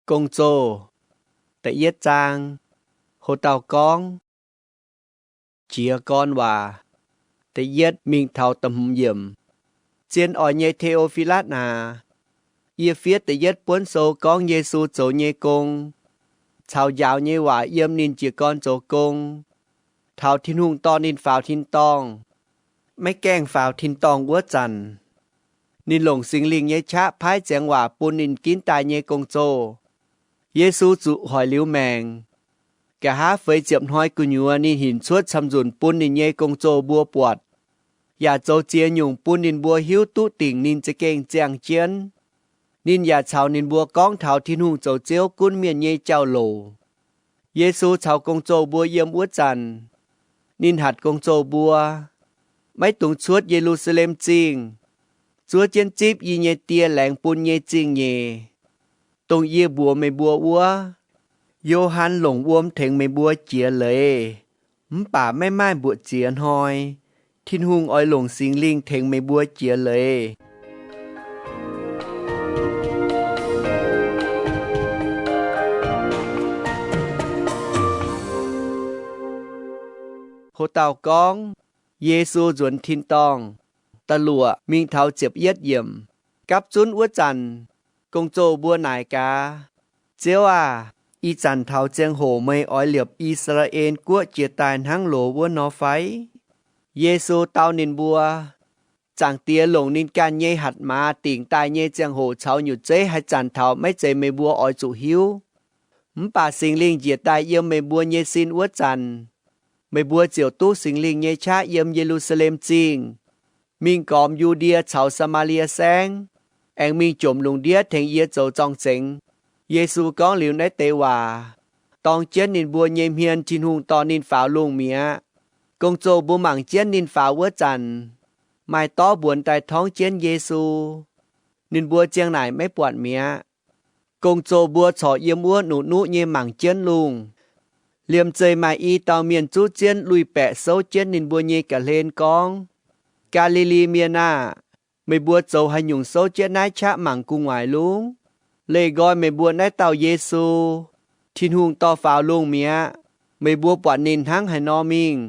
Gong-Zoh da'yietv zaang. Ho dauh gorngv, Jiez gorn waac da'yietv mingh taux da'hmz yiemc. Zien oix nyei Te^o^fi^latv aac, yie fiev da'yietv buonv sou gorngv Yesu zoux nyei gong, caux njaaux nyei waac yiem ninh jiez gorn zoux gong, taux Tin-Hungh dorh ninh faaux tin-dorngh. Maiv gaengh faaux tin-dorngh wuov zanc, ninh longc Singx Lingh nyei qaqv paaiv ziangx waac bun ninh ginv daaih nyei gong-zoh. Yesu zuqc hoic liuz maengc. Nqa'haav feix ziepc hnoi gu'nyuoz ninh hinc cuotv camv-nzunc bun ninh nyei gong-zoh mbuo buatc, yaac zoux ziex nyungc bun ninh mbuo hiuv duqv dingc ninh za'gengh ziangh jienv. Ninh yaac caux ninh mbuo gorngv taux Tin-Hungh zoux Ziouv gunv mienh nyei jauv-louc. Yesu caux gong-zoh mbuo yiem wuov zanc, ninh hatc gong-zoh mbuo, Maiv dungx cuotv Ye^lu^saa^lem Zingh. Zuov jienv zipv yie nyei Die laengz bun nyei zingh nyeic, dongh yie mbuox meih mbuo wuov. Yo^han longc wuom tengx meih mbuo jiex leiz, mv baac maiv maaih mbuoqc ziex hnoi, Tin-Hungh oix longc Singx Lingh tengx meih mbuo jiex leiz. Ho dauh gorngv, Yesu nzuonx tin-dorngh. Da'luoqc mingh taux ziepc yietv yiemc. Gapv zunv wuov zanc, gong-zoh mbuo naaic gaax, Ziouv aah! Ih zanc taux ziangh hoc meih oix liepc I^saa^laa^en Guoqv jiez daaih hnangv loz wuov nor fai? Yesu dau ninh mbuo, Zaangc Diex longc ninh ganh nyei hatc maaz dingc daaih nyei ziangh hoc caux nyutc zeiv haaix zanc taux maiv zeiz meih mbuo oix zuqc hiuv. Mv baac Singx Lingh njiec daaih yiem meih mbuo nyei sin wuov zanc, meih mbuo ziouc duqv Singx Lingh nyei qaqv yiem Ye^lu^saa^lem Zingh, mingh gormx Yu^ndie caux Saa^maa^lie Saengv, aengx mingh jomc lungh ndiev tengx yie zoux zorng-zengx. Yesu gorngv liuz naaiv deix waac, dorng jienv ninh mbuo nyei hmien Tin-Hungh dorh ninh faaux lungh mi'aqv. Gong-zoh mbuo mangc jienv ninh faaux wuov zanc, maaih dorv mbuonx daaih torngv jienv Yesu. Ninh mbuo ziang naaic maiv buatc mi'aqv. Gong-zoh mbuo corc yiem wuov nuqv-nuqv nyei mangc jienv lungh. Liemh zeih maaih i dauh mienh zuqv zien lui-baeqc souv jienv ninh mbuo nyei ga'hlen gorngv, Gaa^li^li Mienh aah! Meih mbuo zoux haaix nyungc souv jienv naaiv qaqv mangc gu'nguaaic lungv? Leih nqoi meih mbuo naaiv dauh Yesu, Tin-Hungh dorh faaux lungh mi'aqv. Meih mbuo buatc ninh hnangv haaix nor mingh,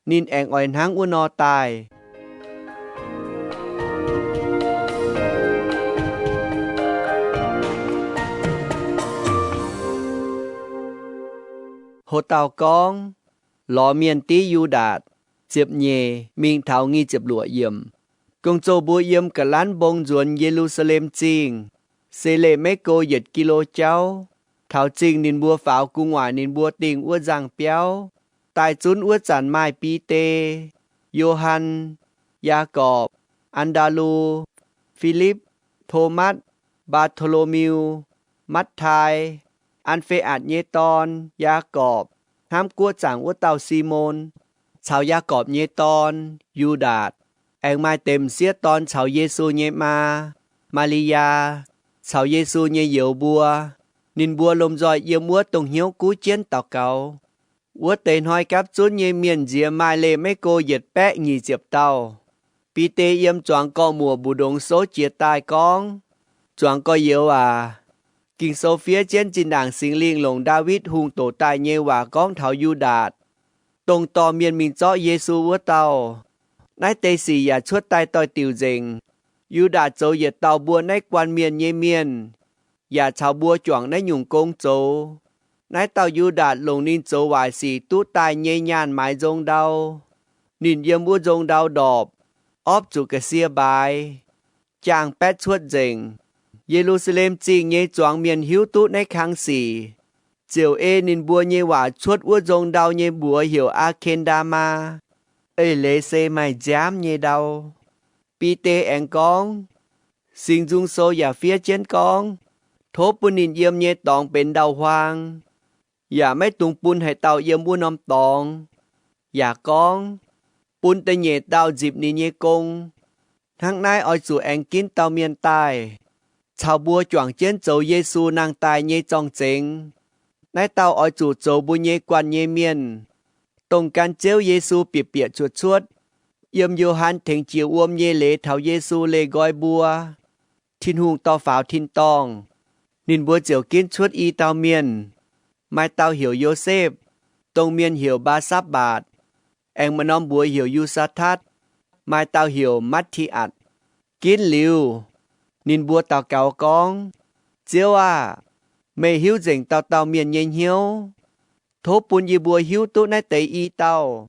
ninh aengx oix hnangv wuov nor daaih. Ho dauh gorngv, Lorz mienh div Yu^ndaatc. Ziepc nyeic mingh taux nyic ziepc luoqc yiemc. Gong-zoh mbuo yiem ga'lanv mbong nzuonx Ye^lu^saa^lem Zingh, se leih maiv go yietc gi^lo jauv. Taux zingh ninh mbuo faaux gu'nguaaic ninh mbuo dingh wuov nzangh biauv. Daaih zunv wuov zanc maaih Bide, Yo^han, Yaagorpc, An^ndaa^lu, Filipv, Tomatv, Mbaa^to^lo^miu, Matv^tai, An^fe^atc nyei dorn, Yaagorpc, hnamv guoqv zaangc wuov dauh Simon, caux Yaagorpc nyei dorn, Yu^ndaatc. Aengx maaih deix m'sieqv dorn caux Yesu nyei maa, Maa^li^yaa, caux Yesu nyei youz mbuo. Ninh mbuo lomh nzoih yiem wuov dongh hnyouv guv jienv daux gaux. Wuov deix hnoi gapv zunv nyei mienh nziex maaih leih maiv go yietc baeqv nyic ziepc dauh. Bide yiem zuangx gorqv-muoc mbu'ndongx souv jiez daaih gorngv, Zuangx gorx-youz aac, Ging-Sou fiev jienv zinh ndaangc Singx Lingh longc Ndaawitv Hungh doqc daaih nyei waac gorngv taux Yu^ndaatc, dongh dorh mienh mingh zorqv Yesu wuov dauh. Naaiv deix sic yaac cuotv daaih doix-diuc nzengc. Yu^ndaatc zoux yietc dauh mbuo naaiv guanh mienh nyei mienh, yaac caux mbuo juangc naaiv nyungc gong zoux. Naaiv dauh Yu^ndaatc longc ninh zoux waaic sic duqv daaih nyei nyaanh maaiz nzong ndau. Ninh yiem wuov nzong ndau ndorpc, orpv zuqc ga'sie mbaaix, jaang-baetv cuotv nzengc. Ye^lu^saa^lem Zingh nyei zuangx mienh hiuv duqv naaiv kang sic, ziouc ei ninh mbuo nyei waac cuotv wuov nzong ndau nyei mbuox heuc Aa^ken^ndaa^maa, eix leiz se Maaih Nziaamv nyei Ndau. Bide aengx gorngv, Singx Nzung Sou yaac fiev jienv gorngv, Tov bun ninh yiem nyei dorngx benx ndau-huaang, yaac maiv dungx bun haaix dauh yiem wuov norm dorngx. Yaac gorngv, Bun da'nyeic dauh nzipc ninh nyei gong. Hnangv naaiv oix zuqc aengx ginv dauh mienh daaih, caux mbuo juangc jienv zoux Yesu nangh daaih nyei zorng-zengx. Naaiv dauh oix zuqc zoux mbuo nyei guanh nyei mienh, dongh gan Ziouv Yesu bieqc bieqc cuotv cuotv, yiem Yo^han tengx jiex wuom nyei leiz taux Yesu leih nqoi mbuo, Tin-Hungh dorh faaux tin-dorngh, Ninh mbuo ziouc ginv cuotv i dauh mienh, maaih dauh heuc Yosepv, dongh mienh heuc Mbaa^sapv^mbaatc, aengx maaih norm mbuox heuc Yu^saa^tatv, maaih dauh heuc Matv^ti^atc. Ginv liuz, ninh mbuo daux gaux gorngv, Ziouv aah! Meih hiuv nzengc dauh dauh mienh nyei hnyouv. Tov bun yie mbuo hiuv duqv naaiv deix i dauh,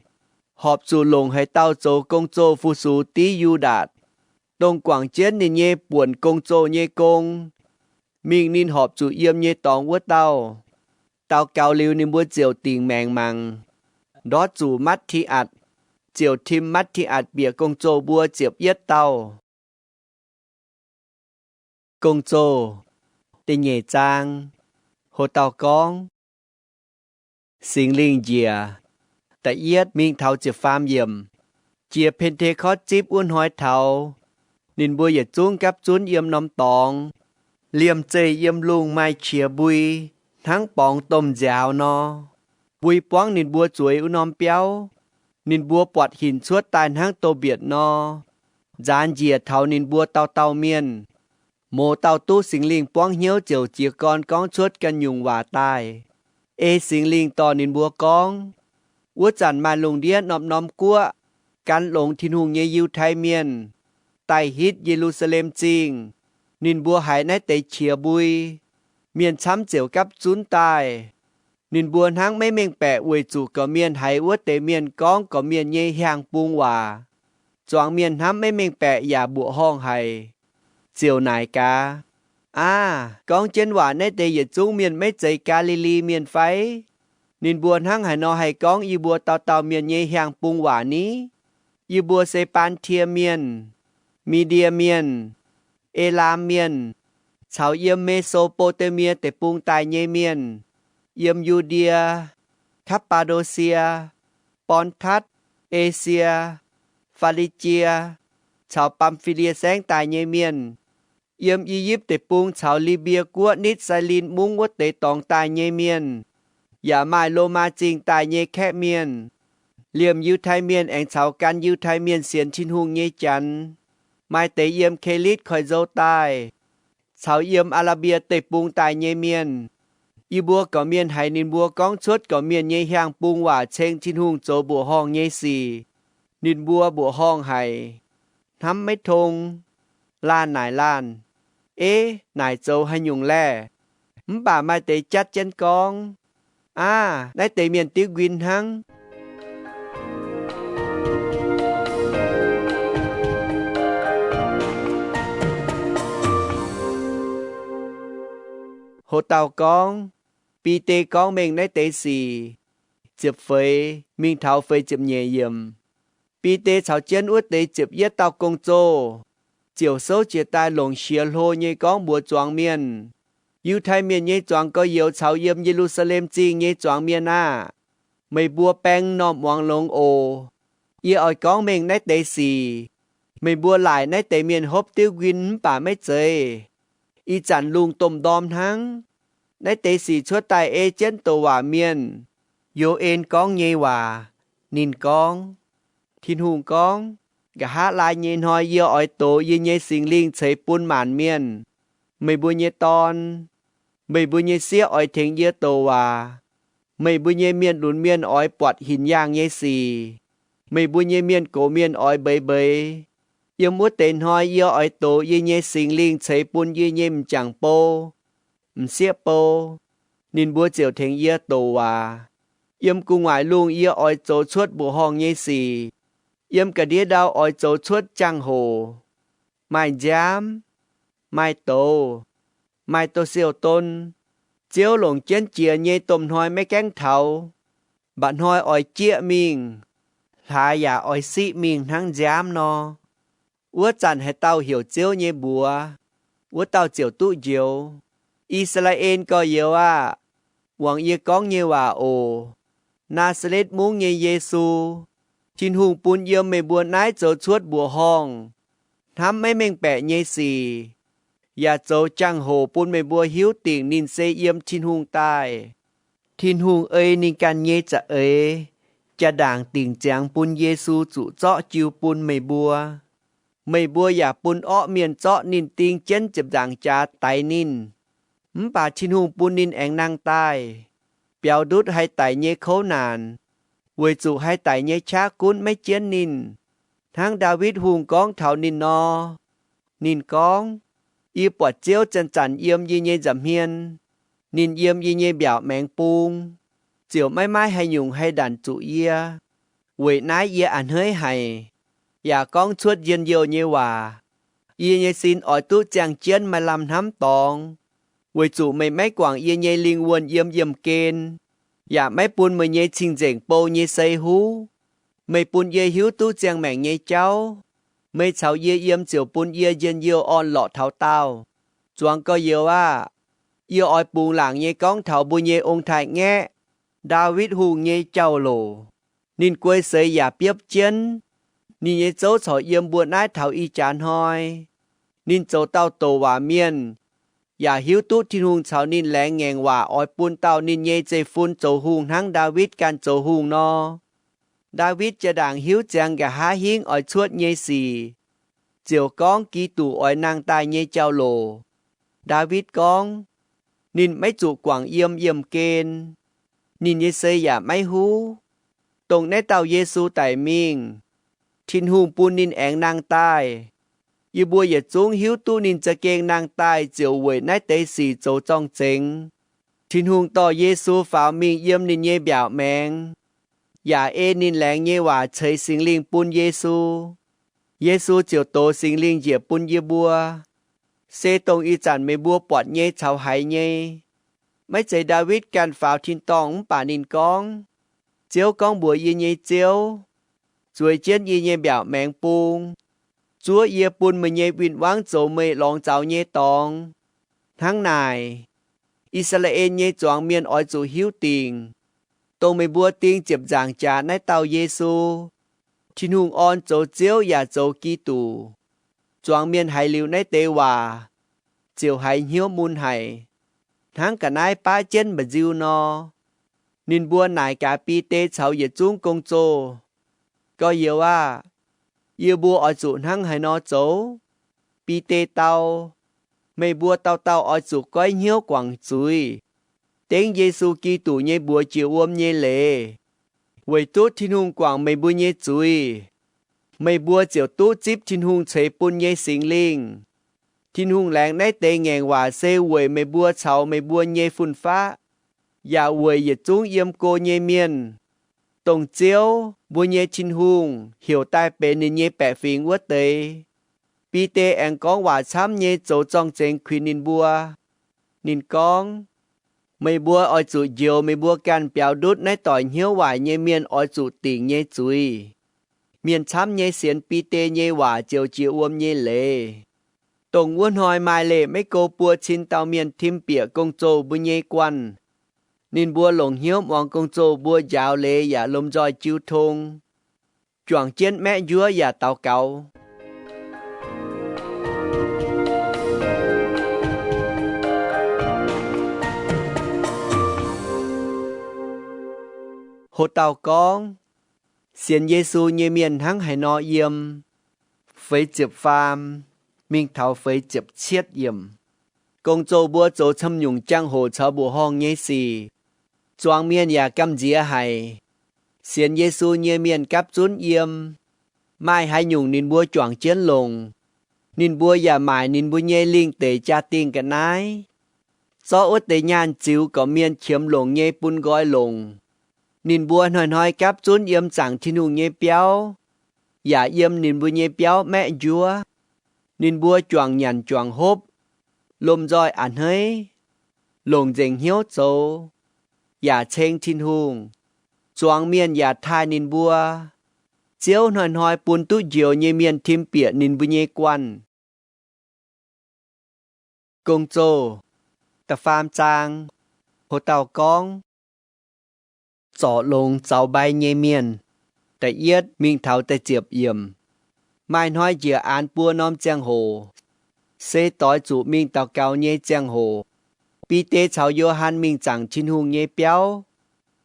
horpc zuqc longc haaix dauh zoux gong-zoh fu-sux div Yu^ndaatc, dongh guangc jienv ninh nyei buonc gong-zoh nyei gong, mingh ninh horpc zuqc yiem nyei dorngx wuov dauh. Daux gaux liuz, ninh mbuo ziouc dingc maengc mangc, ndortv zuqc Matv^ti^atc, ziouc tim Matv^ti^atc bieqc gong-zoh mbuo ziepc yietv dauh. Gong-Zoh da'nyeic zaang. Ho dauh gorngv, Singx Lingh njiec, da'yietv mingh taux ziepc faam yiemc, jiex Pen^te^kortv Zipv wuov hnoi taux, ninh mbuo yietc zungv gapv zunv yiem norm dorngx, liemh zeih yiem lungh maaih qiex mbui hnangv borngz domh nziaaux nor. Mbui buangv ninh mbuo zueiz wuov norm biauv. Ninh mbuo buatc hinc cuotv daaih hnangv douz-mbietc nor, nzaanx njiec taux ninh mbuo dauh dauh mienh. Mouz dauh duqv Singx Lingh buangv hnyouv ziouc jiez gorn gorngv cuotv ganh nyungc waac daaih, ei Singx Lingh dorh ninh mbuo gorngv. Wuov zanc maaih lungh ndiev norm-norm guoqv gan longx Tin-Hungh nyei Yiutai Mienh daaih hitv Ye^lu^saa^lem Zingh. Ninh mbuo haiz naaiv deix qiex mbui, mienh camv ziouc gapv zunv daaih. Ninh mbuo hnangv maiv mengh baeqc weic zuqc gorqv-mienh haiz wuov deix mienh gorngv gorqv-mienh nyei hiaang-bung waac. Zuangx mienh hnamv maiv mengh baeqc yaac mbuoqc horngh haic, ziouc naaic gaax, Aav, gorngv jienv waac naaiv deix yietc zungv mienh maiv zeiz Gaa^li^li Mienh fai? Ninh mbuo hnangv haaix nor haih gorngv yie mbuo dauh dauh mienh nyei hiaang-bung waac ni? Yie mbuo se Baan^tie Mienh, Mi^ndie Mienh, E^laam Mienh, caux yiem Me^so^mbo^taa^mie Deic-Bung daaih nyei mienh, yiem Yu^ndie, Kapv^baa^ndo^sie, Bon^tatv, Esie, Faa^li^jie, caux Baamv^fi^lie Saengv daaih nyei mienh, yiem I^yipv Deic-Bung caux Li^mbie Guoqv nitv Sailinx Mungv wuov deix dorngx daaih nyei mienh, yaac maaih Lomaa Zingh daaih nyei kaeqv mienh, liemh Yiutai Mienh aengx caux gan Yiutai Mienh sienx Tin-Hungh nyei Janx, maaih deix yiem Kelitv Koiv-Nzou daaih, caux yiem Aa^laa^mbie Deic-Bung daaih nyei mienh. Yie mbuo gorqv-mienh haiz ninh mbuo gorngv cuotv gorqv-mienh nyei hiaang-bung waac ceng Tin-Hungh zoux mbuoqc horngh nyei sic. Ninh mbuo mbuoqc horngh haic, hnamv maiv tong, laanh naaic laanh, Eix, naaic zoux haaix nyungc laeh? Mv baac maaih deix jatv jienv gorngv, Aav, naaiv deix mienh diuv nquin hnangv. Ho dauh gorngv, Bide gorngv mengh naaiv deix sic, ziepc feix mingh taux feix ziepc nyeic yiemc. Bide caux jienv wuov deix ziepc yietv dauh gong-zoh ziouc souv jiez daaih longc siex hlo nyei gorngv mbuox zuangx mienh, Yiutai Mienh nyei zuangx gorx-youz caux yiem Ye^lu^saa^lem Zingh nyei zuangx mienh aah! Meih mbuo baeng m'normh muangx longx oc. Yie oix gorngv mengh naaiv deix sic. Meih mbuo laaic naaiv deix mienh hopv diuv nquin mv baac maiv zeiz. Ih zanc lungh domh ndorm hnangv. Naaiv deix sic cuotv daaih ei jienv douc waac mienh, Yo^en, gorngv nyei waac. Ninh gorngv, Tin-Hungh gorngv, Nqa'haav laai nyei hnoi yie oix dox yie nyei Singx Lingh ceix bun maanc mienh. Meih mbuo nyei dorn, meih mbuo nyei sieqv oix tengx yie douc waac. Meih mbuo nyei mienh lunx mienh oix buatc hinc yaangh nyei sic. Meih mbuo nyei mienh gox mienh oix mbeix mbeix. Yiem wuov deix hnoi yie oix dox yie nyei Singx Lingh ceix bun yie nyei m'jangc bou, m'sieqv bou. Ninh mbuo ziouc tengx yie douc waac. Yiem gu'nguaaic lungh yie oix zoux cuotv mbuoqc horngh nyei sic. Yiem ga'ndiev ndau oix zoux cuotv jangx-hoc. Maaih nziaamv, maaih douz, maaih douz-siou-don. Ziouv longc jienv jiex nyei domh hnoi maiv gaengh taux. Mba'hnoi oix jieqv mingh, hlaax yaac oix siqv mingh hnangv nziaamv nor. Wuov zanc haaix dauh heuc Ziouv nyei mbuox, wuov dauh ziouc duqv njoux. I^saa^laa^en gorx-youz aah! Muangx yie gorngv nyei waac oc. Naa^saa^letv Mungv nyei Yesu, Tin-Hungh bun yiem meih mbuo naaiv zoux cuotv mbuoqc horngh, hnamv maiv mengh baeqc nyei sic, yaac zoux jangx-hoc bun meih mbuo hiuv dingc ninh se yiem Tin-Hungh daaih. Tin-Hungh ei ninh ganh nyei za'eix jaa-ndaangc dingc ziangx bun Yesu zuqc zorqv jiu bun meih mbuo. Meih mbuo yaac bun orqv mienh zorqv ninh ding jienv ziepc nzaangc jaax daix ninh. Mv baac Tin-Hungh bun ninh aengx nangh daaih, biaux ndutv haih daic nyei kouv naanc, weic zuqc haih daic nyei qaqv gunv maiv jienv ninh, hnangv Ndaawitv Hungh gorngv taux ninh nor. Ninh gorngv, Yie buatc Ziouv zanc-zanc yiem yie nyei nza'hmien. Ninh yiem yie nyei mbiaauc maengx bung, ziouc maiv maaih haaix nyungc haih ndanc zuqc yie. Weic naaiv yie a'hneiv haic, yaac gorngv cuotv njien-youh nyei waac. Yie nyei sin oix duqv ziangh jienv maaih lamh hnamv dorngx, weic zuqc meih maiv guangc yie nyei lingh wuonh yiem yiemh gen, yaac maiv bun meih nyei cing-nzengc bou nyei sei huv. Meih bun yie hiuv duqv ziangh maengc nyei jauv. Meih caux yie yiem ziouc bun yie njien-youh orn-lorqc taux daauh. Zuangx gorx-youz aah! Yie oix bungx laangc nyei gorngv taux mbuo nyei ong-taaix-ngaeqv, Ndaawitv Hungh nyei jauv-louc. Ninh guei seix yaac biopv jienv. Ninh nyei zouv corc yiem mbuo naaiv taux ih jaax hnoi. Ninh zoux dauh douc waac mienh, yaac hiuv duqv Tin-Hungh caux ninh laengz ngaengc waac oix bun dauh ninh nyei zeiv-fun zoux hungh hnangv Ndaawitv ganh zoux hungh nor. Ndaawitv jaa-ndaangc hiuv ziangx nqa'haav hingv oix cuotv nyei sic, ziouc gorngv Giduc oix nangh daaih nyei jauv-louc. Ndaawitv gorngv, Ninh maiv zuqc guangc yiem yiemh gen. Ninh nyei sei yaac maiv huv. Dongh naaiv dauh Yesu daic mingh, Tin-Hungh bun ninh aengx nangh daaih. Yie mbuo yietc zungv hiuv duqv ninh za'gengh nangh daaih ziouc weic naaiv deix sic zoux zorng-zengx. Tin-Hungh dorh Yesu faaux mingh yiem ninh nyei mbiaauc maengx, yaac ei ninh laengz nyei waac ceix Singx Lingh bun Yesu. Yesu ziouc dox Singx Lingh njiec bun yie mbuo, se dongh ih zanc meih mbuo buatc nyei caux haiz nyei. Maiv zeiz Ndaawitv ganh faaux tin-dorngh mv baac ninh gorngv, Ziouv gorngv mbuox yie nyei Ziouv, Zueiz jienv yie nyei mbiaauc maengx bung, zuov yie bun meih nyei win-wangv zoux meih lorngx zaux nyei dorngx. Hnangv naaic, I^saa^laa^en nyei zuangx mienh oix zuqc hiuv dingc, dongh meih mbuo ding ziepc nzaangc jaax naaiv dauh Yesu, Tin-Hungh orn zoux Ziouv yaac zoux Giduc. Zuangx mienh haiz liuz naaiv deix waac, ziouc haiz hnyouv mun haic, hnangv ga'naaiv baav jienv mba'nziu nor. Ninh mbuo naaic gaax Bide caux yietc zungv gong-zoh, Gorx-youz aah! Yie mbuo oix zuqc hnangv haaix nor zoux? Bide dau, Meih mbuo dauh dauh oix zuqc goiv hnyouv guangc zuiz, dengv Yesu Giduc nyei mbuox jiex wuom nyei leiz, weic duqv Tin-Hungh guangc meih mbuo nyei zuiz. Meih mbuo ziouc duqv zipv Tin-Hungh ceix bun nyei Singx Lingh. Tin-Hungh laengz naaiv deix ngaengc waac se weic meih mbuo caux meih mbuo nyei fun-faqv, yaac weic yietc zungv yiem go nyei mienh, dongh Ziouv, mbuo nyei Tin-Hungh, heuc daaih benx ninh nyei baeqc fingx wuov deix. Bide aengx gorngv waac camv nyei zoux zorng-zengx kuinx ninh mbuo. Ninh gorngv, Meih mbuo oix zuqc njoux meih mbuo ganh biaux ndutv naaiv doic hnyouv waaic nyei mienh oix zuqc dingc nyei zuiz. Mienh camv nyei sienx Bide nyei waac ziouc jiex wuom nyei leiz. Dongh wuov hnoi maaih leih maiv go buo cin dauh mienh tim bieqc gong-zoh mbuo nyei guanh. Ninh mbuo longc hnyouv muangx gong-zoh mbuo njaaux leiz yaac lomh nzoih jiu tong, juangc jienv maeqv njuov yaac daux gaux. Ho dauh gorngv, Sienx Yesu nyei mienh hnangv haaix nor yiem. Feix ziepc faam mingh taux feix ziepc cietv yiemc. Gong-zoh mbuo zoux camv nyungc jangx-hoc caux mbuoqc horngh nyei sic. Zuangx mienh yaac gamh nziex haic. Sienx Yesu nyei mienh gapv zunv yiem. Maaih haaix nyungc ninh mbuo juangc jienv longc. Ninh mbuo yaac maaic ninh mbuo nyei lingh deic jaa-dingh ga'naaiv, zorqv wuov deix nyaanh ziux gorqv-mienh qiemx longc nyei bun nqoi longc. Ninh mbuo hnoi-hnoi gapv zunv yiem zaangc Tin-Hungh nyei biauv, yaac yiem ninh mbuo nyei biauv maeqv njuov. Ninh mbuo juangc nyanc juangc hopv, lomh nzoih a'hneiv, longc nzengc hnyouv zoux, yaac ceng Tin-Hungh. Zuangx mienh yaac taaih ninh mbuo. Ziouv hnoi-hnoi bun duqv njoux nyei mienh tim bieqc ninh mbuo nyei guanh. Gong-zoh da'faam zaang. Ho dauh gorngv, Zorc longx zaux mbai nyei mienh. Da'yietv mingh taux da'ziepc yiemc. Maaih hnoi njiec aanx buo norm ziangh hoc, se doix zuqc mingh daux gaux nyei ziangh hoc. Bide caux Yo^han mingh zaangc Tin-Hungh nyei biauv.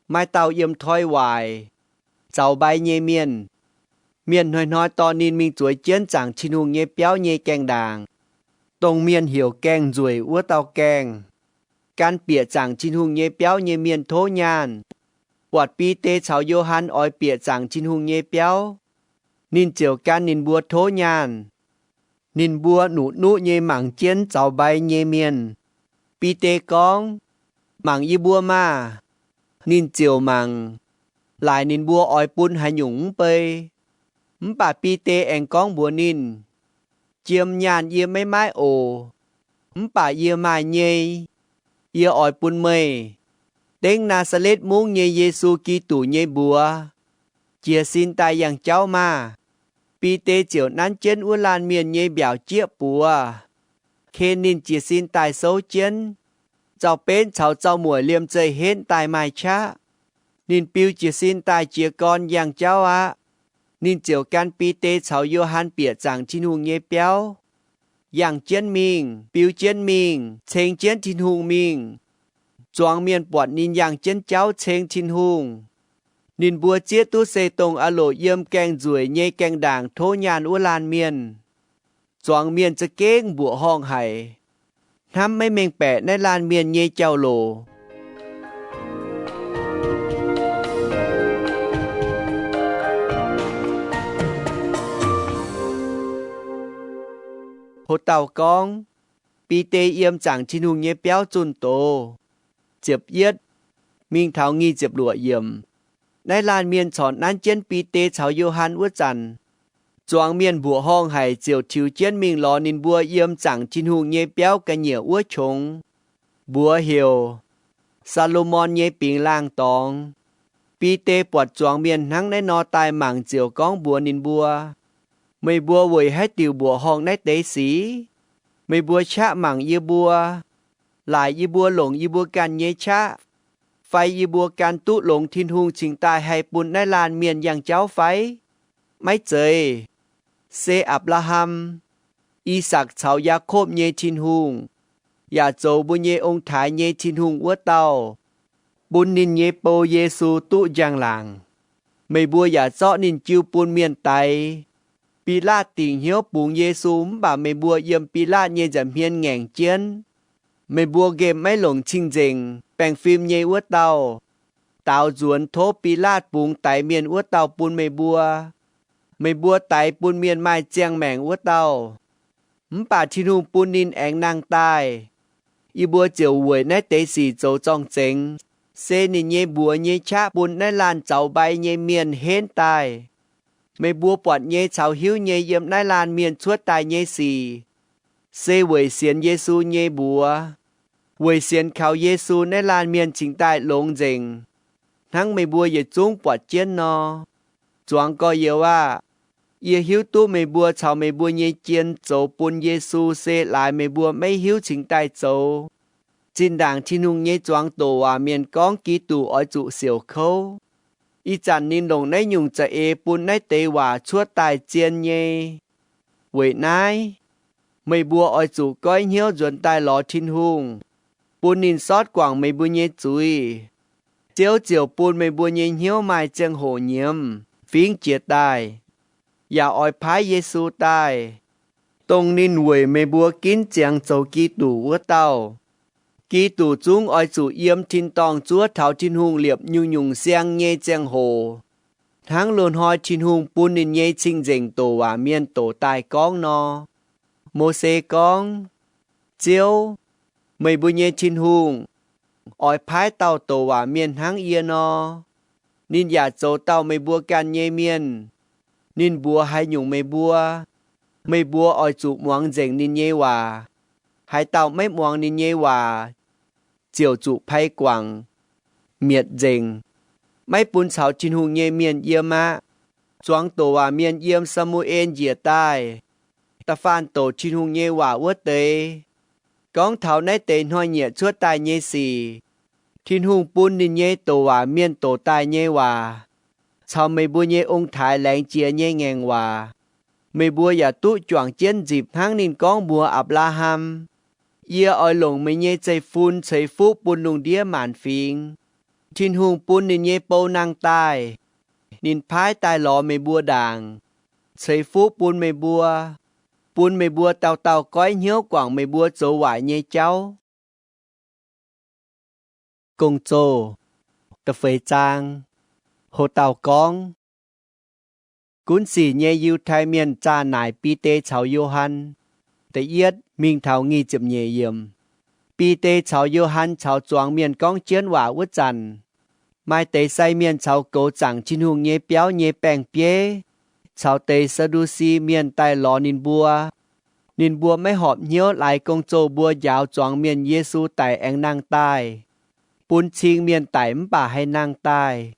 Maaih dauh yiem toi waaic, zaux mbai nyei mienh. Mienh hnoi-hnoi dorh ninh mingh zueiz jienv zaangc Tin-Hungh nyei biauv nyei gaengh ndaangc, dongh mienh heuc gaengh nzueic wuov dauh gaengh. gan bieqc zaangc Tin-Hungh nyei biauv nyei mienh tov nyaanh. Buatc Bide caux Yo^han oix bieqc zaangc Tin-Hungh nyei biauv, ninh ziouc gan ninh mbuo tov nyaanh. Ninh mbuo nuqv-nuqv nyei mangc jienv zaux mbai nyei mienh. Bide gorngv, Mangc yie mbuo maah! Ninh ziouc mangc, laaic ninh mbuo oix bun haaix nyungc mv bei. Mv baac Bide aengx gorngv mbuox ninh, Jiem nyaanh yie maiv maaih oc. Mv baac yie maaih nyei. Yie oix bun meih. Dengv Naa^saa^letv Mungv nyei Yesu Giduc nyei mbuox, jiez sin daaih yangh jauv maah! Bide ziouc nanv jienv wuov laanh mienh nyei mbiaauc jieqv buoz, ken ninh jiez sin daaih souv jienv. Zaux-benv caux zaux-mueic liemh zeih henv daaih maaih qaqv. Ninh biu jiez sin daaih jiez gorn yangh jauv aqv. Ninh ziouc gan Bide caux Yo^han bieqc zaangc Tin-Hungh nyei biauv, yangh jienv mingh, biu jienv mingh, ceng jienv Tin-Hungh mingh. Zuangx mienh buatc ninh yangh jienv jauv ceng Tin-Hungh. Ninh mbuo zieqv duqv se dongh aah loc yiem gaeng-nzueic nyei gaeng-ndaangc tov nyaanh wuov laanh mienh. Zuangx mienh za'gengh mbuoqc horngh haic, hnamv maiv mengh baeqc naaiv laanh mienh nyei jauv-louc. Ho dauh gorngv, Bide yiem zaangc Tin-Hungh nyei biauv zunh doz. Ziepc yietv mingh taux nyic ziepc luoqc yiemc. Naaiv laanh mienh corc nanv jienv Bide caux Yo^han wuov zanc, zuangx mienh mbuoqc horngh haic ziouc tiux jienv mingh lorz ninh mbuo yiem zaangc Tin-Hungh nyei biauv ga'nyiec wuov qongx, mbuox heuc Saa^lo^morn nyei Bingx Laangh Dorngx. Bide buatc zuangx mienh hnangv naaiv nor daaih mangc ziouc gorngv mbuox ninh mbuo, Meih mbuo weic haaix diuc mbuoqc horngh naaiv deix sic? Meih mbuo qaqv mangc yie mbuo, laaic yie mbuo longc yie mbuo ganh nyei qaqv, fai yie mbuo gan duqv longx Tin-Hungh cingx daaih haih bun naaiv laanh mienh yangh jauv fai? Maiv zeiz. Se Apc^laa^ham, I^sakc caux Yaakopv nyei Tin-Hungh, yaac zoux mbuo nyei ong-taaix nyei Tin-Hungh wuov dauh, bun ninh nyei bou, Yesu, duqv njang-laangc. Meih mbuo yaac zorqv ninh jiu bun mienh daix. Bilaatv dingc hnyouv bungx Yesu mv baac meih mbuo yiem Bilaatv nyei nza'hmien ngaengc jienv. Meih mbuo nqemh maiv longc cing-nzengc, baengh fim nyei wuov dauh, daaux nzuonx tov Bilaatv bungx daix mienh wuov dauh bun meih mbuo. Meih mbuo daix bun mienh maaih ziangh maengc wuov dauh. Mv baac Tin-Hungh bun ninh aengx nangh daaih. Yie mbuo ziouc weic naaiv deix sic zoux zorng-zengx, se ninh nyei mbuox nyei qaqv bun naaiv laanh zaux mbai nyei mienh henv daaih. Meih mbuo buatc nyei caux hiuv nyei yiem naaiv laanh mienh cuotv daaih nyei sic, se weic sienx Yesu nyei mbuox, weic sienx kaux Yesu naaiv laanh mienh cingx daaih longx nzengc, hnangv meih mbuo yietc zungv buatc jienv nor. Zuangx gorx-youz aah! Yie hiuv duqv meih mbuo caux meih mbuo nyei jien zoux bun Yesu se laaix meih mbuo maiv hiuv cingx daaih zoux. Zinh ndaangc Tin-Hungh nyei zuangx doqc waac mienh gorngv Giduc oix zuqc siouc kouv. Ih zanc ninh longc naaiv nyungc za'eix bun naaiv deix waac cuotv daaih zien nyei. Weic naaiv, meih mbuo oix zuqc goiv hnyouv nzuonx daaih lorz Tin-Hungh, bun ninh sortv guangc meih mbuo nyei zuiz. Ziouv ziouc bun meih mbuo nyei hnyouv maaih ziangh hoc nyiemz fingx jiex daaih, yaac oix paaiv Yesu daaih, dongh ninh weic meih mbuo ginv ziangx zoux Giduc wuov dauh. Giduc zungv oix zuqc yiem tin-dorngh zuov taux Tin-Hungh liepc nyungc-nyungc siang nyei ziangh hoc, hnangv loz-hnoi Tin-Hungh bun ninh nyei cing-nzengc doqc waac mienh doqc daaih gorngv nor. Mose gorngv, Ziouv, meih mbuo nyei Tin-Hungh, oix paaiv dauh doqc waac mienh hnangv yie nor. Ninh yaac zoux dauh meih mbuo ganh nyei mienh. Ninh mbuox haaix nyungc meih mbuo, meih mbuo oix zuqc muangx nzengc ninh nyei waac. Haaix dauh maiv muangx ninh nyei waac, ziouc zuqc pai guangc, mietc nzengc, maiv bun caux Tin-Hungh nyei mienh yiem aqv. Zuangx doqc waac mienh yiem Saa^mu^en njiec daaih, da'faanh doqc Tin-Hungh nyei waac wuov deix, gorngv taux naaiv deix hnoi-nyieqc cuotv daaih nyei sic. Tin-Hungh bun ninh nyei doqc waac mienh doqc daaih nyei waac, caux meih mbuo nyei ong-taaix laengz jiex nyei ngaengc waac, meih mbuo yaac duqv juangc jienv nzipc hnangv ninh gorngv mbuox Apc^laa^ham, Yie oix longc meih nyei zeiv-fun ceix fuqv bun lungh ndiev maanc fingx. Tin-Hungh bun ninh nyei bou nangh daaih, ninh paaiv daaih lorz meih mbuo ndaangc, ceix fuqv bun meih mbuo, bun meih mbuo dauh dauh goiv hnyouv guangc meih mbuo zoux waaic nyei jauv. Gong-Zoh da'feix zaang. Ho dauh gorngv, Gunv sic nyei Yiutai Mienh zaah naaic Bide caux Yo^han. Da'yietv mingh taux nyic ziepc nyeic yiemc. Bide caux Yo^han caux zuangx mienh gorngv jienv waac wuov zanc, maaih deix sai mienh caux goux zaangc Tin-Hungh nyei biauv nyei baeng-bieiv caux deix Saa^ndu^si Mienh daaih lorz ninh mbuo. Ninh mbuo maiv horpc hnyouv laaix gong-zoh mbuo njaaux zuangx mienh Yesu daic aengx nangh daaih, bun cing mienh daic mv baac haih nangh daaih.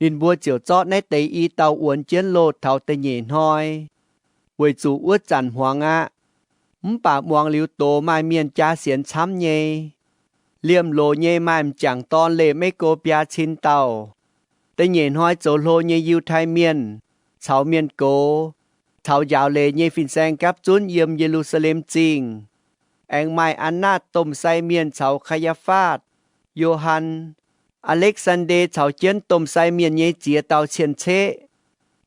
Ninh mbuo ziouc zorqv naaiv deix i dauh wuonx jienv loh taux da'nyeic hnoi, weic zuqc wuov zanc hmuangx aqv. Mv baac muangx liuz doz maaih mienh jaa sienx camv nyei. Liemh loz nyei maaih m'jangc dorn leih maiv go biaa cin dauh. Da'nyeic hnoi zoux hlo nyei Yiutai Mienh caux mienh gox caux njaaux leiz nyei fin-saeng gapv zunv yiem Ye^lu^saa^lem Zingh. Aengx maaih Annaatv domh sai mienh caux Kaa^ya^faatv, Yo^han, Aa^lekv^saan^nde caux jienv domh sai mienh nyei ziex dauh cien-ceqv.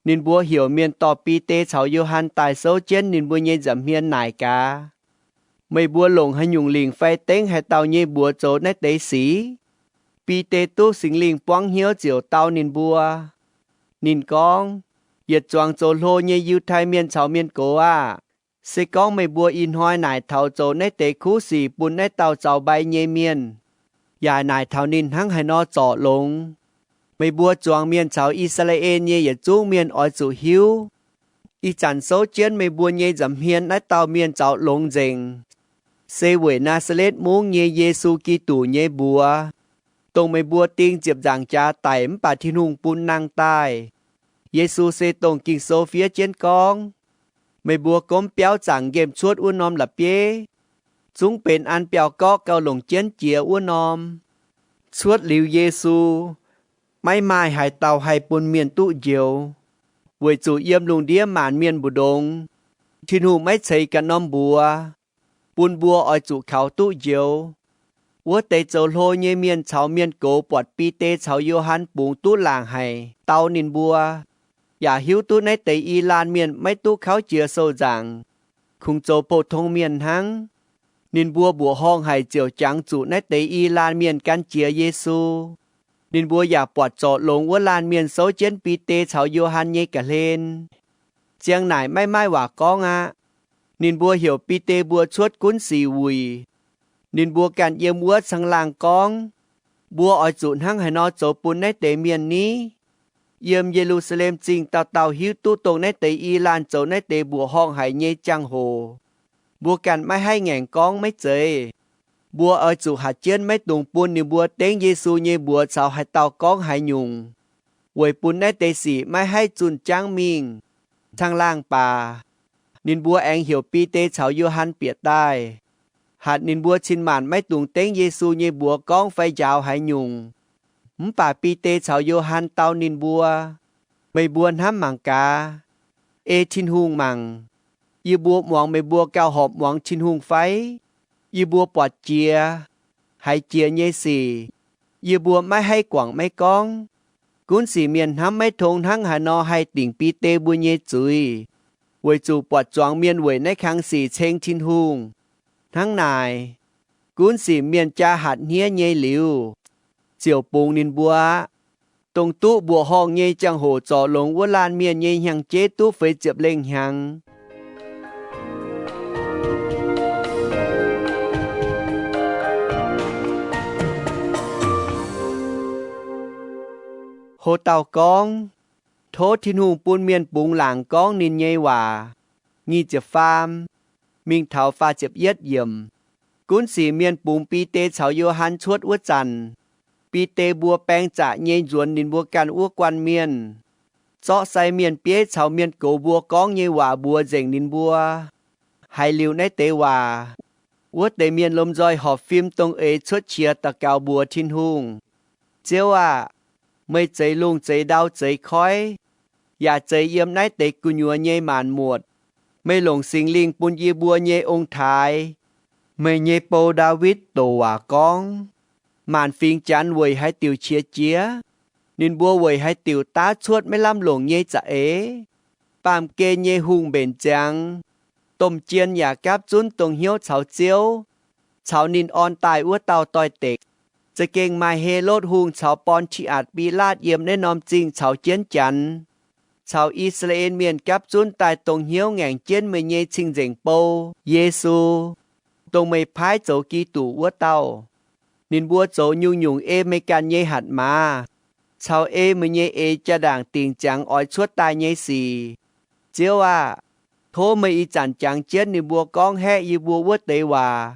Ninh mbuo heuc mienh dorh Bide caux Yo^han daaih souv jienv ninh mbuo nyei nza'hmien naaic gaax, Meih mbuo longc haaix nyungc lingc fai dengv haaix dauh nyei mbuox zoux naaiv deix sic? Bide duqv Singx Lingh buangv hnyouv ziouc dau ninh mbuo. Ninh gorngv, Yietc zuangx zoux hlo nyei Yiutai Mienh caux mienh gox aah! Se gorngv meih mbuo ih hnoi naaic taux zoux naaiv deix kuv sic bun naaiv dauh zaux mbai nyei mienh, yaac naaic taux ninh hnangv haaix nor zorc longx, meih mbuo zuangx mienh caux I^saa^laa^en nyei yietc zungv mienh oix zuqc hiuv. Ih zanc souv jienv meih mbuo nyei nza'hmien naaiv dauh mienh zaux longx nzengc, se weic Naa^saa^letv Mungv nyei Yesu Giduc nyei mbuox, dongh meih mbuo ding ziepc nzaangc jaax daic mv baac Tin-Hungh bun nangh daaih. Yesu se dongh Ging-Sou fiev jienv gorngv, Meih mbuo gomv biauv zaangc nqemh cuotv wuov norm la'bieiv, zungv benx an biauv-gorqv gauh longc jienv jiex wuov norm. Cuotv liuz Yesu, maiv maaih haaix dauh haih bun mienh duqv njoux, weic zuqc yiem lungh ndiev maanc mienh mbu'ndongx Tin-Hungh maiv ceix ganh norm mbuox bun mbuo oix zuqc kaux duqv njoux. Wuov deix zoux hlo nyei mienh caux mienh gox buatc Bide caux Yo^han bungx duqv laangc haic dau ninh mbuo, yaac hiuv duqv naaiv deix i laanh mienh maiv duqv kauv jiex sou-nzaangc, kungx zoux pou-tong mienh hnangv. Ninh mbuo mbuoqc horngh haic ziouc jangx zuqc naaiv deix i laanh mienh gan jiex Yesu. Ninh mbuo yaac buatc zorc longx wuov laanh mienh souv jienv Bide caux Yo^han nyei ga'hlen. Ziang naaic maiv maaih waac gorngv aqv. Ninh mbuo heuc Bide mbuo cuotv gunv sic wuic. Ninh mbuo ganh yiem wuov caangh laangh gorngv, Mbuo oix zuqc hnangv haaix nor zoux bun naaiv deix mienh ni? Yiem Ye^lu^saa^lem Zingh dauh dauh hiuv duqv dongh naaiv deix i laanh zoux naaiv deix mbuoqc horngh haic nyei jangx-hoc. Mbuo ganh maiv haih ngaengc gorngv maiv zeiz. Mbuo oix zuqc hatc jienv maiv dungx bun ninh mbuo dengv Yesu nyei mbuox caux haaix dauh gorngv haaix nyungc, weic bun naaiv deix sic maiv haih zunh jangv mingh. Caangh laangh baac, ninh mbuo aengx heuc Bide caux Yo^han bieqc daaih, hatc ninh mbuo cin-maanc maiv dungx dengv Yesu nyei mbuox gorngv fai njaaux haaix nyungc. Mv baac Bide caux Yo^han dau ninh mbuo, Meih mbuo hnamv mangc gaax, ei Tin-Hungh mangc, yie mbuo muangx meih mbuo gauh horpc muangx Tin-Hungh fai? Yie mbuo buatc jiex, haiz jiex nyei sic, yie mbuo maiv haih guangc maiv gorngv. Gunv sic mienh hnamv maiv tong hnangv haaix nor haih dingc Bide mbuo nyei zuiz, weic zuqc buatc zuangx mienh weic naaiv kang sic ceng Tin-Hungh. Hnangv naaic, gunv sic mienh jaa hatc hniev nyei liuz, ziouc bungx ninh mbuo aqv. Dongh duqv mbuoqc horngh nyei jangx-hoc zorc longx wuov laanh mienh nyei hnyangx-jeiv duqv feix ziepc lengh hnyangx. Ho dauh gorngv, Tov Tin-Hungh bun mienh bungx laangc gorngv ninh nyei waac. Nyic ziepc faam mingh taux faah ziepc yietv yiemc. Gunv sic mienh bungx Bide caux Yo^han cuotv wuov zanc, Bide mbuo baeng zaqc nyei nzuonx ninh mbuo ganh wuov guanh mienh, zorqv sai mienh bieiv caux mienh gox mbuo gorngv nyei waac mbuox nzengc ninh mbuo. Haiz liuz naaiv deix waac, wuov deix mienh lomh nzoih horpc fim dongh eix cuotv qiex daux gaux mbuox Tin-Hungh, Ziouv aah! Meih zeix lungh zeix ndau zeix koiv, yaac zeix yiem naaiv deix gu'nyuoz nyei maanc muotc. Meih longc Singx Lingh bun yie mbuo nyei ong-taaix, meih nyei bou, Ndaawitv, doqc waac gorngv, Maanc fingx Janx weic haaix diuc qiex jiez? Ninh mbuo weic haaix diuc daav cuotv maiv lamh longc nyei za'eix? Baamh gen nyei hungh mbenc ziangx, domh jien yaac gapv zunv dongh hnyouv caux Ziouv, caux ninh orn daaih wuov dauh doix-dekc. Za'gengh maaih Helotv Hungh caux Born^ti^atc Bilaatv yiem naaiv norm zingh caux jienv Janx, caux I^saa^laa^en Mienh gapv zunv daaih dongh hnyouv ngaengc jienv meih nyei cing-nzengc bou, Yesu, dongh meih paaiv zoux Giduc wuov dauh. Ninh mbuo zoux nyungc-nyungc ei meih ganh nyei hatc maaz, caux ei meih nyei eix jaa-ndaangc dingc ziangx oix cuotv daaih nyei sic. Ziouv aah! Tov meih ih zanc jangx jienv ninh mbuo gorngv haeqv yie mbuo wuov deix waac,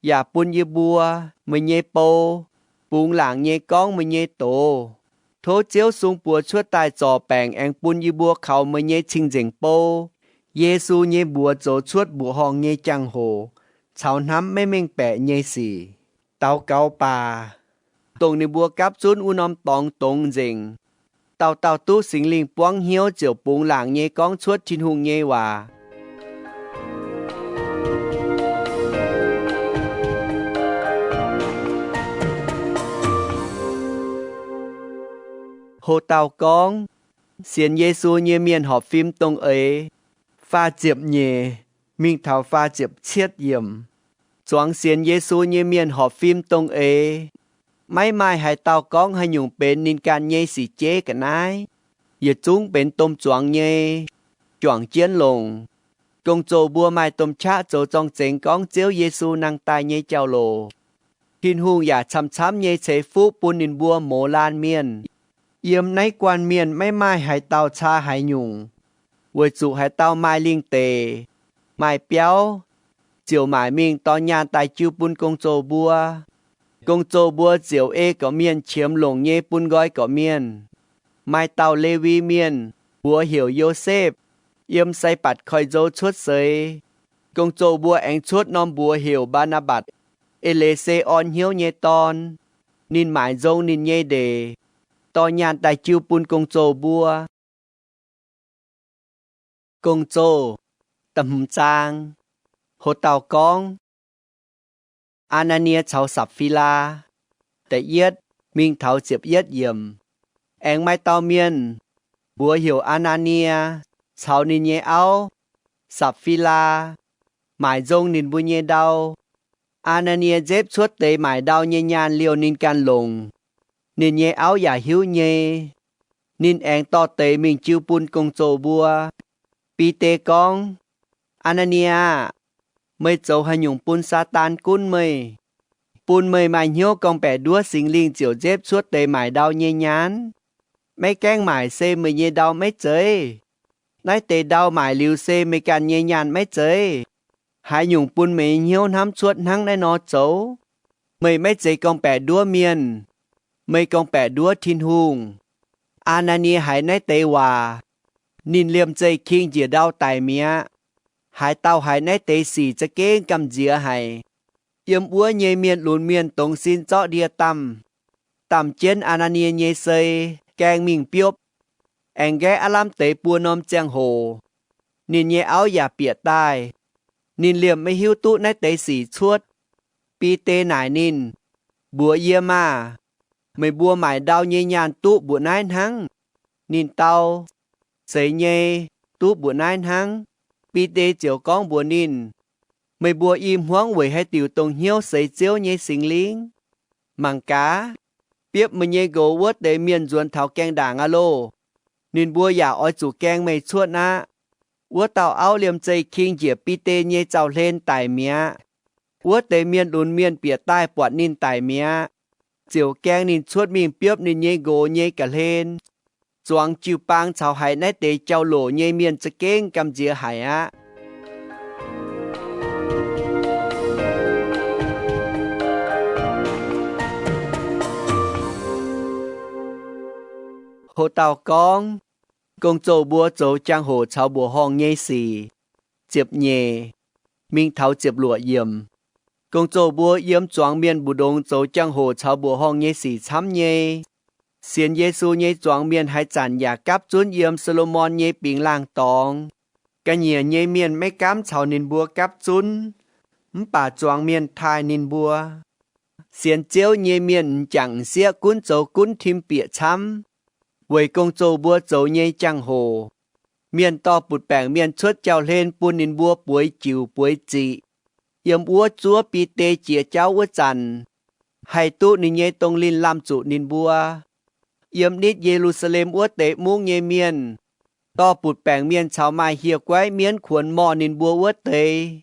yaac bun yie mbuo, meih nyei bou, bungx laangc nyei gorngv meih nyei doz. Tov Ziouv sung buoz cuotv daaih zorc baengc aengx bun yie mbuo kaux meih nyei cing-nzengc bou, Yesu, nyei mbuox zoux cuotv mbuoqc horngh nyei jangx-hoc caux hnamv maiv mengh baeqc nyei sic. Daux gaux baac, dongh ninh mbuo gapv zunv wuov norm dorngx dongz nzengc, dauh dauh duqv Singx Lingh buangv hnyouv ziouc bungx laangc nyei gorngv cuotv Tin-Hungh nyei waac. Ho dauh gorngv, Sienx Yesu nyei mienh horpc fim dongh eix, faah ziepc nyeic mingh taux faah ziepc cietv yiemc. Zuangx sienx Yesu nyei mienh horpc fim dongh eix, maiv maaih haaix dauh gorngv haaix nyungc benx ninh ganh nyei sic jeiv ga'naaiv. Yietc zungv benx domh zuangx nyei, juangc jienv longc. Gong-zoh mbuo maaih domh qaqv zoux zorng-zengx gorngv Ziouv Yesu nangh daaih nyei jauv-louc. Tin-Hungh yaac camv-camv nyei ceix fuqv bun ninh mbuo mouz laanh mienh. Yiem naaiv guanh mienh maiv maaih haaix dauh caa haaix nyungc, weic zuqc haaix dauh maaih lingh deic, maaih biauv, ziouc maaic mingh dorh nyaanh daaih jiu bun gong-zoh mbuo. Gong-zoh mbuo ziouc ei gorqv-mienh qiemx longc nyei bun nqoi gorqv-mienh. Maaih dauh Lewi Mienh, mbuox heuc Yosepv, yiem Sai^mbatc Koiv-Nzou cuotv seix. Gong-zoh mbuo aengx cuotv norm mbuox heuc Mbaa^naa^mbatc, E^le^se orn hnyouv nyei dorn. Ninh maaic nzong ninh nyei ndeic, dorh nyaanh daaih jiu bun gong-zoh mbuo. Gong-zoh da'hmz zaang. Ho dauh gorngv, Aa^naa^nie caux Sapv^fi^laa. Da'yietv mingh taux ziepc yietv yiemc. Aengx maaih dauh mienh, mbuox heuc Aa^naa^nie, caux ninh nyei auv, Sapv^fi^laa, maaic nzong ninh mbuo nyei ndau. Aa^naa^nie nzepv cuotv deix maaic ndau nyei nyaanh liouh ninh ganh longc. Ninh nyei auv yaac hiuv nyei. Ninh aengx dorh deix mingh jiu bun gong-zoh mbuo. Bide gorngv, Aa^naa^nie aah! Meih zoux haaix nyungc bun Saadaan gunv meih, bun meih maaih hnyouv gorngv-baeqc nduov Singx Lingh ziouc nzepv cuotv deix maaic ndau nyei nyaanh? Maiv gaengh maaic se meih nyei ndau maiv zeiz? Naaiv deix ndau maaic liuz se meih ganh nyei nyaanh maiv zeiz? Haaix nyungc bun meih nyei hnyouv hnamv cuotv hnangv naaiv nor zoux? Meih maiv zeiz gorngv-baeqc nduov mienh. Meih gorngv-baeqc nduov Tin-Hungh. Aa^naa^nie haiz naaiv deix waac, ninh liemh zeih king njiec ndau daic mi'aqv. Haaix dauh haiz naaiv deix sic za'gengh gamh nziex haic. Yiem wuov nyei mienh lunx mienh dongz sin zorqv ndie-damh, damh jienv Aa^naa^nie nyei sei, gaeng mingh biopv. Aengx nqaeqv aav lamh deix buo norm ziangh hoc, ninh nyei auv yaac bieqc daaih. Ninh liemh maiv hiuv duqv naaiv deix sic cuotv. Bide naaic ninh, mbuox yie maah! Meih mbuo maaic ndau nyei nyaanh duqv mbuoqc naaiv hnangv? Ninh dau, Zeiz nyei, duqv mbuoqc naaiv hnangv. Bide ziouc gorngv mbuox ninh, Meih mbuo i hmuangv weic haaix diuc dongh hnyouv seix Ziouv nyei Singx Lingv? Mangc gaax, biopv meih nyei nqox wuov deix mienh nzuonx taux gaengh ndaangc aqv loh! Ninh mbuo yaac oix zuqc gaeng meih cuotv aqv. Wuov dauh auv liemh zeih king njiec Bide nyei zaux-hlen daic mi'aqv. Wuov deix mienh lunx mienh bieqc daaih buatc ninh daic mi'aqv, ziouc gaeng ninh cuotv mingh biopv ninh nyei nqox nyei ga'hlen. Zuangx jiu-baang caux haiz naaiv deix jauv-louc nyei mienh za'gengh gamh nziex haic aqv. Ho dauh gorngv, Gong-zoh mbuo zoux jangx-hoc caux mbuoqc horngh nyei sic. Ziepc nyeic mingh taux ziepc luoqc yiemc. Gong-zoh mbuo yiem zuangx mienh mbu'ndongx zoux jangx-hoc caux mbuoqc horngh nyei sic camv nyei. Sienx Yesu nyei zuangx mienh haaix zanc yaac gapv zunv yiem Saa^lo^morn nyei bingx laangh dorngx. Ga'nyiec nyei mienh maiv gaamv caux ninh mbuo gapv zunv, mv baac zuangx mienh taaih ninh mbuo. Sienx Ziouv nyei mienh m'jangc m'sieqv gunv zoux gunv tim bieqc camv, weic gong-zoh mbuo zoux nyei jangx-hoc. Mienh dorh butc-baengc mienh cuotv jauv-hlen bun ninh mbuo bueix jiuc bueix ziqc. Yiem wuov zuov Bide jiex jauv wuov zanc, haih duqv ninh nyei dongh linh lamh zuqc ninh mbuo. Yiem nitv Ye^lu^saa^lem wuov deix mungv nyei mienh dorh butc baengc mienh caux maaih hieh guaiv mienv kuonx morh ninh mbuo wuov deix,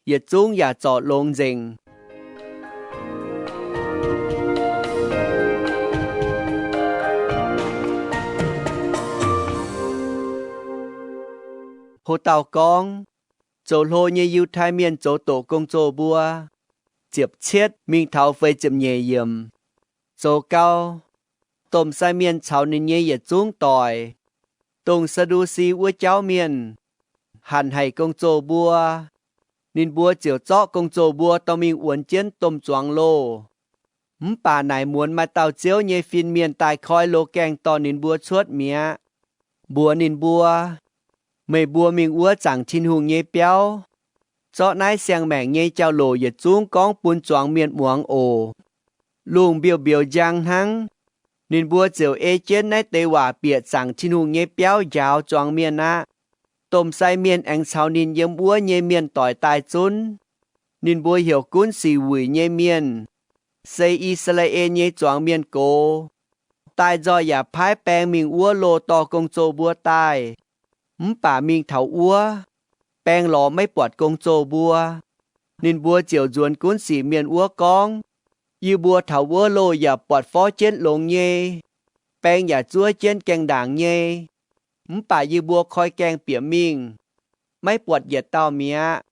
yietc zungv yaac zorc longx nzengc. Ho dauh gorngv, zoux hlo nyei Yiutai Mienh zoux doqc gong-zoh mbuo, ziepc cietv mingh taux feix ziepc nyeic yiemc. Zoux gau, domh sai mienh caux ninh nyei yietc zungv doic, dongh Saa^ndu^si wuov jauv mienh, hanc haic gong-zoh mbuo. Ninh mbuo ziouc zorqv gong-zoh mbuo dorh mingh wuonx jienv domh zuangx loh. Mv baac naaic muonz maaih dauh Ziouv nyei fin-mienh daaih koi loz-gaengh dorh ninh mbuo cuotv mi'aqv, mbuox ninh mbuo, Meih mbuo mingh wuov zaangc Tin-Hungh nyei biauv, zorqv naaiv siang-maengc nyei jauv-louc yietc zungv gorngv bun zuangx mienh muangx oc. Lungh mbiouh mbiouz njang hnangv, ninh mbuo ziouc ei jienv naaiv deix waac bieqc zaangc Tin-Hungh nyei biauv njaaux zuangx mienh aqv. Domh sai mienh aengx caux ninh yiem wuov nyei mienh doic daaih zunv. Ninh mbuo heuc Gunv Sic Wuic nyei mienh, se I^saa^laa^en nyei zuangx mienh gox, daaih nzoih yaac paaiv baeng mingh wuov loh dorh gong-zoh mbuo daaih. Mv baac mingh taux wuov, baeng lorz maiv buatc gong-zoh mbuo. Ninh mbuo ziouc nzuonx Gunv Sic Mienh wuov gorngv, Yie mbuo taux wuov loh yaac buatc forv jienv longx nyei, baeng yaac zuov jienv gaengh ndaangc nyei. Mv baac yie mbuo koi gaengh bieqc mingh, maiv buatc yietc dauh mi'aqv.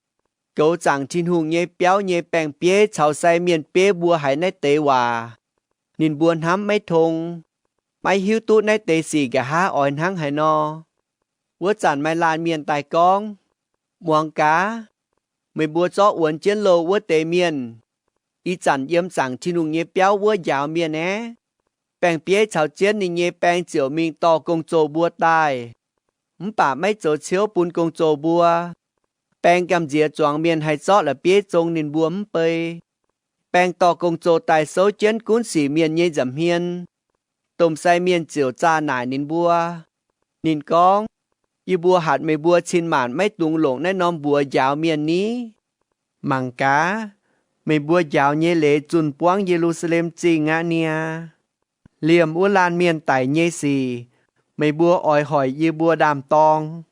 Goux zaangc Tin-Hungh nyei biauv nyei baeng-bieiv caux sai mienh bieiv mbuo haiz naaiv deix waac, ninh mbuo hnamv maiv tong, maiv hiuv duqv naaiv deix sic nqa'haav oix hnangv haaix nor. Wuov zanc maaih laanh mienh daaih gorngv, Muangx gaax, meih mbuo zorqv wuonx jienv loh wuov deix mienh, ih zanc yiem zaangc Tin-Hungh nyei biauv wuov njaaux mienh aeqv? Baeng-bieiv caux jienv ninh nyei baeng ziouc mingh dorh gong-zoh mbuo daaih, mv baac maiv zoux ciouv bun gong-zoh mbuo. Baeng gamh nziex zuangx mienh haih zorqv la'bieiv zong ninh mbuo mv bei. Baeng dorh gong-zoh daaih souv jienv Gunv Sic Mienh nyei nza'hmien. Domh sai mienh ziouc zaah naaic ninh mbuo. Ninh gorngv, Yie mbuo hatc meih mbuo cin-maanc maiv dungx longc naaiv norm mbuox njaaux mienh ni? Mangc gaax, meih mbuo njaaux nyei leiz zunh buangv Ye^lu^saa^lem Zingh aqv niaa. Liemh wuov laanh mienh daic nyei sic, meih mbuo oix hoic yie mbuo ndaam-dorng.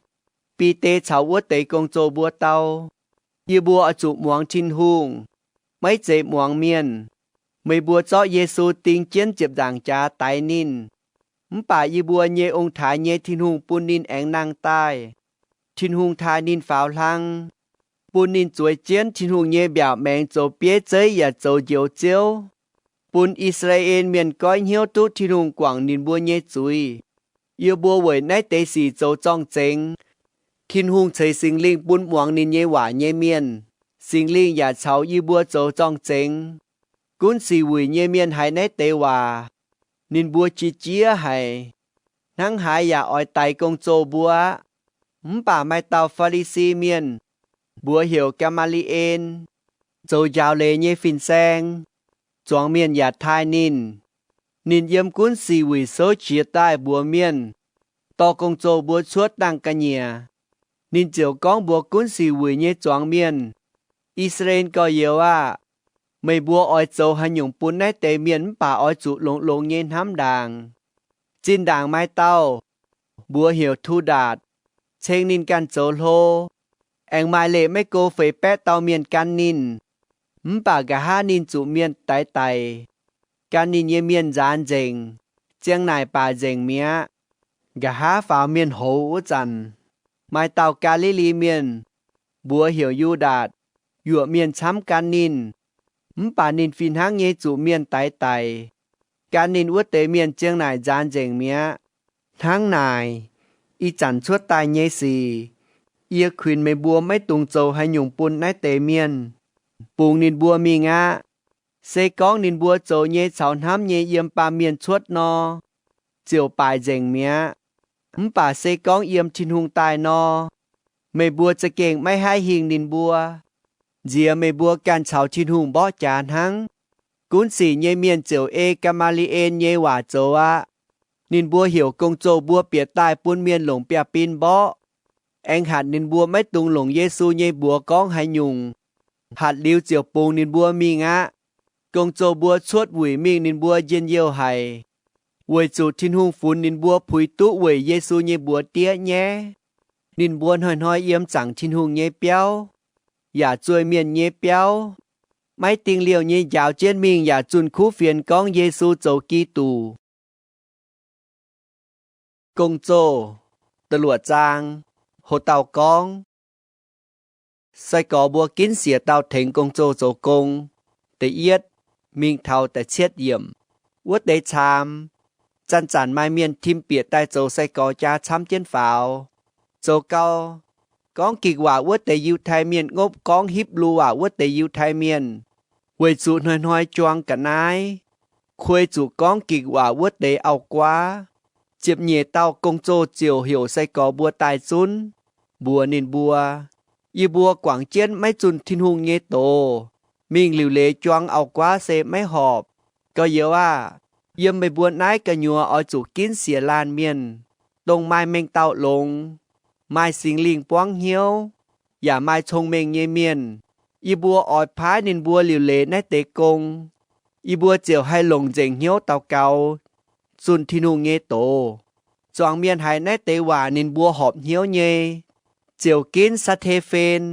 Bide caux wuov deix gong-zoh mbuo dau, Yie mbuo oix zuqc muangx Tin-Hungh, maiv zeiz muangx mienh. Meih mbuo zorqv Yesu ding jienv ziepc nzaangc jaax daix ninh, mv baac yie mbuo nyei ong-taaix nyei Tin-Hungh bun ninh aengx nangh daaih. Tin-Hungh taaih ninh faaux hlang, bun ninh zueiz jienv Tin-Hungh nyei mbiaauc maengx zoux bieiv zeiv yaac zoux Njoux Ziouv, bun I^saa^laa^en Mienh goiv hnyouv duqv Tin-Hungh guangc ninh mbuo nyei zuiz. Yie mbuo weic naaiv deix sic zoux zorng-zengx. Tin-Hungh ceix Singx Lingh bun muangx ninh nyei waac nyei mienh. Singx Lingh yaac caux yie mbuo zoux zorng-zengx. Gunv Sic Wuic nyei mienh haiz naaiv deix waac, ninh mbuo jiex jieqv haic, hnangv haaix yaac oix daix gong-zoh mbuo aqv. Mv baac maaih dauh Faa^li^si Mienh, mbuox heuc Gaa^maa^li^en, zoux njaaux leiz nyei fin-saeng, zuangx mienh yaac taaih ninh. Ninh yiem Gunv Sic Wuic souv jiez daaih mbuox mienh, dorh gong-zoh mbuo cuotv dangh ga'nyiec. Ninh ziouc gorngv mbuox Gunv Sic Wuic nyei zuangx mienh, I^saa^laa^en gorx-youz aah! Meih mbuo oix zoux haaix nyungc bun naaiv deix mienh mv baac oix zuqc longx-longx nyei hnamv ndaangc? Zinh ndaangc maaih dauh, mbuox heuc Tu^ndaatc, ceng ninh ganh zoux hlo. Aengx maaih leih maiv go feix baeqv dauh mienh gan ninh, mv baac nqa'haav ninh zuqc mienh daix daic. Gan ninh nyei mienh nzaanx nzengc, ziang naaic baac nzengc mi'aqv. Nqa'haav faaux mienh hoz wuov zanc, maaih dauh Gaa^li^li Mienh, mbuox heuc Yu^ndaatc, yuoqc mienh camv gan ninh, mv baac ninh fih hnangv nyei zuqc mienh daix daic. Gan ninh wuov deix mienh ziang naaic nzaanx nzengc mi'aqv. Hnangv naaic, ih zanc cuotv daaih nyei sic, yie kuinx meih mbuo maiv dungx zoux haaix nyungc bun naaiv deix mienh. Bungx ninh mbuo mingh aqv. Se gorngv ninh mbuo zoux nyei caux hnamv nyei yiem baamh mienh cuotv nor, ziouc baaic nzengc mi'aqv. Mv baac se gorngv yiem Tin-Hungh daaih nor, meih mbuo za'gengh maiv haih hingh ninh mbuo. Nziex meih mbuo ganh caux Tin-Hungh mborqv jaax hnangv. Gunv sic nyei mienh ziouc ei Gaa^maa^li^en nyei waac zoux aqv. Ninh mbuo heuc gong-zoh mbuo bieqc daaih bun mienh longc biaav-bin mborqv, aengx hatc ninh mbuo maiv dungx longc Yesu nyei mbuox gorngv haaix nyungc. Hatc liuz ziouc bungx ninh mbuo mingh aqv. Gong-zoh mbuo cuotv wuic mingh ninh mbuo njien-youh haic, weic zuqc Tin-Hungh funx ninh mbuo puix duqv weic Yesu nyei mbuox diev nyaiv. Ninh mbuo hnoi-hnoi yiem zaangc Tin-Hungh nyei biauv, yaac zueih mienh nyei biauv, maiv dingh liouh nyei njaaux jienv mingh yaac zunh kuv fienx gorngv Yesu zoux Giduc. Gong-zoh da'luoqc zaang. Ho dauh gorngv, sai-gorx mbuo ginv siec dauh tengx gong-zoh zoux gong. Da'yietv mingh taux da'cietv yiemc. Wuov deix caamx, zanc-zanc maaih mienh tim bieqc daaih zoux sai-gorx jaa camv jienv faaux. Zoux gau, gorngv Gikc waac wuov deix Yiutai Mienh ngopv gorngv Hipv^lu Waac wuov deix Yiutai Mienh, weic zuqc hnoi-hnoi juang ga'naaiv, kuei zuqc gorngv Gikc waac wuov deix auv-guaav. Ziepc nyeic dauh gong-zoh ziouc heuc sai-gorx mbuo daaih zunv, mbuox ninh mbuo, Yie mbuo guangc jienv maiv zunh Tin-Hungh nyei doz, mingh liuc leiz juang auv-guaav se maiv horpc. Gorx-youz aah! Yiem meih mbuo naaiv gu'nyuoz oix zuqc ginv siec laanh mienh, dongh maaih mengh dauh longx, maaih Singx Lingh buangv hnyouv, yaac maaih cong-mengh nyei mienh. Yie mbuo oix paaiv ninh mbuo liuc leiz naaiv deix gong. Yie mbuo ziouc haih longc nzengc hnyouv daux gaux, zunh Tin-Hungh nyei doz. Zuangx mienh haiz naaiv deix waac ninh mbuo horpc hnyouv nyei, ziouc ginv Saa^te^fen.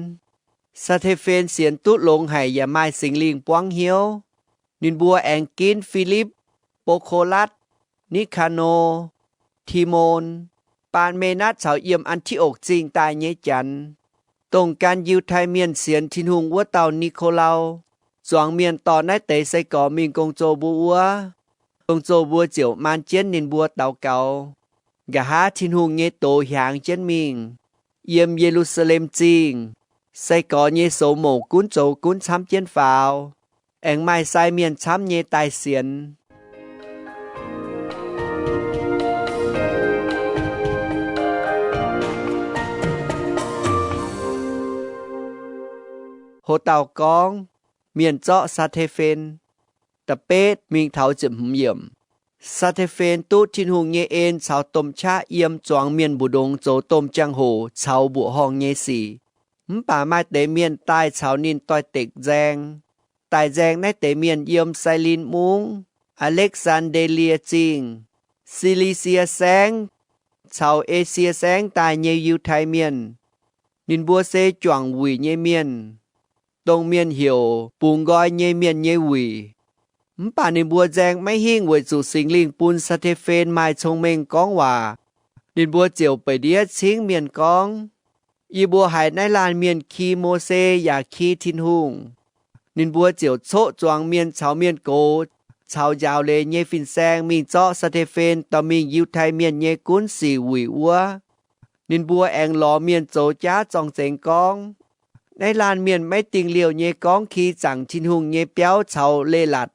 Saa^te^fen sienx duqv longx haic yaac maaih Singx Lingh buangv hnyouv. Ninh mbuo aengx ginv Filipv, Bo^ko^latv, Ni^kaa^no, Ti^mon, Baan^me^natv caux yiem An^ti^okc Zingh daaih nyei Janx. Dongh gan Yiutai Mienh sienx Tin-Hungh wuov dauh Ni^ko^lau. Zuangx mienh dorh naaiv deix sai-gorx mingh gong-zoh mbuo wuov. Gong-zoh mbuo ziouc maan jienv ninh mbuo daux gaux. Nqa'haav Tin-Hungh nyei doz hiaangx jienv mingh. Yiem Ye^lu^saa^lem Zingh, sai-gorx nyei soux mouc gunv zoux gunv camv jienv faaux, aengx maaih sai mienh camv nyei daaih sienx. Ho dauh gorngv, mienh zorqv Saa^te^fen. Da'betv mingh taux ziepc hmz yiemc. Saa^te^fen duqv Tin-Hungh nyei en caux domh qaqv yiem zuangx mienh mbu'ndongx zoux domh jangx-hoc caux mbuoqc horngh nyei sic. Mv baac maaih deix mienh daaih caux ninh doix-dekc nzaeng. Daaih nzaeng naaiv deix mienh yiem Sailin Mungv, Aa^lekv^saan^nde^lie Zingh, Si^li^sie Saengv, caux Esie Saengv daaih nyei Yiutai Mienh. Ninh mbuo se juangc wuic nyei mienh, dongh mienh heuc bungx nqoi nyei mienh nyei wuic. Mv baac ninh mbuo nzaeng maiv hingh weic zuqc Singx Lingh bun Saa^te^fen maaih cong-mengh gorngv waac. Ninh mbuo ziouc beic ndiev cingv mienh gorngv, Yie mbuo haiz naaiv laanh mienh ki Mose yaac ki Tin-Hungh. Ninh mbuo ziouc coqv zuangx mienh caux mienh gox caux njaaux leiz nyei fin-saeng mingh zorqv Saa^te^fen dorh mingh Yiutai Mienh nyei Gunv Sic Wuic wuov. Ninh mbuo aengx lorz mienh zoux jaav zorng-zengx gorngv, Naaiv laanh mienh maiv dingh liouh nyei gorngv ki zaangc Tin-Hungh nyei biauv caux leiz-latc,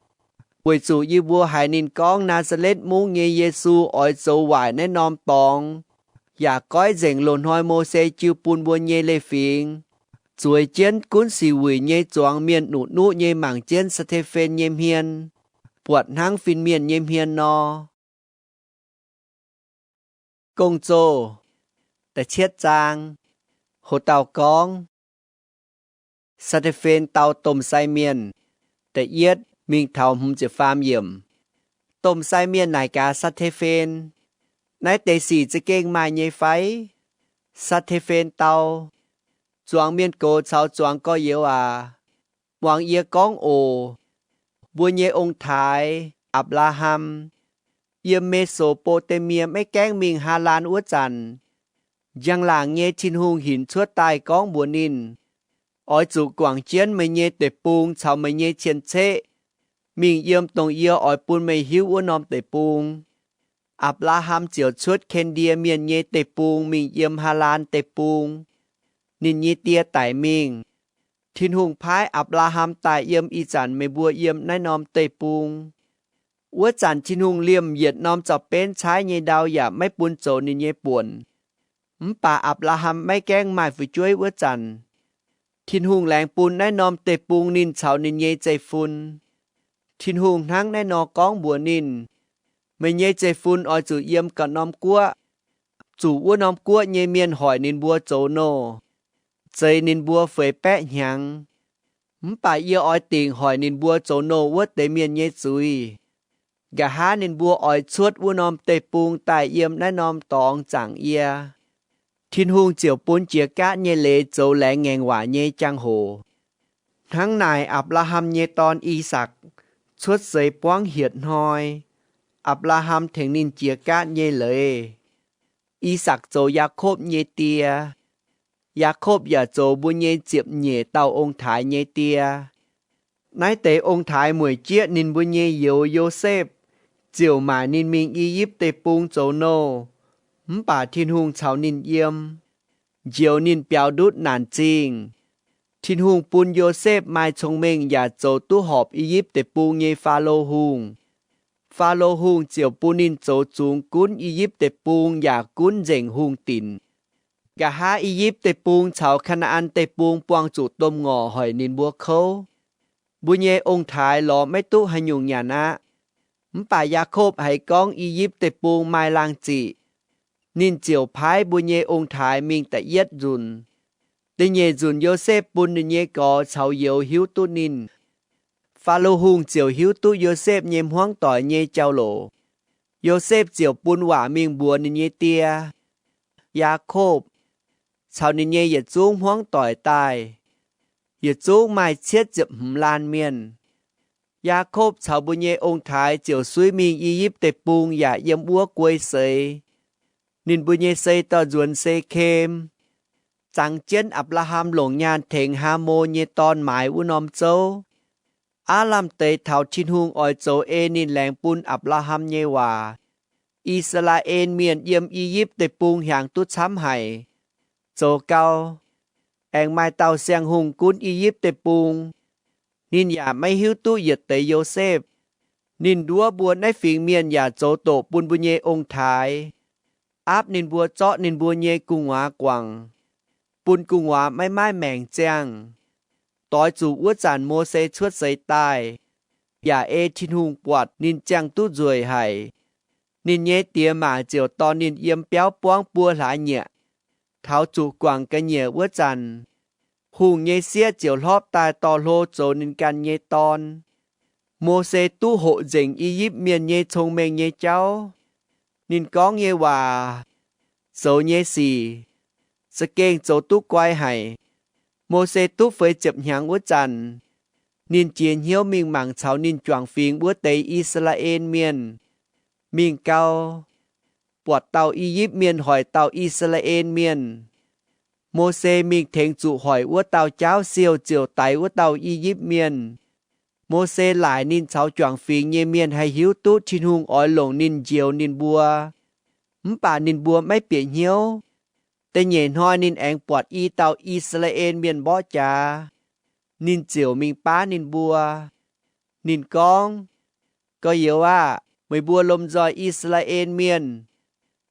weic zuqc yie mbuo haiz ninh gorngv Naa^saa^letv Mungv nyei Yesu oix zoux waaic naaiv norm dorngx, yaac goiv nzengc loz-hnoi Mose jiu bun mbuo nyei leiz-fingx, zueiz jienv Gunv Sic Wuic nyei zuangx mienh nuqv-nuqv nyei mangc jienv Saa^te^fen nyei hmien, buatc hnangv fin-mienh nyei hmien nor. Gong-Zoh da'cietv zaang. Ho dauh gorngv, Saa^te^fen dau domh sai mienh. Da'yietv mingh taux hmz ziepc faam yiemc. Domh sai mienh naaic gaax Saa^te^fen, Naaiv deix sic za'gengh maaih nyei fai? Saa^te^fen dau, Zuangx mienh gox caux zuangx gorx-youz aac, muangx yie gorngv oc. Mbuo nyei ong-taaix, Apc^laa^ham, yiem Me^so^mbo^taa^mie maiv gaengh mingh Haalaan wuov zanc, njang-laangc nyei Tin-Hungh hinc cuotv daaih gorngv mbuox ninh, Oix zuqc guangc jienv meih nyei deic-bung caux meih nyei cien-ceqv mingh yiem dongh yie oix bun meih hiuv wuov norm deic-bung. Apc^laa^ham ziouc cuotv Ken^ndie Mienh nyei deic-bung mingh yiem Haalaan Deic-Bung. Ninh nyei die daic mingh. Tin-Hungh paaiv Apc^laa^ham daaih yiem ih zanc meih mbuo yiem naaiv norm deic-bung. Wuov zanc Tin-Hungh liemh yietc norm zaux-benv caaiv nyei ndau yaac maiv bun zoux ninh nyei buonc. Mv baac Apc^laa^ham maiv gaengh maaih fu'jueiv wuov zanc, Tin-Hungh laengz bun naaiv norm deic-bung ninh caux ninh nyei zeiv-fun. Tin-Hungh hnangv naaiv nor gorngv mbuox ninh, Meih nyei zeiv-fun oix zuqc yiem gauh norm guoqv, zuqc wuov norm guoqv nyei mienh hoic ninh mbuo zoux nouh, zeix ninh mbuo feix baeqv hnyangx. Mv baac yie oix dingc hoic ninh mbuo zoux nouh wuov deix mienh nyei zuiz. Nqa'haav ninh mbuo oix cuotv wuov norm deic-bung daaih yiem naaiv norm dorngx zaangc yie. Tin-Hungh ziouc bun jiex gaatv nyei leiz zoux laengz ngaengc waac nyei jangx-hoc. Hnangv naaic, Apc^laa^ham nyei dorn, I^sakc, cuotv seix buangv hietc hnoi, Apc^laa^ham tengx ninh jiex gaatv nyei leiz. I^sakc zoux Yaakopv nyei die. Yaakopv yaac zoux mbuo nyei ziepc nyeic dauh ong-taaix nyei die. Naaiv deix ong-taaix mueic jieqv ninh mbuo nyei youz, Yosepv, ziouc maaic ninh mingh I^yipv Deic-Bung zoux nouh. Mv baac Tin-Hungh caux ninh yiem, njoux ninh biaux ndutv naanc zingh. Tin-Hungh bun Yosepv maaih cong-mengh yaac zoux duqv horpc I^yipv Deic-Bung nyei Faalo Hungh. Faalo Hungh ziouc bun ninh zoux zungx gunv I^yipv Deic-Bung yaac gunv nzengc hungh dinc. Nqa'haav I^yipv Deic-Bung caux Kaa^naa^an Deic-Bung buangh zuqc domh ngorc hoic ninh mbuo kouv. Mbuo nyei ong-taaix lorz maiv duqv haaix nyungc nyanc aqv. Mv baac Yaakopv haiz gorngv I^yipv Deic-Bung maaih laangh ziqc, ninh ziouc paaiv mbuo nyei ong-taaix mingh da'yietv nzunc. Da'nyeic nzunc Yosepv bun ninh nyei gorx caux youz hiuv duqv ninh. Faalo Hungh ziouc hiuv duqv Yosepv nyei hmuangv doic nyei jauv-louc. Yosepv ziouc bun waac mingh mbuox ninh nyei die, Yaakopv, caux ninh nyei yietc zungv hmuangv doic daaih. Yietc zungv maaih cietv ziepc hmz laanh mienh. Yaakopv caux mbuo nyei ong-taaix ziouc suiv mingh I^yipv Deic-Bung yaac yiem wuov guei seix. Ninh mbuo nyei sei dorh nzuonx Se^kem, zangx jienv Apc^laa^ham longc nyaanh tengx Haamo nyei dorn maaiz wuov norm zouv. Aav lamh deix taux Tin-Hungh oix zoux ei ninh laengz bun Apc^laa^ham nyei waac, I^saa^laa^en Mienh yiem I^yipv Deic-Bung hiaangx duqv camv haic, zoux gau, aengx maaih dauh siang-hungh gunv I^yipv Deic-Bung. Ninh yaac maiv hiuv duqv yietc deix Yosepv. Ninh nduov mbuo naaiv fingx mienh yaac zoux doqc bun mbuo nyei ong-taaix, aapv ninh mbuo zorqv ninh mbuo nyei gu'nguaaz guangc, bun gu'nguaaz maiv maaih maengc ziangh. Doix zuqc wuov zanc Mose cuotv seix daaih, yaac ei Tin-Hungh buatc ninh ziangh duqv nzueic haic. Ninh nyei diex maac ziouc dorh ninh yiem biauv buangv buo hlaax nyieqc. Taux zuqc guangc ga'nyiec wuov zanc, hungh nyei sieqv ziouc hlorpv daaih dorh hlo zoux ninh ganh nyei dorn. Mose duqv hoqc nzengc I^yipv Mienh nyei cong-mengh nyei jauv. Ninh gorngv nyei waac, zoux nyei sic, za'gengh zoux duqv guai haic. Mose duqv feix ziepc hnyangx wuov zanc, ninh jiez hnyouv mingh mangc caux ninh juangc fingx wuov deix I^saa^laa^en Mienh. Mingh gau, buatc dauh I^yipv Mienh hoic dauh I^saa^laa^en Mienh. Mose mingh tengx zuqc hoic wuov dauh jaauv siouh ziouc daix wuov dauh I^yipv Mienh. Mose laaic ninh caux juangc fingx nyei mienh haih hiuv duqv Tin-Hungh oix longc ninh njoux ninh mbuo. Mv baac ninh mbuo maiv bieqc hnyouv. Da'nyeic hnoi ninh aengx buatc i dauh I^saa^laa^en Mienh mborqv jaax. Ninh ziouc mingh baav ninh mbuo. Ninh gorngv, Gorx-youz aah! Meih mbuo lomh nzoih I^saa^laa^en Mienh,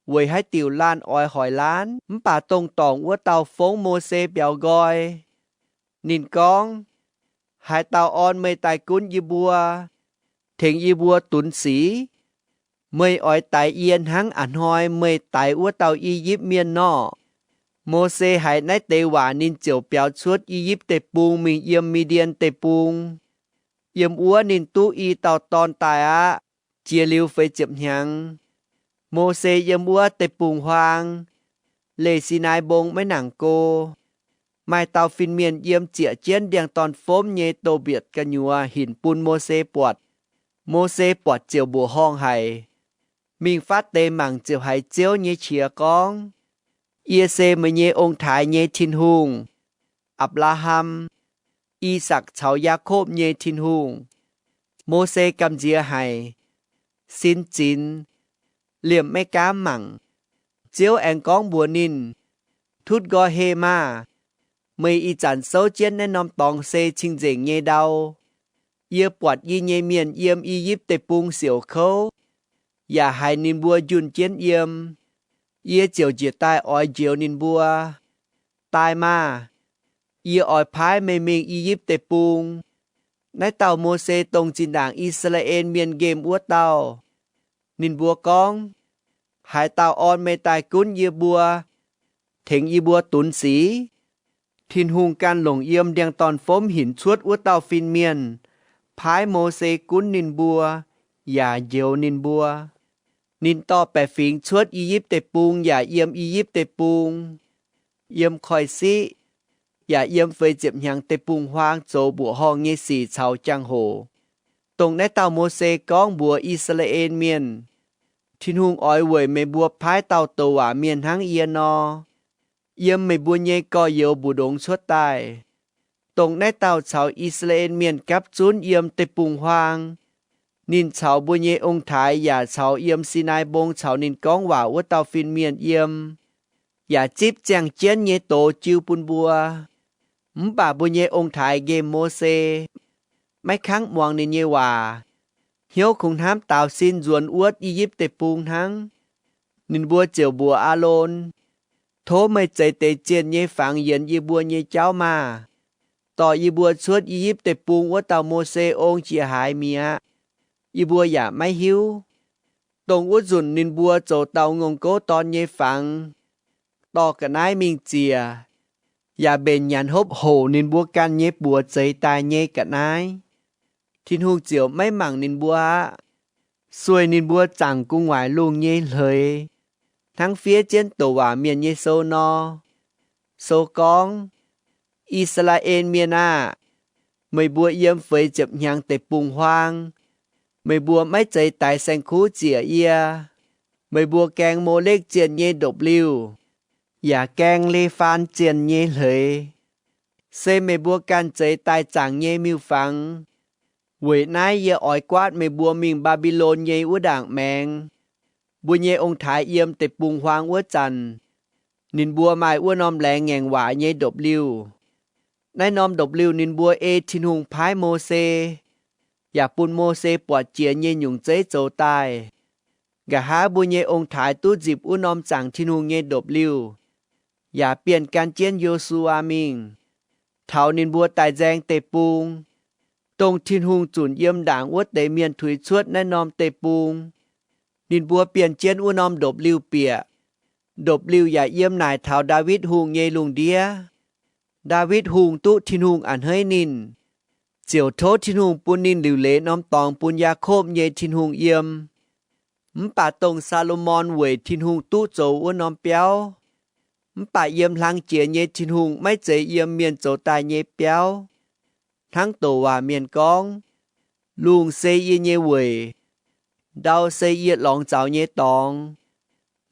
weic haaix diuc laanh oix hoic laanh? Mv baac dongh dorngc wuov dauh fongv Mose biaux nqoi. Ninh gorngv, Haaix dauh orn meih daaih gunv yie mbuo, tengx yie mbuo dunx sic? Meih oix daix yie hnangv a'hnoi meih daix wuov dauh I^yipv Mienh nor? Mose haiz naaiv deix waac ninh ziouc biaux cuotv I^yipv Deic-Bung mingh yiem Mi^ndien Deic-Bung. Yiem wuov ninh duqv i dauh dorn daaih aqv. Jiex liuz feix ziepc hnyangx, Mose yiem wuov deic-bung-huaang, leih Sinaai Mbong maiv nangc go. Maaih dauh fin-mienh yiem zieqc jienv ndiangx-dorn-fomv nyei douz-mbietc gu'nyuoz hinc bun Mose buatc. Mose buatc ziouc mbuoqc horngh haic. Mingh fatv deix mangc ziouc haiz Ziouv nyei qiex gorngv, Yie se meih nyei ong-taaix nyei Tin-Hungh, Apc^laa^ham, I^sakc caux Yaakopv nyei Tin-Hungh. Mose gamh nziex haic, sin zinx, liemh maiv gaamv mangc. Ziouv aengx gorngv mbuox ninh, Tutv nqoi heh maah! Meih ih zanc souv jienv naaiv norm dorngx se cing-nzengc nyei ndau. Yie buatc yie nyei mienh yiem I^yipv Deic-Bung siouc kouv, yaac haiz ninh mbuo njunh jienv yiem. Yie ziouc njiec daaih oix njoux ninh mbuo. Daaih maah! Yie oix paaiv meih mingh I^yipv Deic-Bung. Naaiv dauh Mose dongh zinh ndaangc I^saa^laa^en Mienh nqemh wuov dauh. Ninh mbuo gorngv, Haaix dauh orn meih daaih gunv yie mbuo, tengx yie mbuo dunx sic? Tin-Hungh ganh longc yiem ndiangx-dorn-fomv hinc cuotv wuov dauh fin-mienh, paaiv Mose gunv ninh mbuo, yaac njoux ninh mbuo. Ninh dorh baeqc fingx cuotv I^yipv Deic-Bung yaac yiem I^yipv Deic-Bung, yiem koiv-siqv, yaac yiem feix ziepc hnyangx deic-bung-huaang zoux mbuoqc horngh nyei sic caux jangx-hoc, dongh naaiv dauh Mose gorngv mbuox I^saa^laa^en Mienh, Tin-Hungh oix weic meih mbuo paaiv dauh douc waac mienh hnangv yie nor, yiem meih mbuo nyei gorx-youz mbu'ndongx cuotv daaih. Dongh naaiv dauh caux I^saa^laa^en Mienh gapv zunv yiem deic-bung-huaang. Ninh caux mbuo nyei ong-taaix yaac caux yiem Sinaai Mbong caux ninh gorngv waac wuov dauh fin-mienh yiem, yaac zipv ziangh jienv nyei doz jiu bun mbuo. Mv baac mbuo nyei ong-taaix nqemh Mose, maiv kangv muangx ninh nyei waac, hnyouv kungx hnamv daaux sin nzuonx wuov I^yipv Deic-Bung hnangv. Ninh mbuo ziouc mbuox Aalon, Tov meih zeix deix zienh nyei fangx yienx yie mbuo nyei jauv maah! Dorh yie mbuo cuotv I^yipv Deic-Bung wuov dauh Mose ong jiex haaix mi'aqv, yie mbuo yaac maiv hiuv. Dongh wuov nzunc ninh mbuo zoux dauh ngongh gouv dorn nyei fangx, dorh ga'naaiv mingh ziec, yaac mbenc nyanc hopv hoc ninh mbuo ganh nyei buoz zeix daaih nyei ga'naaiv. Tin-Hungh ziouc maiv mangc ninh mbuo aqv. Sueih ninh mbuo zaangc gu'nguaaic lungh nyei hleix, hnangv fiev jienv douc waac mienh nyei sou nor. Sou gorngv, I^saa^laa^en Mienh aah! Meih mbuo yiem feix ziepc hnyangx deic-bung-huaang, meih mbuo maiv zeiz daix saeng-kuv ziec yie. Meih mbuo gaeng Molekv zienh nyei ndopv-liuh, yaac gaeng Lefaan zienh nyei hleix. Se meih mbuo ganh zeix daaih zaangc nyei miuc-fangx. Weic naaiv yie oix guaatv meih mbuo mingh Mbaa^mbi^lon nyei wuov ndaangc maengx. Mbuo nyei ong-taaix yiem deic-bung-huaang wuov zanc, ninh mbuo maaih wuov norm laengz ngaengc waac nyei ndopv-liuh. Naaiv norm ndopv-liuh ninh mbuo ei Tin-Hungh paaiv Mose, yaac bun Mose buatc jiex nyei nyungc zeiv zoux daaih. Nqa'haav mbuo nyei ong-taaix duqv nzipc wuov norm zaangc Tin-Hungh nyei ndopv-liuh, yaac bienh gan jienv Yo^su^waa mingh. Taux ninh mbuo daaih nzaeng deic-bung, dongh Tin-Hungh zunc yiem ndaangc wuov deix mienh tuix cuotv naaiv norm deic-bung, ninh mbuo bienh jienv wuov norm ndopv-liuh bieqc. Ndopv-liuh yaac yiem naaic taux Ndaawitv Hungh nyei lungh ndiev. Ndaawitv Hungh duqv Tin-Hungh a'hneiv ninh, ziouc tov Tin-Hungh bun ninh liuc leiz norm dorngx bun Yaakopv nyei Tin-Hungh yiem. Mv baac dongh Saa^lo^morn weic Tin-Hungh duqv zoux wuov norm biauv. Mv baac yiem hlang jiex nyei Tin-Hungh maiv zeiz yiem mienh zoux daaih nyei biauv. Hnangv douc waac mienh gorngv, Lungh se yie nyei weic, ndau se yie lorngx zaux nyei dorngx.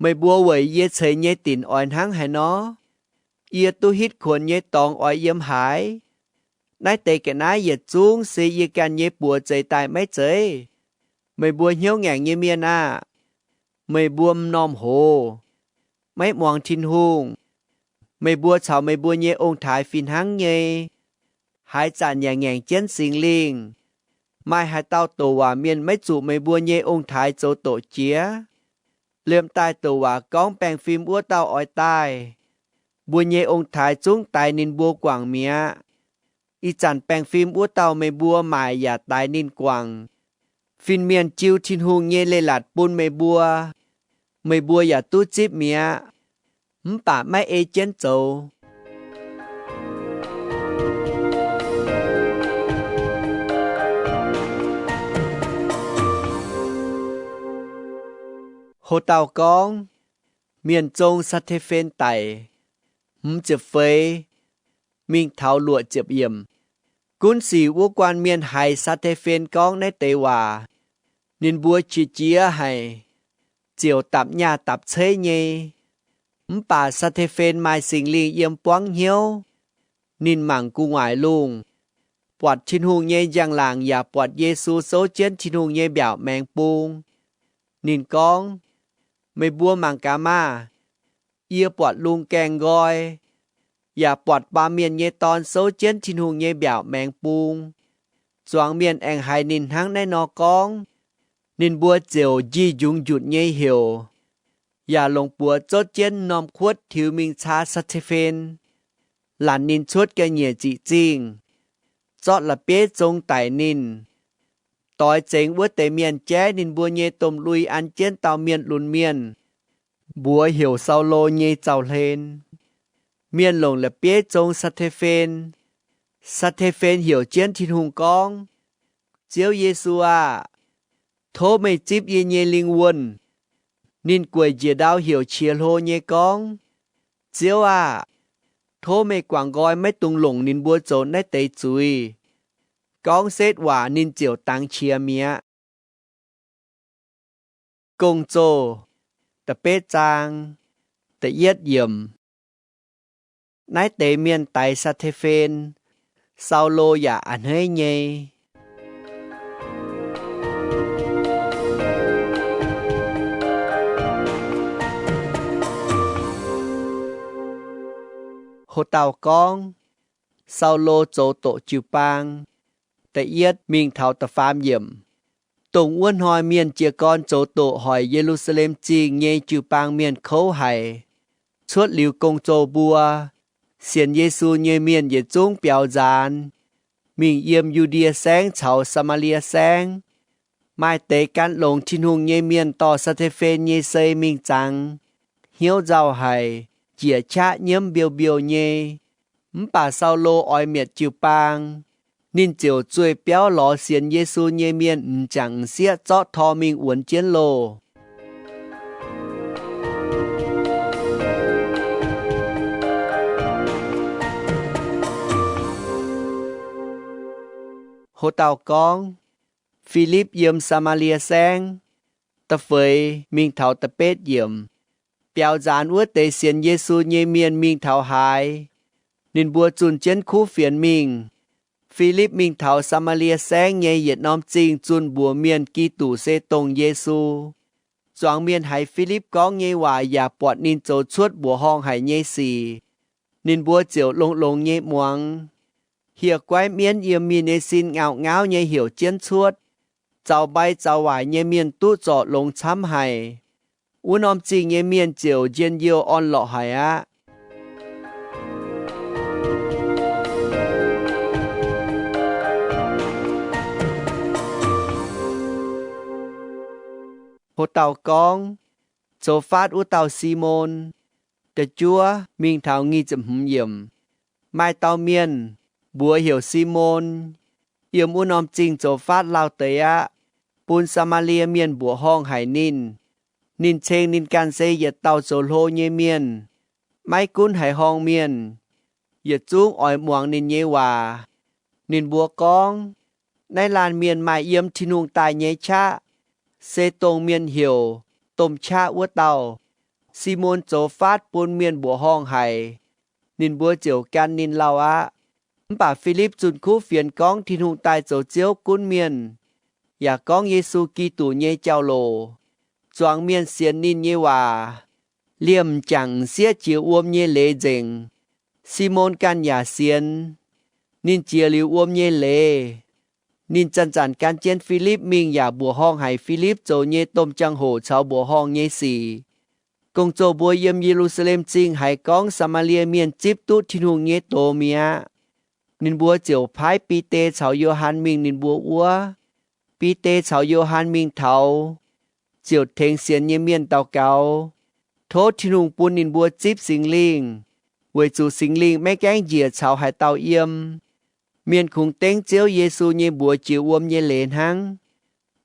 Meih mbuo weic yie ceix nyei dinc oix hnangv haaix nor? Yie duqv hitv kuonx nyei dorngx oix yiem haaix? Naaiv deix ga'naaiv yietc zungv se yie ganh nyei buoz zeix daaih maiv zeiz? Meih mbuo hnyouv ngaengc nyei mienh aah! Meih mbuo m'normh hoz, maiv muangx Tin-Hungh. Meih mbuo caux meih mbuo nyei ong-taaix fih hnangv nyei, haaix zanc yaac ngaengc jienv Singx Lingh. Maaih haaix dauh douc waac mienh maiv zuqc meih mbuo nyei ong-taaix zoux doqc jiex? Liemh daaih douc waac gorngv baengh fim wuov dauh oix daaih. Mbuo nyei ong-taaix zungv daix ninh mbuo guangc mi'aqv. Ih zanc baengh fim wuov dauh meih mbuo maaic yaac daix ninh guangc. Fin-mienh jiu Tin-Hungh nyei leiz-latc bun meih mbuo, meih mbuo yaac duqv zipv mi'aqv, mv baac maiv ei jienv zoux. Ho dauh gorngv, Mienh zong Saa^te^fen daic, hmz ziepc feix mingh taux luoqc ziepc yiemc. Gunv sic wuov guanh mienh haiz Saa^te^fen gorngv naaiv deix waac, ninh mbuo qiex jiez haic, ziouc dapc nyaah dapc ceiv nyei. Mv baac Saa^te^fen maaih Singx Lingh yiem buangv hnyouv. Ninh mangc gu'nguaaic lungh, buatc Tin-Hungh nyei njang-laangc yaac buatc Yesu souv jienv Tin-Hungh nyei mbiaauc maengx bung. Ninh gorngv, Meih mbuo mangc gaax maah! Yie buatc lungh gaengh nqoi, yaac buatc Baamh Mienh nyei Dorn souv jienv Tin-Hungh nyei mbiaauc maengx bung. Zuangx mienh aengx haiz ninh hnangv naaiv nor gorngv, ninh mbuo ziouc njih njungx njutc nyei heuc, yaac longc buoz zotv jienv norm kuotv tiux mingh caa Saa^te^fen, lanc ninh cuotv ga'nyiec ziqc zingh, zorqv la'bieiv zong daic ninh, doix zengx wuov deix mienh jaiv ninh mbuo nyei domh lui an jienv dauh mienh lunx mienh, mbuox heuc Saulo nyei zaux-hlen. mienh longc la'bieiv zong Saa^te^fen. Saa^te^fen heuc jienv Tin-Hungh gorngv, Ziouv Yesu aah! Tov meih zipv yie nyei lingh wuonh. Ninh gueic njiec ndau heuc qiex hlo nyei gorngv, Ziouv aah! Tov meih guangc nqoi maiv dungx longc ninh mbuo zoux naaiv deix zuiz. Gorngv setv waac ninh ziouc dangx qiex mi'aqv. Gong-Zoh da'betv zaang da'yietv yiemc. Naaiv deix mienh daix Saa^te^fen, Saulo yaac a'hneiv nyei. Ho dauh gorngv, Saulo zoux doqc jiu-baang. Da'yietv mingh taux da'faam yiemc. Dongh wuov hnoi mienh jiez gorn zoux doqc hoic Ye^lu^saa^lem Zingh nyei jiu-baang mienh kouv haic. Cuotv liuz gong-zoh mbuo, sienx Yesu nyei mienh yietc zungv biaux nzaanx, mingh yiem Yu^ndie Saengv caux Saa^maa^lie Saengv. Maaih deix gan longx Tin-Hungh nyei mienh dorh Saa^te^fen nyei sei mingh zangx, hnyouv nzauh haic, njiec qaqv nyiemv mbiouh mbiouh nyei. Mv baac Saulo oix mietc jiu-baang. Ninh ziouc zueih biauv lorz sienx Yesu nyei mienh m'jangc m'sieqv zorqv tor mingh wuonx jienv loh. Ho dauh gorngv, Filipv yiem Saa^maa^lie Saengv. Da'feix mingh taux da'betv yiemc. Biaux nzaanx wuov deix sienx Yesu nyei mienh mingh taux haaix, ninh mbuo zunh jienv kuv fienx mingh. Filipv mingh taux Saa^maa^lie Saengv nyei yietc norm zingh zunh mbuox mienh Giduc se dongh Yesu. Zuangx mienh haiz Filipv gorngv nyei waac yaac buatc ninh zoux cuotv mbuoqc horngh haic nyei sic, ninh mbuo ziouc longx-longx nyei muangx. Hieh guaiv mienv yiem mienh nyei sin ngauh ngauv nyei heuc jienv cuotv. Zaux mbai zaux waaic nyei mienh duqv zorc longx camv haic. Wuov norm zingh nyei mienh ziouc njien-youh orn-lorqc haic aqv. Ho dauh gorngv, Zoux faatv wuov dauh Simon. Da'juov mingh taux nyic ziepc hmz yiemc. Maaih dauh mienh, mbuox heuc Simon, yiem wuov norm zingh zoux faatv lauh deix aqv, bun Saa^maa^lie Mienh mbuoqc horngh haic ninh. Ninh ceng ninh ganh se yietc dauh zoux hlo nyei mienh, maiv gunv haiz horngh mienh, yietc zungv oix muangx ninh nyei waac. Ninh mbuo gorngv, Naaiv laanh mienh maaih yiem Tin-Hungh daaih nyei qaqv, se dongh mienh heuc Domh Qaqv wuov dauh. Simon zoux faatv bun mienh mbuoqc horngh haic, ninh mbuo ziouc gan ninh lauh aqv. Mv baac Filipv zunh kuv fienx gorngv Tin-Hungh daaih zoux Ziouv gunv mienh, yaac gorngv Yesu Giduc nyei jauv-louc. Zuangx mienh sienx ninh nyei waac, liemh m'jangc m'sieqv jiex wuom nyei leiz nzengc. Simon ganh yaac sienx. Ninh jiex liuz wuom nyei leiz, ninh zanc-zanc gan jienv Filipv mingh yaac mbuoqc horngh haic Filipv zoux nyei domh jangx-hoc caux mbuoqc horngh nyei sic. Gong-zoh mbuo yiem Ye^lu^saa^lem Zingh haiz gorngv Saa^maa^lie Mienh zipv duqv Tin-Hungh nyei doz mi'aqv. Ninh mbuo ziouc paaiv Bide caux Yo^han mingh ninh mbuo wuov. Bide caux Yo^han mingh taux, ziouc tengx sienx nyei mienh daux gaux, tov Tin-Hungh bun ninh mbuo zipv Singx Lingh, weic zuqc Singx Lingh maiv gaengh njiec caux haaix dauh yiem. Mienh kungx dengv Ziouv Yesu nyei mbuox jiex wuom nyei leiz hnangv.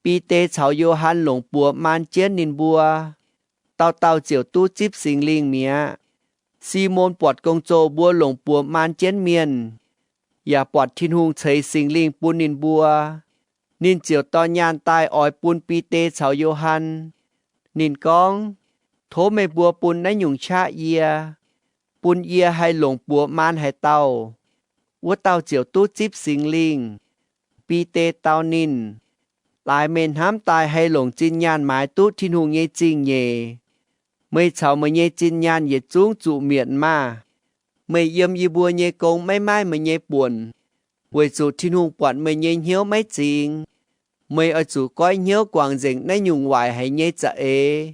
Bide caux Yo^han longc buoz maan jienv ninh mbuo, dauh dauh ziouc duqv zipv Singx Lingh mi'aqv. Simon buatc gong-zoh mbuo longc buoz maan jienv mienh, yaac buatc Tin-Hungh ceix Singx Lingh bun ninh mbuo, ninh ziouc dorh nyaanh daaih oix bun Bide caux Yo^han. Ninh gorngv, Tov meih mbuo bun naaiv nyungc qaqv yie, bun yie haih longc buoz maan haaix dauh, wuov dauh ziouc duqv zipv Singx Lingh. Bide dau ninh, Laaix meih hnamv daaih haih longc zinh nyaanh maaiz duqv Tin-Hungh nyei zingh nyeic, meih caux meih nyei zinh nyaanh yietc zungv zuqc mietc maah! Meih yiem yie mbuo nyei gong maiv maaih meih nyei buonc, weic zuqc Tin-Hungh buatc meih nyei hnyouv maiv zingx. Meih oix zuqc goiv hnyouv guangc nzengc naaiv nyungc waaic haic nyei za'eix.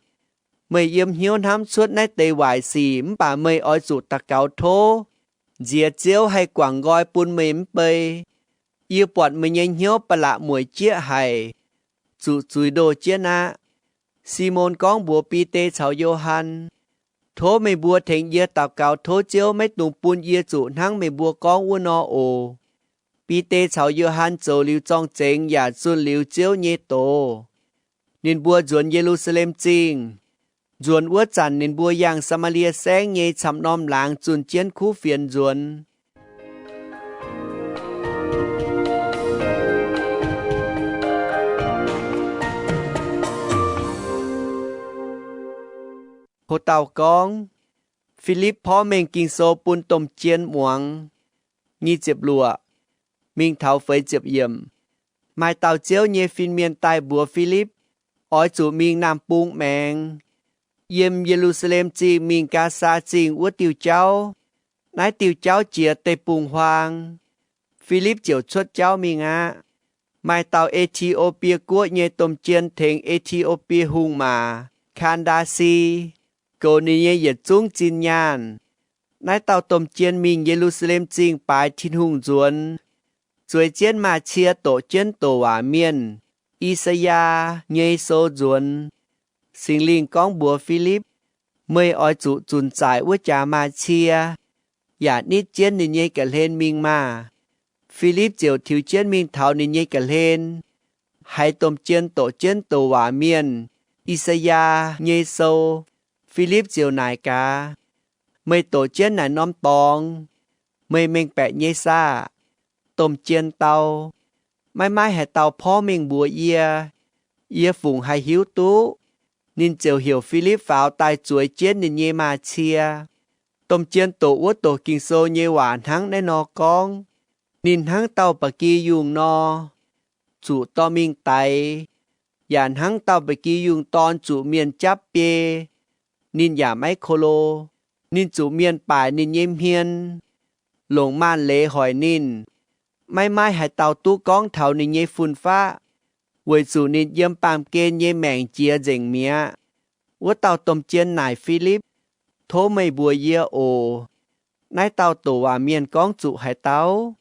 Meih yiem hnyouv hnamv cuotv naaiv deix waaic sic mv baac meih oix zuqc daux gaux tov, nziex Ziouv haih guangc nqoi bun meih mv bei. Yie buatc meih nyei hnyouv ba'laqc mueic jieqv haic, zuqc zuiz ndoh jienv aqv. Simon gorngv mbuox Bide caux Yo^han, Tov meih mbuo tengx yie daux gaux tov Ziouv maiv dungx bun yie zuqc hnangv meih mbuo gorngv wuov nor oc. Bide caux Yo^han zoux liuz zorng-zengx yaac zunh liuz Ziouv nyei doz. Ninh mbuo nzuonx Ye^lu^saa^lem Zingh. Nzuonx wuov zanc ninh mbuo yangh Saa^maa^lie Saengv nyei camv-norm laangz zunh jienv kuv fienx nzuonx. Ho dauh gorngv, Filipv porv mengh Ging-Sou bun domh jien muangx. Nyic ziepc luoqc mingh taux feix ziepc yiemc. Maaih dauh Ziouv nyei fin-mienh daaih mbuox Filipv, Oix zuqc mingh naamh bung maengx, yiem Ye^lu^saa^lem Zingh mingh Gaasaa Zingh wuov diuh jauv. Naaiv diuh jauv jiex deic-bung-huaang. Filipv ziouc cuotv jauv mingh aqv. Maaih dauh E^ti^o^bie Guoqv nyei domh jien tengx E^ti^o^bie Hungh maac, Kaan^ndaa^si, goux ninh nyei yietc zungv zinh nyaanh. Naaiv dauh domh jien mingh Ye^lu^saa^lem Zingh baaix Tin-Hungh nzuonx, zueiz jienv maaih cie doqc jienv doqc waac mienh, I^saa^yaa, nyei sou nzuonx. Singx Lingh gorngv mbuox Filipv, Meih oix zuqc zunc zaaic wuov jaax maaih cie, yaac nitv jienv ninh nyei ga'hlen mingh maah! Filipv ziouc tiux jienv mingh taux ninh nyei ga'hlen, haiz domh jien doqc jienv doqc waac mienh, I^saa^yaa, nyei sou. Filipv ziouc naaic gaax, Meih doqc jienv naaic norm dorngx, meih mengh baeqc nyei saah? Domh jien dau, Maiv maaih haaix dauh porv mengh mbuox yie. Yie fungc haih hiuv duqv. Ninh ziouc heuc Filipv faaux daaih zueiz jienv ninh nyei maaz-cie. Domh jien doqc wuov doqc Ging-Sou nyei waac hnangv naaiv nor gorngv, Ninh hnangv dauh ba'gi yungh nor, zuqc dorh mingh daix, yaac hnangv dauh ba'gi yungh dorn zuqc mienh japv biei, ninh yaac maiv ko lo. Ninh zuqc mienh baaic ninh nyei hmien, longc maanc leiz hoic ninh. Maiv maaih haaix dauh duqv gorngv taux ninh nyei fun-faqv, weic zuqc ninh yiem baamh gen nyei maengc jiex nzengc mi'aqv. Wuov dauh domh jien naaic Filipv, Tov meih mbuox yie oc. Naaiv dauh doqc waac mienh gorngv zuqc haaix dauh?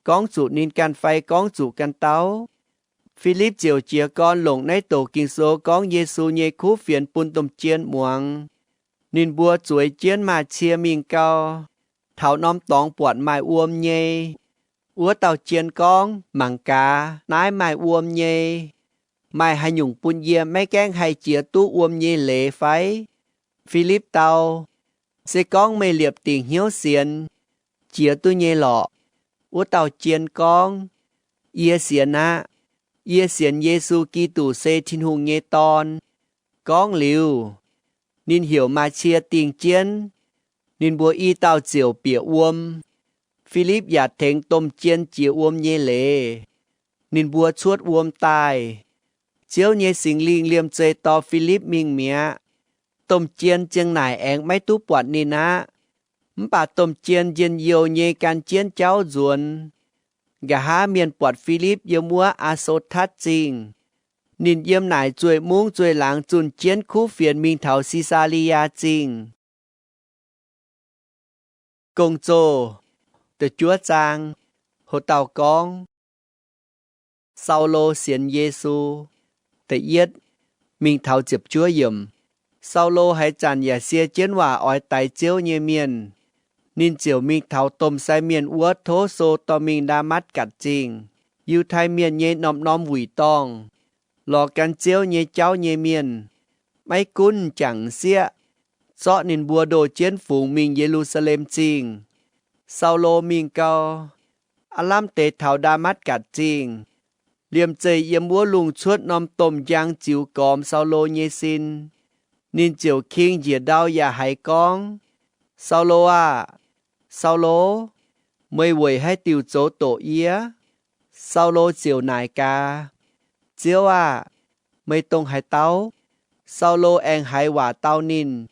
Gorngv zuqc ninh ganh fai gorngv zuqc ganh dauh? Filipv ziouc jiez gorn longc naaiv doqc Ging-Sou gorngv Yesu nyei kuv fienx bun domh jien muangx. Ninh mbuo zueiz jienv maaz-cie mingh gau, taux norm dorngx buatc maaih wuom nyei. Wuov dauh jien gorngv, Mangc gaax, naaiv maaih wuom nyei. Maaih haaix nyungc bun yie maiv gaengh haih jiex duqv wuom nyei leiz fai? Filipv dau, Se gorngv meih liepc dingc hnyouv sienx, jiex duqv nyei lorqc. Wuov dauh jien gorngv, Yie sienx aqv. Yie sienx Yesu Giduc se Tin-Hungh nyei Dorn. Gorngv liuz, ninh heuc maaz-cie dingh jienv. Ninh mbuo i dauh ziouc bieqc wuom. Filipv yaac tengx domh jien jiex wuom nyei leiz. Ninh mbuo cuotv wuom daaih. Ziouv nyei Singx Lingh liemh zeih dorh Filipv mingh mi'aqv. Domh jien ziang naaic aengx maiv duqv buatc ninh aqv. Mv baac domh jien njien-youh nyei gan jienv jauv nzuonx. Nqa'haav mienh buatc Filipv yiem wuov Aa^so^tatv Zingh. Ninh yiem naaic zueih mungv zueih laangz zunh jienv kuv fienx mingh taux Si^saa^li^yaa Zingh. Gong-Zoh da'juov zaang. Ho dauh gorngv, Saulo Sienx Yesu. Da'yietv mingh taux ziepc juov yiemc. Saulo haaix zanc yaac sie jienv waac oix daix Ziouv nyei mienh. Ninh ziouc mingh taux domh sai mienh wuov tov sou dorh mingh Ndaa^matv^gatc Zingh, Yiutai Mienh nyei norm-norm wuic dorngh, lorz gan Ziouv nyei jauv nyei mienh, maiv gunv m'jangc m'sieqv, zorqv ninh mbuo ndoh jienv fungx mingh Ye^lu^saa^lem Zingh. Saulo mingh gau, aav lamh deix taux Ndaa^matv^gatc Zingh. Liemh zeih yiem wuov lungh cuotv norm domh njang ziux gormx Saulo nyei sin. Ninh ziouc king njiec ndau yaac haiz gorngv, Saulo aah! Saulo, meih weic haaix diuc zoux doqc yie? Saulo ziouc naaic gaax, Ziouv aah! Meih dongh haaix dauh? Saulo aengx haiz waac dau ninh,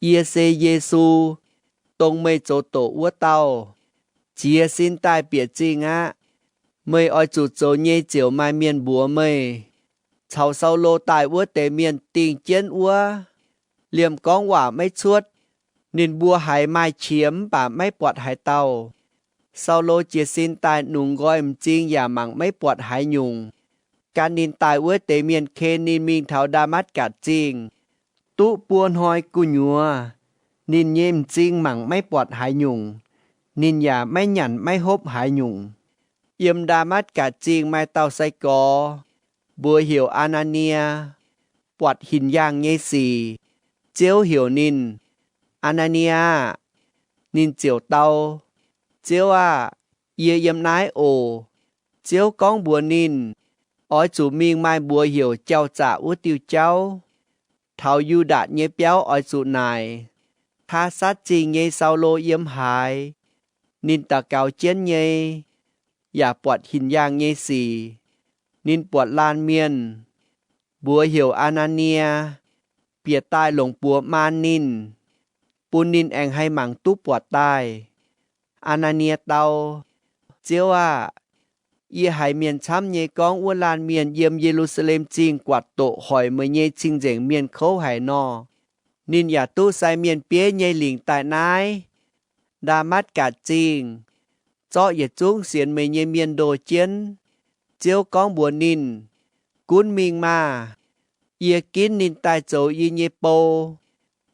Yie se Yesu, dongh meih zoux doqc wuov dauh. Jiez sin daaih bieqc zingh aqv. Meih oix zuqc zoux nyei ziouc maaih mienh mbuox meih, caux Saulo daaih wuov deix mienh dingh jienv wuov, liemh gorngv waac maiv cuotv. Ninh mbuo haiz maaih qiex mv baac maiv buatc haaix dauh. Saulo jiez sin daaih nungx nqoi m'zing yaac mangc maiv buatc haaix nyungc. Gan ninh daaih wuov deix mienh ken ninh mingh taux Ndaa^matv^gatc Zingh. Duqv buo hnoi gu'nyuoz, Ninh nyei m'zing mangc maiv buatc haaix nyungc. Ninh yaac maiv nyanc maiv hopv haaix nyungc. Yiem Ndaa^matv^gatc Zingh maaih dauh sai-gorx, mbuox heuc Aa^naa^nie, buatc hinc yaangh nyei sic. Ziouv heuc ninh, Aa^naa^nie aah! Ninh ziouc dau, Ziouv aah! Yie yiem naaiv oc. Ziouv gorngv mbuox ninh, Oix zuqc mingh maaih mbuox heuc Jauv-Zaqc wuov diuh jauv. Taux Yu^ndaatc nyei biauv oix zuqc naaic, Taasatv Zingh nyei Saulo yiem haaix. Ninh daux gaux jienv nyei, yaac buatc hinc yaangh nyei sic. Ninh buatc laanh mienh, mbuox heuc Aa^naa^nie, bieqc daaih longc buoz maan ninh, bun ninh aengx haih mangc duqv buatc daaih. Aa^naa^nie dau, Ziouv aah! Yie haiz mienh camv nyei gorngv wuov laanh mienh yiem Ye^lu^saa^lem Zingh guatc doqc hoic meih nyei cing-nzengc mienh kouv haic nor. Ninh yaac duqv sai mienh bieiv nyei lingc daaih naaiv Ndaa^matv^gatc Zingh, zorqv yietc zungv sienx meih nyei mienh ndoh jienv. Ziouv gorngv mbuox ninh, Gunv mingh maah! Yie ginv ninh daaih zoux yie nyei bou.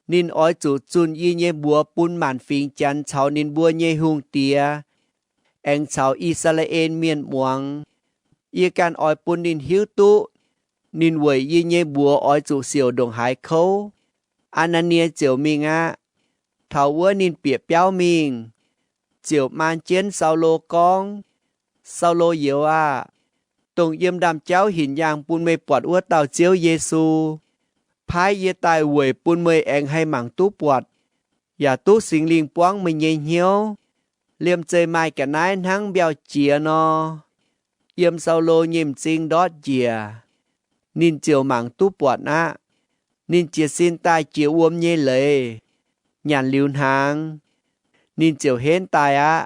Ninh oix zuqc zunh yie nyei mbuox bun maanc fingx Janx caux ninh mbuo nyei hungh diex aengx caux I^saa^laa^en Mienh muangx. Yie ganh oix bun ninh hiuv duqv ninh weic yie nyei mbuox oix zuqc siouc ndongc haaix kouv. Aa^naa^nie ziouc mingh aqv. Taux wuov ninh bieqc biauv mingh, ziouc maan jienv Saulo gorngv, Saulo youz aah! Dongh yiem ndaamv-jauv hinc yaangh bun meih buatc wuov dauh Ziouv Yesu, paaiv yie daaih weic bun meih aengx haih mangc duqv buatc, yaac duqv Singx Lingh buangv meih nyei hnyouv. Liemh zeih maaih ga'naaiv hnangv mbiauh jiex nor, yiem Saulo nyei m'zing ndortv njiec, ninh ziouc mangc duqv buatc aqv. Ninh jiez sin daaih jiex wuom nyei leiz, nyanc liuz hnaangx, ninh ziouc henv daaih aqv.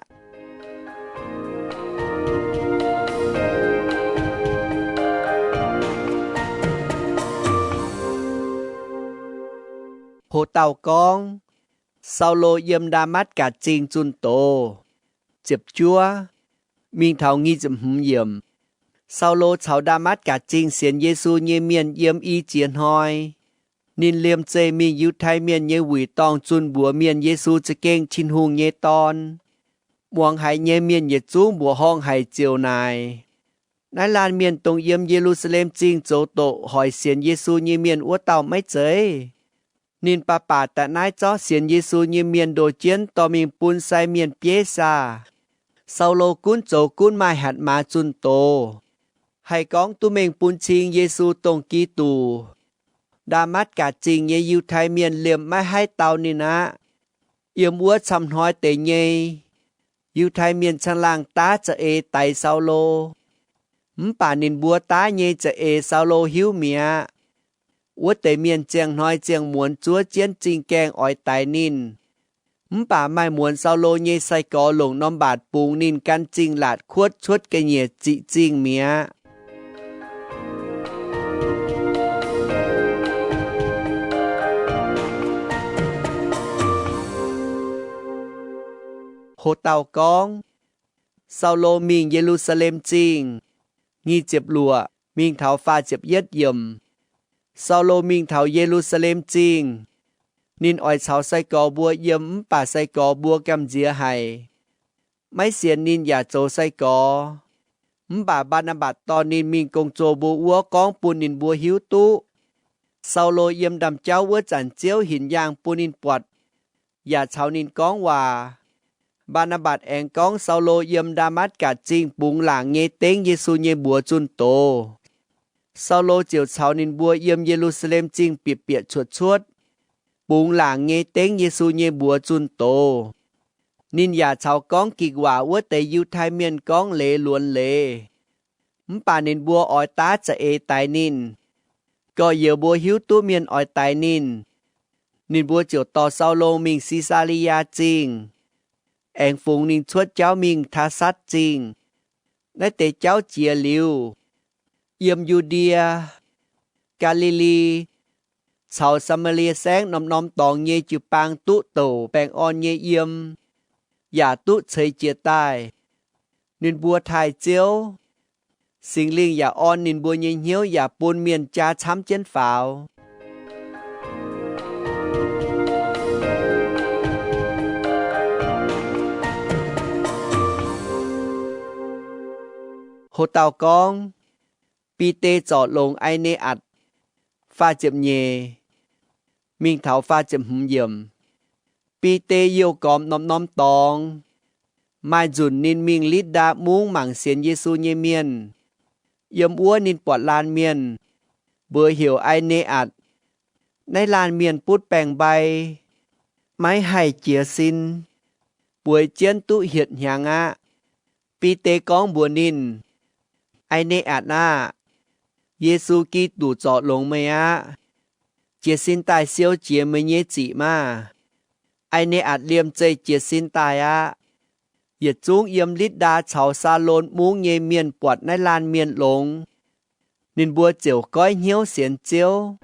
Ho dauh gorngv, Saulo yiem Ndaa^matv^gatc Zingh zunh doz. Ziepc juov, mingh taux nyic ziepc hmz yiemc. Saulo caux Ndaa^matv^gatc Zingh sienx Yesu nyei mienh yiem i ziex hnoi. Ninh liemh zeih mingh Yiutai Mienh nyei wuic dorngh zunh mbuox mienh Yesu za'gengh Tin-Hungh nyei Dorn. Muangx haiz nyei mienh yietc zungv mbuoqc horngh haic ziouc naaic, Naaiv laanh mienh dongh yiem Ye^lu^saa^lem Zingh zoux doqc hoic sienx Yesu nyei mienh wuov dauh maiv zeiz? Ninh baac baac daaih naaiv zorqv sienx Yesu nyei mienh ndoh jienv dorh mingh bun sai mienh bieiv saah? Saulo gunv zoux gunv maaih hatc maaz zunh doz, haih gorngv duqv mengh bun cing Yesu dongh Giduc. Ndaa^matv^gatc Zingh nyei Yiutai Mienh liemh maiv haih dau ninh aqv. Yiem wuov camv hnoi deix nyei, Yiutai Mienh caangh laangh daav za'eix daix Saulo. Mv baac ninh mbuo daav nyei za'eix Saulo hiuv mi'aqv. Wuov deix mienh ziangh hnoi ziangh muonz zuov jienv zingh gaengh oix daix ninh. Mv baac maaih muonz Saulo nyei sai-gorx longc norm mbaatc bungx ninh gan zingh laatc kuotv cuotv ga'nyiec ziqc zingh mi'aqv. Ho dauh gorngv, Saulo mingh Ye^lu^saa^lem Zingh. Nyic ziepc luoqc mingh taux faah ziepc yietv yiemc. Saulo mingh taux Ye^lu^saa^lem Zingh. Ninh oix caux sai-gorx mbuo yiem mv baac sai-gorx mbuo gamh nziex haic, maiv sienx ninh yaac zoux sai-gorx. Mv baac Mbaa^naa^mbatc dorh ninh mingh gong-zoh mbuo wuov gorngv bun ninh mbuo hiuv duqv Saulo yiem ndaamv-jauv wuov zanc Ziouv hinc yaangh bun ninh buatc yaac caux ninh gorngv waac. Mbaa^naa^mbatc aengx gorngv Saulo yiem Ndaa^matv^gatc Zingh bungx laangc nyei dengv Yesu nyei mbuox zunh doz. Saulo ziouc caux ninh mbuo yiem Ye^lu^saa^lem Zingh bieqc bieqc cuotv cuotv, bungx laangc nyei dengv Yesu nyei mbuox zunh doz. Ninh yaac caux gorngv Gikc waac wuov deix Yiutai Mienh gorngv leiz luonx leiz. Mv baac ninh mbuo oix daav za'eix daix ninh. Gorx-youz mbuo hiuv duqv mienh oix daix ninh, ninh mbuo ziouc dorh Saulo mingh Si^saa^li^yaa Zingh, aengx fungx ninh cuotv jauv mingh Taasatv Zingh. Naaiv deix jauv jiex liuz, yiem Yu^ndie, Gaa^li^li, caux Saa^maa^lie Saengv norm-norm dorngx nyei jiu-baang duqv douc baengh orn nyei yiem, yaac duqv ceix jiez daaih. Ninh mbuo taaih Ziouv, Singx Lingh yaac orn ninh mbuo nyei hnyouv yaac bun mienh jaa camv jienv faaux. Ho dauh gorngv, Bide zorc longx Ai^ne^atc, faah ziepc nyeic mingh taux faah ziepc hmz yiemc. Bide youh gormx norm-norm dorngx. Maaih nzunc ninh mingh Litv^ndaa Mungv mangc sienx Yesu nyei mienh. Yiem wuov ninh buatc laanh mienh, mbuox heuc Ai^ne^atc. Naaiv laanh mienh butv baengc-mbai, maiv haih jiez sin, bueix jienv duqv hietc hnyangx aqv. Bide gorngv mbuox ninh, Ai^ne^atc aah! Yesu Giduc zorc longx meih aqv. Jiez sin daaih siou jiex meih nyei ziqc maah! Ai^ne^atc liemh zeih jiez sin daaih aqv. Yietc zungv yiem Litv^ndaa caux Saalon Mungv nyei mienh buatc naaiv laanh mienh longx, ninh mbuo ziouc goiv hnyouv sienx Ziouv.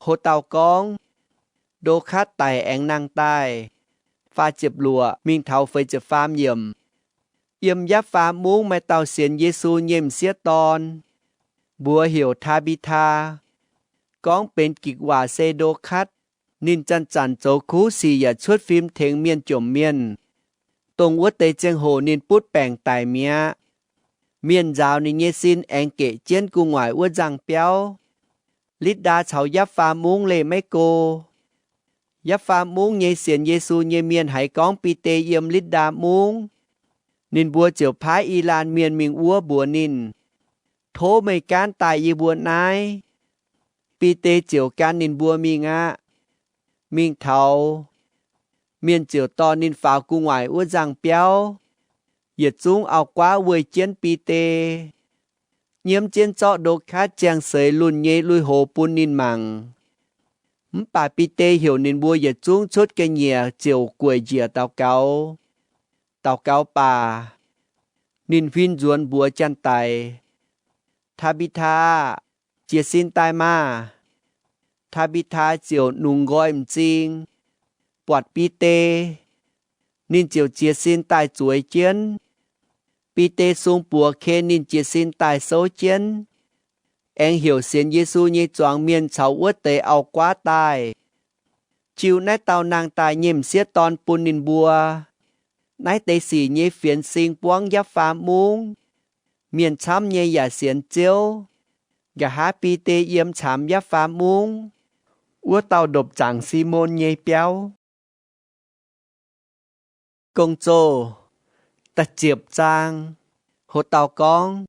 Ho dauh gorngv, Ndo^katv daic aengx nangh daaih, faah ziepc luoqc mingh taux feix ziepc faam yiemc. Yiem Yapv^faa Mungv maaih dauh sienx Yesu nyei m'sieqv dorn, mbuox heuc Taa^mbi^taa, gorngv benx Gikc waac se Ndo^katv. Ninh zanc-zanc zoux kuv sic yaac cuotv fim tengx mienh jomc mienh. Dongh wuov deix ziangh hoc ninh butv baengc daic mi'aqv. Mienh nzaaux ninh nyei sin aengx geqc jienv gu'nguaaic wuov nzangh biauv. Litv^ndaa caux Yapv^faa Mungv leih maiv go. Yapv^faa Mungv nyei sienx Yesu nyei mienh haiz gorngv Bide yiem Litv^ndaa Mungv, ninh mbuo ziouc paaiv i laanh mienh mingh wuov mbuox ninh, Tov meih gaanv daaih yie mbuo naaiv. Bide ziouc gan ninh mbuo mingh aqv. Mingh taux, mienh ziouc dorh ninh faaux gu'nguaaic wuov nzangh biauv. Yietc zungv auv-guaav weih jienv Bide, nyiemv jienv zorqv Ndo^katv ziangh seix lunh nyei lui-houx bun ninh mangc. Mv baac Bide heuc ninh mbuo yietc zungv cuotv ga'nyiec ziouc gueic njiec daux gaux. Daux gaux baac, ninh huin nzuonx mbuox janx-daic, Taa^mbi^taa aah! Jiez sin daaih maah! Taa^mbi^taa ziouc nungx nqoi m'zing, buatc Bide. Ninh ziouc jiez sin daaih zueiz jienv. Bide sung buoz ken ninh jiez sin daaih souv jienv, aengx heuc sienx Yesu nyei zuangx mienh caux wuov deix auv-guaav daaih, jiu naaiv dauh nangh daaih nyei m'sieqv dorn bun ninh mbuo. Naaiv deix sic nyei fienx-sing buangv Yapv^faa Mungv. Mienh camv nyei yaac sienx Ziouv. Nqa'haav Bide yiem caamx Yapv^faa Mungv, wuov dauh ndopv-zaangc Simon nyei biauv. Gong-zoh da'ziepc zaang. Ho dauh gorngv,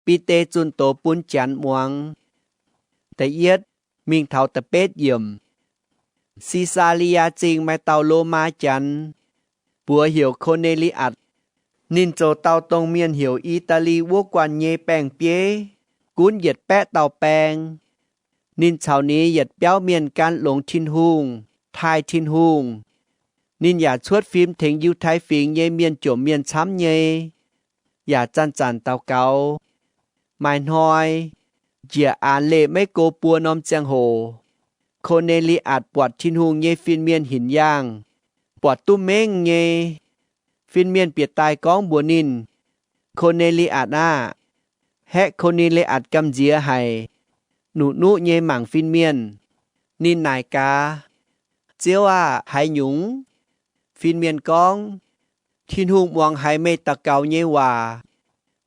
Bide zunh doz bun janx muangx. Da'yietv mingh taux da'betv yiemc. Si^saa^li^yaa Zingh maaih dauh Lomaa janx, mbuox heuc Ko^ne^li^atc. Ninh zoux dauh dongh mienh heuc I^daa^li wuov guanh nyei baeng-bieiv, gunv yietc baeqv dauh baeng. Ninh caux ninh yietc biauv mienh gan longx Tin-Hungh, taaih Tin-Hungh. Ninh yaac cuotv fim tengx Yiutai Fingx nyei mienh jomc mienh camv nyei, yaac zanc-zanc daux gaux. Maaih hnoi, njiec aanx leih maiv go buo norm ziangh hoc, Ko^ne^li^atc buatc Tin-Hungh nyei fin-mienh hinc yaangh, buatc duqv mengh nyei. Fin-mienh bieqc daaih gorngv mbuox ninh, Ko^ne^li^atc aah! Haeqv Ko^ne^li^atc gamh nziex haic, nuqv-nuqv nyei mangc fin-mienh. Ninh naaic gaax, Ziouv aah! Haaix nyungc? Fin-mienh gorngv, Tin-Hungh muangx haiz meih daux gaux nyei waac,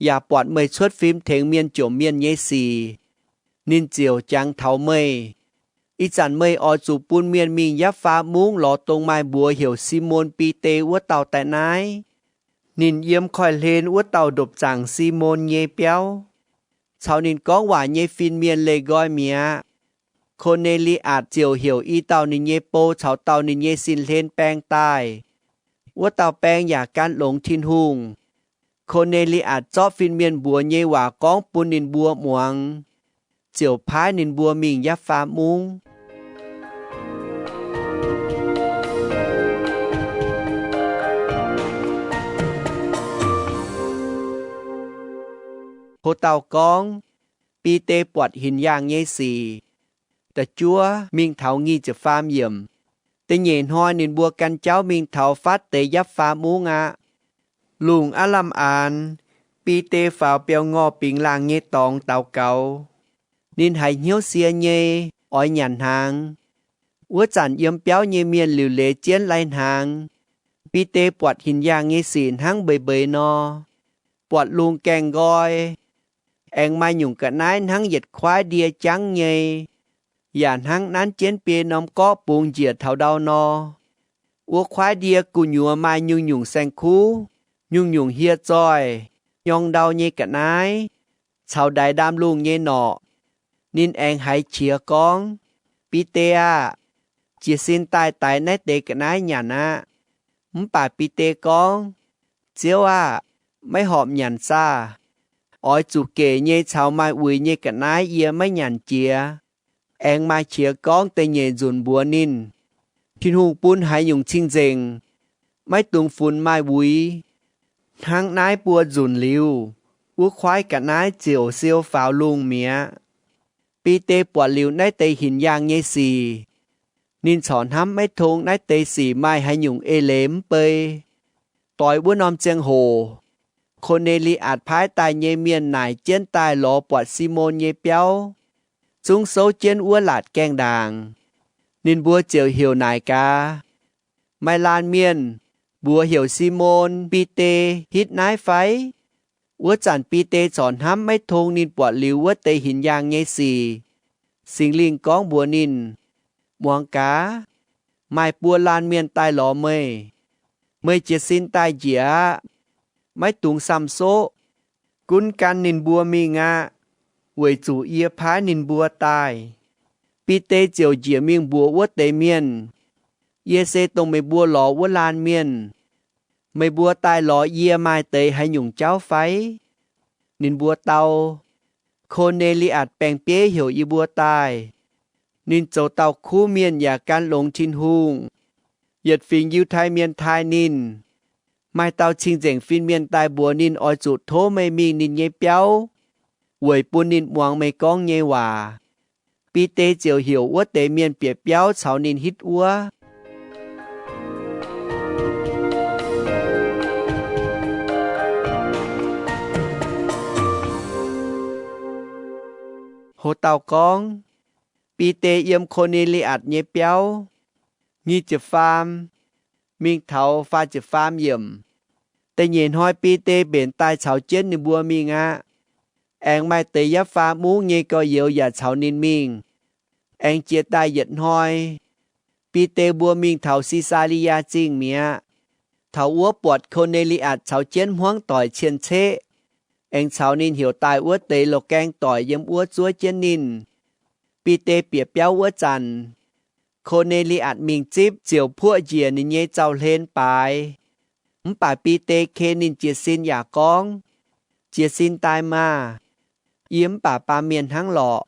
yaac buatc meih cuotv fim tengx mienh jomc mienh nyei sic. Ninh ziouc jangx taux meih. Ih zanc meih oix zuqc bun mienh mingh Yapv^faa Mungv lorz dongh maaih mbuox heuc Simon Bide wuov dauh daaih naaiv. Ninh yiem koiv-hlen wuov dauh ndopv-zaangc Simon nyei biauv. Caux ninh gorngv waac nyei fin-mienh leih nqoi mi'aqv. Ko^ne^li^atc ziouc heuc i dauh ninh nyei bou caux dauh ninh nyei sin-hlen baeng daaih. Wuov dauh baeng yaac gan longx Tin-Hungh. Ko^ne^li^atc zorqv fin-mienh mbuox nyei waac gorngv bun ninh mbuo muangx, ziouc paaiv ninh mbuo mingh Yapv^faa Mungv. Ho dauh gorngv, Bide buatc hinc yaangh nyei sic. Da'juov mingh taux nyic ziepc faam yiemc. Da'nyeic hnoi ninh mbuo gan jauv mingh taux fatv deix Yapv^faa Mungv aqv. Lungh aav lamh aanx, Bide faaux biaux ngorh bingx laangh nyei dorngx daux gaux. Ninh haiz hnyouv sie nyei, oix nyanc hnaangx. Wuov zanc yiem biauv nyei mienh liuc leiz jienv lai-hnaangx. Bide buatc hinc yaangh nyei sic hnangv mbeix mbeix nor, buatc lungh gaengh nqoi, aengx maaih nyungc ga'naaiv hnangv yietc kuaaiv ndie jangv nyei, yaac hnangv nanv jienv biei norm gorqv bungx njiec taux ndau nor. Wuov kuaaiv ndie gu'nyuoz maaih nyungc-nyungc saeng-kuv, nyungc-nyungc hieh zoih, nyorng ndau nyei ga'naaiv, caux ndaix ndaamv-lungh nyei norqc. Ninh aengx haiz qiex gorngv, Bide aah! Jiez sin daaih daix naaiv deix ga'naaiv nyanc aqv. Mv baac Bide gorngv, Ziouv aah! Maiv horpc nyanc saah! Oix zuqc gec nyei caux maaih uix nyei ga'naaiv yie maiv nyanc jiex. Aengx maaih qiex gorngv da'nyeic nzunc mbuox ninh, Tin-Hungh bun haaix nyungc cing-nzengc, maiv dungx funx maaih uix. Hnangv naaiv buo nzunc liuz, wuov kuaaiv ga'naaiv ziouc siou faaux lungh mi'aqv. Bide buatc liuz naaiv deix hinc yaangh nyei sic, ninh corc hnamv maiv tong naaiv deix sic maaih haaix nyungc eix leiz mv bei. Doix wuov norm ziangh hoc, Ko^ne^li^atc paaiv daaih nyei mienh naaic jienv daaih lorz buatc Simon nyei biauv, zungv souv jienv wuov laatc gaengh ndaangc. Ninh mbuo ziouc heuc naaic gaax, Maaih laanh mienh mbuox heuc Simon Bide hitv naaiv fai? Wuov zanc Bide corc hnamv maiv tong ninh buatc liuz wuov deix hinc yaangh nyei sic. Singx Lingh gorngv mbuox ninh, Muangx gaax, maaih buo laanh mienh daaih lorz meih. Meih jiez sin daaih njiec aqv. Maiv dungx samh soqv. Gunv gan ninh mbuo mingh aqv, weic zuqc yie paaiv ninh mbuo daaih. Bide ziouc njiec mingh mbuox wuov deix mienh, Yie se dongh meih mbuo lorz wuov laanh mienh. Meih mbuo daaih lorz yie maaih deix haaix nyungc jauv fai? Ninh mbuo dau, Ko^ne^li^atc baeng-bieiv heuc yie mbuo daaih. Ninh zoux dauh kuv mienh yaac gan longx Tin-Hungh. Yietc fingx Yiutai Mienh taaih ninh. Maaih dauh cing-nzengc fin-mienh daaih mbuox ninh oix zuqc tov meih mingh ninh nyei biauv, weic bun ninh muangx meih gorngv nyei waac. Bide ziouc heuc wuov deix mienh bieqc biauv caux ninh hitv wuov. Ho dauh gorngv, Bide yiem Ko^ne^li^atc nyei biauv. Nyic ziepc faam mingh taux faah ziepc faam yiemc. Da'nyeic hnoi Bide mbenc daaih caux jienv ninh mbuo mingh aqv. Aengx maaih deix yapv faa mungv nyei gorx-youz yaac caux ninh mingh. Aengx jiex daaih yietc hnoi, Bide mbuo mingh taux Si^saa^li^yaa Zingh mi'aqv. Taux wuov buatc Ko^ne^li^atc caux jienv hmuangv doic cien-ceqv, aengx caux ninh heuc daaih wuov deix loz-gaeng doic yiem wuov zuov jienv ninh. Bide bieqc biauv wuov zanc, Ko^ne^li^atc mingh zipv ziouc puoqv njiec ninh nyei zaux-hlen baaix. Mv baac Bide ken ninh jiez sin yaac gorngv, Jiez sin daaih maah! Yie mv baac baamh mienh hnangv lorqc.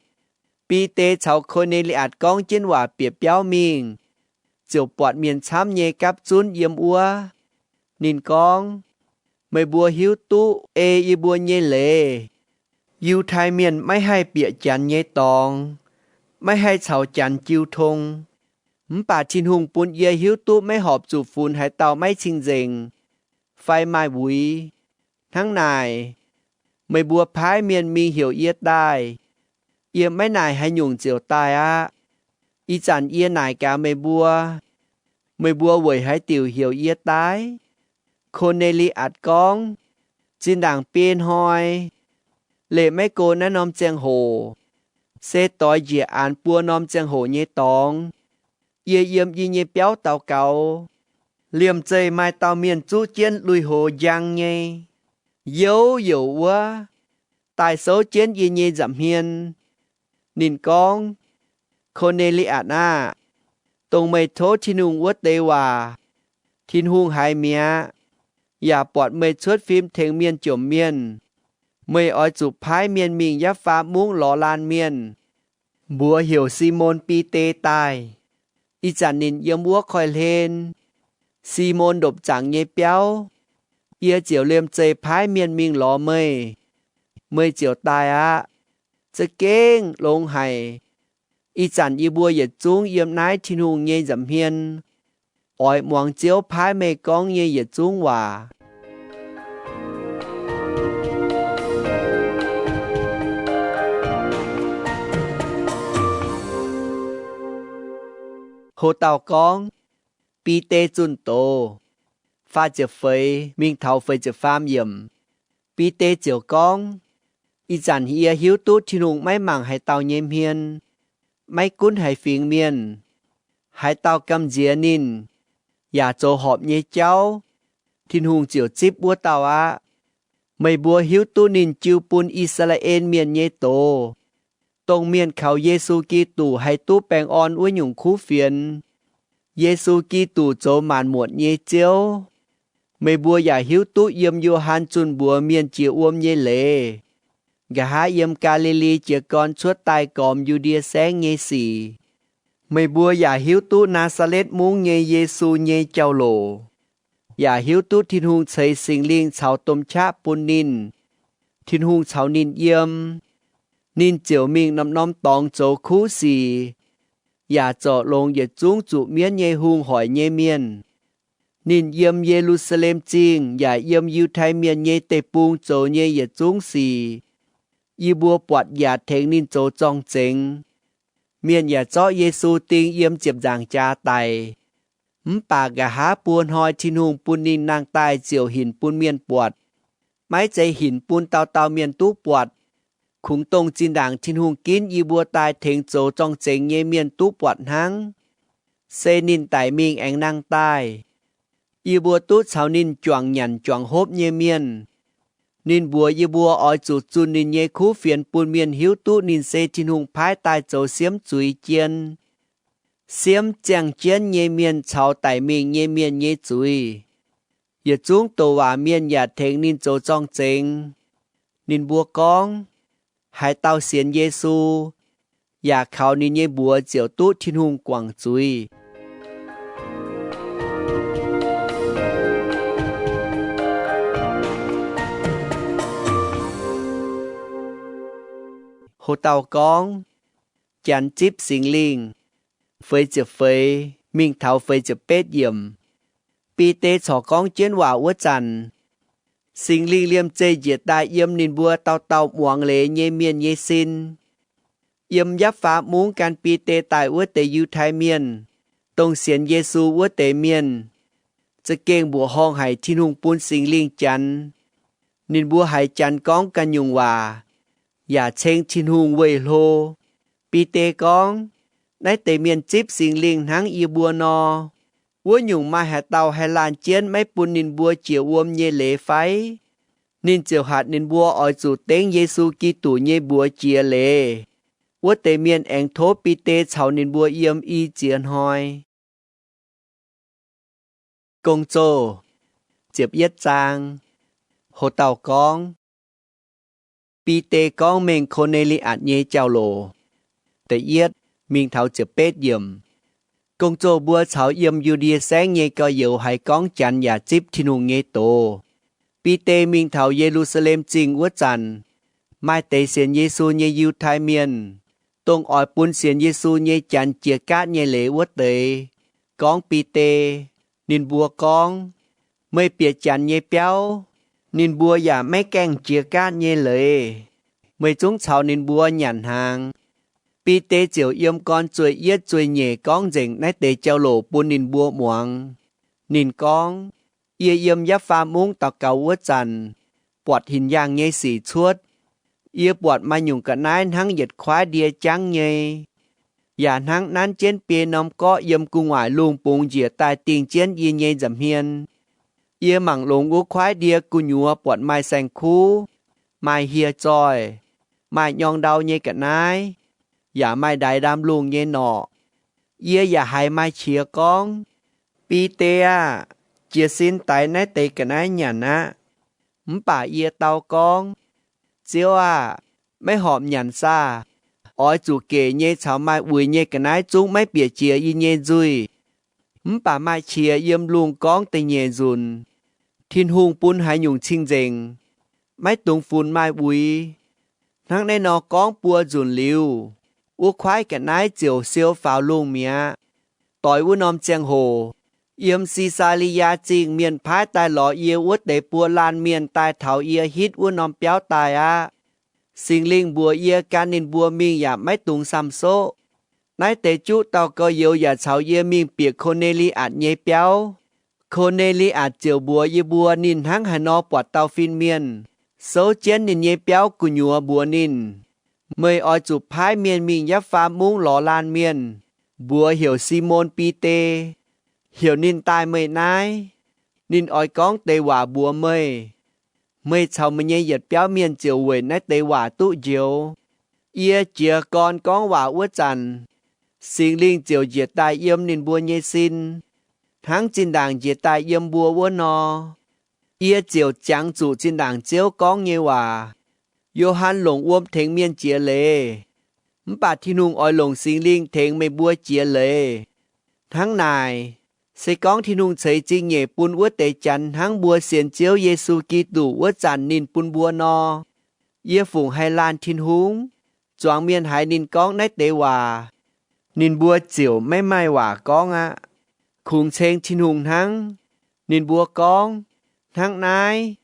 Bide caux Ko^ne^li^atc gorngv jienv waac bieqc biauv mingh, ziouc buatc mienh camv nyei gapv zunv yiem wuov. Ninh gorngv, Meih mbuo hiuv duqv ei yie mbuo nyei leiz, Yiutai Mienh maiv haih bieqc Janx nyei dorngx, maiv haih caux Janx jiu tong. Mv baac Tin-Hungh bun yie hiuv duqv maiv horpc zuqc funx haaix dauh maiv cing-nzengc fai maaih wuiz. Hnangv naaic, meih mbuo paaiv mienh mingh heuc yie daaih. Yie maiv naaic haaix nyungc ziouc daaih aqv. Ih zanc yie naaic gaax meih mbuo, meih mbuo weic haaix diuc heuc yie daaih? Ko^ne^li^atc gorngv, Zinh ndaangc biei hnoi, leih maiv go naaiv norm ziangh hoc, se doix njiec aanx buo norm ziangh hoc nyei dorngx, yie yiem yie nyei biauv daux gaux. Liemh zeih maaih dauh mienh zuqv jienv lui-houx njang nyei, youv youc wuov, daaih souv jienv yie nyei nza'hmien. Ninh gorngv, Ko^ne^li^atc aah! Dongh meih tov Tin-Hungh wuov deix waac, Tin-Hungh haiz mi'aqv, yaac buatc meih cuotv fim tengx mienh jomc mienh. Meih oix zuqc paaiv mienh mingh yapv faa mungv lorz laanh mienh, mbuox heuc Simon Bide daaih. Ih zanc ninh yiem wuov koiv-hlen, Simon Ndopv-Zaangc nyei biauv. Yie ziouc liemh zeih paaiv mienh mingh lorz meih, meih ziouc daaih aqv. Za'gengh longx haic. Ih zanc yie mbuo yietc zungv yiem naaiv Tin-Hungh nyei nza'hmien oix muangx Ziouv paaiv meih gorngv nyei yietc zungv waac. Ho dauh gorngv, Bide zunh doz, faah ziepc feix mingh taux feix ziepc faam yiemc. Bide ziouc gorngv, Ih zanc yie hiuv duqv Tin-Hungh maiv mangc haaix dauh nyei hmien, maiv gunv haaix fingx mienh. Haaix dauh gamh nziex ninh, yaac zoux horpc nyei jauv, Tin-Hungh ziouc zipv wuov dauh aqv. Meih mbuo hiuv duqv ninh jiu bun I^saa^laa^en Mienh nyei doz, dongh mienh kaux Yesu Giduc haih duqv baengh orn wuov nyungc kuv fienx. Yesu Giduc zoux maanc muotc nyei Ziouv. Meih mbuo yaac hiuv duqv yiem Yo^han zunh mbuox mienh jiex wuom nyei leiz, nqa'haav yiem Gaa^li^li Jiez Gorn cuotv daaih gormx Yu^ndie Saengv nyei sic. Meih mbuo yaac hiuv duqv Naa^saa^letv Mungv nyei Yesu nyei jauv-louc, yaac hiuv duqv Tin-Hungh ceix Singx Lingh caux domh qaqv bun ninh. Tin-Hungh caux ninh yiem, ninh ziouc mingh norm-norm dorngx zoux kuv sic, yaac zorc longx yietc zungv zuqc mienv nyei hungh hoic nyei mienh. Ninh yiem Ye^lu^saa^lem Zingh yaac yiem Yiutai Mienh nyei deic-bung zoux nyei yietc zungv sic, yie mbuo buatc yaac tengx ninh zoux zorng-zengx. Mienh yaac zorqv Yesu ding yiem ziepc nzaangc jaax daic. Mv baac nqa'haav buo hnoi Tin-Hungh bun ninh nangh daaih ziouc hinc bun mienh buatc, maiv zeiz hinc bun dauh dauh mienh duqv buatc. Kungx dongh zinh ndaangc Tin-Hungh ginv yie mbuo daaih tengx zoux zorng-zengx nyei mienh duqv buatc hnangv. Se ninh daic mingh aengx nangh daaih, yie mbuo duqv caux ninh juangc nyanc juangc hopv nyei mienh. Ninh mbuox yie mbuo oix zuqc zunh ninh nyei kuv fienx bun mienh hiuv duqv ninh se Tin-Hungh paaiv daaih zoux siemv zuiz jien, siemv ziangh jienv nyei mienh caux daic mingh nyei mienh nyei zuiz. Yietc zungv douc waac mienh yaac tengx ninh zoux zorng-zengx. Ninh mbuo gorngv, Haaix dauh sienx Yesu yaac kaux ninh nyei mbuox ziouc duqv Tin-Hungh guangc zuiz. Ho dauh gorngv, Janx zipv Singx Lingh, feix ziepc feix mingh taux feix ziepc betv yiemc. Bide corc gorngv jienv waac wuov zanc, Singx Lingh liemh zeih njiec daaih yiem ninh mbuo dauh dauh muangx leiz nyei mienh nyei sin. Yiem Yapv^faa Mungv gan Bide daaih wuov deix Yiutai Mienh, dongh sienx Yesu wuov deix mienh, za'gengh mbuoqc horngh haic Tin-Hungh bun Singx Lingh Janx. Ninh mbuo haiz Janx gorngv ganh nyungc waac, yaac ceng Tin-Hungh weih hlo. Bide gorngv, Naaiv deix mienh zipv Singx Lingh hnangv yie mbuo nor, wuov nyungc maaih haaix dauh haih laanh jienv maiv bun ninh mbuo jiex wuom nyei leiz fai? Ninh ziouc hatc ninh mbuo oix zuqc dengv Yesu Giduc nyei mbuox jiex leiz. Wuov deix mienh aengx tov Bide caux ninh mbuo yiem i ziex hnoi. Gong-Zoh ziepc yietv zaang. Ho dauh gorngv, Bide gorngv mengh Ko^ne^li^atc nyei jauv-louc. Da'yietv mingh taux ziepc betv yiemc. Gong-zoh mbuo caux yiem Yu^ndie Saengv nyei gorx-youz haiz gorngv Janx yaac zipv Tin-Hungh nyei doz. Bide mingh taux Ye^lu^saa^lem Zingh wuov zanc, maaih deix sienx Yesu nyei Yiutai Mienh, dongh oix bun sienx Yesu nyei Janx jiex gaatv nyei leiz wuov deix, gorngv Bide. Ninh mbuo gorngv, Meih bieqc Janx nyei biauv, ninh mbuo yaac maiv gaengh jiex gaatv nyei leiz. Meih zungv caux ninh mbuo nyanc hnaangx. Bide ziouc yiem gorn zueih yietv zueih nyeic gorngv nzengc naaiv deix jauv-louc bun ninh mbuo muangx. Ninh gorngv, Yie yiem Yapv^faa Mungv daux gaux wuov zanc, buatc hinc yaangh nyei sic cuotv. Yie buatc maaih nyungc ga'naaiv hnangv yietc kuaaiv ndie jangv nyei, yaac hnangv nanv jienv biei norm gorqv yiem gu'nguaaic lungh bungx njiec daaih dingh jienv yie nyei nza'hmien. Yie mangc longx wuov kuaaiv ndie gu'nyuoz buatc maaih saeng-kuv, maaih hieh zoih, maaih nyorng ndau nyei ga'naaiv, yaac maaih ndaix ndaamv-lungh nyei norqc. Yie yaac haiz maaih qiex gorngv, Bide aah! Jiez sin daix naaiv deix ga'naaiv nyanc aqv. Mv baac yie dau gorngv, Ziouv aah! Maiv horpc nyanc saah! Oix zuqc gec nyei caux maaih uix nyei ga'naaiv zungv maiv bieqc jiex yie nyei nzuih. Mv baac maaih qiex yiem lungh gorngv da'nyeic nzunc, Tin-Hungh bun haaix nyungc cing-nzengc, maiv dungx funx maaih uix. Hnangv naaiv nor gorngv buo nzunc liuz, wuov kuaaiv ga'naaiv ziouc siou faaux lungh mi'aqv. Doix wuov norm ziangh hoc, yiem Si^saa^li^yaa Zingh mienh paaiv daaih lorz yie wuov deix buo laanh mienh daaih taux yie hitv wuov norm biauv daaih aqv. Singx Lingh mbuox yie gan ninh mbuo mingh yaac maiv dungx samh soqv. Naaiv deix juqv dauh gorx-youz yaac caux yie mingh bieqc Ko^ne^li^atc nyei biauv. Ko^ne^li^atc ziouc mbuox yie mbuo ninh hnangv haaix nor buatc dauh fin-mienh, souv jienv ninh nyei biauv gu'nyuoz mbuox ninh, Meih oix zuqc paaiv mienh mingh Yapv^faa Mungv lorz laanh mienh, mbuox heuc Simon Bide. Heuc ninh daaih meih naaiv. Ninh oix gorngv deix waac mbuox meih. Meih caux meih nyei yietc biauv mienh ziouc weic naaiv deix waac duqv njoux. Yie jiez gorn gorngv waac wuov zanc, Singx Lingh ziouc njiec daaih yiem ninh mbuo nyei sin, hnangv zinh ndaangc njiec daaih yiem mbuo wuov nor. Yie ziouc jangx zuqc zinh ndaangc Ziouv gorngv nyei waac, Yo^han longc wuom tengx mienh jiex leiz, mv baac Tin-Hungh oix longc Singx Lingh tengx meih mbuo jiex leiz. Hnangv naaic, se gorngv Tin-Hungh ceix zingh nyeic bun wuov deix Janx hnangv mbuo sienx Ziouv Yesu Giduc wuov zanc ninh bun mbuo nor, yie fungc haih laanh Tin-Hungh? Zuangx mienh haiz ninh gorngv naaiv deix waac, ninh mbuo ziouc maiv maaih waac gorngv aqv. Kungx ceng Tin-Hungh hnangv. Ninh mbuo gorngv, Hnangv naaiv,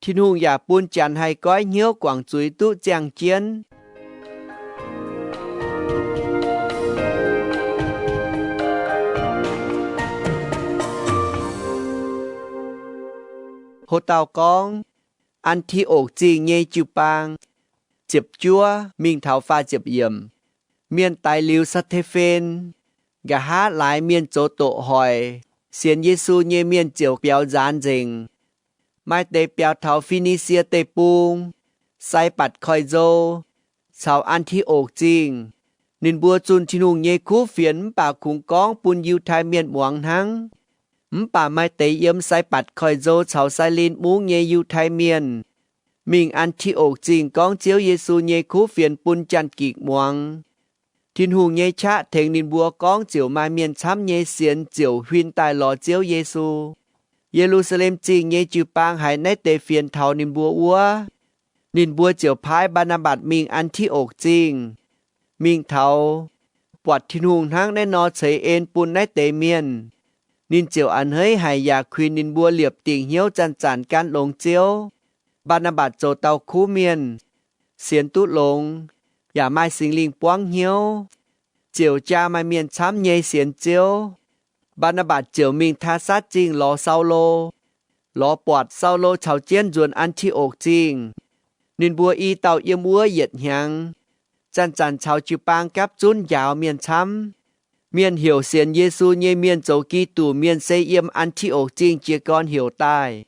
Tin-Hungh yaac bun Janx haih goiv hnyouv guangc zuiz duqv ziangh jienv. Ho dauh gorngv, An^ti^okc Zingh nyei jiu-baang, ziepc juov mingh taux faah ziepc yiemc. Mienh daix liuz Saa^te^fen, nqa'haav laaix mienh zoux doqc hoic, sienx Yesu nyei mienh ziouc biaux nzaanx nzengc. Maaih deix biaux taux Fi^ni^sie Deic-Bung, Saibatc Koiv-Nzou, caux An^ti^okc Zingh. Ninh mbuo zunh Tin-Hungh nyei kuv fienx mv baac kungx gorngv bun Yiutai Mienh muangx hnangv. Mv baac maaih deix yiem Saibatc Koiv-Nzou caux Sailin Mungv nyei Yiutai Mienh mingh An^ti^okc Zingh gorngv Ziouv Yesu nyei kuv fienx bun Janx-Gikc muangx. Tin-Hungh nyei qaqv tengx ninh mbuo gorngv ziouc maaih mienh camv nyei sienx ziouc huin daaih lorz Ziouv Yesu. Ye^lu^saa^lem Zingh nyei jiu-baang haiz naaiv deix fienx taux ninh mbuo wuov, ninh mbuo ziouc paaiv Mbaa^naa^mbatc mingh An^ti^okc Zingh. Mingh taux, buatc Tin-Hungh hnangv naaiv nor ceix en bun naaiv deix mienh, ninh ziouc a'hneiv haic yaac kuinx ninh mbuo liepc dingc hnyouv zanc-zanc gan longx Ziouv. Mbaa^naa^mbatc zoux dauh kuv mienh, sienx duqv longx, yaac maaih Singx Lingh buangv hnyouv, ziouc jaa maaih mienh camv nyei sienx Ziouv. Mbaa^naa^mbatc ziouc mingh Taasatv Zingh lorz Saulo. Lorz buatc Saulo caux jienv nzuonx An^ti^okc Zingh. Ninh mbuo i dauh yiem wuov yietc hnyangx, zanc-zanc caux jiu-baang gapv zunv njaaux mienh camv. Mienh heuc sienx Yesu nyei mienh zoux Giduc mienh se yiem An^ti^okc Zingh jiez gorn heuc daaih.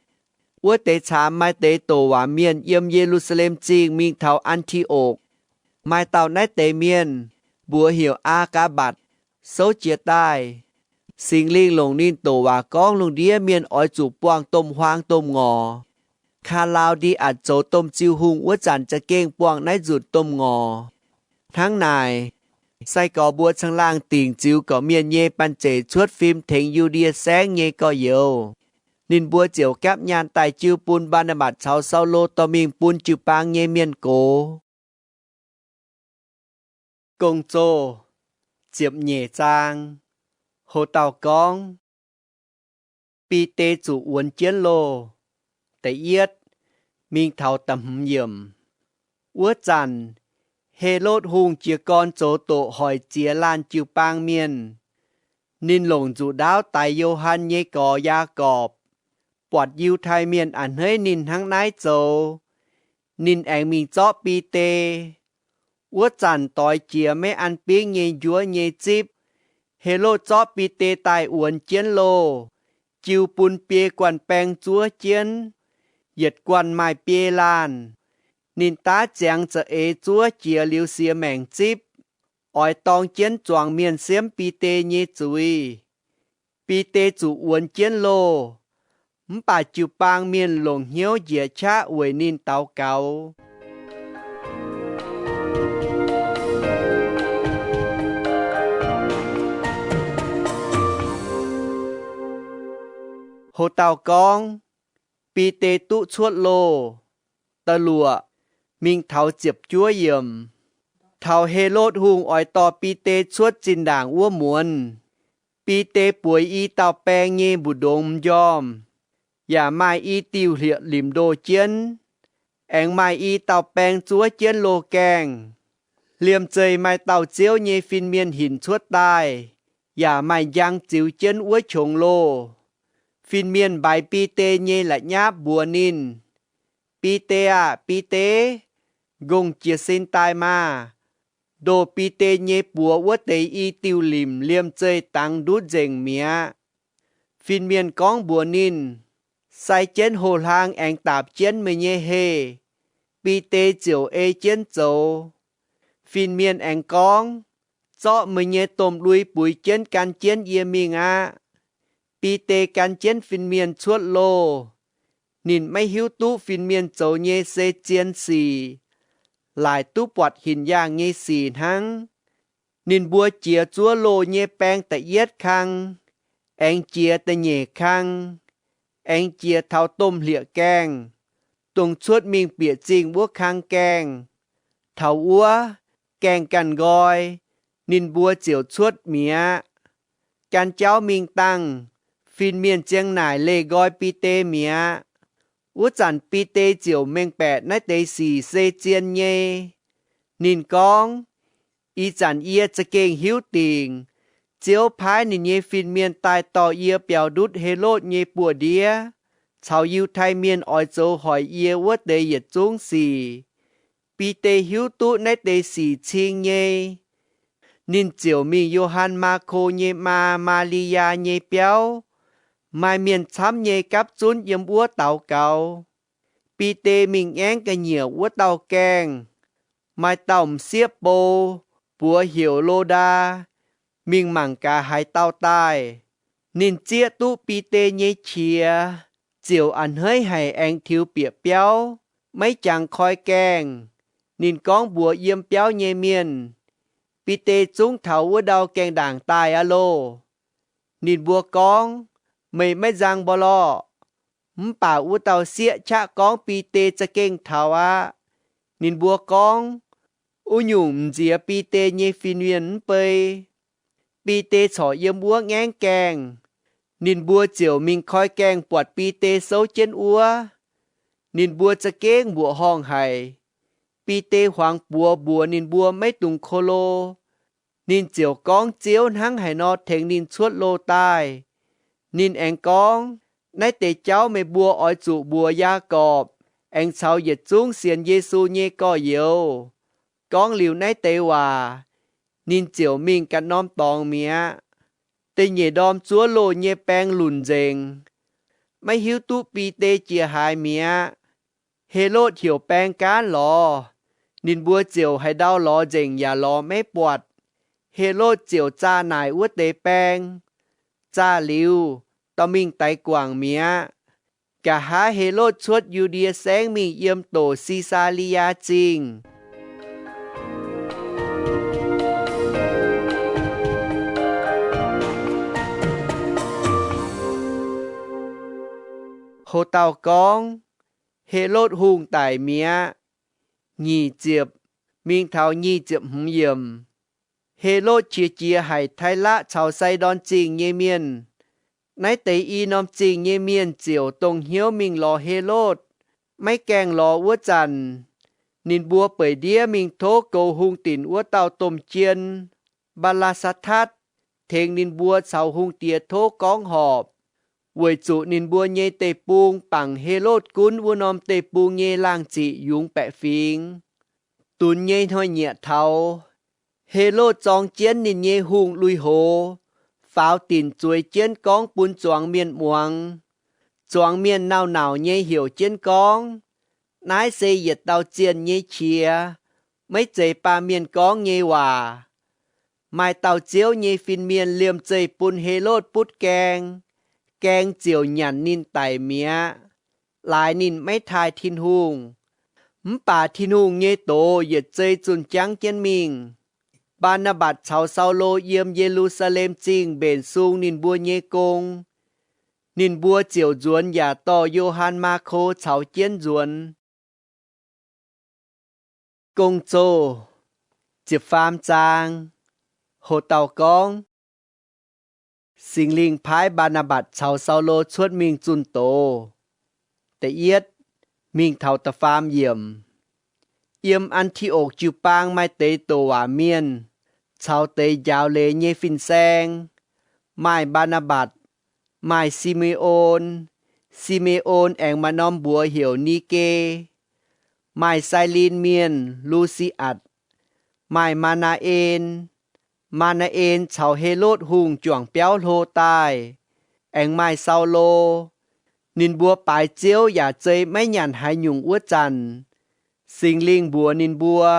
Wuov deix caamx maaih deix doqc waac mienh yiem Ye^lu^saa^lem Zingh mingh taux An^ti^okc. Maaih dauh naaiv deix mienh, mbuox heuc Aa^gaa^mbatc, souv jiez daaih. Singx Lingh longc ninh doqc waac gorngv lungh ndiev mienh oix zuqc buangh domh huaang domh ngorc. Kaa^laa^ndi^atc zoux domh ziuh hungh wuov zanc za'gengh buangh naaiv nzunc domh ngorc. Hnangv naaic, sai-gorx mbuo caangh laangh dingc ziux gorqv-mienh nyei banh zeic cuotv fim tengx Yu^ndie Saengv nyei gorx-youz. Ninh mbuo ziouc gapv nyaanh daaih jiu bun Mbaa^naa^mbatc caux Saulo dorh mingh bun jiu-baang nyei mienh gox. Gong-Zoh ziepc nyeic zaang. Ho dauh gorngv, Bide Zuqc Wuonx Jienv Loh. Da'yietv mingh taux da'hmz yiemc. Wuov zanc, Helotv Hungh jiez gorn zoux doqc hoic ziex laanh jiu-baang mienh. Ninh longc nzuqc ndaauv daix Yo^han nyei gorx Yaagorpc. Buatc Yiutai Mienh a'hneiv ninh hnangv naaiv zoux, ninh aengx mingh zorqv Bide. Wuov zanc doix jiex maiv an bingv nyei njuov nyei zipv. Helotv zorqv Bide daaih wuonx jienv loh, jiu bun biei guanh baeng zuov jienv. Yietc guanh maaih biei laanh. Ninh daav ziangx za'eix zuov jiex liuz siex maengc zipv, oix dorng jienv zuangx mienh siemv Bide nyei zuiz. Bide zuqc wuonx jienv loh, mv baac jiu-baang mienh longc hnyouv njiec qaqv weic ninh daux gaux. Ho dauh gorngv, Bide Duqv Cuotv Loh. Da'luoqc, mingh taux ziepc juov yiemc. Taux Helotv Hungh oix dorh Bide cuotv zinh ndaangc wuov muonz, Bide bueix i dauh baeng nyei mbu'ndongx m'njormh, yaac maaih i diuh hlieqv-limc ndoh jienv, aengx maaih i dauh baeng zuov jienv loh gaengh. Liemh zeih maaih dauh Ziouv nyei fin-mienh hinc cuotv daaih, yaac maaih njang ziux jienv wuov qongx loh. Fin-mienh mbaix Bide nyei la'nyapv mbuox ninh, Bide aah! Bide! Ngongh jiez sin daaih maah! Ndoh Bide nyei buoz wuov deix i diuh limc liemh zeih dangx ndutv nzengc mi'aqv. Fin-mienh gorngv mbuox ninh, Sai jienv hoh-hlaang aengx daapc jienv meih nyei heh. Bide ziouc ei jienv zoux. Fin-mienh aengx gorngv, Zorqv meih nyei domh lui buix jienv gan jienv yie mingh aqv. Bide gan jienv fin-mienh cuotv loh. Ninh maiv hiuv duqv fin-mienh zoux nyei se zien sic, laaic duqv buatc hinc yaangh nyei sic hnangv. Ninh mbuo jiez zuov loh nyei baeng da'yietv kang, aengx jiez da'nyeic kang, aengx jiez taux domh hlieqv-gaengh, dongh cuotv mingh bieqc zingh wuov kang gaengh. Taux wuov, gaengh ganh nqoi, ninh mbuo ziouc cuotv mi'aqv. Gan jauv mingh dangh, fin-mienh ziang naaic leih nqoi Bide mi'aqv. Wuov zanc Bide ziouc mengh baeqc naaiv deix sic se zien nyei. Ninh gorngv, Ih zanc yie za'gengh hiuv dingc Ziouv paaiv ninh nyei fin-mienh daaih dorh yie biaux ndutv Helotv nyei buoz-ndiev caux Yiutai Mienh oix zoux hoic yie wuov deix yietc zungv sic. Bide hiuv duqv naaiv deix sic cing nyei. Ninh ziouc mingh Yo^han Maako nyei maa, Maa^li^yaa, nyei biauv. Maaih mienh camv nyei gapv zunv yiem wuov daux gaux. Bide mingh ngaengv ga'nyiec wuov dauh gaengh. Maaih dauh m'sieqv bou, buoz heuc Lo^ndaa, mingh mangc gaax haaix dauh daaih. Ninh zieqv duqv Bide nyei qiex, ziouc a'hneiv haic aengx tiux bieqc biauv, maiv jangx koi gaengh. Ninh gorngv mbuox yiem biauv nyei mienh, Bide zungv taux wuov ndau gaengh ndaangc daaih aqv loh. Ninh mbuo gorngv, Meih maiv nzang mbuo lorqc. Mv baac wuov dauh sieqv qaqv gorngv Bide za'gengh taux aqv. Ninh mbuo gorngv, Wuov nyungc m'nziex Bide nyei fin-mienh mv bei. Bide corc yiem wuov ngaengv gaengh. Ninh mbuo ziouc mingh koi gaengh buatc Bide souv jienv wuov. Ninh mbuo za'gengh mbuoqc horngh haic. Bide huangx buoz mbuox ninh mbuo maiv dungx ko lo. Ninh ziouc gorngv Ziouv hnangv haaix nor tengx ninh cuotv loh daaih. Ninh aengx gorngv, Naaiv deix jauv meih mbuo oix zuqc mbuox Yaagorpc aengx caux yietc zungv sienx Yesu nyei gorx-youz. Gorngv liuz naaiv deix waac, ninh ziouc mingh ganh norm dorngx mi'aqv. Da'nyeic ndorm zuov loh nyei baeng lunc nzengc, maiv hiuv duqv Bide jiex haaix mi'aqv. Helotv heuc baeng gaanv lorz, ninh mbuo ziouc haaix ndau lorz nzengc yaac lorz maiv buatc. Helotv ziouc zaah naaic wuov deix baeng. Zaah liuz, dorh mingh daix guangc mi'aqv. Nqa'haav Helotv cuotv Yu^ndie Saengv mingh yiem doc Si^saa^li^yaa Zingh. Ho dauh gorngv, Helotv Hungh daic mi'aqv. Nyic ziepc, mingh taux nyic ziepc hmz yiemc. Helotv qiex jiez haic Tailaqv caux Sai^ndorn Zingh nyei mienh. Naaiv deix i norm zingh nyei mienh ziouc dongh hnyouv mingh lorz Helotv, maiv gaengh lorz wuov zanc, ninh mbuo beic ndiev mingh tov goux hungh dinc wuov dauh domh jien, Mbaa^laa^saa^tatv, tengx ninh mbuo caux hungh diex tov gorngv horpc, weic zuqc ninh mbuo nyei deic-bung bangc Helotv gunv wuov norm deic-bung nyei laangh ziqc yungz baeqc fingx. Dunx nyei hnoi-nyieqc taux, Helotv zorng jienv ninh nyei hungh lui-houx, faaux dinc zueiz jienv gorngv bun zuangx mienh muangx. Zuangx mienh nauc-nauc nyei heuc jienv gorngv, Naaiv se yietc dauh zienh nyei qiex, maiv zeiz baamh mienh gorngv nyei waac. Maaih dauh Ziouv nyei fin-mienh liemh zeih bun Helotv butv gaeng, gaeng ziouc nyanc ninh daic mi'aqv, laaix ninh maiv taaih Tin-Hungh. Mv baac Tin-Hungh nyei doz yietc zei zunh jangv jienv mingh. Mbaa^naa^mbatc caux Saulo yiem Ye^lu^saa^lem Zingh mbenc sung ninh mbuo nyei gong. Ninh mbuo ziouc nzuonx yaac dorh Yo^han Maako caux jienv nzuonx. Gong-Zoh ziepc faam zaang. Ho dauh gorngv, Singx Lingh paaiv Mbaa^naa^mbatc caux Saulo cuotv mingh zunh doz. Da'yietv, mingh taux da'faam yiemc. Yiem An^ti^okc jiu-baang maaih deix douc waac mienh caux deix njaaux leiz nyei fin-saeng. Maaih Mbaa^naa^mbatc, maaih Si^me^on, Si^me^on aengx maaih norm mbuox heuc Ni^ge, maaih Sailin Mienh, Lu^si^atc, maaih Maa^naa^en. Maa^naa^en caux Helotv Hungh juangc biauv hlo daaih. Aengx maaih Saulo. Ninh mbuo baaix Ziouv yaac zei maiv nyanc haaix nyungc wuov zanc, Singx Lingh mbuox ninh mbuo,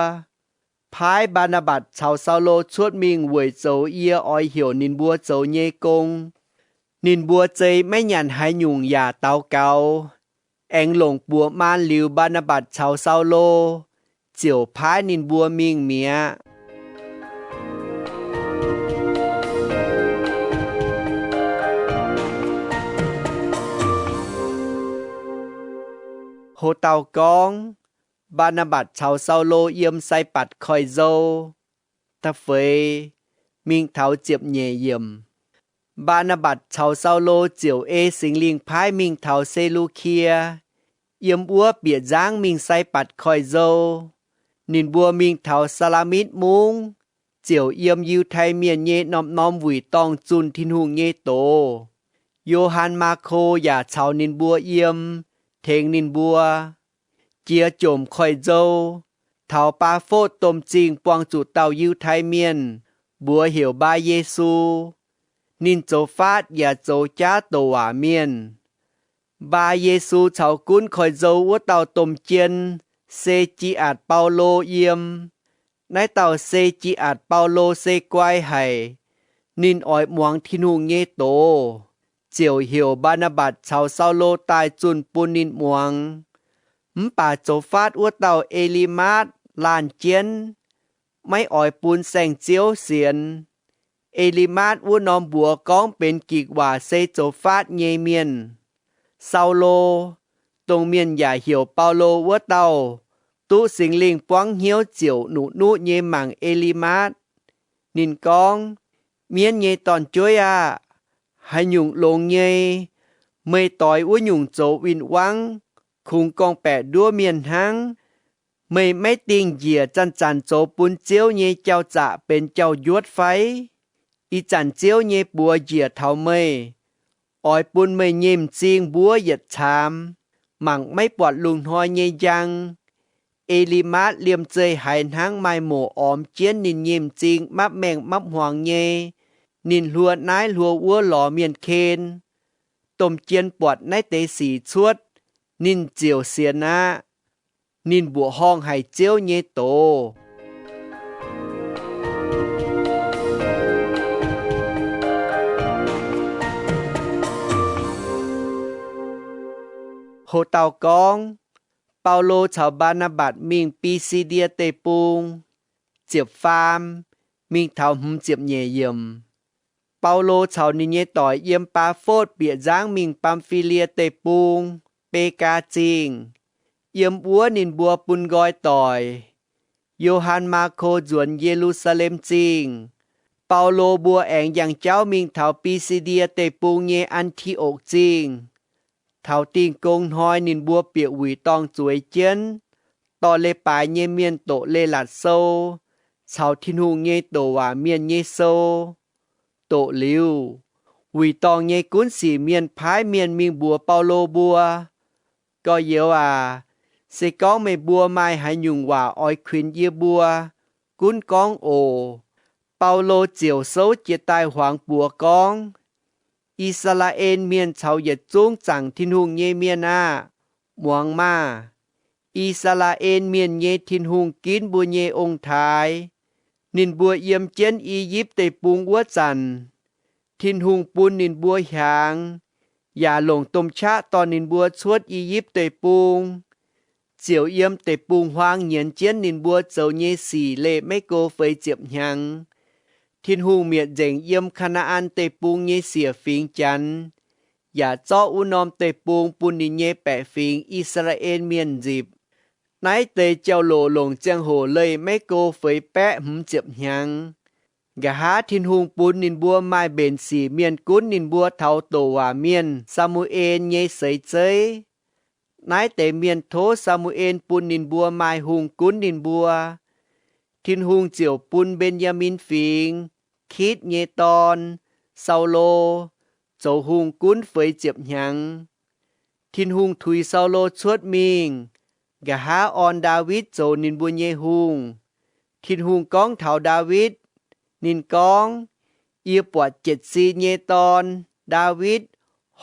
Paaiv Mbaa^naa^mbatc caux Saulo cuotv mingh weic zoux yie oix heuc ninh mbuo zoux nyei gong. Ninh mbuo zei maiv nyanc haaix nyungc yaac daux gaux, aengx longc buoz maan liuz Mbaa^naa^mbatc caux Saulo, ziouc paaiv ninh mbuo mingh mi'aqv. Ho dauh gorngv, Mbaa^naa^mbatc caux Saulo yiem Sai^mbatc Koiv-Nzou. Da'feix mingh taux ziepc nyeic yiemc. Mbaa^naa^mbatc caux Saulo ziouc ei Singx Lingh paaiv mingh taux Se^lu^kie, yiem wuov bieqc nzangv mingh Sai^mbatc Koiv-Nzou. Ninh mbuo mingh taux Saalaamitv Mungv, ziouc yiem Yiutai Mienh nyei norm-norm wuic dorngh zunh Tin-Hungh nyei doz. Yo^han Maako yaac caux ninh mbuo yiem, tengx ninh mbuo. Jiex jomc Koiv-Nzou, taux Baa^fotv Domh Zingh buangh zuqc dauh Yiutai Mienh, mbuox heuc Mbaa Yesu. Ninh zoux faatv yaac zoux jaav douc waac mienh. Mbaa Yesu caux gunv Koiv-Nzou wuov dauh domh jien, Se^ji^atc Baulo, yiem. Naaiv dauh Se^ji^atc Baulo se guai haic. Ninh oix muangx Tin-Hungh nyei doz, ziouc heuc Mbaa^naa^mbatc caux Saulo daaih zunh bun ninh muangx. Mv baac zoux faatv wuov dauh E^li^maatv laanh jienv, maiv oix bun saengv-ziouv sienx. E^li^maatv wuov norm mbuox gorngv benx Gikc waac se zoux faatv nyei mienh. Saulo, dongh mienh yaac heuc Baulo wuov dauh, duqv Singx Lingh buangv hnyouv ziouc nuqv-nuqv nyei mangc E^li^maatv. Ninh gorngv, Mienv nyei dorn-jueiv aah! Haaix nyungc longx nyei, meih doix wuov nyungc zoux win-wangv, kungx gorngv-baeqc nduov mienh hnangv. Meih maiv dingh njiec zanc-zanc zoux bun Ziouv nyei jauv-zaqc benx jauv-njuotv fai? Ih zanc Ziouv nyei buoz njiec taux meih, oix bun meih nyei m'zing mbuov yietc caamx, mangc maiv buatc lungh hnoi nyei njang. E^li^maatv liemh zeih haiz hnangv maaih moc ormx jienv ninh nyei m'zing mapv maengh mapv hmuangx nyei. Ninh hluo naaiv hluo wuov lorz mienh ken. Domh jien buatc naaiv deix sic cuotv, ninh ziouc sienx aqv. Ninh mbuoqc horngh haic Ziouv nyei doz. Ho dauh gorngv, Baulo caux Mbaa^naa^mbatc mingh Bi^si^ndie Deic-Bung. Ziepc faam mingh taux hmz ziepc nyeic yiemc. Baulo caux ninh nyei doic yiem Baa^fotv bieqc nzangv mingh Bamv^fi^lie Deic-Bung, Begaa Zingh. Yiem wuov ninh mbuo bun nqoi doic. Yo^han Maako nzuonx Ye^lu^saa^lem Zingh. Baulo mbuo aengx yangh jauv mingh taux Bi^si^ndie Deic-Bung nyei An^ti^okc Zingh. Taux Dingh Gong Hnoi ninh mbuo bieqc wuic dorngh zueiz jienv, dorh leiz-baaix nyei mienh doqc leiz-latc sou caux Tin-Hungh nyei douc waac mienh nyei sou. Doqc liuz, wuic dorngh nyei gunv sic mienh paaiv mienh mingh mbuox Baulo mbuo, Gorx-youz aac, se gorngv meih mbuo maaih haaix nyungc waac oix kuinx yie mbuo, gunv gorngv oc. Baulo ziouc souv jiex daaih huangx buoz gorngv, I^saa^laa^en Mienh caux yietc zungv zaangc Tin-Hungh nyei mienh aah! Muangx maah! I^saa^laa^en Mienh nyei Tin-Hungh ginv mbuo nyei ong-taaix. Ninh mbuo yiem jienv I^yipv Deic-Bung wuov zanc, Tin-Hungh bun ninh mbuo hiaangx, yaac longc domh qaqv dorh ninh mbuo cuotv I^yipv Deic-Bung, ziouc yiem deic-bung-huaang nyienz jienv ninh mbuo zoux nyei sic leih maiv go feix ziepc hnyangx. Tin-Hungh mietc nzengc yiem Kaa^naa^an Deic-Bung nyei siec fingx Janx, yaac zorqv wuov norm deic-bung bun ninh nyei baeqc fingx, I^saa^laa^en Mienh, nzipc. Naaiv deix jauv-louc longc ziangh hoc leih maiv go feix baeqv hmz ziepc hnyangx. Nqa'haav Tin-Hungh bun ninh mbuo maaih mbenc sic mienh gunv ninh mbuo taux douc waac mienh, Saa^mu^en, nyei seix zeiv. Naaiv deix mienh tov Saa^mu^en bun ninh mbuo maaih hungh gunv ninh mbuo. Tin-Hungh ziouc bun Mben^yaa^min Fingx, Kitv nyei dorn, Saulo, zoux hungh gunv feix ziepc hnyangx. Tin-Hungh tuix Saulo cuotv mingh, nqa'haav orn Ndaawitv zoux ninh mbuo nyei hungh. Tin-Hungh gorngv taux Ndaawitv, ninh gorngv, Yie buatc Jetc^si nyei dorn, Ndaawitv,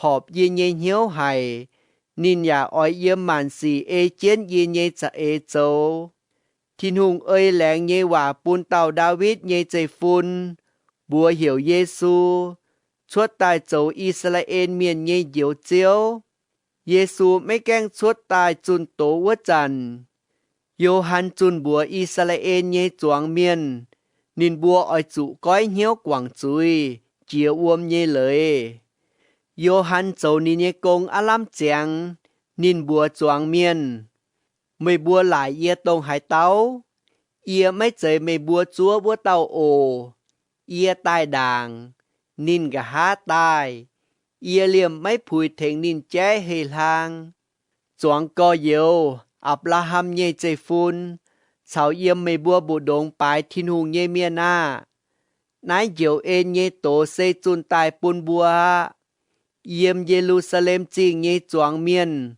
horpc yie nyei hnyouv haic. Ninh yaac oix yiem maanc sic ei jienv yie nyei za'eix zoux. Tin-Hungh ei laengz nyei waac bun dauh Ndaawitv nyei zeiv-fun, mbuox heuc Yesu, cuotv daaih zoux I^saa^laa^en Mienh nyei Njoux Ziouv. Yesu maiv gaengh cuotv daaih zunh doz wuov zanc, Yo^han zunh mbuox I^saa^laa^en nyei zuangx mienh, ninh mbuo oix zuqc goiv hnyouv guangc zuiz, jiex wuom nyei leiz. Yo^han zoux ninh nyei gong aav lamh ziangx. Ninh mbuox zuangx mienh, Meih mbuo laaic yie dongh haaix dauh? Yie maiv zeiz meih mbuo zuov wuov dauh oc. Yie daaih ndaangc, ninh nqa'haav daaih. Yie liemh maiv puix tengx ninh jaiv hei-hlang. Zuangx gorx-youz, Apc^laa^ham nyei zeiv-fun, caux yiem meih mbuo mbu'ndongx baaix Tin-Hungh nyei mienh aah! Naaiv njoux en nyei doz se zunh daaih bun mbuo aqv. Yiem Ye^lu^saa^lem Zingh nyei zuangx mienh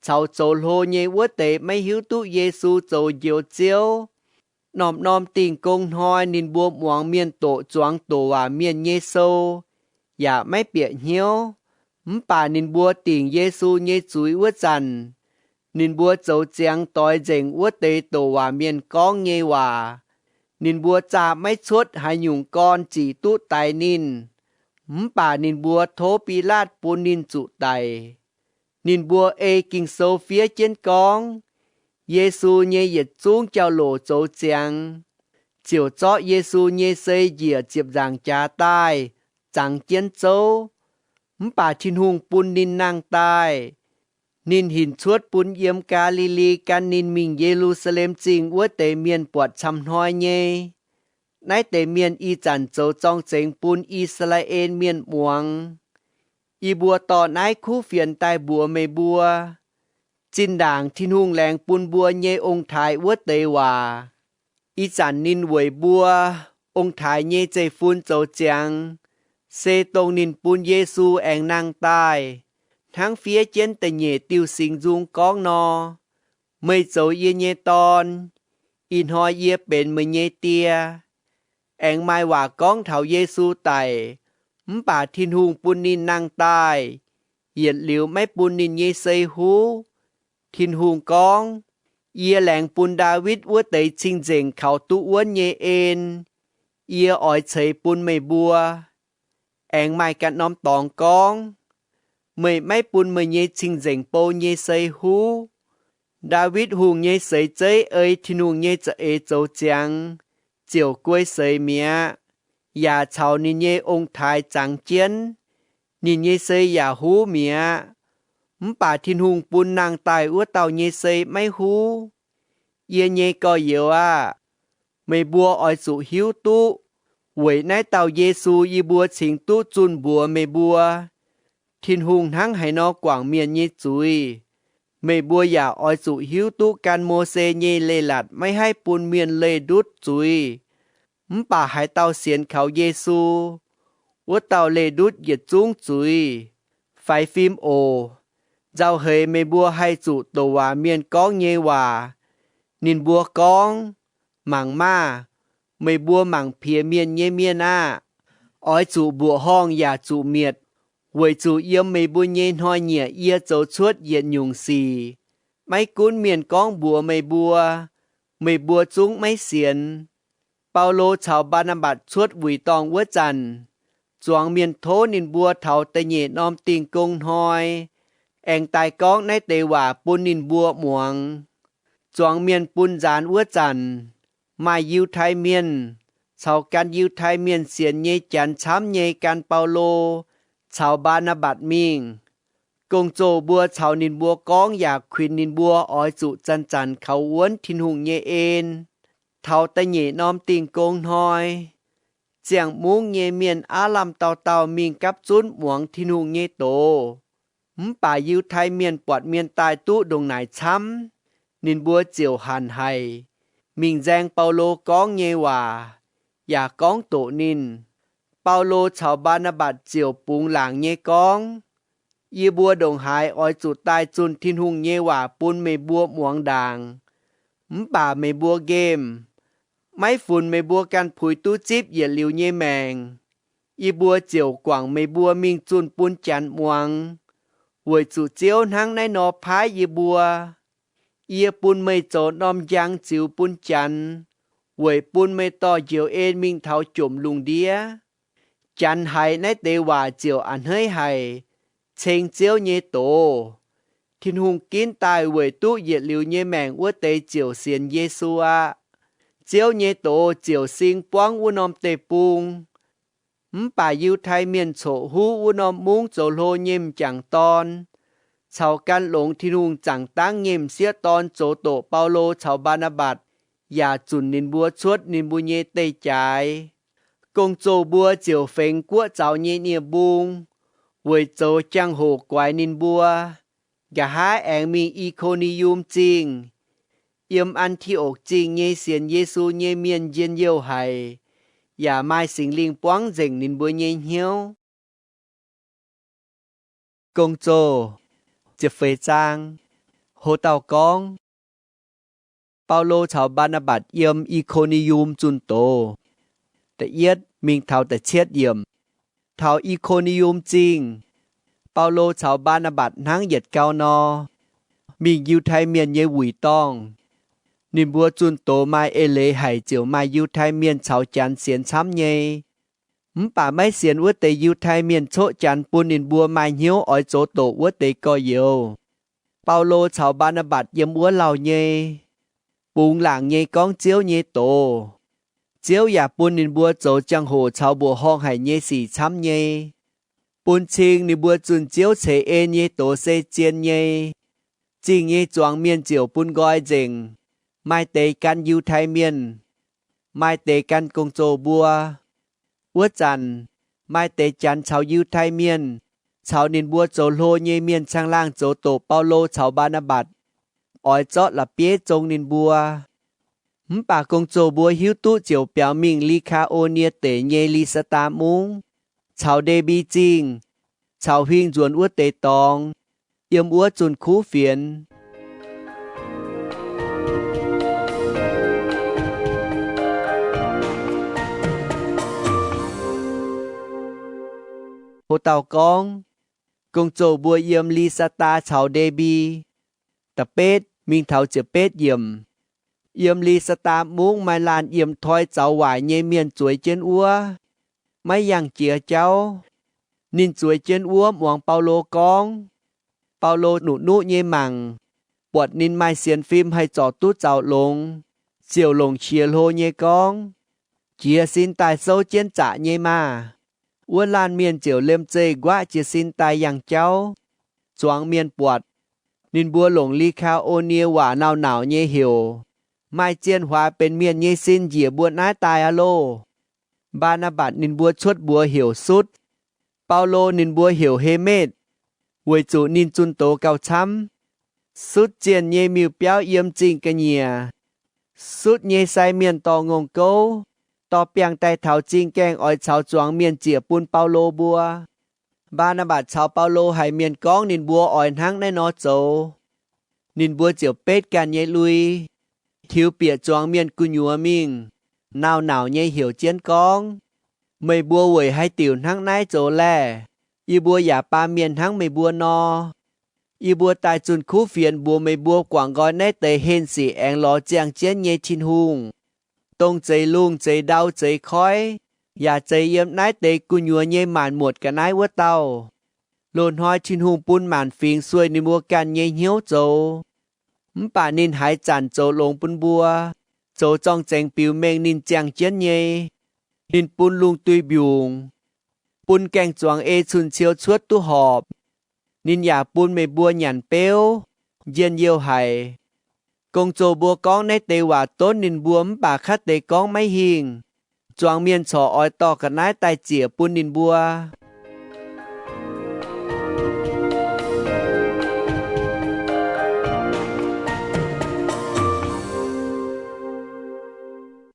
caux zoux hlo nyei wuov deix maiv hiuv duqv Yesu zoux Njoux Ziouv. Norm-norm Dingh Gong Hnoi ninh mbuo muangx mienh doqc zuangx doqc waac mienh nyei sou, yaac maiv bieqc hnyouv. Mv baac ninh mbuo dingc Yesu nyei zuiz wuov zanc, ninh mbuo zoux ziangx doix nzengc wuov deix doqc waac mienh gorngv nyei waac. Ninh mbuo zaah maiv cuotv haaix nyungc gorn zic duqv daix ninh. Mv baac ninh mbuo tov Bilaatv bun ninh zuqc daic. Ninh mbuo ei Ging-Sou fiev jienv gorngv, Yesu nyei yietc zungv jauv-louc zoux ziangx, ziouc zorqv Yesu nyei sei njiec ziepc nzaangc jaax daaih zangx jienv zouv. Mv baac Tin-Hungh bun ninh nangh daaih. Ninh hinc cuotv bun yiem Gaa^li^li gan ninh mingh Ye^lu^saa^lem Zingh wuov deix mienh buatc camv hnoi nyei. Naaiv deix mienh ih zanc zoux zorng-zengx bun I^saa^laa^en Mienh muangx. Yie mbuo dorh naaiv kuv fienx daaih mbuox meih mbuo, zinh ndaangc Tin-Hungh laengz bun mbuo nyei ong-taaix wuov deix waac. Ih zanc ninh weic mbuo ong-taaix nyei zeiv-fun zoux ziangx, se dongh ninh bun Yesu aengx nangh daaih, hnangv fiev jienv da'nyeic diuh singx nzung gorngv nor, Meih zoux yie nyei Dorn. Ih hnoi yie benx meih nyei Die. Aengx maaih waac gorngv taux Yesu daic, mv baac Tin-Hungh bun ninh nangh daaih, yietc liuz maiv bun ninh nyei sei huv. Tin-Hungh gorngv, Yie laengz bun Ndaawitv wuov deix cing-nzengc kaux duqv wuonv nyei en, yie oix ceix bun meih mbuo. Aengx maaih ganh norm dorngx gorngv, Meih maiv bun meih nyei cing-nzengc bou nyei sei huv. Ndaawitv Hungh nyei seix zeiv ei Tin-Hungh nyei za'eix zoux ziangx, ziouc guei seix mi'aqv, yaac caux ninh nyei ong-taaix zangx jienv. Ninh nyei sei yaac huv mi'aqv. Mv baac Tin-Hungh bun nangh daaih wuov dauh nyei sei maiv huv. Yie nyei gorx-youz aah! Meih mbuo oix zuqc hiuv duqv, weic naaiv dauh Yesu yie mbuo cingx duqv zunh mbuox meih mbuo, Tin-Hungh hnangv haaix nor guangc mienh nyei zuiz. Meih mbuo yaac oix zuqc hiuv duqv gan Mose nyei leiz-latc maiv haih bun mienh leih ndutv zuiz. Mv baac haaix dauh sienx kaux Yesu, wuov dauh leih ndutv yietc zungv zuiz. Faix fim oc. Nzauh heix meih mbuo haih zuqc douc waac mienh gorngv nyei waac. Ninh mbuo gorngv, Mangc maah! Meih mbuo mangc piex mienh nyei mienh aah! Oix zuqc mbuoqc horngh yaac zuqc mietc, weic zuqc yiem meih mbuo nyei hnoi-nyieqc yie zoux cuotv yietc nyungc sic. Maiv gunv mienh gorngv mbuox meih mbuo, meih mbuo zungv maiv sienx. Baulo caux Mbaa^naa^mbatc cuotv wuic dorngh wuov zanc, zuangx mienh tov ninh mbuo taux da'nyeic norm Dingh Gong Hnoi aengx daaih gorngv naaiv deix waac bun ninh mbuo muangx. Zuangx mienh bun nzaanx wuov zanc, maaih Yiutai Mienh caux gan Yiutai Mienh sienx nyei Janx camv nyei gan Baulo caux Mbaa^naa^mbatc mingh. Gong-zoh mbuo caux ninh mbuo gorngv yaac kuinx ninh mbuo oix zuqc zanc-zanc kaux wuonv Tin-Hungh nyei en. Taux da'nyeic norm Dingh Gong Hnoi, ziangh mungv nyei mienh aav lamh dauh dauh mingh gapv zunv muangx Tin-Hungh nyei doz. Mv baac Yiutai Mienh buatc mienh daaih duqv ndongc naaic camv, ninh mbuo ziouc hanc haic mingh nzaeng Baulo gorngv nyei waac, yaac gorngv doqc ninh. Baulo caux Mbaa^naa^mbatc ziouc bungx laangc nyei gorngv, Yie mbuo ndongc haaix oix zuqc daaih zunh Tin-Hungh nyei waac bun meih mbuo muangx ndaangc, mv baac meih mbuo nqemh, maiv funx meih mbuo ganh puix duqv zipv yietc liuz nyei maengc. Yie mbuo ziouc guangc meih mbuo mingh zunh bun Janx muangx, weic zuqc Ziouv hnangv naaiv nor paaiv yie mbuo. Yie bun meih zoux norm njang ziux bun Janx, weic bun meih dorh njoux en mingh taux jomc lungh ndiev. Janx haiz naaiv deix waac ziouc a'hneiv haic, ceng Ziouv nyei doz. Tin-Hungh ginv daaih weic duqv yietc liuz nyei maengc wuov deix ziouc sienx Yesu aqv. Ziouv nyei doz ziouc sing buangv wuov norm deic-bung. Mv baac Yiutai Mienh coqv huv wuov norm mungv zoux hlo nyei m'jangc dorn caux gan longx Tin-Hungh zaangc dangv nyei m'sieqv dorn zoux doqc Baulo caux Mbaa^naa^mbatc, yaac zunc ninh mbuo cuotv ninh mbuo nyei deic-jaaix. Gong-zoh mbuo ziouc fengx guoqv zaux nyei nie-mbung, weic zoux jangx-hoc guaix ninh mbuo, nqa'haav aengx mingh I^ko^ni^yum Zingh. Yiem An^ti^okc Zingh nyei sienx Yesu nyei mienh njien-youh haic, yaac maaih Singx Lingh buangv nzengc ninh mbuo nyei hnyouv. Gong-zoh ziepc feix zaang. Ho dauh gorngv, Baulo caux Mbaa^naa^mbatc yiem I^ko^ni^yum zunh doz. Da'yietv mingh taux da'cietv yiemc. Taux I^ko^ni^yum Zingh, Baulo caux Mbaa^naa^mbatc hnangv yietc gau nor, mingh Yiutai Mienh nyei wuic dorngh. Ninh mbuo zunh doz maaih eix leiz haic ziouc maaih Yiutai Mienh caux Janx sienx camv nyei. Mv baac maiv sienx wuov deix Yiutai Mienh coqv Janx bun ninh mbuo maaih hnyouv oix zoux doqc wuov deix gorx-youz. Baulo caux Mbaa^naa^mbatc yiem wuov lauh nyei, bungx laangc nyei gorngv Ziouv nyei doz. Ziouv yaac bun ninh mbuo zoux jangx-hoc caux mbuoqc horngh haic nyei sic camv nyei, bun cing ninh mbuo zunh Ziouv ceix en nyei doz se zien nyei. Zingh nyei zuangx mienh ziouc bun nqoi nzengc, maaih deix gan Yiutai Mienh, maaih deix gan gong-zoh mbuo. Wuov zanc, maaih deix Janx caux Yiutai Mienh caux ninh mbuo zoux hlo nyei mienh caangh laangh zoux doqc Baulo caux Mbaa^naa^mbatc, oix zorqv la'bieiv zong ninh mbuo. Mv baac gong-zoh mbuo hiuv duqv ziouc biaux mingh Li^kaa^o^nie Deic nyei Li^saa^taa Mungv, caux Nde^mbi Zingh, caux huingh nzuonx wuov deix dorngx, yiem wuov zunh kuv fienx. Ho dauh gorngv, gong-zoh mbuo yiem Li^saa^taa caux Nde^mbi. Da'betv mingh taux ziepc betv yiemc. Yiem Li^saa^taa Mungv maaih laanh yiem toi zaux waaic nyei mienh zueiz jienv wuov, maiv yangh jiex jauv. Ninh zueiz jienv wuov muangx Baulo gorngv. Baulo nuqv-nuqv nyei mangc, buatc ninh maaih sienx fim haih zorc duqv zaux longx, ziouc longc qiex hlo nyei gorngv, Jiez sin daaih souv jienv zaqc nyei maah! Wuov laanh mienh ziouc liemh zeih nquaqv jiez sin daaih yangh jauv. Zuangx mienh buatc, ninh mbuo longc Li^kaa^o^nie Waac nauc-nauc nyei heuc, Maaih zienh huaax benx mienh nyei sin njiec mbuo naaiv daaih aqv loh! Mbaa^naa^mbatc ninh mbuo cuotv mbuox heuc Sutv. Baulo ninh mbuo heuc Hemetv, weic zuqc ninh zunh doz gauh camv. Sutv zienh nyei miuc-biauv yiem zingh ga'nyiec. Sutv nyei sai mienh dorh ngongh gouv, dorh biangh daaih taux zingh gaengh oix caux zuangx mienh ziec bun Baulo mbuo. Mbaa^naa^mbatc caux Baulo haiz mienh gorngv ninh mbuo oix hnangv naaiv nor zoux, ninh mbuo ziouc betv ganh nyei lui, tiux bieqc zuangx mienh gu'nyuoz mingh, nauc-nauc nyei heuc jienv gorngv, Meih mbuo weic haaix diuc hnangv naaiv zoux laeh? Yie mbuo yaac baamh mienh hnangv meih mbuo nor. Yie mbuo daaih zunh kuv fienx mbuox meih mbuo guangc nqoi naaiv deix henh sic aengx lorz ziangh jienv nyei Tin-Hungh, dongh zeix lungh zeix ndau zeix koiv, yaac zeix yiem naaiv deix gu'nyuoz nyei maanc muotc ga'naaiv wuov dauh. Loz-hnoi Tin-Hungh bun maanc fingx sueih ninh mbuo ganh nyei hnyouv zoux. Mv baac ninh haaix zanc zoux longx bun mbuo, zoux zorng-zengx biux mengh ninh ziangh jienv nyei. Ninh bun lungh duih mbiungc, bun gaeng-zuangx ei cun-ciou cuotv duqv horpc. Ninh yaac bun meih mbuo nyanc beuv, njien-youh haic. Gong-zoh mbuo gorngv naaiv deix waac donv ninh mbuo mv baac kaav deix gorngv maiv hingh. Zuangx mienh corc oix dorh ga'naaiv daaih ziec bun ninh mbuo.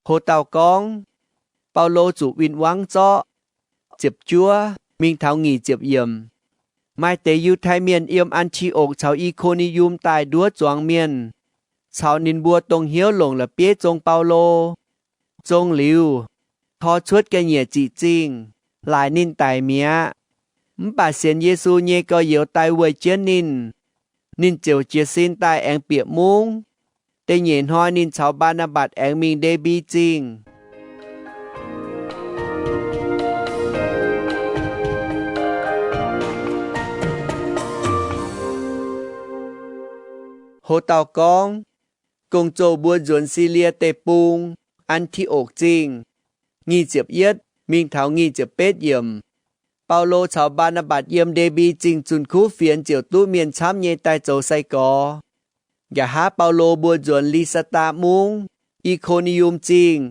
Ho dauh gorngv, Baulo zuqc win-wangv zorqv. Ziepc juov mingh taux nyic ziepc yiemc. Maaih deix Yiutai Mienh yiem An^ti^okc caux I^ko^ni^yum daaih nduov zuangx mienh, caux ninh mbuo dongh hnyouv longc la'bieiv zong Baulo. Zong liuz, tor cuotv ga'nyiec ziqc zingh, laaic ninh daic mi'aqv. Mv baac sienx Yesu nyei gorx-youz daaih weih jienv ninh, ninh ziouc jiez sin daaih aengx bieqc mungv. Da'nyeic hnoi ninh caux Mbaa^naa^mbatc aengx mingh Nde^mbi Zingh. Ho dauh gorngv, gong-zoh mbuo nzuonx Silie Deic-Bung, An^ti^okc Zingh. Nyic ziepc yietv mingh taux nyic ziepc betv yiemc. Baulo caux Mbaa^naa^mbatc yiem Nde^mbi Zingh zunh kuv fienx ziouc duqv mienh camv nyei daaih zoux sai-gorx. Nqa'haav Baulo mbuo nzuonx Li^saa^taa Mungv, I^ko^ni^yum Zingh,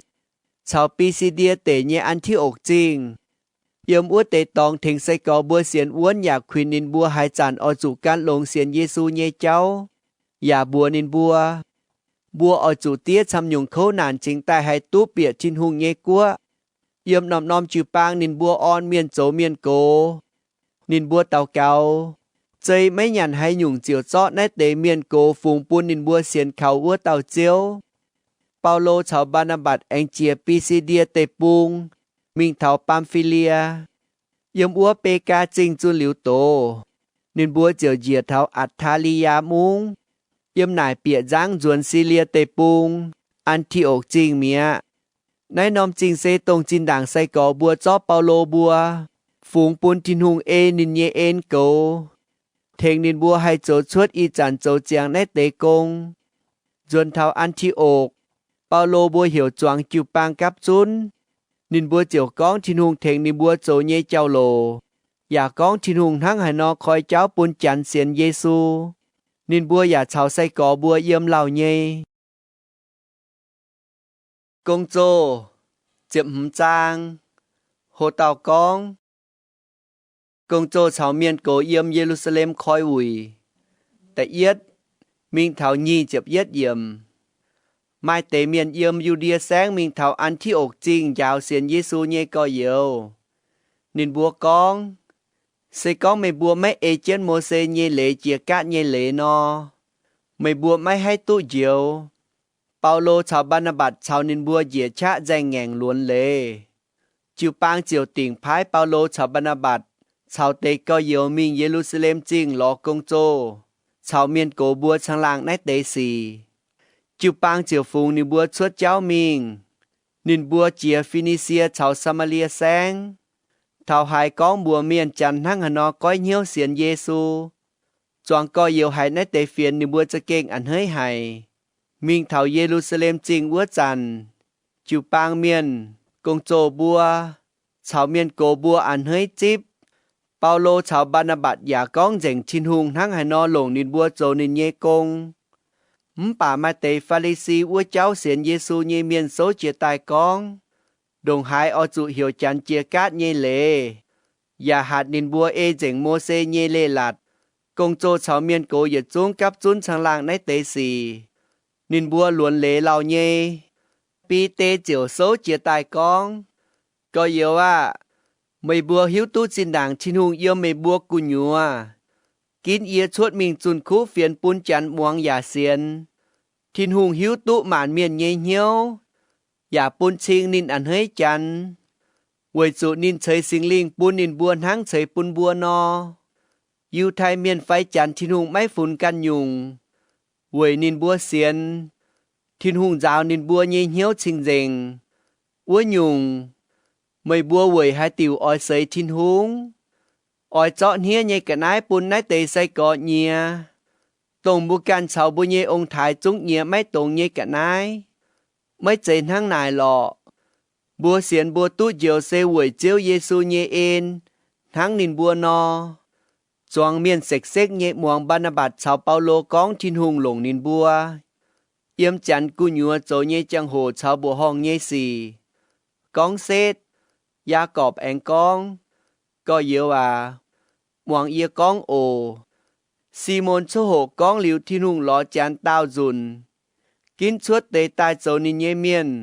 caux Bi^si^ndie Deic nyei An^ti^okc Zingh. Yiem wuov deix dorngx tengx sai-gorx mbuo sienx wuonv yaac kuinx ninh mbuo haaix zanc oix zuqc gan longx sienx Yesu nyei jauv, yaac mbuox ninh mbuo, mbuo oix zuqc diev camv-nyungc kouv naanc cingx daaih haih duqv bieqc Tin-Hungh nyei guoqv. Yiem norm-norm jiu-baang ninh mbuo orn mienh zoux mienh gox. Ninh mbuo daux gaux, zei maiv nyanc haaix nyungc ziouc zorqv naaiv deix mienh gox fungx bun ninh mbuo sienx kaux wuov dauh Ziouv. Baulo caux Mbaa^naa^mbatc aengx jiex Bi^si^ndie Deic-Bung, mingh taux Bam^fi^lie. Yiem wuov Begaa Zingh zunh liuz doz, ninh mbuo ziouc njiec taux Atc^taa^li^yaa Mungv. Yiem naaic bieqc nzangv nzuonx Silie Deic-Bung, An^ti^okc Zingh mi'aqv. Naaiv norm zingh se dongh zinh ndaangc sai-gorx mbuo zorqv Baulo mbuo fungx bun Tin-Hungh ei ninh nyei en goux, tengx ninh mbuo haih zoux cuotv ih zanc zoux ziangx naaiv deix gong. Nzuonx taux An^ti^okc, Baulo mbuo heuc zuangx jiu-baang gapv zunv. Ninh mbuo ziouc gorngv Tin-Hungh tengx ninh mbuo zoux nyei jauv-louc, yaac gorngv Tin-Hungh hnangv haaix nor koi jauv bun Janx sienx Yesu. Ninh mbuo yaac caux sai-gorx mbuo yiem lauh nyei. Gong-Zoh, ziepc hmz zaang. Ho dauh gorngv, gong-zoh caux mienh gox yiem Ye^lu^saa^lem koi wuic. Da'yietv mingh taux nyic ziepc yietv yiemc. Maaih deix mienh yiem Yu^ndie Saengv mingh taux An^ti^okc Zingh njaaux sienx Yesu nyei gorx-youz. Ninh mbuo gorngv, Se gorngv meih mbuo maiv ei jienv Mose nyei leiz jiex gaatv nyei leiz nor, meih mbuo maiv haih duqv njoux. Baulo caux Mbaa^naa^mbatc caux ninh mbuo njiec qaqv nzaeng ngaengc luonx leiz. Jiu-baang ziouc dingc paaiv Baulo caux Mbaa^naa^mbatc caux deix gorx-youz mingh Ye^lu^saa^lem Zingh lorz gong-zoh caux mienh gox mbuo caangh laangh naaiv deix sic. Jiu-baang ziouc fungx ninh mbuo cuotv jauv mingh. Ninh mbuo jiex Fi^ni^sie caux Saa^maa^lie Saengv, taux haaix gorngv mbuox mienh Janx hnangv haaix nor goiv hnyouv sienx Yesu. Zuangx gorx-youz haiz naaiv deix fienx ninh mbuo za'gengh a'hneiv haic. Mingh taux Ye^lu^saa^lem Zingh wuov zanc, jiu-baang mienh, gong-zoh mbuo, caux mienh gox mbuo a'hneiv zipv. Baulo caux Mbaa^naa^mbatc yaac gorngv nzengc Tin-Hungh hnangv haaix nor longc ninh mbuo zoux ninh nyei gong. Mv baac maaih deix Faa^li^si wuov jauv sienx Yesu nyei mienh souv jiez daaih gorngv, ndongc haaix oix zuqc heuc Janx jiex gaatv nyei leiz, yaac hatc ninh mbuo ei nzengc Mose nyei leiz-latc. Gong-zoh caux mienh gox yietc zungv gapv zunv caangh laangh naaiv deix sic. Ninh mbuo luonx leiz lauh nyei. Bide ziouc souv jiez daaih gorngv, Gorx-youz aah! Meih mbuo hiuv duqv zinh ndaangc Tin-Hungh yiem meih mbuo gu'nyuoz. Ginv yie cuotv mingh zunh kuv fienx bun Janx muangx yaac sienx. Tin-Hungh hiuv duqv maanc mienh nyei hnyouv, yaac bun cing ninh a'hneiv Janx, weic zuqc ninh ceix Singx Lingh bun ninh mbuo hnangv ceix bun mbuo nor. Yiutai Mienh fai Janx Tin-Hungh maiv funx ganh nyungc, weic ninh mbuo sienx, Tin-Hungh nzaaux ninh mbuo nyei hnyouv cing-nzengc. Wuov nyungc, meih mbuo weic haaix diuc oix seix Tin-Hungh? Oix zorqv hniev nyei ga'naaiv bun naaiv deix sai-gorx nyiex, dongh mbuo ganh caux mbuo nyei ong-taaix zungv nyiex maiv dongz nyei ga'naaiv? Maiv zeiz hnangv naaic lorqc. Mbuo sienx mbuo duqv njoux se weic Ziouv Yesu nyei en, hnangv ninh mbuo nor. Zuangx mienh sekv-sekv nyei muangx Mbaa^naa^mbatc caux Baulo gorngv Tin-Hungh longc ninh mbuo yiem Janx gu'nyuoz zoux nyei jangx-hoc caux mbuoqc horngh nyei sic. Gorngv setv, Yaagorpc aengx gorngv, Gorx-youz aac, muangx yie gorngv oc. Simon coqv hoqc gorngv liuz Tin-Hungh lorz Janx daauh nzunc, ginv cuotv deix daaih zoux ninh nyei mienh,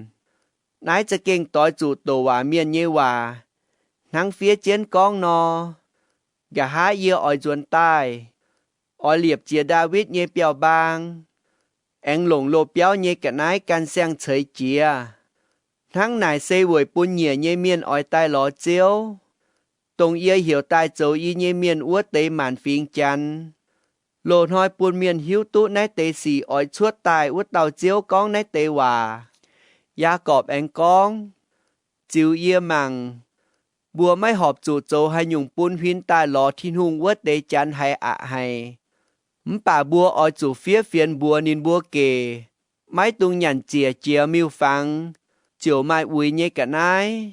Naaiv za'gengh doix zuqc douc waac mienh nyei waac, hnangv fiev jienv gorngv nor, Nqa'haav yie oix nzuonx daaih, oix liepc jiez Ndaawitv nyei biauv-mbaang, aengx longc loz-biauv nyei ga'naaiv gan siang-ceix jiex. Hnangv naaic se weic bun nyiec nyei mienh oix daaih lorz Ziouv, dongh yie heuc daaih zoux yie nyei mienh wuov deix maanc fingx Janx. Loz-hnoi bun mienh hiuv duqv naaiv deix sic oix cuotv daaih wuov dauh Ziouv gorngv naaiv deix waac. Yaagorpc aengx gorngv, Ziux yie mangc, mbuo maiv horpc zuqc zoux haaix nyungc bun huin daaih lorz Tin-Hungh wuov deix Janx haiz aqc haic. Mv baac mbuo oix zuqc fiev fienx mbuox ninh mbuo gec, maiv dungx nyanc ziec jiex miuc-fangx ziouc maaih uix nyei ga'naaiv,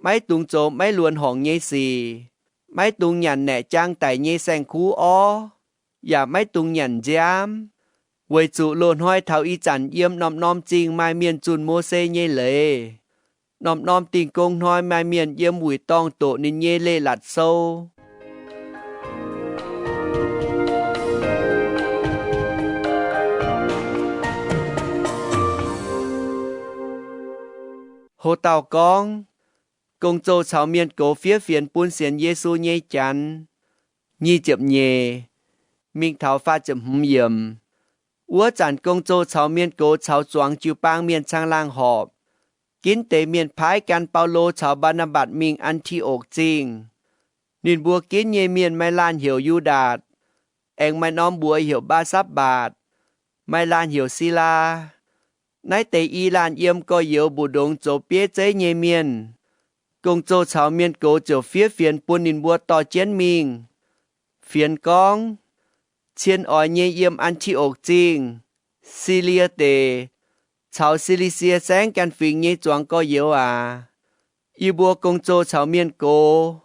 maiv dungx zoux maiv luonx horngc nyei sic, maiv dungx nyanc naeqc jaang daic nyei saeng-kuv orv, yaac maiv dungx nyanc nziaamv, weic zuqc loz-hnoi taux ih zanc yiem norm-norm zingh maaih mienh zunh Mose nyei leiz. Norm-norm dingh gong hnoi maaih mienh yiem wuic dorngh doqc ninh nyei leiz-latc sou. Ho dauh gorngv, Gong-zoh caux mienh gox fiev fienx bun sienx Yesu nyei Janx. Nyic ziepc nyeic mingh taux faah ziepc hmz yiemc. Wuov zanc gong-zoh caux mienh gox caux zuangx jiu-baang mienh caangh laangh horpc, ginv deix mienh paaiv gan Baulo caux Mbaa^naa^mbatc mingh An^ti^okc Zingh. Ninh mbuo ginv nyei mienh maaih laanh heuc Yu^ndaatc, aengx maaih norm mbuox heuc Mbaa^sapv^mbaatc, maaih laanh heuc Silaa. Naaiv deix i laanh yiem gorx-youz mbu'ndongx zoux bieiv zeiv nyei mienh. Gong-zoh caux mienh gox ziouc fiev fienx bun ninh mbuo dorh jienv mingh. Fienx gorngv, Cien oix nyei yiem An^ti^okc Zingh, Silie Deic, caux Si^li^sie Saengv gan fingx nyei zuangx gorx-youz aac, yie mbuo gong-zoh caux mienh gox,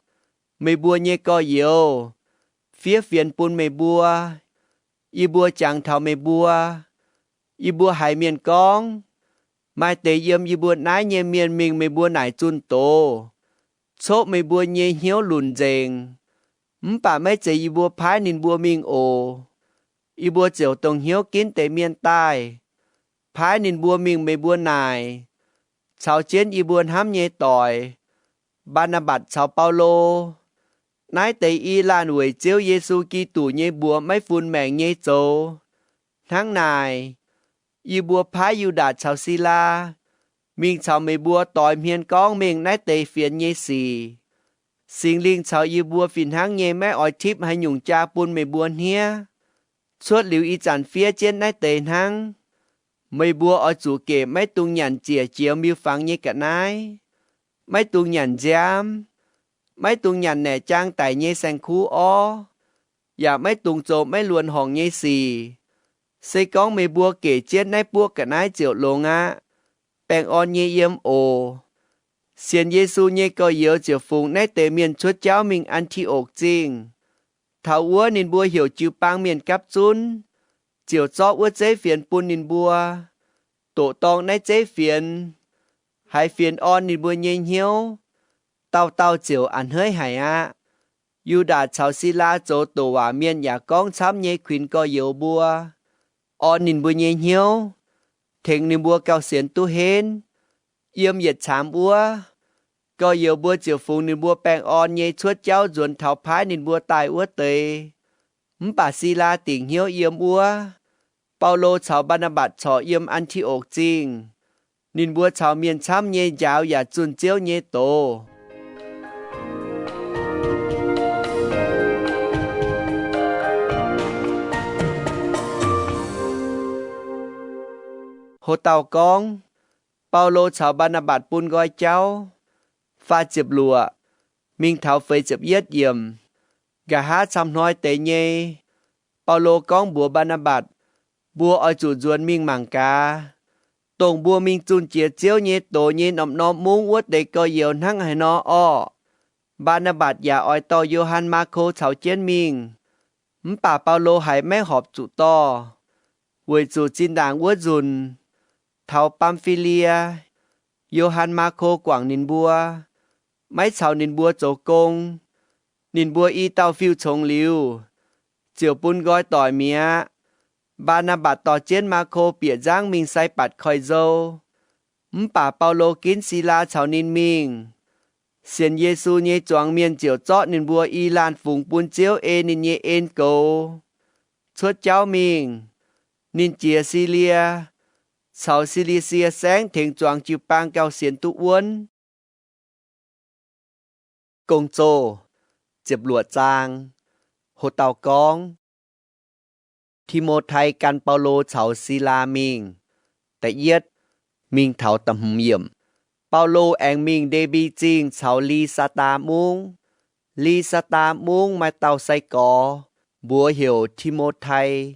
meih mbuo nyei gorx-youz, fiev fienx bun meih mbuo. Yie mbuo jangx taux meih mbuo. Yie mbuo haiz mienh gorngv, maaih deix yiem yie mbuo naaiv nyei mienh mingh meih mbuo naaic zunh doz, coqv meih mbuo nyei hnyouv lunc nzengc. Mv baac maiv zeiz yie mbuo paaiv ninh mbuo mingh oc. Yie mbuo ziouc dongh hnyouv ginv deix mienh daaih, paaiv ninh mbuo mingh meih mbuo naaic, caux jienv yie mbuo hnamv nyei doic, Mbaa^naa^mbatc caux Baulo. Naaiv deix i laanh weic Ziouv Yesu Giduc nyei mbuox maiv fun maengc nyei zoux. Hnangv naaic, yie mbuo paaiv Yu^ndaatc caux Silaa mingh caux meih mbuo doix hmien gorngv mengh naaiv deix fienx nyei sic. Singx Lingh caux yie mbuo fih hnangv nyei maiv oix tipv haaix nyungc jaa bun meih mbuo hniev. Cuotv liuz ih zanc fiev jienv naaiv deix hnangv, meih mbuo oix zuqc gec maiv dungx nyanc ziec jiex miuc-fangx nyei ga'naaiv, maiv dungx nyanc nziaamv, maiv dungx nyanc naeqc jaang daic nyei saeng-kuv orv, yaac maiv dungx zoux maiv luonx horngc nyei sic. Se gorngv meih mbuo gec jienv naaiv buoqv ga'naaiv ziouc longx aqv. Baengh orn nyei yiem oc. Sienx Yesu nyei gorx-youz ziouc fungx naaiv deix mienh cuotv jauv mingh An^ti^okc Zingh. Taux wuov ninh mbuo heuc jiu-baang mienh gapv zunv, ziouc zorqv wuov zeiv fienx bun ninh mbuo, doqc dorng naaiv zeiv fienx, haiz fienx orn ninh mbuo nyei hnyouv, dauh dauh ziouc a'hneiv haic aqv. Yu^ndaatc caux Silaa zoux douc waac mienh yaac gorngv camv nyei kuinx gorx-youz mbuo, orn ninh mbuo nyei hnyouv, tengx ninh mbuo gauh sienx duqv henv. Yiem yietc caamx wuov, gorx-youz mbuo ziouc fungx ninh mbuo baengh orn nyei cuotv jauv nzuonx taux paaiv ninh mbuo daaih wuov deix. Mv baac Silaa dingc hnyouv yiem wuov. Baulo caux Mbaa^naa^mbatc corc yiem An^ti^okc Zingh. Ninh mbuo caux mienh camv nyei njaaux yaac zunh Ziouv nyei doz. Ho dauh gorngv, Baulo caux Mbaa^naa^mbatc bun nqoi jauv. Faah ziepc luoqc mingh taux feix ziepc yietv yiemc. Nqa'haav camv hnoi deix nyei, Baulo gorngv mbuox Mbaa^naa^mbatc, Mbuo oix zuqc nzuonx mingh mangc gaax, dongh mbuo mingh zunh jiex Ziouv nyei doz nyei norm-norm mungv wuov deix gorx-youz hnangv haaix nor orqc? Mbaa^naa^mbatc yaac oix dorh Yo^han Maako caux jienv mingh. Mv baac Baulo haiz maiv horpc zuqc dorh, weic zuqc zinh ndaangc wuov nzunc, taux Bamv^fi^lie, Yo^han Maako guangc ninh mbuo, maiv caux ninh mbuo zoux gong. Ninh mbuo i dauh fiuv-congx liuz, ziouc bun nqoi doic mi'aqv. Mbaa^naa^mbatc dorh jienv Maako bieqc nzangv mingh Saibatc Koiv-Nzou. Mv baac Baulo ginv Silaa caux ninh mingh. Sienx Yesu nyei zuangx mienh ziouc zorqv ninh mbuo i laanh fungx bun Ziouv ei ninh nyei en goux. Cuotv jauv mingh, ninh jiex Silie caux Si^li^sie Saengv tengx zuangx jiu-baang gauh sienx duqv wuonv. Gong-Zoh ziepc luoqc zaang. Ho dauh gorngv, Ti^mo^tai gan Baulo caux Silaa mingh. Da'yietv, mingh taux da'hmz yiemc. Baulo aengx mingh Nde^mbi Zingh caux Li^saa^taa Mungv. Li^saa^taa Mungv maaih dauh sai-gorx, mbuox heuc Ti^mo^tai.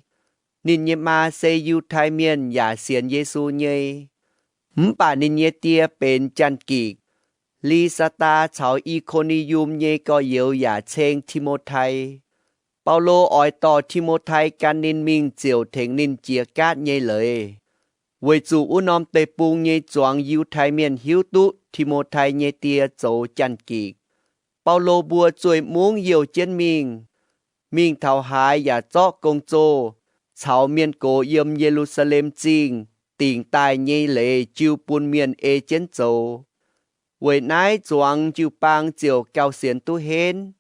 Ninh nyei maa se Yiutai Mienh yaac sienx Yesu nyei. Mv baac ninh nyei die benx Janx-Gikc. Li^saa^taa caux I^ko^ni^yum nyei gorx-youz yaac ceng Ti^mo^tai. Baulo oix dorh Ti^mo^tai gan ninh mingh ziouc tengx ninh jiex gaatv nyei leiz, weic zuqc wuov norm deic-bung nyei zuangx Yiutai Mienh hiuv duqv Ti^mo^tai nyei die zoux Janx-Gikc. Baulo mbuo zueih mungv youh jienv mingh. Mingh taux haaix yaac zorqv gong-zoh caux mienh gox yiem Ye^lu^saa^lem Zingh dingc daaih nyei leiz jiu bun mienh ei jienv zoux. Weic naaiv zuangx jiu-baang ziouc gauh sienx duqv henv.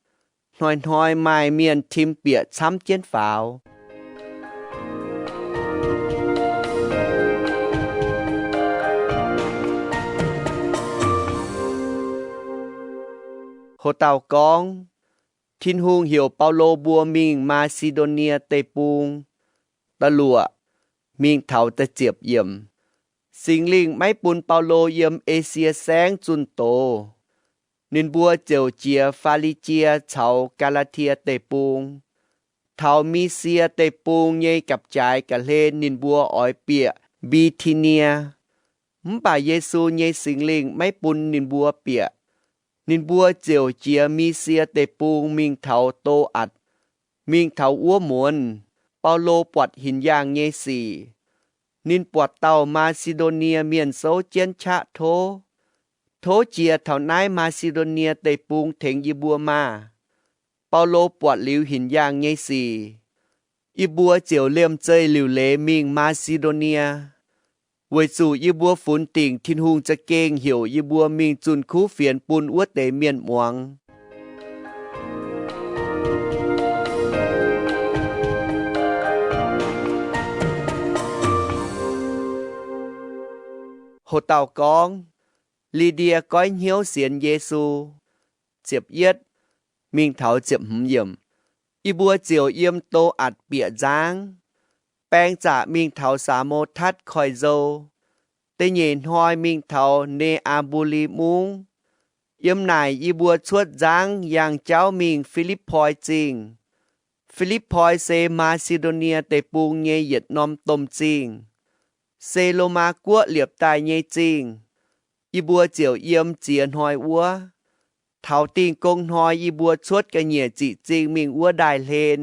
Hnoi-hnoi maaih mienh tim bieqc camv jienv faaux. Ho dauh gorngv, Tin-Hungh heuc Baulo mbuo mingh Maa^si^ndo^nie Deic-Bung. Da'luoqc, mingh taux da'ziepc yiemc. Singx Lingh maiv bun Baulo yiem Esie Saengv zunh doz. Ninh mbuo ziouc jiex Faa^li^jie caux Gaa^laa^tie Deic-Bung. Taux Misie Deic-Bung nyei gapv-jaaix ga'hlen ninh mbuo oix bieqc Mbi^ti^nie. Mv baac Yesu nyei Singx Lingh maiv bun ninh mbuo bieqc. Ninh mbuo ziouc jiex Misie Deic-Bung mingh taux Do^atc. Mingh taux wuov muonz, Baulo buatc hinc yaangh nyei sic. Ninh buatc dauh Maa^si^ndo^nie mienh souv jienv qaqv tov. Tov jiex taux naaiv Maa^si^ndo^nie Deic-Bung tengx yie mbuo maah! Baulo buatc liuz hinc yaangh nyei sic, yie mbuo ziouc liemh zeih liuc leiz mingh Maa^si^ndo^nie, weic zuqc yie mbuo funx dingc Tin-Hungh za'gengh heuc yie mbuo mingh zunh kuv fienx bun wuov deix mienh muangx. Ho dauh gorngv, Li^ndie Goiv Hnyouv Sienx Yesu. Ziepc yietv mingh taux ziepc hmz yiemc. Yie mbuo ziouc yiem Do^atc bieqc nzangv, baeng zaqc mingh taux Saa^mo^tatv Koiv-Nzou. Da'nyeic hnoi mingh taux Ne^aa^mbu^li Mungv. Yiem naaic yie mbuo cuotv nzangv yangh jauv mingh Fi^lipv^poi Zingh. Fi^lipv^poi se Maa^si^ndo^nie Deic-Bung nyei yietc norm domh zingh, se Lomaa Guoqv liepc daaih nyei zingh. Yie mbuo ziouc yiem ziex hnoi wuov. Taux Dingh Gong Hnoi yie mbuo cuotv ga'nyiec ziqc zingh mingh wuov ndaaih hlen.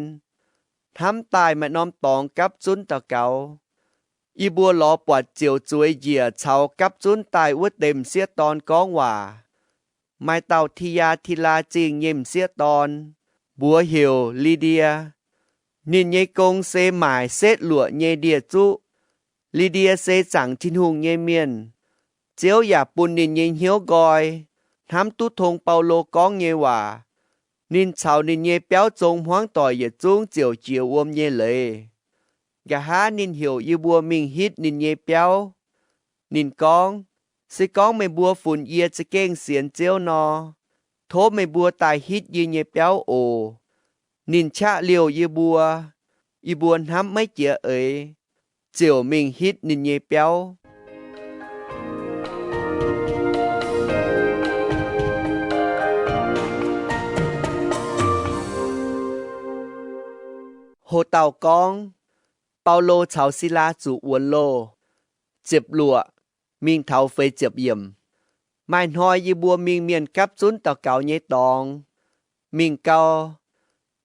Hnamv daaih maaih norm dorngx gapv zunv daux gaux. Yie mbuo lorz buatc ziouc zueiz njiec caux gapv zunv daaih wuov deix m'sieqv dorn gorngv waac. Maaih dauh Ti^yaa^ti^laa Zingh nyei m'sieqv dorn, mbuox heuc Li^ndie. Ninh nyei gong se maaic setv luoqc nyei ndie-zuqv. Li^ndie se zaangc Tin-Hungh nyei mienh. Ziouv yaac bun ninh nyei hnyouv nqoi, hnamv duqv tong Baulo gorngv nyei waac. Ninh caux ninh nyei biauv zong hmuangv doic yietc zungv ziouc jiex wuom nyei leiz. Nqa'haav ninh heuc yie mbuo mingh hitv ninh nyei biauv. Ninh gorngv, Se gorngv meih mbuo funx yie za'gengh sienx Ziouv nor, tov meih mbuo daaih hitv yie nyei biauv oc. Ninh qaqv liouh yie mbuo. Yie mbuo hnamv maiv jiex eix, ziouc mingh hitv ninh nyei biauv. Ho dauh gorngv, Baulo caux Silaa zuqc wuonx loh. Ziepc luoqc mingh taux feix ziepc yiemc. Maaih hnoi yie mbuo mingh mienh gapv zunv daux gaux nyei dorngx. Mingh gau,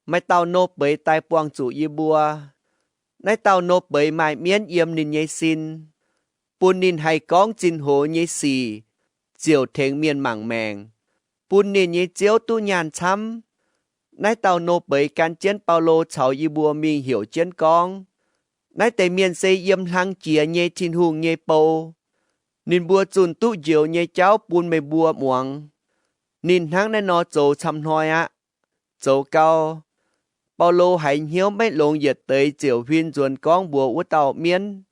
maaih dauh nor beix daaih buangh zuqc yie mbuo. Naaiv dauh nor beix maaih mienv yiem ninh nyei sin, bun ninh haih gorngv zinh hoz nyei sic ziouc tengx mienh mangc maengc, bun ninh nyei ziouv duqv nyaanh camv. Naaiv dauh nor beix gan jienv Baulo caux yie mbuo mingh heuc jienv gorngv, Naaiv deix mienh se yiem hlang jiex nyei Tin-Hungh nyei bou. Ninh mbuo zunh duqv njoux nyei jauv bun meih mbuo muangx. Ninh hnangv naaiv nor zoux camv hnoi aqv. Zoux gau, Baulo haiz hnyouv maiv longx yietc deix ziouc huin nzuonx gorngv mbuox wuov dauh mienv,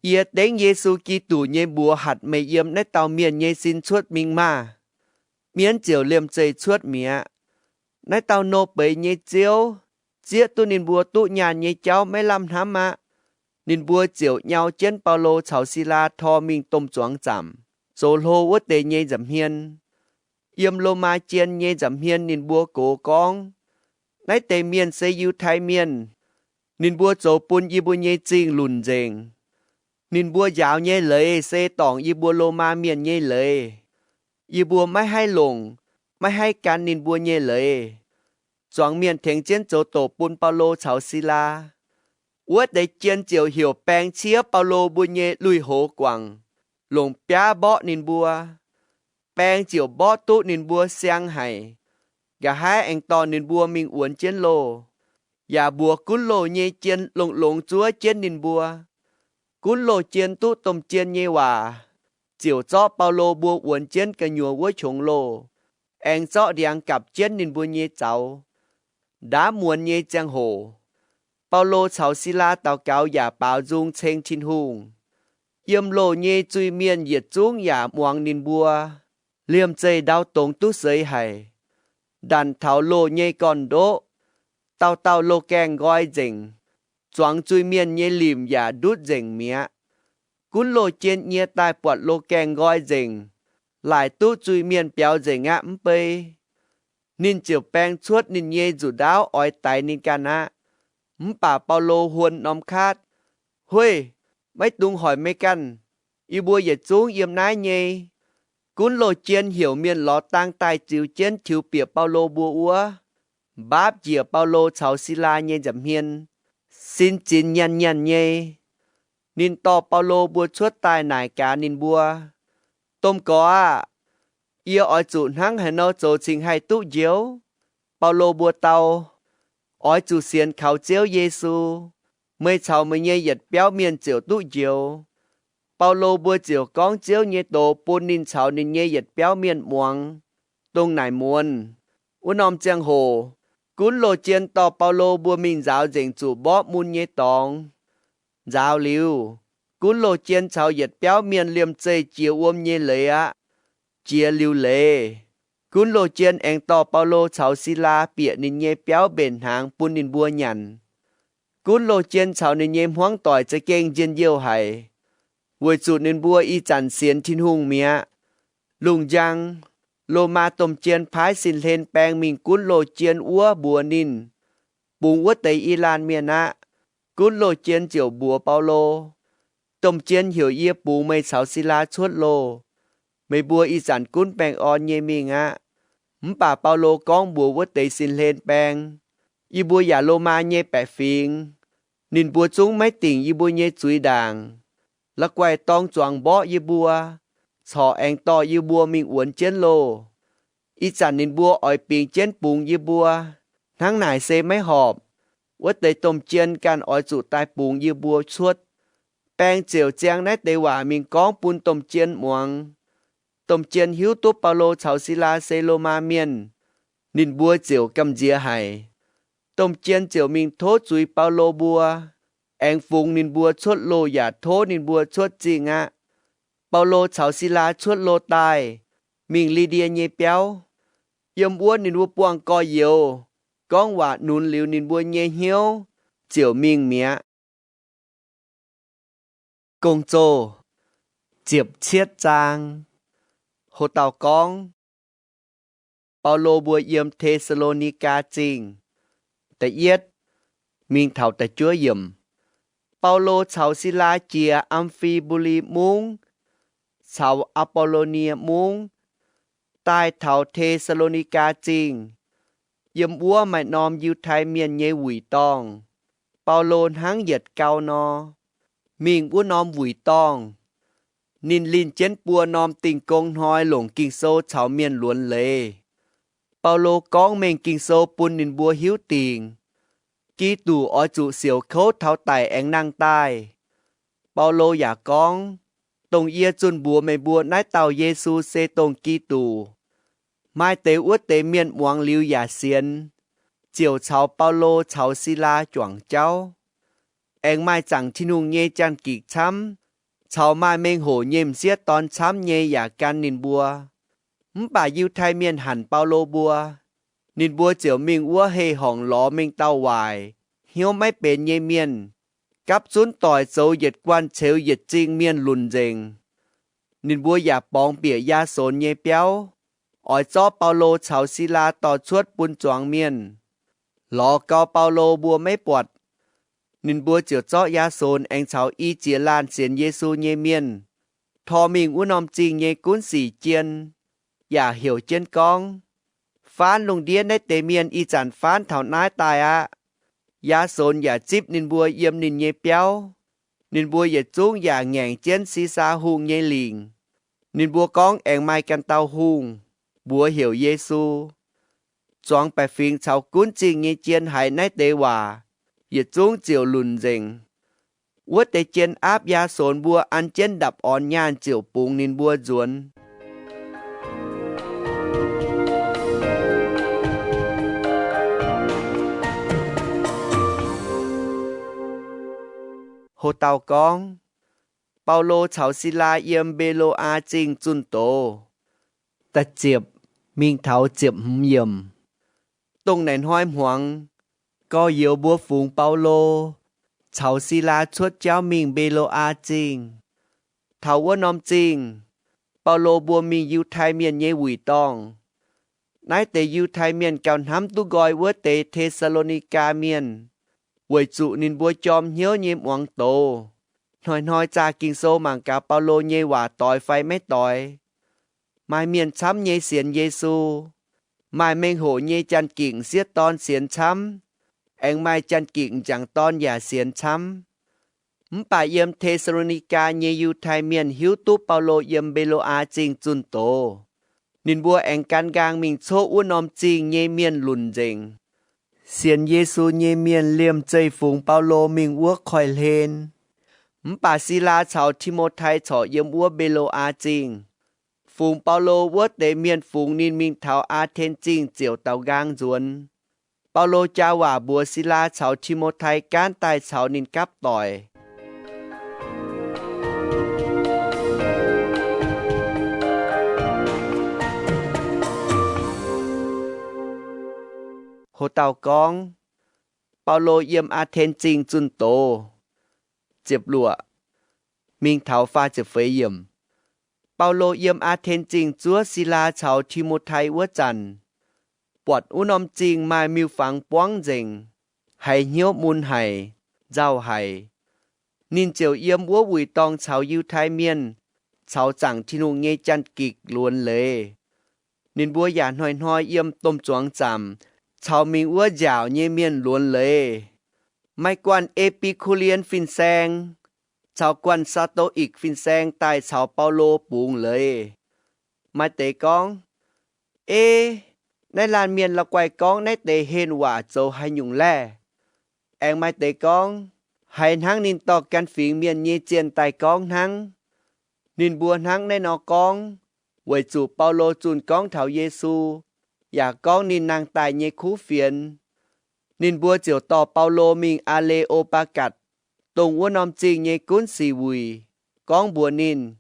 Yie dengv Yesu Giduc nyei mbuox hatc meih yiem naaiv dauh mienh nyei sin cuotv mingh maah! Mienv ziouc liemh zeih cuotv mi'aqv. Naaiv dauh nor beiz nyei ziouv zieqv duqv ninh mbuo duqv nyaanh nyei jauv maiv lamh hnamv aqv. Ninh mbuo ziouc nyau jienv Baulo caux Silaa tor mingh domh zuangx zaamc, zoux hlo wuov deix nyei nza'hmien. Yiem Lomaa jien nyei nza'hmien ninh mbuo gox gorngv, Naaiv deix mienh se Yiutai Mienh. Ninh mbuo zoux bun yie mbuo nyei zingh lunc nzengc. Ninh mbuo njaaux nyei leiz se dorngc yie mbuo Lomaa Mienh nyei leiz. Yie mbuo maiv haih longc, maiv haih gan ninh mbuo nyei leiz. Zuangx mienh tengx jienv zoux doqc bun Baulo caux Silaa. Wuov deix jien ziouc heuc baeng ciev Baulo mbuo nyei lui-houx guangc, longc biaav mborqv ninh mbuo. Baeng ziouc mborqv duqv ninh mbuo siang haic. Nqa'haav aengx dorh ninh mbuo mingh wuonx jienv loh, yaac mbuox gunv loh nyei jien longx-longx zuov jienv ninh mbuo. Gunv loh jien duqv domh jien nyei waac, ziouc zorqv Baulo mbuo wuonx jienv gu'nyuoz wuov qongx loh, aengx zorqv ndiangx gapc jienv ninh mbuo nyei zaux. Ndaamv muonz nyei ziangh hoc, Baulo caux Silaa daux gaux yaac baaux nzung ceng Tin-Hungh. Yiem loh nyei zuiz-mienh yietc zungv yaac muangx ninh mbuo. Liemh zeih ndau dongz duqv seix haic. Ndanc taux loh nyei gorn-ndoqv, dauh dauh loh gaengh nqoi nzengc, zuangx zuiz-mienh nyei limc yaac ndutv nzengc mi'aqv. Gunv loh jien nyie daaih buatc loh gaengh nqoi nzengc, laaic duqv zuiz-mienh biaux nzengc aqv mv bei. Ninh ziouc baeng cuotv ninh nyei nzuqc ndaauv oix daix ninh ganh aqv. Mv baac Baulo huon norm kaatv, Hueiv, maiv dungx hoic meih ganh. Yie mbuo yietc zungv yiem naaiv nyei. Gunv loh jien heuc mienh lorz dang daaih ziux jienv tiux bieqc Baulo mbuo wuov, mbaapv njiec Baulo caux Silaa nyei nza'hmien, sin zinx nyanh nyanh nyei. Ninh dorh Baulo mbuo cuotv daaih naaic gaax ninh mbuo, Domh Gorx aah! Yie oix zuqc hnangv haaix nor zoux cingx haih duqv njoux? Baulo mbuo dau, Oix zuqc sienx kaux Ziouv Yesu, meih caux meih nyei yietc biauv mienh ziouc duqv njoux. Baulo mbuo ziouc gorngv Ziouv nyei doz bun ninh caux ninh nyei yietc biauv mienh muangx. Dongh naaic muonz, wuov norm ziangh hoc, gunv loh jien dorh Baulo mbuo mingh nzaaux nzengc zuqc mborqv mun nyei dorngx. Nzaaux liuz, gunv loh jien caux yietc biauv mienh liemh zeih jiex wuom nyei leiz aqv. Jiex liuz leiz, gunv loh jien aengx dorh Baulo caux Silaa bieqc ninh nyei biauv mbenc hnaangx bun ninh mbuo nyanc. Gunv loh jien caux ninh nyei hmuangv doic za'gengh njien-youh haic, weic zuqc ninh mbuo ih zanc sienx Tin-Hungh mi'aqv. Lungh njang, Lomaa domh jien paaiv sin hlen baeng mingh gunv loh jien wuov mbuox ninh, Bungx wuov deix i laanh mienh aqv. Gunv loh jien ziouc mbuox Baulo, Domh jien heuc yie bungx meih caux Silaa cuotv loh. Meih mbuo ih zanc gunv baengh orn nyei mingh aqv. Mv baac Baulo gorngv mbuox wuov deix sin hlen baeng, Yie mbuo yaac Lomaa nyei baeqc fingx. Ninh mbuo zungv maiv dingc yie mbuo nyei zuiz ndaangc. La'guaih dorng zuangx mborqv yie mbuo, corc aengx dorh yie mbuo mingh wuonx jienv loh. Ih zanc ninh mbuo oix bingx jienv bungx yie mbuo. Hnangv naaic se maiv horpc. Wuov deix domh jien ganh oix zuqc daaih bungx yie mbuo cuotv. Baeng ziouc ziang naaiv deix waac mingh gorngv bun domh jien muangx. Domh jien hiuv duqv Baulo caux Silaa se Lomaa mienh, ninh mbuo ziouc gamh nziex haic. Domh jien ziouc mingh tov zuiz Baulo mbuo, aengx fungx ninh mbuo cuotv loh yaac tov ninh mbuo cuotv zingh aqv. Baulo caux Silaa cuotv loh daaih, mingh Li^ndie nyei biauv. Yiem wuov ninh mbuo buangh gorx-youz, gorngv waac nunz liuz ninh mbuo nyei hnyouv, ziouc mingh mi'aqv. Gong-Zoh ziepc cietv zaang. Ho dauh gorngv, Baulo mbuo yiem Te^saa^lo^ni^gaa Zingh. Da'yietv mingh taux da'juov yiemc. Baulo caux Silaa jiex Am^fi^mbu^li Mungv caux Aa^bo^lo^nie Mungv daaih taux Te^saa^lo^ni^gaa Zingh. Yiem wuov maaih norm Yiutai Mienh nyei wuic dorngh. Baulo hnangv yietc gau nor, mingh wuov norm wuic dorngh. Ninh linh jienv buo norm Dingh Gong Hnoi longc Ging-Sou caux mienh luonx leiz. Baulo gorngv mengh Ging-Sou bun ninh mbuo hiuv dingc, Giduc oix zuqc siouc kouv taux daic aengx nangh daaih. Baulo yaac gorngv, Dongh yie zunh mbuox meih mbuo naaiv dauh Yesu se dongh Giduc. Maaih deix wuov deix mienh muangx liuz yaac sienx, ziouc caux Baulo caux Silaa juangc jauv. Aengx maaih zaangc Tin-Hungh nyei Janx-Gikc camv, caux maaih mengh hoc nyei m'sieqv dorn camv nyei yaac gan ninh mbuo. Mv baac Yiutai Mienh hanc Baulo mbuo, ninh mbuo ziouc mingh wuov heh horngc lorz mengh dauh waaic, hnyouv maiv benx nyei mienh, gapv zunv doic zoux yietc guanh ceux yietc zingh mienh lunc nzengc. Ninh mbuo yaac borngz bieqc Yaasonx nyei biauv, oix zorqv Baulo caux Silaa dorh cuotv bun zuangx mienh. Lorz gau Baulo mbuo maiv buatc, ninh mbuo ziouc zorqv Yaasonx aengx caux i ziex laanh sienx Yesu nyei mienh tor mingh wuov norm zingh nyei gunv sic jien, yaac heuc jienv gorngv, Faanv lungh ndiev naaiv deix mienh ih zanc faanv taux naaiv daaih aqv. Yaasonx yaac zipv ninh mbuo yiem ninh nyei biauv. Ninh mbuo yietc zungv yaac ngaengc jienv Sisaa hungh nyei lingc. Ninh mbuo gorngv aengx maaih ganh dauh hungh, mbuox heuc Yesu. Zuangx baeqc fingx caux gunv zingh nyei jien haiz naaiv deix waac, yietc zungv ziouc lunc nzengc. Wuov deix jien aapv Yaasonx mbuo an jienv ndapc orn nyaanh ziouc bungx ninh mbuo nzuonx. Ho dauh gorngv, Baulo caux Silaa yiem Mbe^lo^aa Zingh zunh doz. Da'ziepc mingh taux ziepc hmz yiemc. Dongh naaic hnoi hmuangx, gorx-youz mbuo fungx Baulo caux Silaa cuotv jauv mingh Mbe^lo^aa Zingh. Taux wuov norm zingh, Baulo mbuo mingh Yiutai Mienh nyei wuic dorngh. Naaiv deix Yiutai Mienh gauh hnamv duqv nqoi wuov deix Te^saa^lo^ni^gaa Mienh, weic zuqc ninh mbuo jorm hnyouv nyei muangx doz. Hnoi-hnoi zaah Ging-Sou mangc gaax Baulo nyei waac doix fai maiv doix. Maaih mienh camv nyei sienx Yesu. Maaih mengh hoc nyei Janx-Gikc m'sieqv dorn sienx camv. Aengx maaih Janx-Gikc m'jangc dorn yaac sienx camv. Mv baac yiem Te^saa^lo^ni^gaa nyei Yiutai Mienh hiuv duqv Baulo yiem Mbe^lo^aa Zingh zunh doz, ninh mbuo aengx gan nqaang mingh coqv wuov norm zingh nyei mienh lunc nzengc. Sienx Yesu nyei mienh liemh zeih fungx Baulo mingh wuov koiv-hlen. Mv baac Silaa caux Ti^mo^tai corc yiem wuov Mbe^lo^aa Zingh. Fungx Baulo wuov deix mienh fungx ninh mingh taux Aa^ten Zingh ziouc daaux nqaang nzuonx. Baulo jaa waac mbuox Silaa caux Ti^mo^tai gaanv daaih caux ninh gapv doic. Ho dauh gorngv, Baulo yiem Aa^ten Zingh zunh doz. Ziepc luoqc mingh taux faah ziepc feix yiemc. Baulo yiem Aa^ten Zingh zuov Silaa caux Ti^mo^tai wuov zanc, buatc wuov norm zingh maaih miuc-fangx buangv nzengc, haiz hnyouv mun haic, nzauh haic. Ninh ziouc yiem wuov wuic dorngh caux Yiutai Mienh caux zaangc Tin-Hungh nyei Janx-Gikc luonx leiz. Ninh mbuo yaac hnoi-hnoi yiem domh zuangx zaamc caux mingh wuov nziaauc nyei mienh luonx leiz. Maaih guanh E^pi^ku^lien fin-saeng caux guanh Saa^ndo^ikc fin-saeng daaih caux Baulo bungx leiz. Maaih deix gorngv, Ei, naaiv laanh mienh la'guaih gorngv naaiv deix henh waac zoux haaix nyungc laeh? Aengx maaih deix gorngv, Haiz hnangv ninh dorh gan fingx mienh nyei zienh daaih gorngv hnangv. Ninh mbuo hnangv naaiv nor gorngv, weic zuqc Baulo zunh gorngv taux Yesu, yaac gorngv ninh nangh daaih nyei kuv fienx. Ninh mbuo ziouc dorh Baulo mingh Aa^le^o^mbaa^gatc, dongh wuov norm zingh nyei gunv sic wuic, gorngv mbuox ninh,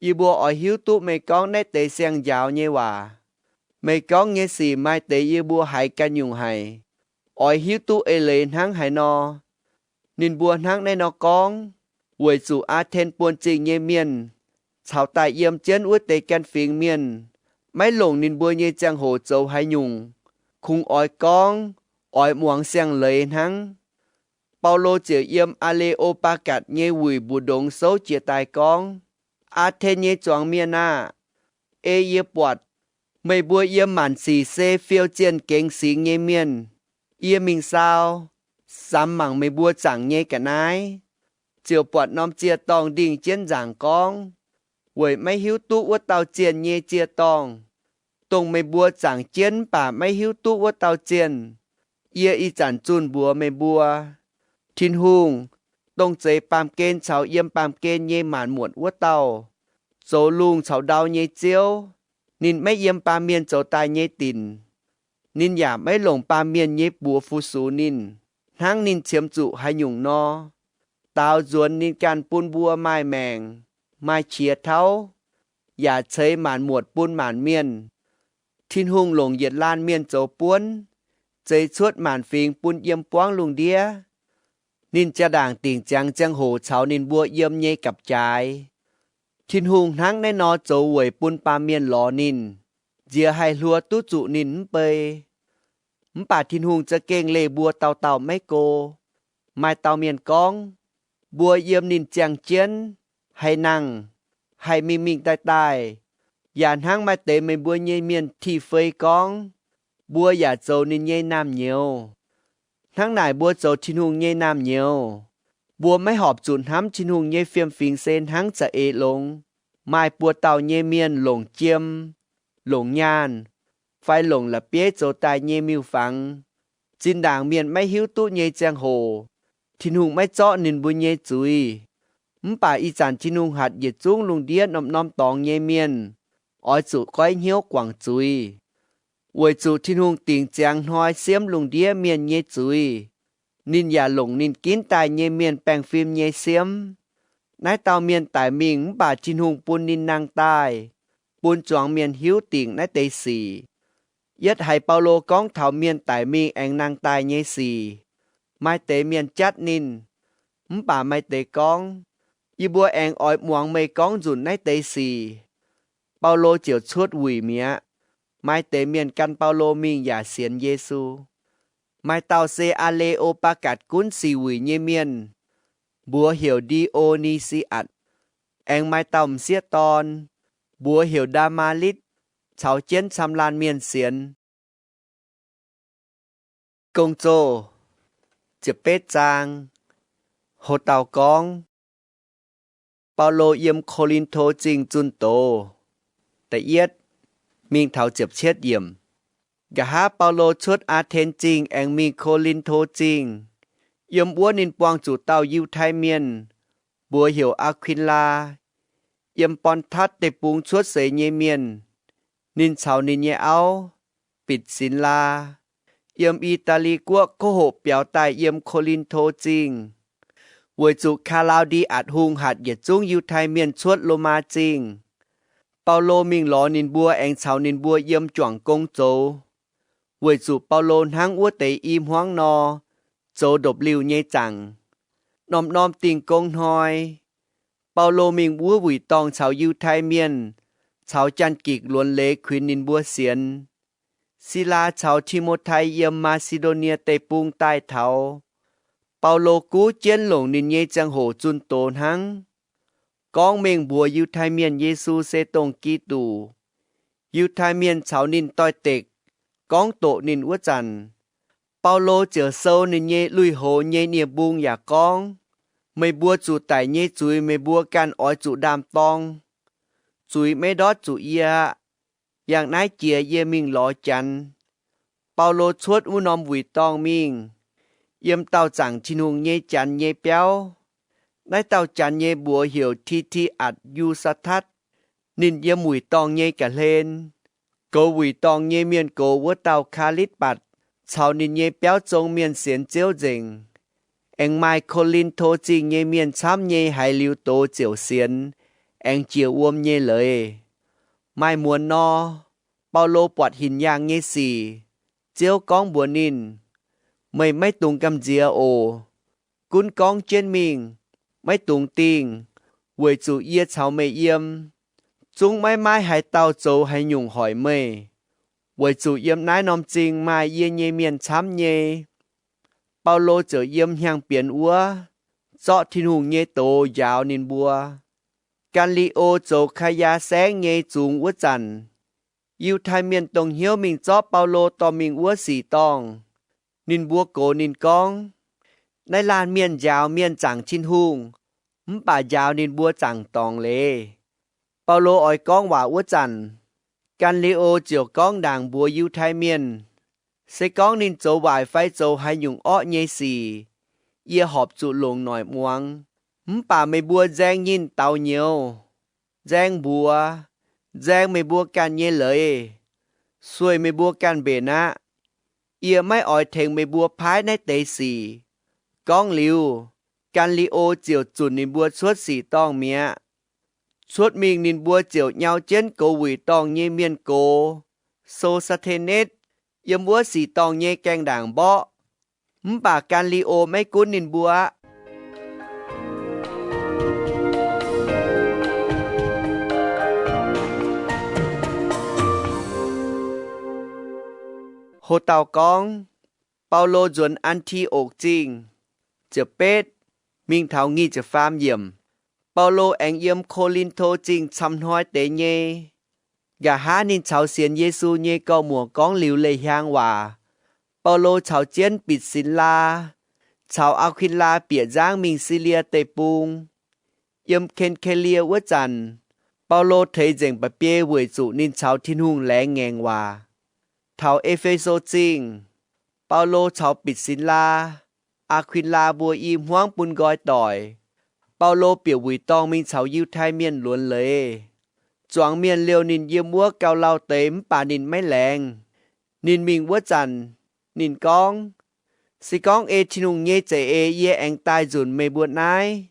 Yie mbuo oix hiuv duqv meih gorngv naaiv deix siang-njaaux nyei waac. Meih gorngv nyei sic maaih deix yie mbuo haiz ganh nyungc haic, oix hiuv duqv eix leiz hnangv haaix nor. Ninh mbuo hnangv naaiv nor gorngv, weic zuqc Aa^ten Buonv-Zingh nyei mienh caux daaih yiem jienv wuov deix gan fingx mienh maiv longc ninh mbuo nyei ziangh hoc zoux haaix nyungc, kungx oix gorngv, oix muangx siang-leiz hnangv. Baulo ziouc yiem Aa^le^o^mbaa^gatc nyei wuic mbu'ndongx souv jiez daaih gorngv, Aa^ten nyei zuangx mienh aah! Ei yie buatc, meih mbuo yiem maanc sic se fiou zienh gengx singx nyei mienh. Yie mingh saau, samx mangc meih mbuo zaangc nyei ga'naaiv, ziouc buatc norm ziec-dorngh ndingh jienv nzaangc gorngv, weic maiv hiuv duqv wuov dauh zienh nyei ziec-dorngh, dongh meih mbuo zaangc jienv mv baac maiv hiuv duqv wuov dauh zienh. Yie ih zanc zunh mbuox meih mbuo, Tin-Hungh, dongh zeix baamh gen caux yiem baamh gen nyei maanc muotc wuov dauh, zoux lungh caux ndau nyei Ziouv. Ninh maiv yiem baamh mienh zoux daaih nyei dinc. Ninh yaac maiv longc baamh mienh nyei buoz fu-sux ninh, hnangv ninh qiemx zuqc haaix nyungc nor. Daaux nzuonx ninh ganh bun mbuo maaih maengc, maaih qiex tauv, yaac ceix maanc muotc bun maanc mienh. Tin-Hungh longc yietc laanh mienh zoux buonv, zeix cuotv maanc fingx bun yiem buangv lungh ndiev. Ninh jaa ndaangc dingc ziangx ziangh hoc caux ninh mbuo yiem nyei gapv-jaaix. Tin-Hungh hnangv naaiv nor zoux weic bun baamh mienh lorz ninh, nziex haih hluo duqv zuqc ninh mv bei. Mv baac Tin-Hungh za'gengh leih mbuo dauh dauh maiv go. Maaih dauh mienh gorngv, mbuo yiem ninh ziangh jienv, haih nangh, haih mingh mingh daaih daaih, yaac hnangv maaih deix meih mbuo nyei mienh ti fei gorngv, mbuo yaac zoux ninh nyei naamh nyouz. Hnangv naaic mbuo zoux Tin-Hungh nyei naamh nyouz. Mbuo maiv horpc zuqc hnamv Tin-Hungh nyei fiem-fingx se hnangv za'eix longx. Maaih buo dauh nyei mienh longc jiem, longc nyaanh, fai longc la'bieiv zoux daaih nyei miuc-fangx. Zinh ndaangc mienh maiv hiuv duqv nyei ziangh hoc, Tin-Hungh maiv zorqv ninh mbuo nyei zuiz. Mv baac ih zanc Tin-Hungh hatc yietc zungv lungh ndiev norm-norm dorngx nyei mienh oix zuqc goiv hnyouv guangc zuiz, weic zuqc Tin-Hungh dingc ziangx hnoi siemv lungh ndiev mienh nyei zuiz. Ninh yaac longc ninh ginv daaih nyei mienh baengh fim nyei siemv. Naaiv dauh mienh daic mingh mv baac Tin-Hungh bun ninh nangh daaih, bun zuangx mienh hiuv dingc naaiv deix sic. Yietv haiz Baulo gorngv taux mienh daic mingh aengx nangh daaih nyei sic, maaih deix mienh jatv ninh. Mv baac maaih deix gorngv, yie mbuo aengx oix muangx meih gorngv nzunc naaiv deix sic. Baulo ziouc cuotv wuic mi'aqv. Maaih deix mienh gan Baulo mingh yaac sienx Yesu. Maaih dauh se Aa^le^o^baa^gatc gunv sic wuic nyei mienh, mbuox heuc Ndi^o^ni^si^atc. Aengx maaih dauh m'sieqv dorn, mbuox heuc Ndaa^maa^litv, caux jienv camv laanh mienh sienx. Gong-Zoh ziepc betv zaang. Ho dauh gorngv, Baulo yiem Ko^lin^to Zingh zunh doz. Da'yietv mingh taux ziepc cietv yiemc. Nqa'haav Baulo cuotv Aa^ten Zingh aengx mingh Ko^lin^to Zingh. Yiem wuov ninh buangh zuqc dauh Yiutai Mienh, mbuox heuc Aa^kuin^laa, yiem Bon^tatv Deic-Bung cuotv seix nyei mienh. Ninh caux ninh nyei auv, Bitc^sin^laa, yiem I^daa^li Guoqv kov hoqc biaux daaih yiem Ko^lin^to Zingh, weic zuqc Kaa^laa^ndi^atc Hungh hatc yietc zungv Yiutai Mienh cuotv Lomaa Zingh. Baulo mingh lorz ninh mbuo aengx caux ninh mbuo yiem juangc gong zoux, weic zuqc Baulo hnangv wuov deix i hmuangv nor, zoux ndopv-liuh nyei zaangc. Norm-norm dingh gong hnoi, Baulo mingh wuov wuic dorngh caux Yiutai Mienh caux Janx-Gikc luonx leiz kuinx ninh mbuo sienx. Silaa caux Ti^mo^tai yiem Maa^si^ndo^nie Deic-Bung daaih taux, Baulo guv jienv longc ninh nyei ziangh hoc zunh doz hnangv, gorngv mengh mbuox Yiutai Mienh Yesu se dongh Giduc. Yiutai Mienh caux ninh doix-dekc, gorngv doqc ninh wuov zanc, Baulo ziouc sou ninh nyei lui-houx nyei nie-mbung yaac gorngv, Meih mbuo zuqc daic nyei zuiz meih mbuo ganh oix zuqc ndaam-dorng. Zuiz maiv ndortv zuqc yie aqv. Yangh naaiv jiex yie mingh lorz Janx. Baulo cuotv wuov norm wuic dorngh mingh, yiem daauh zaangc Tin-Hungh nyei Janx nyei biauv. Naaiv dauh Janx nyei mbuox heuc Ti^ti^atc Yu^saa^tatv. Ninh yiem wuic dorngh nyei ga'hlen. Goux wuic dorngh nyei mienh gox wuov dauh Kaa^litv^batc caux ninh nyei biauv zong mienh sienx Ziouv nzengc. Aengx maaih Ko^lin^to Zingh nyei mienh camv nyei haiz liuz doz ziouc sienx, aengx jiex wuom nyei leiz. Maaih muonz nor, Baulo buatc hinc yaangh nyei sic. Ziouv gorngv mbuox ninh, Meih maiv dungx gamh nziex oc. Gunv gorngv jienv mingh, maiv dungx dingh, weic zuqc yie caux meih yiem. Zungv maiv maaih haaix dauh zoux haaix nyungc hoic meih, weic zuqc yiem naaiv norm zingh maaih yie nyei mienh camv nyei. Baulo ziouc yiem hnyangx-bienx wuov zorqv Tin-Hungh nyei doz njaaux ninh mbuo. Gan^li^o zoux Kaa^yaa Saengv nyei zungx wuov zanc, Yiutai Mienh dongh hnyouv mingh zorqv Baulo dorh mingh wuov sic dorngh. Ninh mbuo gox ninh gorngv, Naaiv laanh mienh njaaux mienh zaangc Tin-Hungh, mv baac njaaux ninh mbuo zaangc dorngx leiz. Baulo oix gorngv waac wuov zanc, Gan^li^o ziouc gorngv ndaangc mbuox Yiutai Mienh, se gorngv ninh zoux waaic fai zoux haaix nyungc orqv nyei sic, yie horpc zuqc longc noic muangx. Mv baac meih mbuo nzaeng nyinh daux nyouz, nzaeng mbuox, nzaeng meih mbuo ganh nyei leiz, sueih meih mbuo ganh mbenc aqv. Yie maiv oix tengx meih mbuo paaiv naaiv deix sic. Gorngv liuz, Gan^li^o ziouc zunc ninh mbuo cuotv sic dorngh mi'aqv. Cuotv mingh ninh mbuo ziouc nyau jienv goux wuic dorngh nyei mienh gox, So^saa^te^netv, yiem wuov sic dorngh nyei gaengh ndaangc mborqv. Mv baac Gan^li^o maiv gunv ninh mbuo aqv. Ho dauh gorngv, Baulo nzuonx An^ti^okc Zingh. Ziepc betv mingh taux nyic ziepc faam yiemc. Baulo aengx yiem Ko^lin^to Zingh camv hnoi deix nyei. Nqa'haav ninh caux sienx Yesu nyei gorx-muoc gorngv liuz leiz-hiaang waac, Baulo caux jienv Bitc^sin^laa caux Aa^kun^laa bieqc nzangv mingh Silie Deic-Bung. Yiem Ken^ke^lie wuov zanc, Baulo teix nzengc mba'biei weic zuqc ninh caux Tin-Hungh laengz ngaengc waac. Taux E^fe^so Zingh, Baulo caux Bitc^sin^laa, Aa^kun^laa mbuo i hmuangv bun nqoi doic. Baulo bieqc wuic dorngh mingh caux Yiutai Mienh luonx leiz. Zuangx mienh liouh ninh yiem wuov gauh lauh deix mv baac ninh maiv laengz. Ninh mingh wuov zanc, ninh gorngv, Se gorngv ei Tin-Hungh nyei za'eix yie aengx daaih nzunc meih mbuo naaiv.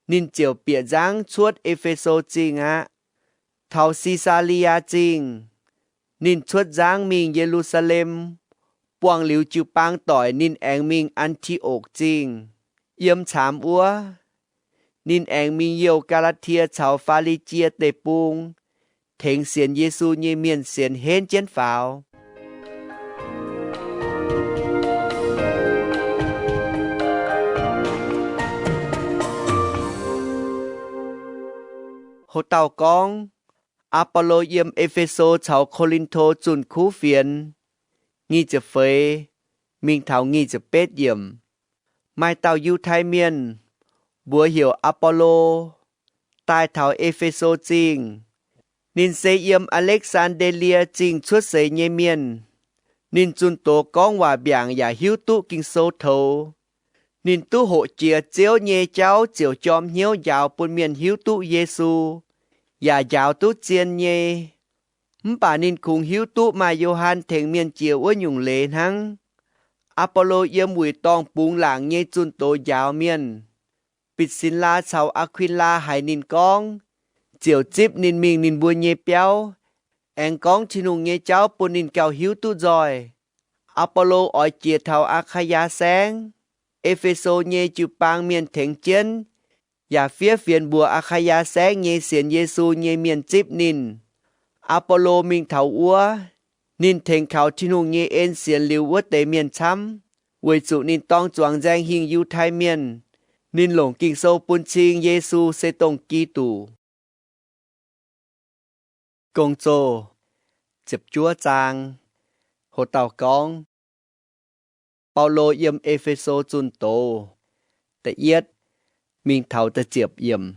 Ninh ziouc bieqc nzangv cuotv E^fe^so Zingh aqv. Taux Si^saa^li^yaa Zingh, ninh cuotv nzangv mingh Ye^lu^saa^lem. Buangh liuz jiu-baang doic ninh aengx mingh An^ti^okc Zingh. Yiem caamx wuov, ninh aengx mingh youh Gaa^laa^tie caux Faa^li^jie Deic-Bung, tengx sienx Yesu nyei mienh sienx henv jienv faaux. Ho dauh gorngv, Aa^bo^lo yiem E^fe^so caux Ko^lin^to zunh kuv fienx. Nyic ziepc feix mingh taux nyic ziepc betv yiemc. Maaih dauh Yiutai Mienh, mbuox heuc Aa^bo^lo, daaih taux E^fe^so Zingh. Ninh se yiem Aa^lekv^saan^nde^lie Zingh cuotv seix nyei mienh. Ninh zunh doz gorngv waac mbiaangc yaac hiuv duqv Ging-Sou toux. Ninh duqv hoqc jiex Ziouv nyei jauv ziouc jorm hnyouv njaaux bun mienh hiuv duqv Yesu, yaac njaaux duqv zien nyei. Mv baac ninh kungx hiuv duqv maaih Yo^han tengx mienh jiex wuov nyungc leiz hnangv. Aa^bo^lo yiem wuic dorngh bungx laangc nyei zunh doz njaaux mienh. Bitc^sin^laa caux Aa^kun^laa haiz ninh gorngv, ziouc zipv ninh mingh ninh mbuo nyei biauv, aengx gorngv Tin-Hungh nyei jauv bun ninh gauh hiuv duqv nzoih. Aa^bo^lo oix jiex taux Aa^kaayaa Saengv, E^fe^so nyei jiu-baang mienh tengx jienv, yaac fiev fienx mbuox Aa^kaayaa Saengv nyei sienx Yesu nyei mienh zipv ninh. Aa^bo^lo mingh taux wuov, ninh tengx kaux Tin-Hungh nyei en sienx liuz wuov deix mienh camv, weic zuqc ninh dorng zuangx nzaeng hingh Yiutai Mienh. Ninh longc Ging-Sou bun cing Yesu se dongh Giduc. Gong-Zoh ziepc juov zaang. Ho dauh gorngv, Baulo yiem E^fe^so zunh doz. Da'yietv mingh taux da'ziepc yiemc.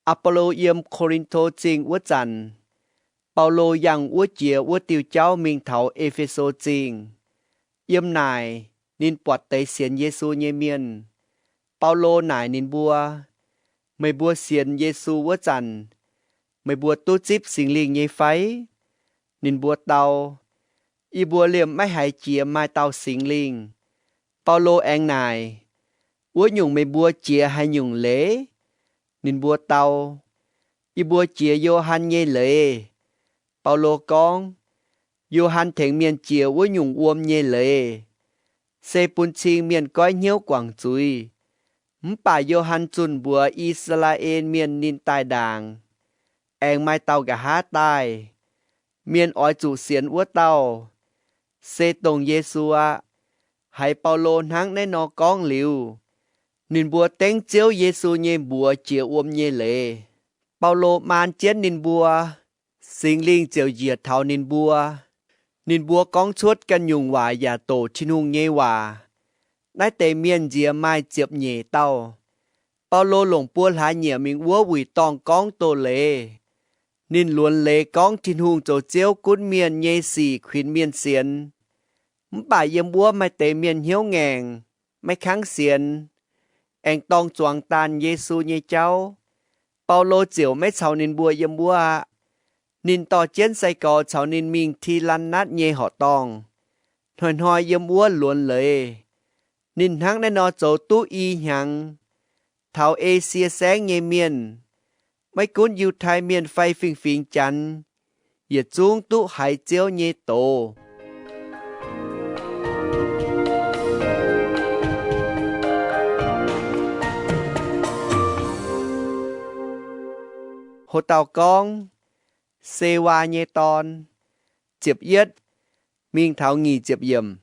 Aa^bo^lo yiem Ko^lin^to Zingh wuov zanc, Baulo yangh wuov jiex wuov diuh jauv mingh taux E^fe^so Zingh. Yiem naaic ninh buatc deix sienx Yesu nyei mienh. Baulo naaic ninh mbuo, Meih mbuo sienx Yesu wuov zanc, meih mbuo duqv zipv Singx Lingh nyei fai? Ninh mbuo dau, Yie mbuo liemh maiv haiz jiex maaih dauh Singx Lingh. Baulo aengx naaic, Wuov nyungc meih mbuo jiex haaix nyungc leiz? Ninh mbuo dau, Yie mbuo jiex Yo^han nyei leiz. Baulo gorngv, Yo^han tengx mienh jiex wuov nyungc wuom nyei leiz, se bun cing mienh goiv hnyouv guangc zuiz. Mv baac Yo^han zunh mbuox I^saa^laa^en Mienh ninh daaih ndaangc, aengx maaih dauh nqa'haav daaih. Mienh oix zuqc sienx wuov dauh, se dongh Yesu aqv. Haiz Baulo hnangv naaiv nor gorngv liuz, ninh mbuo dengv Ziouv Yesu nyei mbuox jiex wuom nyei leiz. Baulo maan jienv ninh mbuo, Singx Lingh ziouc njiec taux ninh mbuo. Ninh mbuo gorngv cuotv ganh nyungc waac yaac doqc Tin-Hungh nyei waac. Naaiv deix mienh nziex maaih ziepc nyeic dauh. Baulo longc buo hlaax nyieqc mingh wuov wuic dorngh gorngv doz-leiz. Ninh luonx leiz gorngv Tin-Hungh zoux Ziouv gunv mienh nyei sic kuinx mienh sienx. Mv baac yiem wuov maaih deix mienh hnyouv ngaengc, maiv kangv sienx. aengx dorng zuangx daanh Yesu nyei jauv. Baulo ziouc maiv caux ninh mbuo yiem wuov aqv. Ninh dorh jienv sai-gorx caux ninh mingh Ti^lan^natv nyei horqc-dorngh, hnoi-hnoi yiem wuov luonx leiz. Ninh hnangv naaiv nor zoux duqv i hnyangx. Taux Esie Saengv nyei mienh, maiv gunv Yiutai Mienh fai fingx-fingx Janx, yietc zungv duqv haiz Ziouv nyei doz. Ho dauh gorngv, Sewaa nyei dorn. Ziepc yietv mingh taux nyic ziepc yiemc.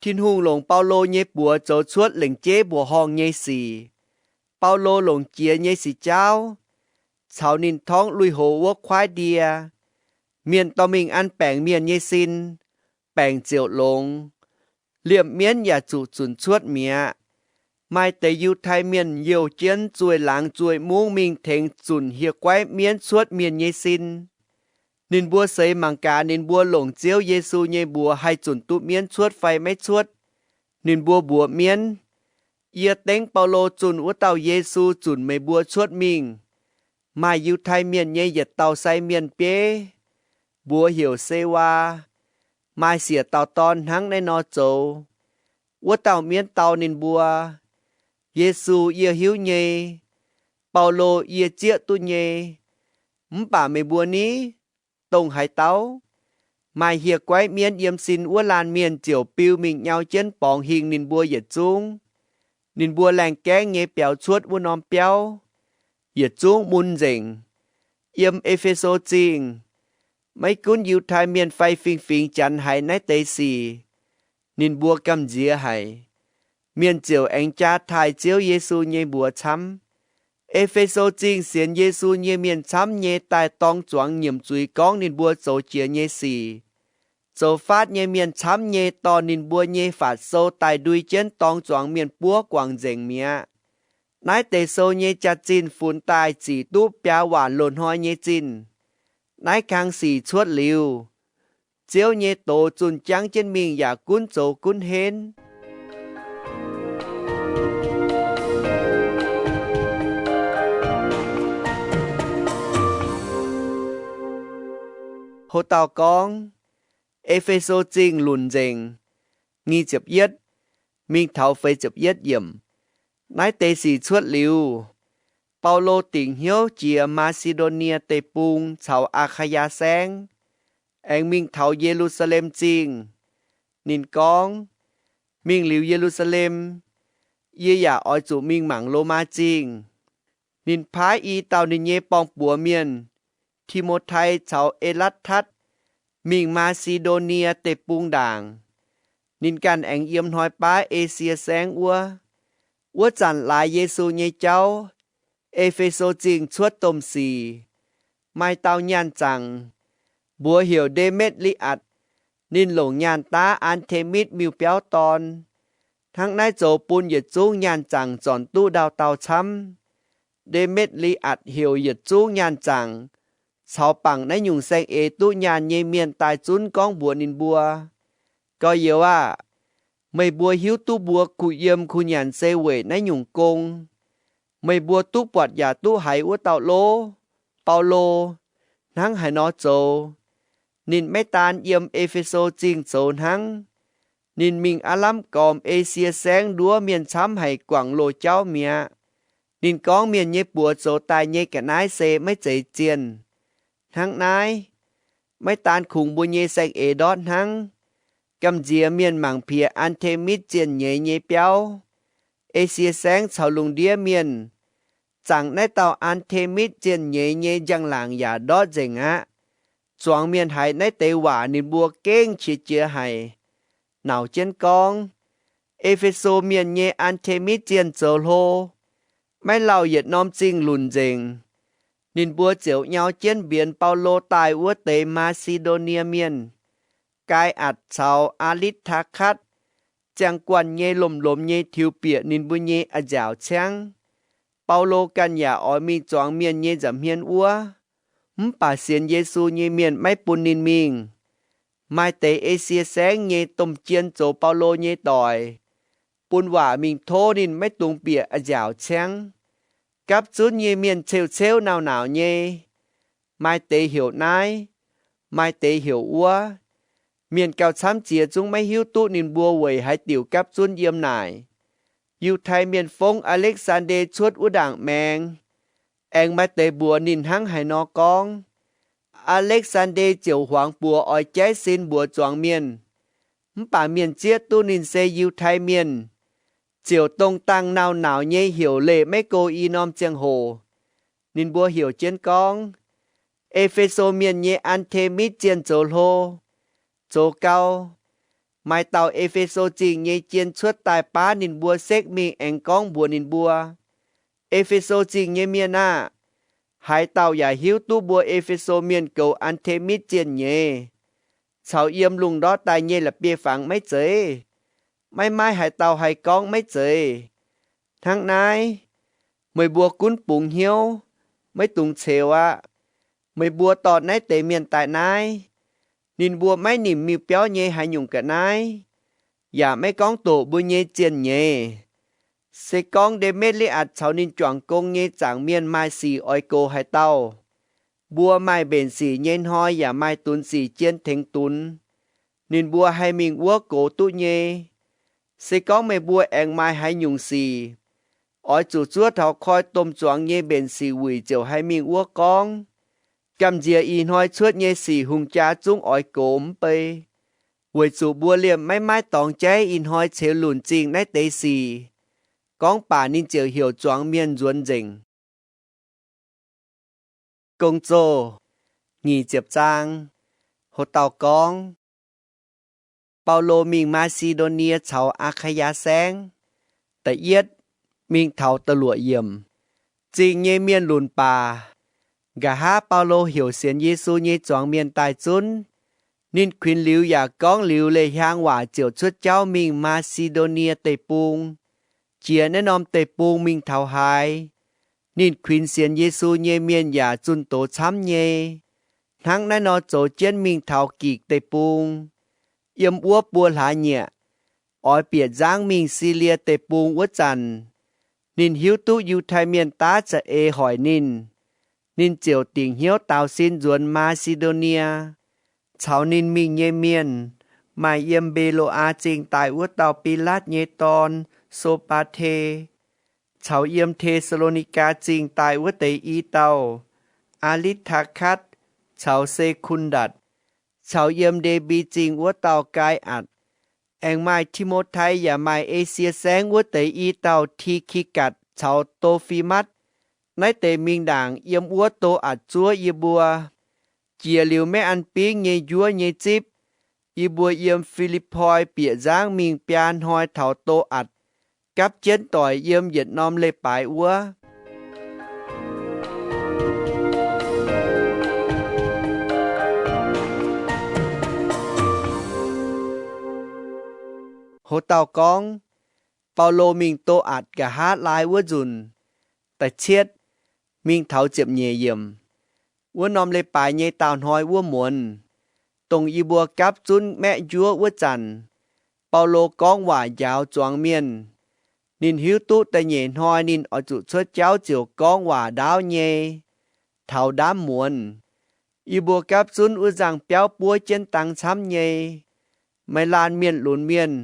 Tin-Hungh longc Baulo nyei buoz zoux cuotv lengc jeiv mbuoqc horngh nyei sic. Baulo longc jiex nyei sic jaauv caux ninh torngv lui-houx wuov kuaaiv ndie. Mienh dorh mingh an baengc mienh nyei sin, baengc ziouc longx. Liemh mienv yaac zuqc zunc cuotv mi'aqv. Maaih deix Yiutai Mienh youh jienv zueih laangz zueih mungv mingh tengx zunc hieh guaiv mienv cuotv mienh nyei sin. Ninh mbuo seix mangc gaax ninh mbuo longc Ziouv Yesu nyei mbuox haih zunc duqv mienv cuotv fai maiv cuotv. Ninh mbuo mbuox mienv, Yie dengv Baulo zunh wuov dauh Yesu zunc meih mbuo cuotv mingh. Maaih Yiutai Mienh nyei yietc dauh sai mienh bieiv, mbuox heuc Sewaa, maaih siec dauh dorn hnangv naaiv nor zoux. Wuov dauh mienv dau ninh mbuo, Yesu yie hiuv nyei, Baulo yie zieqv duqv nyei. Mv baac meih mbuo ni, dongh haaix dauh? Maaih hieh guaiv mienv yiem sin wuov laanh mienh ziouc biu mingh nyau jienv borngz hingh ninh mbuo yietc zungv. Ninh mbuo laengh gaengv nyei biaux cuotv wuov norm biauv, yietc zungv mun nzengc. Yiem E^fe^so Zingh, maiv gunv Yiutai Mienh fai fingx-fingx Janx haiz naaiv deix sic, ninh mbuo gamh nziex haic. Mienh ziouc aengx jaa taaih Ziouv Yesu nyei mbuox camv. E^fe^so Zingh sienx Yesu nyei mienh camv nyei daaih dorng zuangx nyiemc zuiz gorngv ninh mbuo zoux jiex nyei sic. Zoux faatv nyei mienh camv nyei dorh ninh mbuo nyei faatc sou daaih ndui jienv dorng zuangx mienh buov guangc nzengc mi'aqv. Naaiv deix sou nyei jaax-zinh funx daaih zic duqv biaa waanc loz-hnoi nyei zinh. Naaiv kang sic cuotv liuz, Ziouv nyei doz zunh jangv jienv mingh yaac gunv zoux gunv henv. Ho dauh gorngv, E^fe^so Zingh lunc nzengc, nyic ziepc yietv mingh taux feix ziepc yietv yiemc. Naaiv deix sic cuotv liuz, Baulo dingc hnyouv jiex Maa^si^ndo^nie Deic-Bung caux Aa^kaa^yaa Saengv, aengx mingh taux Ye^lu^saa^lem Zingh. Ninh gorngv, Mingh liuz Ye^lu^saa^lem, yie yaac oix zuqc mingh mangc Lomaa Zingh. Ninh paaiv i dauh ninh nyei borng-buoz mienh, Ti^mo^tai caux E^latv^tatv, mingh Maa^si^ndo^nie Deic-Bung ndaangc. Ninh ganh aengx yiem hnoi baav E^sie Saengv wuov. Wuov zanc laaix Yesu nyei jauv, E^fe^so Zingh cuotv domh sic. Maaih dauh nyaanh zaangc, mbuox heuc Nde^metv^li^atc. Ninh longc nyaanh daav Aan^te^mitv miuc-biauv dorn. Hnangv naaiv zoux bun yietc zungv nyaanh zaangc zornc duqv ndau dauh camv. Nde^metv^li^atc heuc yietc zungv nyaanh zaangc caux bangc naaiv nyungc saeng-eix duqv nyaanh nyei mienh daaih zunv gorngv mbuox ninh mbuo, Gorx-youz aah! Meih mbuo hiuv duqv mbuo kuh yiem kuh nyanc se weic naaiv nyungc gong. Meih mbuo duqv buatc yaac duqv haiz wuov dauh lov, Baulo, hnangv haaix nor zoux. Ninh maiv daan yiem E^fe^so Zingh zoux hnangv. Ninh mingh aav lamh gormx E^sie Saengv nduov mienh camv haic guangc loz jauv mi'aqv. Ninh gorngv mienh nyei buoz zoux daaih nyei ga'naaiv se maiv zeiz zienh. Hnangv naaiv, maiv daan kungx mbuo nyei saeng-eix ndortv hnangv, gamh nziex mienh mangc piex Aan^te^mitv zienh nyeiz nyei biauv. E^sie Saengv caux lungh ndiev mienh zaangc naaiv dauh Aan^te^mitv zienh nyeiz nyei njang-laangc yaac ndortv nzengc aqv. Zuangx mienh haiz naaiv deix waac ninh mbuo gengh qiex jiez haic, nauc jienv gorngv, E^fe^so Mienh nyei Aan^te^mitv zienh zoux hlo, maiv lauh yietc norm zingh lunc nzengc. Ninh mbuo ziouc nyau jienv mbienx Baulo daaih wuov deix Maa^si^ndo^nie Mienh, Gaai^atc caux Aa^litv^taa^katv, ziangh guanh nyei lomh-lomh nyei tiux bieqc ninh mbuo nyei a'nziaauc ciangv. Baulo ganh yaac oix mingh zuangx mienh nyei nza'hmien wuov, mv baac sienx Yesu nyei mienh maiv bun ninh mingh. Maaih deix E^sie Saengv nyei domh jien zoux Baulo nyei doic, bun waac mingh tov ninh maiv dungx bieqc a'nziaauc ciangv. Gapv zunv nyei mienh ceu-ceuv nauc-nauc nyei, maaih deix heuc naaiv, maaih deix heuc wuov. Mienh gauh camv jiex zungv maiv hiuv duqv ninh mbuo weic haaix diuc gapv zunv yiem naaic. Yiutai Mienh fongv Aa^lekv^saan^nde cuotv wuov ndaangc maengx, aengx maaih deix mbuox ninh hnangv haaix nor gorngv. Aa^lekv^saan^nde ziouc huangx buoz oix jaiv sin mbuox zuangx mienh. Mv baac mienh zieqv duqv ninh se Yiutai Mienh, ziouc dongh dangh nauc-nauc nyei heuc leih maiv go i norm ziangh hoc. Ninh mbuo heuc jienv gorngv, E^fe^so Mienh nyei An^te^mitv zienh zoux hlo, zoux gau. Maaih dauh E^fe^so Zingh nyei jien cuotv daaih baav ninh mbuo sekv mingh aengx gorngv mbuox ninh mbuo, E^fe^so Zingh nyei mienh aah! Haaix dauh yaac hiuv duqv mbuo E^fe^so Mienh goux An^te^mitv zienh nyeiz caux yiem lungh ndortv daaih nyei la'bieiv-fangx maiv zeiz? Maiv maaih haaix dauh haih gorngv maiv zeiz. Hnangv naaiv, meih mbuo gunv bungx hnyouv, maiv dungx ceux aqv. Meih mbuo dorh naaiv deix mienh daaih naaiv. Ninh mbuo maiv nimc miuc-biauv nyei haaix nyungc ga'naaiv, yaac maiv gorngv doqc mbuo nyei zienh nyeiz. Se gorngv Nde^metv^li^atc caux ninh juangc gong nyei zaangc mienh maaih sic oix goux haaix dauh, mbuo maaih mbenc sic nyei hnoi yaac maaih dunx sic jien tengx dunx. Ninh mbuo haih mingh wuov goux duqv nyei. Se gorngv meih mbuo aengx maaih haaix nyungc sic, oix zuqc zuov taux koi domh zuangx nyei mbenc sic wuic ziouc haih mingh wuov gorngv. Gamh nziex ih hnoi cuotv nyei sic hungh jaa zungv oix goux mv bei, weic zuqc mbuo liemh maiv maaih dorngx jaiv ih hnoi ceux lunc zingh naaiv deix sic. Gorngv baac ninh ziouc heuc zuangx mienh nzuonx nzengc. Gong-Zoh nyic ziepc zaang. Ho dauh gorngv, Baulo mingh Maa^si^ndo^nie caux Aa^kai^yaa Saengv. Da'yietv, mingh taux da'luoqc yiemc. Zingh nyei mienh lunc baac, nqa'haav Baulo heuc sienx Yesu nyei zuangx mienh daaih zunv. Ninh kuinx liuz yaac gorngv liuz leiz-hiaang waac ziouc cuotv jauv mingh Maa^si^ndo^nie Deic-Bung. Jiex naaiv norm deic-bung mingh taux haaix, ninh kuinx sienx Yesu nyei mienh yaac zunh doz camv nyei. Hnangv naaiv nor zoux jienv mingh taux Gikc Deic-Bung, yiem wuov buo hlaax nyieqc, oix bieqc nzangv mingh Silie Deic-Bung wuov zanc, ninh hiuv duqv Yiutai Mienh daav za'eix hoic ninh. Ninh ziouc dingc hnyouv daaux sin nzuonx Maa^si^ndo^nie. Caux ninh mingh nyei mienh maaih yiem Mbe^lo^aa Zingh daaih wuov dauh Bilaatv nyei dorn, So^baa^te, caux yiem Te^saa^lo^ni^gaa Zingh daaih wuov deix i dauh, Aa^litv^taa^katv, caux Se^kun^ndatc, caux yiem Nde^mbi Zingh wuov dauh, Gaai^atc. Aengx maaih Ti^mo^tai yaac maaih Esie Saengv wuov deix i dauh, Ti^ki^gatc caux Do^fi^matv. Naaiv deix mingh ndaangc yiem wuov Do^atc zuov yie mbuo. Jiex liuz maiv an bingv nyei njuov nyei zipv, yie mbuo yiem Fi^lipv^poi bieqc nzangv mingh biaa hnoi taux Do^atc, gapv jienv doic yiem yietc norm leiz-baaix wuov. Ho dauh gorngv, Baulo mingh Do^atc nqa'haav laai wuov nzunc. Da'cietv, mingh taux ziepc nyeic yiemc. Wuov norm leiz-baaix nyei daauh hnoi wuov muonz, dongh yie mbuo gapv zunv maeqv njuov wuov zanc, Baulo gorngv waac njaaux zuangx mienh. Ninh hiuv duqv da'nyeic hnoi ninh oix zuqc cuotv jauv ziouc gorngv waac ndaauv nyei. Taux ndaamv muonz, yie mbuo gapv zunv wuov nzangh biauv buov jienv dang camv nyei. Maaih laanh mienh lunx mienh,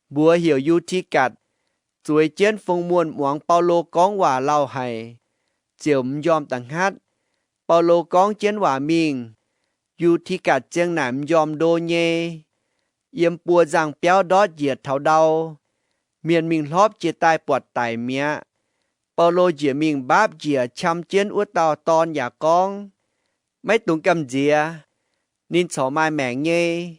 mbuox heuc Yu^ti^gatc, zueiz jienv fong muonh muangx Baulo gorngv waac lauh haic, ziouc m'njormh da'hngatv. Baulo gorngv jienv waac mingh, Yu^ti^gatc ziang naaic m'njormh ndo nyei. Yiem buo nzangh biauv ndortv njiec taux ndau, mienh mingh hlorpv jiex daaih buatc daic mi'aqv. Baulo njiec mingh mbaapv njiec qam jienv wuov dauh dorn yaac gorngv, Maiv dungx gamh nziex. Ninh corc maaih maengc nyei.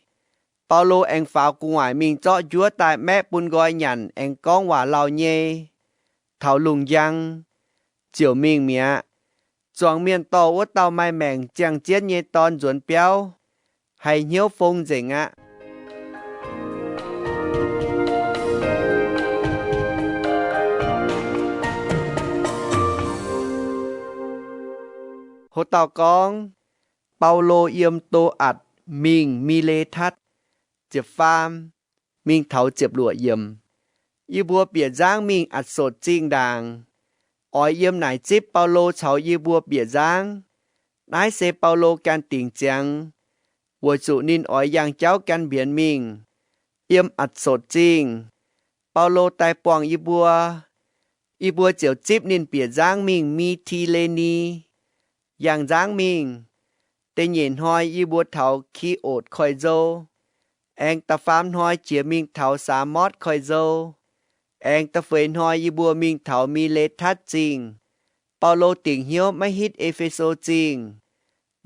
Baulo aengx faaux gu'nguaaic mingh zorqv njuov daaih maeqv bun nqoi nyanc aengx gorngv waac lauh nyei. Taux lungh njang, ziouc mingh mi'aqv. Zuangx mienh dorh wuov dauh maaih maengc ziangh jienv nyei dorn nzuonx biauv, haiz hnyouv fong nzengc aqv. Ho dauh gorngv, Baulo yiem Do^atc mingh Mi^le^tatv. Ziepc faam, mingh taux ziepc luoqc yiemc. Yie mbuo bieqc nzangv mingh Atc^sotc Zingh ndaangc, oix yiem naaic zipv Baulo caux yie mbuo bieqc nzangv. Naaiv se Baulo ganh dingc ziangx, weic zuqc ninh oix yangh jauv gan mbienx mingh. Yiem Atc^sotc Zingh, Baulo daaih buangh yie mbuo. Yie mbuo ziouc zipv ninh bieqc nzangv mingh Mi^ti^le^ni. Yangh nzangv mingh, da'nyeic hnoi yie mbuo taux Ki^otc Koiv-Nzou. Aengx da'faam hnoi jiex mingh taux Saa^mortv Koiv-Nzou. Aengx da'feix hnoi yie mbuo mingh taux Mi^le^tatv Zingh. Baulo dingc hnyouv maiv hitv E^fe^so Zingh,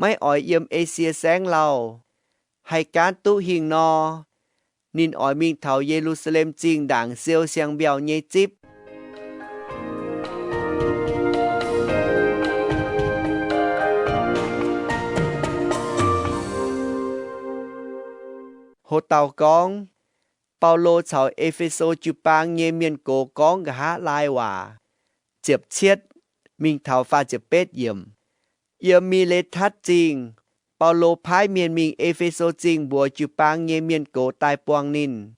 maiv oix yiem Esie Saengv Lauh. Haih gaanv duqv hingh nor, ninh oix mingh taux Ye^lu^saa^lem Zingh ndaangc siou siang-mbiauh nyei zipv. Ho dauh gorngv, Baulo caux E^fe^so jiu-baang nyei mienh gox gorngv nqa'haav laai waac. Ziepc cietv mingh taux faah ziepc betv yiemc. Yiem Mi^le^tatv Zingh, Baulo paaiv mienh mingh E^fe^so Zingh mbuox jiu-baang nyei mienh gox daaih buangh ninh.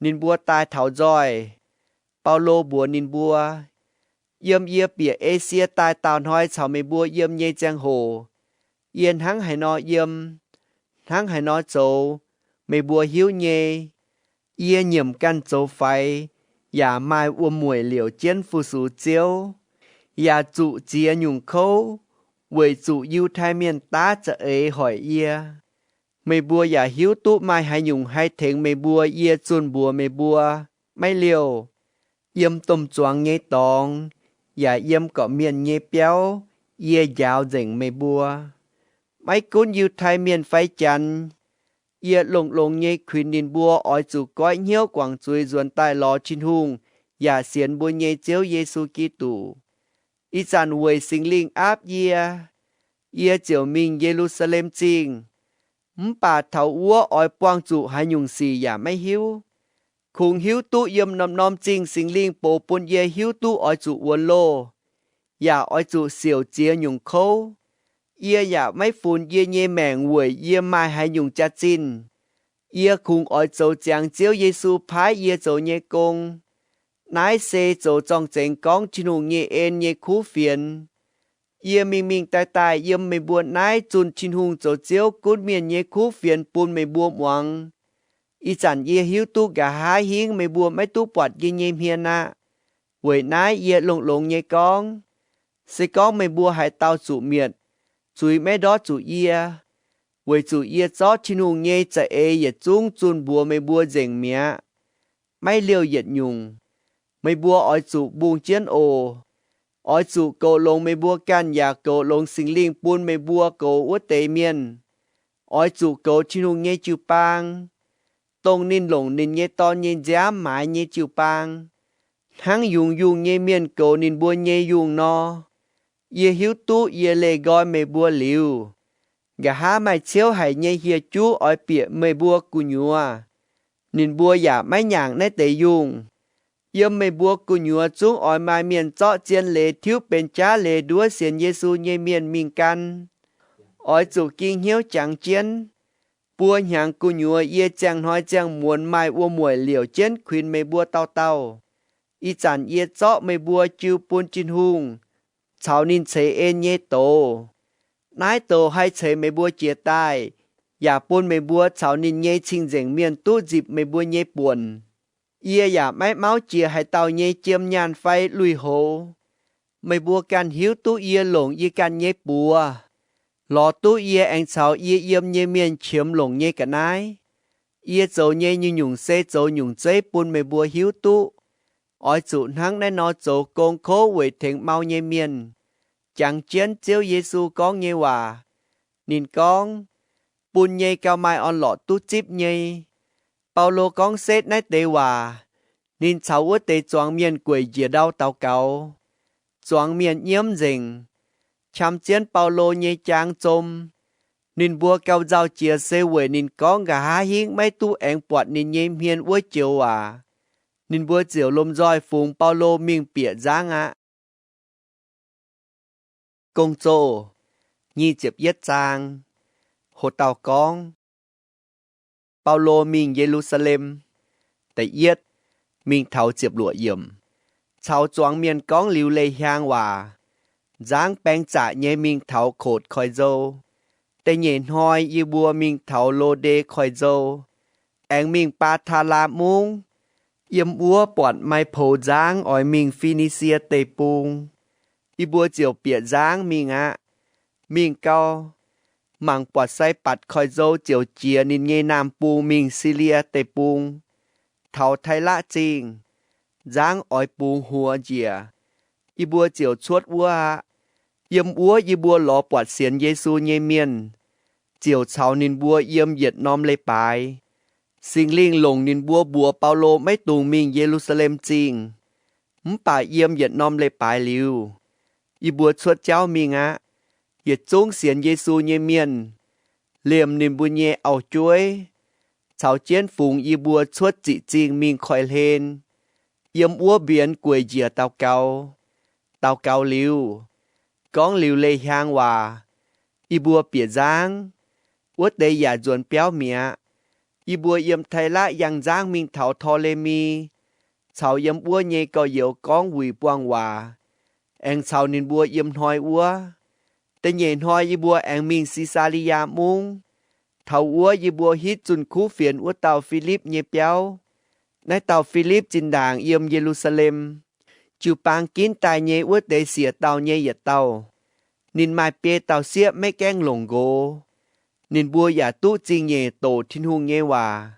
Ninh mbuo daaih taux nzoih. Baulo mbuox ninh mbuo, Yiem yie bieqc Esie daaih daauh hnoi caux meih mbuo yiem nyei ziangh hoc, yie hnangv haaix nor yiem, hnangv haaix nor zoux, meih mbuo hiuv nyei. Yie nyiemc ganh zoux faix yaac maaih wuom-mueic liouc jienv fu-sux Ziouv, yaac zuqc ziex nyungc kouv, weic zuqc Yiutai Mienh daav za'eix hoic yie. Meih mbuo yaac hiuv duqv maaih haaix nyungc haih tengx meih mbuo yie zunh mbuox meih mbuo. Maiv liouh, yiem domh zuangx nyei dorngx yaac yiem gorqv-mienh nyei biauv, yie njaaux nzengc meih mbuo. Maiv gunv Yiutai Mienh fai Janx, yie longx-longx nyei kuinx ninh mbuo oix zuqc goiv hnyouv guangc zuiz nzuonx daaih lorz Tin-Hungh yaac sienx mbuo nyei Ziouv Yesu Giduc. Ih zanc weic Singx Lingh aapv yie, yie ziouc mingh Ye^lu^saa^lem Zingh. Mv baac taux wuov oix buangh zuqc haaix nyungc sic yaac maiv hiuv. Kungx hiuv duqv yiem norm-norm zingh Singx Lingh box bun yie hiuv duqv oix zuqc wuonx loh, yaac oix zuqc siouc ziex nyungc kouv. Yie yaac maiv funx yie nyei maengc weic yie maaih haaix nyungc jaax-zinh. Yie kungx oix zoux ziangx Ziouv Yesu paaiv yie zoux nyei gong. Naaiv se zoux zorng-zengx gorngv Tin-Hungh nyei en nyei kuv fienx. Yie mingh mingh daaih daaih yiem meih mbuo naaiv zunh Tin-Hungh zoux Ziouv gunv mienh nyei kuv fienx bun meih mbuo muangx. Ih zanc yie hiuv duqv nqa'haav hingv meih mbuo maiv duqv buatc yie nyei hmien aqv. Weic naaiv yie longx-longx nyei gorngv, se gorngv meih mbuo haaix dauh zuqc mietc, zuiz maiv ndortv zuqc yie, weic zuqc yie zorqv Tin-Hungh nyei za'eix yietc zungv zunh mbuox meih mbuo nzengc mi'aqv. Maiv liouh yietc nyungc, meih mbuo oix zuqc mbungh jienv oc. Oix zuqc goux longx meih mbuo ganh yaac goux longx Singx Lingh bun meih mbuo goux wuov deix mienh. Oix zuqc goux Tin-Hungh nyei jiu-baang, dongh ninh longc ninh nyei Dorn nyei nziaamv maaiz nyei jiu-baang, hnangv yungz yungh nyei mienh goux ninh mbuo nyei yungh nor. Yie hiuv duqv yie leih nqoi meih mbuo liuz, nqa'haav maaih ciouv haic nyei hieh juv oix bieqc meih mbuo gu'nyuoz. Ninh mbuo yaac maiv nyaangc naaiv deix yungh. Yiem meih mbuo gu'nyuoz zungv oix maaih mienh zorqv zien leiz tiuv benx jaav leiz nduov sienx Yesu nyei mienh mingh gan. Oix zuqc ging hnyouv jangx jienv, buo hnyangx gu'nyuoz yie ziangh hnoi ziangh muonz maaih wuom-mueic liouc jienv kuinx meih mbuo dauh dauh. Ih zanc yie zorqv meih mbuo jiu bun Tin-Hungh caux ninh ceix en nyei douz. Naaiv douz haih ceix meih mbuo jiez daaih, yaac bun meih mbuo caux ninh nyei cing-nzengc mienh duqv nzipc meih mbuo nyei buonc. Yie yaac maiv mauv jiex haaix dauh nyei jiem nyaanh fai lui-houx. Meih mbuo ganh hiuv duqv yie longc yie ganh nyei buoz, lorz duqv yie aengx caux yie yiem nyei mienh qiemx longc nyei ga'naaiv. Yie zoux nyei nyungc-nyungc se zoux nyungc zeiv bun meih mbuo hiuv duqv. Oix zuqc hnangv naaiv nor zoux gong kouv weic tengx mau nyei mienh, jangx jienv Ziouv Yesu gorngv nyei waac. Ninh gorngv, Bun nyei gauh maaih orn-lorqc duqv zipv nyei. Baulo gorngv setv naaiv deix waac, ninh caux wuov deix zuangx mienh gueic njiec ndau daux gaux. Zuangx mienh nyiemv nzengc, qam jienv Baulo nyei jaang zom. Ninh mbuo gauh nzauh jiex se weic ninh gorngv nqa'haav hingv maiv duqv aengx buatc ninh nyei hmien wuov joux waac. Ninh mbuo ziouc lomh nzoih fungx Baulo mingh bieqc nzangv aqv. Gong-Zoh nyic ziepc yietv zaang. Ho dauh gorngv, Baulo mingh Ye^lu^saa^lem. Da'yietv, mingh taux ziepc luoqc yiemc. Caux zuangx mienh gorngv liuz leiz-hiaang waac, nzangv baeng zaqc nyei mingh taux Kotv Koiv-Nzou. Da'nyeic hnoi yie mbuo mingh taux Lo^nde Koiv-Nzou, aengx mingh Baa^taa^laa Mungv. Yiem wuov buatc maaih poux nzangv oix mingh Fi^ni^sie Deic-Bung. Yie mbuo ziouc bieqc nzangv mingh aqv. Mingh gau, mangc buatc Sai^mbatc Koiv-Nzou ziouc jiex ninh nyei naamh bung mingh Silie Deic-Bung, taux Tailatv Zingh. Nzangv oix bungx huox njiec, yie mbuo ziouc cuotv wuov aqv. Yiem wuov yie mbuo lorz buatc sienx Yesu nyei mienh, ziouc caux ninh mbuo yiem yietc norm leiz-baaix. Singx Lingh longc ninh mbuo mbuox Baulo maiv dungx mingh Ye^lu^saa^lem Zingh. Mv baac yiem yietc norm leiz-baaix liuz, yie mbuo cuotv jauv mingh aqv. Yietc zungv sienx Yesu nyei mienh, liemh ninh mbuo nyei auv-jueiv, caux jienv fungx yie mbuo cuotv ziqc zingh mingh koiv-hlen. Yiem wuov mbienx gueic njiec daux gaux. Daux gaux liuz, gorngv liuz leiz-hiaang waac, yie mbuo bieqc nzangv. Wuov deix yaac nzuonx biauv mi'aqv. Yie mbuo yiem Tailatv yangh nzangv mingh taux Tor^le^mi, caux yiem wuov nyei gorx-youz gorngv wuic buangh waac, aengx caux ninh mbuo yiem hnoi wuov. Da'nyeic hnoi yie mbuo aengx mingh Si^saa^li^yaa Mungv. Taux wuov yie mbuo hitv zunh kuv fienx wuov dauh Filipv nyei biauv. Naaiv dauh Filipv zinh ndaangc yiem Ye^lu^saa^lem, jiu-baang ginv daaih nyei wuov deix siec dauh nyei yietc dauh. Ninh maaih biei dauh sieqv maiv gaengh longc nqox. Ninh mbuo yaac duqv zingh nyeic doqc Tin-Hungh nyei waac.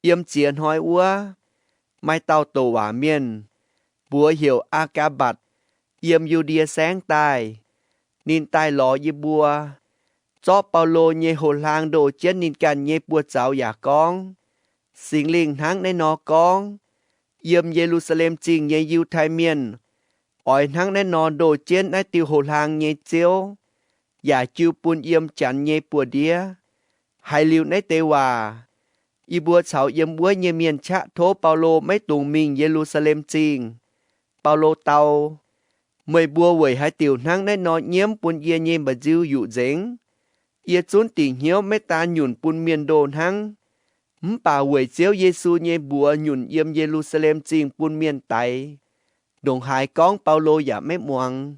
Yiem ziex hnoi wuov, maaih dauh doqc waac mienh, mbuox heuc Aa^gaa^mbatc, yiem Yu^ndie Saengv daaih. Ninh daaih lorz yie mbuo, zorqv Baulo nyei houx-hlaang ndoh jienv ninh ganh nyei buoz-zaux yaac gorngv, Singx Lingh hnangv naaiv nor gorngv, yiem Ye^lu^saa^lem Zingh nyei Yiutai Mienh oix hnangv naaiv nor ndoh jienv naaiv diuh houx-hlaang nyei ziouv, yaac jiu bun yiem Janx nyei buoz-ndiev. Haiz liuz naaiv deix waac, yie mbuo caux yiem wuov nyei mienh qaqv tov Baulo maiv dungx mingh Ye^lu^saa^lem Zingh. Baulo dau, Meih mbuo weic haaix diuc hnangv naaiv nor nyiemv bun yie nyei mba'nziu yuqc nzengc? Yie zunv dingc hnyouv maiv daan nyunc bun mienh ndoh hnangv, mv baac weic Ziouv Yesu nyei mbuox nyunc yiem Ye^lu^saa^lem Zingh bun mienh daix. Ndongc haaix gorngv Baulo yaac maiv muangx.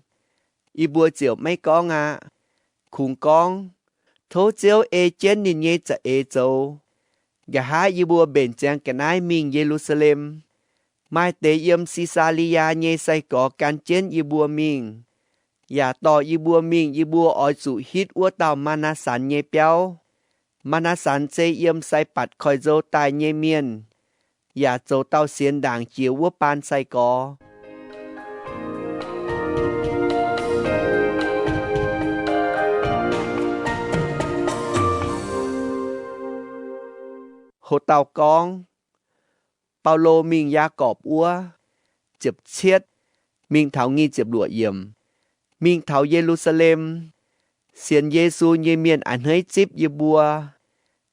Yie mbuo ziouc maiv gorngv aqv. Kungx gorngv, Tov Ziouv ei jienv ninh nyei za'eix zoux. Nqa'haav yie mbuo mbenc ziangx ga'naaiv mingh Ye^lu^saa^lem, maaih deix yiem Si^saa^li^yaa nyei sai-gorx gan jienv yie mbuo mingh, yaac dorh yie mbuo mingh. Yie mbuo oix zuqc hitv wuov dauh Maa^naa^san nyei biauv. Maa^naa^san se yiem Sai^mbatc Koiv-Nzou daaih nyei mienh, yaac zoux dauh sienx ndaangc jiex wuov baan sai-gorx. Ho dauh gorngv, Baulo mingh Yaagorpc wuov, ziepc cietv, mingh taux nyic ziepc luoqc yiemc. Mingh taux Ye^lu^saa^lem, sienx Yesu nyei mienh a'hneiv zipv yie mbuo.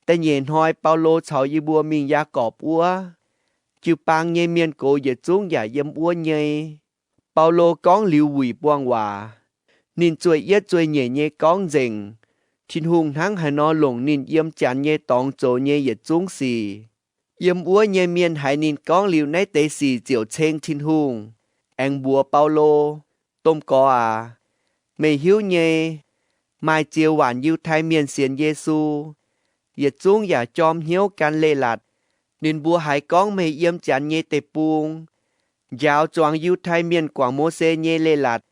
Da'nyeic hnoi Baulo caux yie mbuo mingh Yaagorpc wuov. Jiu-baang nyei mienh gox yietc zungv yaac yiem wuov nyei. Baulo gorngv liuz wuic buangh waac. Ninh zueih yietv zueih nyeic nyei gorngv nzengc Tin-Hungh hnangv haaix nor longc ninh yiem Janx nyei dorngx zoux nyei yietc zungv sic. Yiem wuov nyei mienh haiz ninh gorngv liuz naaiv deix sic ziouc ceng Tin-Hungh, aengx mbuox Baulo, Domh Gorx aac, meih hiuv nyei, maaih ziex waanc Yiutai Mienh sienx Yesu, yietc zungv yaac jorm hnyouv gan leiz-latc. Ninh mbuo haiz gorngv meih yiem Janx nyei deic-bung njaaux zuangx Yiutai Mienh guangc Mose nyei leiz-latc.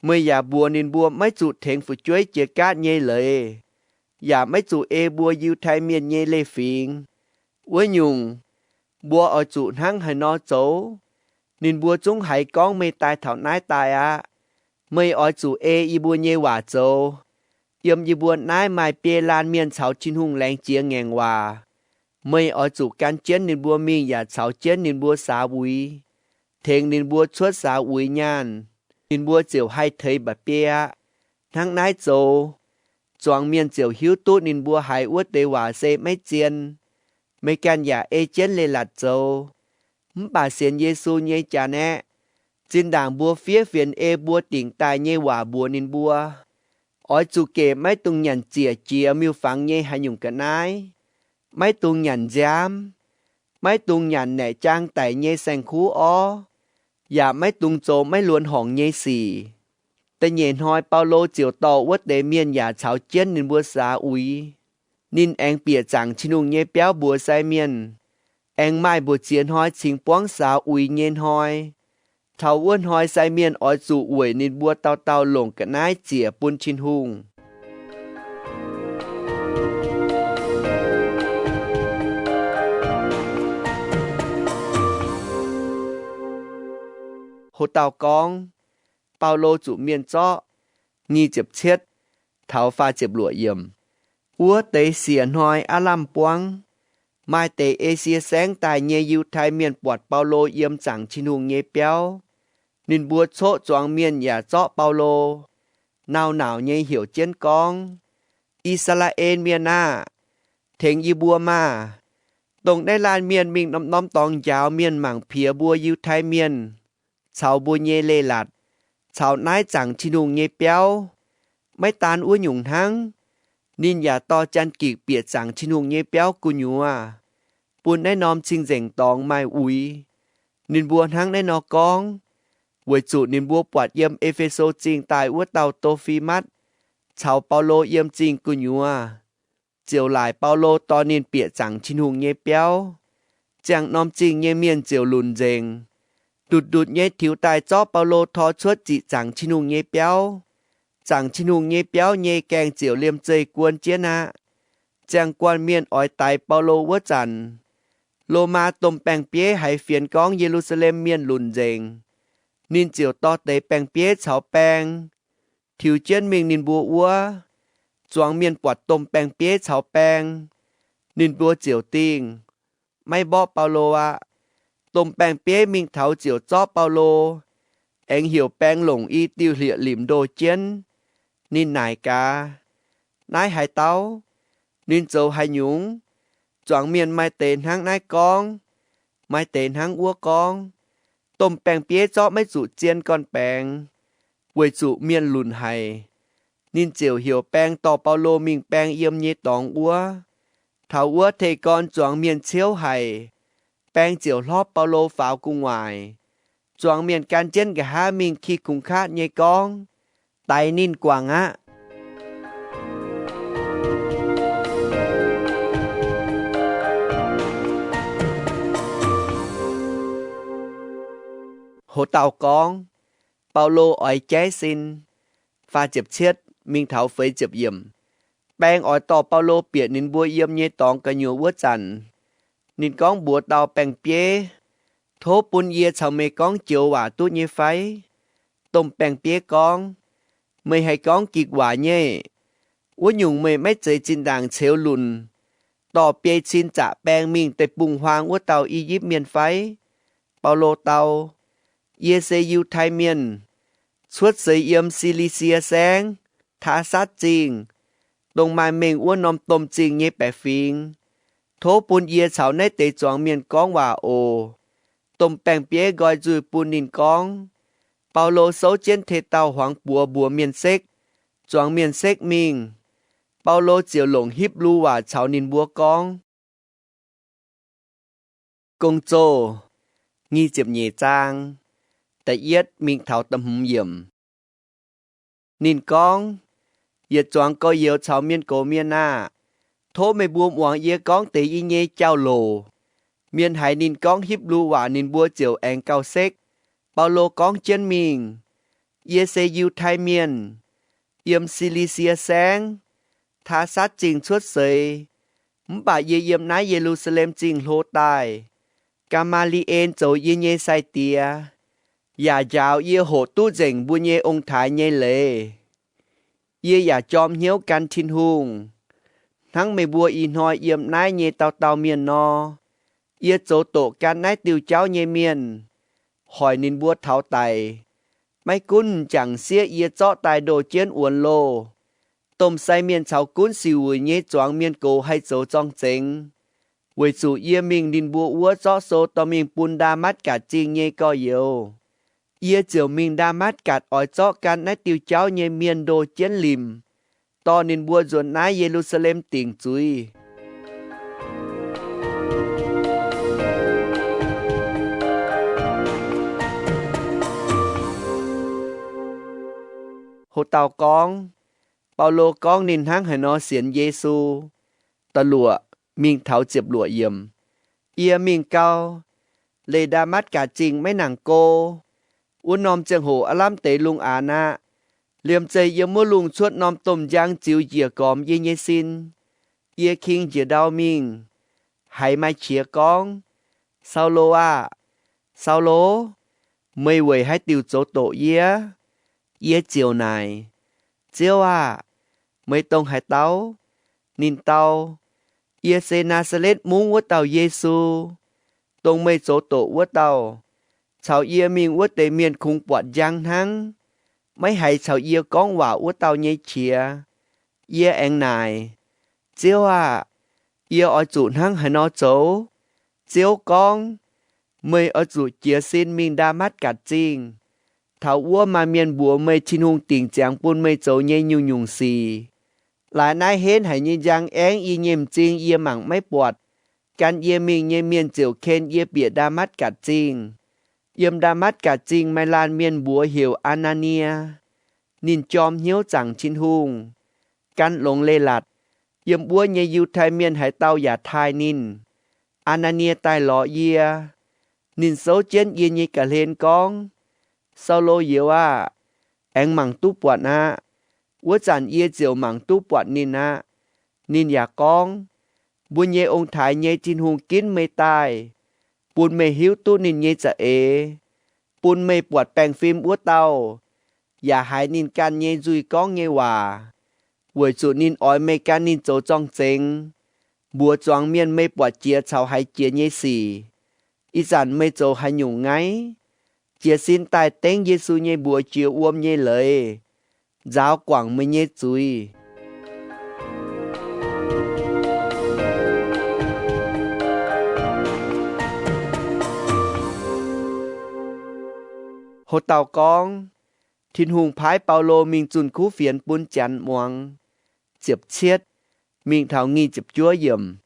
Meih yaac mbuox ninh mbuo maiv zuqc tengx fu'jueiv jiex gaatv nyei leiz, yaac maiv zuqc ei mbuo Yiutai Mienh nyei leiz-fingx. Wuov nyungc, mbuo oix zuqc hnangv haaix nor zoux? Ninh mbuo zungv haiz gorngv meih daaih taux naaiv daaih aqv. Meih oix zuqc ei yie mbuo nyei waac zoux. Yiem yie mbuo naaiv maaih biei laanh mienh caux Tin-Hungh laengz jiex ngaengc waac. Meih oix zuqc gan jienv ninh mbuo mingh yaac caux jienv ninh mbuo saax uix, tengx ninh mbuo cuotv saax uix nyaanh, ninh mbuo ziouc haih teix mba'biei aqv. Hnangv naaiv zoux, zuangx mienh ziouc hiuv duqv ninh mbuo haiz wuov deix waac se maiv zien. Meih ganh yaac ei jienv leiz-latc zoux. Mv baac sienx Yesu nyei janx aeqv, zinh ndaangc mbuo fiev fienx ei mbuo dingc daaih nyei waac mbuox ninh mbuo, oix zuqc gec maiv dungx nyanc ziec jiex miuc-fangx nyei haaix nyungc ga'naaiv, maiv dungx nyanc nziaamv, maiv dungx nyanc naeqc jaang daic nyei saeng-kuv orv, yaac maiv dungx zoux maiv luonx horngc nyei sic. Da'nyeic hnoi Baulo ziouc dorh wuov deix mienh yaac caux jienv ninh mbuo saax uix. Ninh aengx bieqc zaangc Tin-Hungh nyei biauv mbuox sai mienh, aengx maaih mbu'ziex hnoi cingx buangv saax uix nyei hnoi. Taux wuov hnoi sai mienh oix zuqc weic ninh mbuo dauh dauh longc ga'naaiv ziec bun Tin-Hungh. Ho dauh gorngv, Baulo zuqc mienh zorqv. Nyic ziepc cietv taux faah ziepc luoqc yiemc. Wuov deix siec hnoi aav lamh buangv, maaih deix Esie Saengv daaih nyei Yiutai Mienh buatc Baulo yiem zaangc Tin-Hungh nyei biauv. Ninh mbuo coqv zuangx mienh yaac zorqv Baulo, nauc-nauc nyei heuc jienv gorngv, I^saa^laa^en Mienh aah! Tengx yie mbuo maah! Dongh naaiv laanh mienh mingh norm-norm dorngx njaaux mienh mangc piex mbuo Yiutai Mienh caux mbuo nyei leiz-latc caux naaiv zaangc Tin-Hungh nyei biauv. Maiv daan wuov nyungc hnangv, ninh yaac dorh Janx-Gikc bieqc zaangc Tin-Hungh nyei biauv gu'nyuoz, bun naaiv norm cing-nzengc dorngx maaih uix. Ninh mbuo hnangv naaiv nor gorngv weic zuqc ninh mbuo buatc yiem E^fe^so Zingh daaih wuov dauh To^fi^matv caux Baulo yiem zingh gu'nyuoz, ziouc laaic Baulo dorh ninh bieqc zaangc Tin-Hungh nyei biauv. Ziangh norm zingh nyei mienh ziouc lunc nzengc, ndutc-ndutc nyei tiux daaih zorqv Baulo tor cuotv ziqc zaangc Tin-Hungh nyei biauv. Zaangc Tin-Hungh nyei biauv nyei gaengh ziouc liemh zeih guon jienv aqv. Ziangh guanh mienh oix daix Baulo wuov zanc, Lomaa domh baeng-bieiv haiz fienx gorngv Ye^lu^saa^lem Mienh lunc nzengc. Ninh ziouc dorh deix baeng-bieiv caux baeng tiux jienv mingh ninh mbuo wuov. Zuangx mienh buatc domh baeng-bieiv caux baeng, ninh mbuo ziouc dingh, maiv mborqv Baulo aqv. Domh baeng-bieiv mingh taux ziouc zorqv Baulo, aengx heuc baeng longc i diuh hlieqv-limc ndoh jienv. Ninh naaic gaax, Naaiv haaix dauh? Ninh zoux haaix nyungc? Zuangx mienh maaih deix hnangv naaiv gorngv, maaih deix hnangv wuov gorngv. Domh baeng-bieiv zorqv maiv zuqc zien gorn-baengx, weic zuqc mienh lunc haic. Ninh ziouc heuc baeng dorh Baulo mingh baeng yiem nyei dorngx wuov. Taux wuov teh gorn zuangx mienh ciouv haic. Baeng ziouc hlorpv Baulo faaux gu'nguaaic. Zuangx mienh gan jienv nqa'haav mingh ki kungx katv nyei gorngv, Daix ninh guangc aqv. Ho dauh gorngv, Baulo oix jaiv sin. Faah ziepc cietv mingh taux feix ziepc yiemc. Baeng oix dorh Baulo bieqc ninh mbuo yiem nyei dorngx gu'nyuoz wuov zanc, ninh gorngv mbuox dauh baeng-bieiv, Tov bun yie caux meih gorngv joux waac duqv nyei fai? Domh baeng-bieiv gorngv, Meih haih gorngv gikc waac nyei. Wuov nyungc meih maiv zeiz zinh ndaangc ceux lunc dorh biei cin zaqc baeng mingh deic-bung-huaang wuov dauh I^yipv Mienh fai? Baulo dau, Yie se Yiutai Mienh, cuotv seix yiem Si^li^sie Saengv, Taasatv Zingh, dongh maaih mengh wuov norm domh zingh nyei baeqc fingx. Tov bun yie caux naaiv deix zuangx mienh gorngv waac oc. Domh baeng-bieiv nqoi nzuih bun ninh gorngv, Baulo souv jienv tei dauh huangx buoz mbuox mienh sekv, zuangx mienh sekv mingh. Baulo ziouc longc Hipv^lu waac caux ninh mbuo gorngv. Gong-Zoh nyic ziepc nyeic zaang, da'yietv mingh taux da'hmz yiemc. Ninh gorngv, Yietc zuangx gorx-youz caux mienh gox mienh aah! Tov meih mbuo muangx yie gorngv deix yie nyei jauv-louc. Mienh haiz ninh gorngv Hipv^lu waac ninh mbuo ziouc aengx gauh sekv. Baulo gorngv jienv mingh, Yie se Yiutai Mienh, yiem Si^li^sie Saengv, Taasatv Zingh cuotv seix, mv baac yie yiem naaiv Ye^lu^saa^lem Zingh hlo daaih. Gaa^maa^li^en zoux yie nyei sai-diex, yaac njaaux yie hoqc duqv nzengc mbuo nyei ong-taaix nyei leiz. Yie yaac jorm hnyouv gan Tin-Hungh, hnangv meih mbuo ih hnoi yiem naaiv nyei dauh dauh mienh nor. Yie zoux doqc gan naaiv diuh jauv nyei mienh, hoic ninh mbuo taux daic. Maiv gunv m'jangc sieqv yie zorqv daaih ndoh jienv wuonx loh, domh sai mienh caux gunv sic wuic nyei zuangx mienh gox haih zoux zorng-zengx, weic zuqc yie mingh ninh mbuo wuov zorqv sou dorh mingh bun Ndaa^matv^gatc Zingh nyei gorx-youz. Yie ziouc mingh Ndaa^matv^gatc oix zorqv gan naaiv diuh jauv nyei mienh ndoh jienv limc, dorh ninh mbuo nzuonx naaiv Ye^lu^saa^lem dingc zuiz. Hlo dauh gorngv, Baulo gorngv ninh hnangv haaix nor sienx Yesu. Da'luoqc mingh taux ziepc luoqc yiemc. Yie mingh gau, leih Ndaa^matv^gatc Zingh maiv nangc go. Wuov norm ziangh hoc aav lamh deix lungh aanx aqv. Liemh zeih yiem wuov lungh cuotv norm domh njang ziux njiec gormx yie nyei sin. Yie king njiec ndau mingh, haiz maaih qiex gorngv, Saulo aah! Saulo, meih weic haaix diuc zoux doqc yie? Yie ziouc naaic, Ziouv aah! Meih dongh haaix dauh? Ninh dau, Yie se Naa^saa^letv Mungv wuov dauh Yesu, dongh meih zoux doqc wuov dauh. Caux yie mingh wuov deix mienh kungx buatc njang hnangv, maiv haiz caux yie gorngv waac wuov dauh nyei qiex. Yie aengx naaic, Ziouv aah! Yie oix zuqc hnangv haaix nor zoux? Ziouv gorngv, Meih oix zuqc jiez sin mingh Ndaa^matv^gatc Zingh. Taux wuov maaih mienh mbuox meih Tin-Hungh dingc ziangx bun meih zoux nyei nyungc-nyungc sic. Laaix naaiv henv haic nyei njang aengv yie nyei m'zing yie mangc maiv buatc. Gan yie mingh nyei mienh ziouc ken yie bieqc Ndaa^matv^gatc Zingh. Yiem Ndaa^matv^gatc Zingh maaih laanh mienh mbuox heuc Aa^naa^nie. Ninh jorm hnyouv zaangc Tin-Hungh, gan longx leiz-latc. Yiem wuov nyei Yiutai Mienh haaix dauh yaac taaih ninh. Aa^naa^nie daaih lorz yie. Ninh souv jienv yie nyei ga'hlen gorngv, Saulo youz aah! Aengx mangc duqv buatc aqv. Wuov zanc yie ziouc mangc duqv buatc ninh aqv. Ninh yaac gorngv, Mbuo nyei ong-taaix nyei Tin-Hungh ginv meih daaih, bun meih hiuv duqv ninh nyei za'eix, bun meih buatc baengh fim wuov dauh, yaac haiz ninh ganh nyei nzuih gorngv nyei waac, weic zuqc ninh oix meih gan ninh zoux zorng-zengx, mbuox zuangx mienh meih buatc jiex caux haiz jiex nyei sic. Ih zanc meih zoux haaix nyungc ngaih? Jiez sin daaih dengv Yesu nyei mbuox jiex wuom nyei leiz, nzaaux guangc meih nyei zuiz. Ho dauh gorngv, Tin-Hungh paaiv Baulo mingh zunh kuv fienx bun Janx muangx. Ziepc cietv mingh taux nyic ziepc juov yiemc.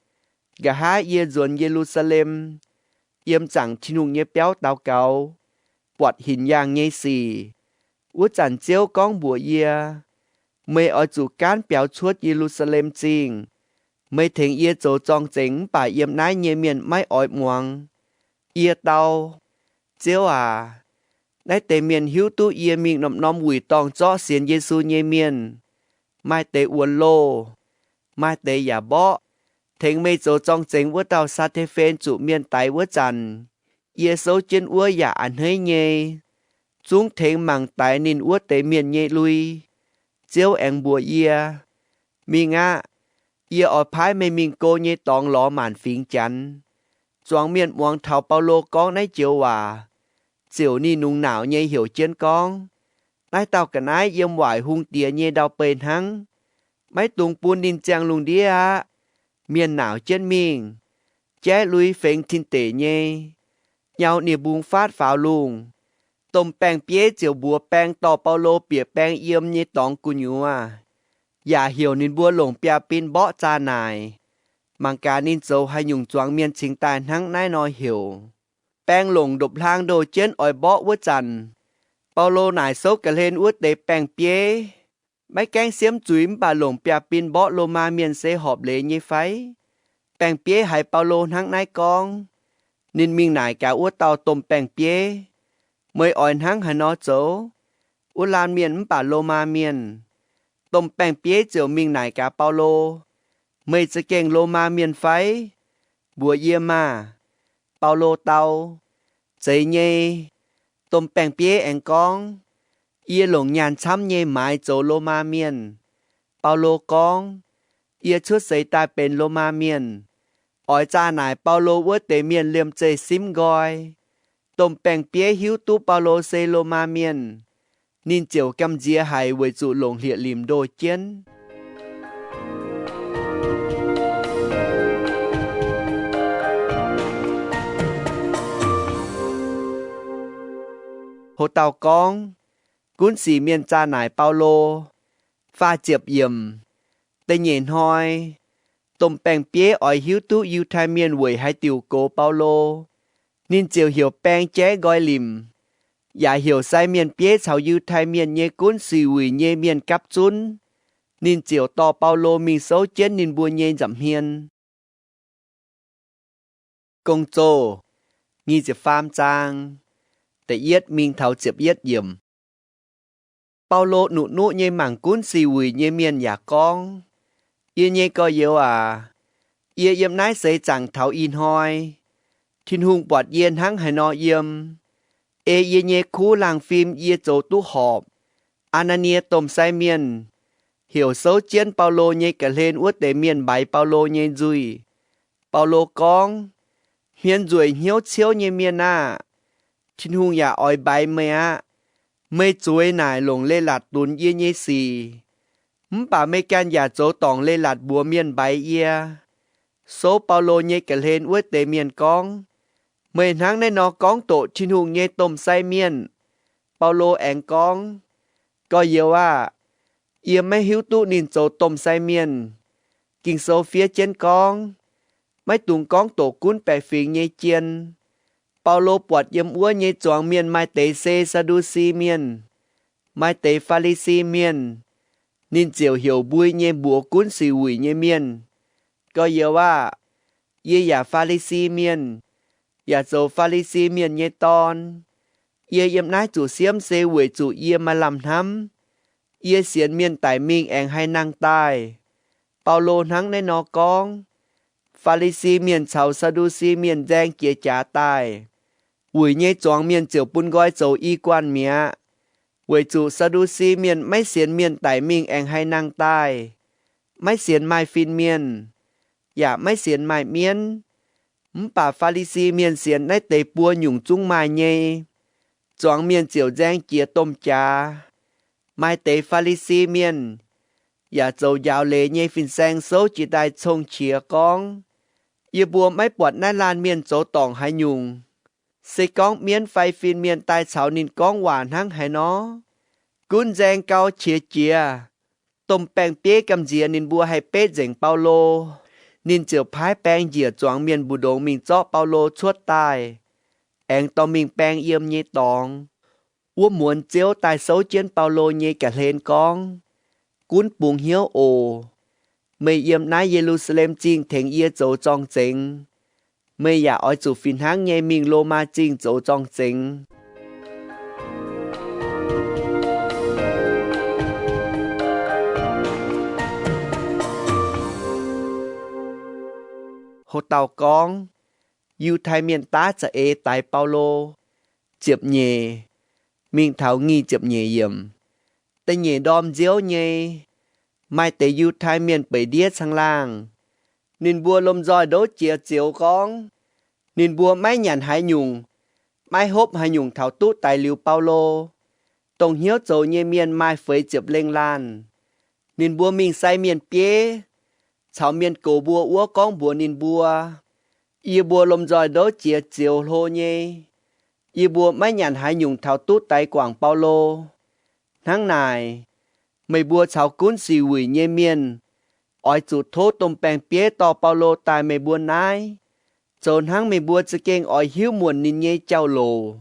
Nqa'haav yie nzuonx Ye^lu^saa^lem, yiem zaangc Tin-Hungh nyei biauv daux gaux, buatc hinc yaangh nyei sic. Wuov zanc Ziouv gorngv mbuox yie, Meih oix zuqc gaanv biaux cuotv Ye^lu^saa^lem Zingh. Meih tengx yie zoux zorng-zengx mv baac yiem naaiv nyei mienh maiv oix muangx. Yie dau, Ziouv aac, naaiv deix mienh hiuv duqv yie mingh norm-norm wuic dorngh zorqv sienx Yesu nyei mienh. Maaih deix wuonx loh, maaih deix yaac mborqv. Tengx meih zoux zorng-zengx wuov dauh Saa^te^fen zuqc mienh daix wuov zanc, yie souv jienv wuov yaac a'hneiv nyei, zungv tengx mangc daix ninh wuov deix mienh nyei lui. Ziouv aengx mbuox yie, Mingh aqv. Yie oix paaiv meih mingh go nyei dorngx lorz maanc fingx Janx. Zuangx mienh muangx taux Baulo gorngv naaiv joux waac, ziouc ninh nungx nauc nyei heuc jienv gorngv, Naaiv dauh ga'naaiv yiem waaic hungh diex nyei ndau-beih hnangv. Maiv dungx bun ninh ziangh lungh ndiev aqv. Mienh nauc jienv mingh, jaiv lui fengx tin-deic nyei, nyau nie-mbung faatv faaux lungh. Domh baeng-bieiv ziouc mbuox baeng dorh Baulo bieqc baeng yiem nyei dorngx gu'nyuoz, yaac heuc ninh mbuo longc biaa bin mborqv zaah naaic, mangc gaax ninh zoux haaix nyungc zuangx mienh cingx daaih hnangv naaiv nor heuc. Baeng longc ndopv-hlaang ndoh jienv oix mborqv wuov zanc, Baulo naaic souv ga'hlen wuov deix baeng-bieiv, Maiv gaengh siemv zuiz mv baac longc biaa bin mborqv Lomaa Mienh se horpc leiz nyei fai? Baeng-bieiv haiz Baulo hnangv naaiv gorngv, ninh mingh naaic gaax wuov dauh domh baeng-bieiv, Meih oix hnangv haaix nor zoux? Wuov laanh mienh mv baac Lomaa Mienh. Domh baeng-bieiv ziouc mingh naaic gaax Baulo, Meih za'gengh Lomaa Mienh fai? Mbuox yie maah! Baulo dau, Zeiz nyei. Domh baeng-bieiv aengx gorngv, Yie longc nyaanh camv nyei maaiz zoux Lomaa Mienh. Baulo gorngv, Yie cuotv seix daaih benx Lomaa Mienh. Oix zaah naaic Baulo wuov deix mienh liemh zeih simv nqoi. Domh baeng-bieiv hiuv duqv Baulo se Lomaa Mienh, ninh ziouc gamh nziex haic weic zuqc longc hlieqv-limc ndoh jienv. Ho dauh gorngv, Gunv sic mienh zaah naaic Baulo. Faah ziepc yiemc. Da'nyeic hnoi, domh baeng-bieiv oix hiuv duqv Yiutai Mienh weic haaix diuc gox Baulo. Ninh ziouc heuc baeng jaiv nqoi limc, yaac heuc sai mienh bieiv caux Yiutai Mienh nyei gunv sic wuic nyei mienh gapv zunv. Ninh ziouc dorh Baulo mingh souv jienv ninh mbuo nyei nza'hmien. Gong-Zoh nyic ziepc faam zaang, da'yietv mingh taux ziepc yietv yiemc. Baulo nuqv-nuqv nyei mangc gunv sic wuic nyei mienh yaac gorngv, Yie nyei gorx-youz aac, yie yiem naaiv seix zaangc taux ih hnoi, Tin-Hungh buatc yie hnangv haaix nor yiem. Ei yie nyei kuv laangh fim yie zoux duqv horpc. Aa^naa^nie domh sai mienh heuc souv jienv Baulo nyei ga'hlen wuov deix mienh mbaix Baulo nyei nzuih. Baulo gorngv, Hmien nzueic hnyouv ciouv nyei mienh aah! Tin-Hungh yaac oix mbaix meih aqv. Meih zueiz naaic longc leiz-latc dunx yie nyei sic, mv baac meih ganh yaac zoux dorngc leiz-latc mbuox mienh mbaix yie. Souv Baulo nyei ga'hlen wuov deix mienh gorngv, Meih hnangv naaiv nor gorngv doqc Tin-Hungh nyei domh sai mienh. Baulo aengx gorngv, Gorx-youz aah! Yie maiv hiuv duqv ninh zoux domh sai mienh. Ging-Sou fiev jienv gorngv, Maiv dungx gorngv doqc gunv baeqc fingx nyei jien. Baulo buatc yiem wuov nyei zuangx mienh maaih deix se Saa^ndu^si Mienh, maaih deix Faa^li^si Mienh. Ninh ziouc heuc mbui nyei mbuox gunv sic wuic nyei mienh, Gorx-youz aah! Yie yaac Faa^li^si Mienh, yaac zoux Faa^li^si Mienh nyei dorn. Yie yiem naaiv zuqc siemv se weic zuqc yie maaih lamh hnamv. Yie sienx mienh daic mingh aengx haih nangh daaih. Baulo hnangv naaiv nor gorngv, Faa^li^si Mienh caux Saa^ndu^si Mienh nzaeng jiex jaax daaih. Wuic nyei zuangx mienh ziouc bun nqoi zoux i guanh mi'aqv, weic zuqc Saa^ndu^si Mienh maiv sienx mienh daic mingh aengx haih nangh daaih, maiv sienx maaih fin-mienh, yaac maiv sienx maaih mienv. Mv baac Faa^li^si Mienh sienx naaiv deix buo nyungc zungv maaih nyei. Zuangx mienh ziouc nzaeng jiex domh jaax. Maaih deix Faa^li^si Mienh, yaac zoux njaaux leiz nyei fin-saeng souv jiex daaih cong-qiex gorngv, Yie mbuo maiv buatc naaiv laanh mienh zoux dorngc haaix nyungc. Se gorngv mienv fai fin-mienh daaih caux ninh gorngv waac hnangv haaix nor, gunv nzaeng gau qiex jiez, domh baeng-bieiv gamh nziex ninh mbuo haih betv nzengc Baulo. Ninh ziouc paaiv baeng njiec zuangx mienh mbu'ndongx mingh zorqv Baulo cuotv daaih, aengx dorh mingh baeng yiem nyei dorngx. Wuov muonz Ziouv daaih souv jienv Baulo nyei ga'hlen gorngv, Gunv bungx hnyouv oc. Meih yiem naaiv Ye^lu^saa^lem Zingh tengx yie zoux zorng-zengx. Meih yaac oix zuqc fih hnangv nyei mingh Lomaa Zingh zoux zorng-zengx. Ho dauh gorngv, Yiutai Mienh daav za'eix daix Baulo. Ziepc nyeic mingh taux nyic ziepc nyeic yiemc. Da'nyeic ndorm nziouv nyei, maaih deix Yiutai Mienh beic ndiev caangh laangh. Ninh mbuo lomh nzoih ndouv jiex zioux gorngv, ninh mbuo maiv nyanc haaix nyungc, maiv hopv haaix nyungc taux duqv daix liuz Baulo. Dongh hnyouv zoux nyei mienh maaih feix ziepc lengh laanh. Ninh mbuo mingh sai mienh bieiv caux mienh gox mbuo wuov gorngv mbuox ninh mbuo, Yie mbuo lomh nzoih ndouv jiex zioux hlo nyei. Yie mbuo maiv nyanc haaix nyungc taux duqv daix guangc Baulo. Hnangv naaic, meih mbuo caux gunv sic wuic nyei mienh oix zuqc tov domh baeng-bieiv dorh Baulo daaih meih mbuo naaiv, zoux hnangv meih mbuo za'gengh oix hiuv muonc ninh nyei jauv-louc.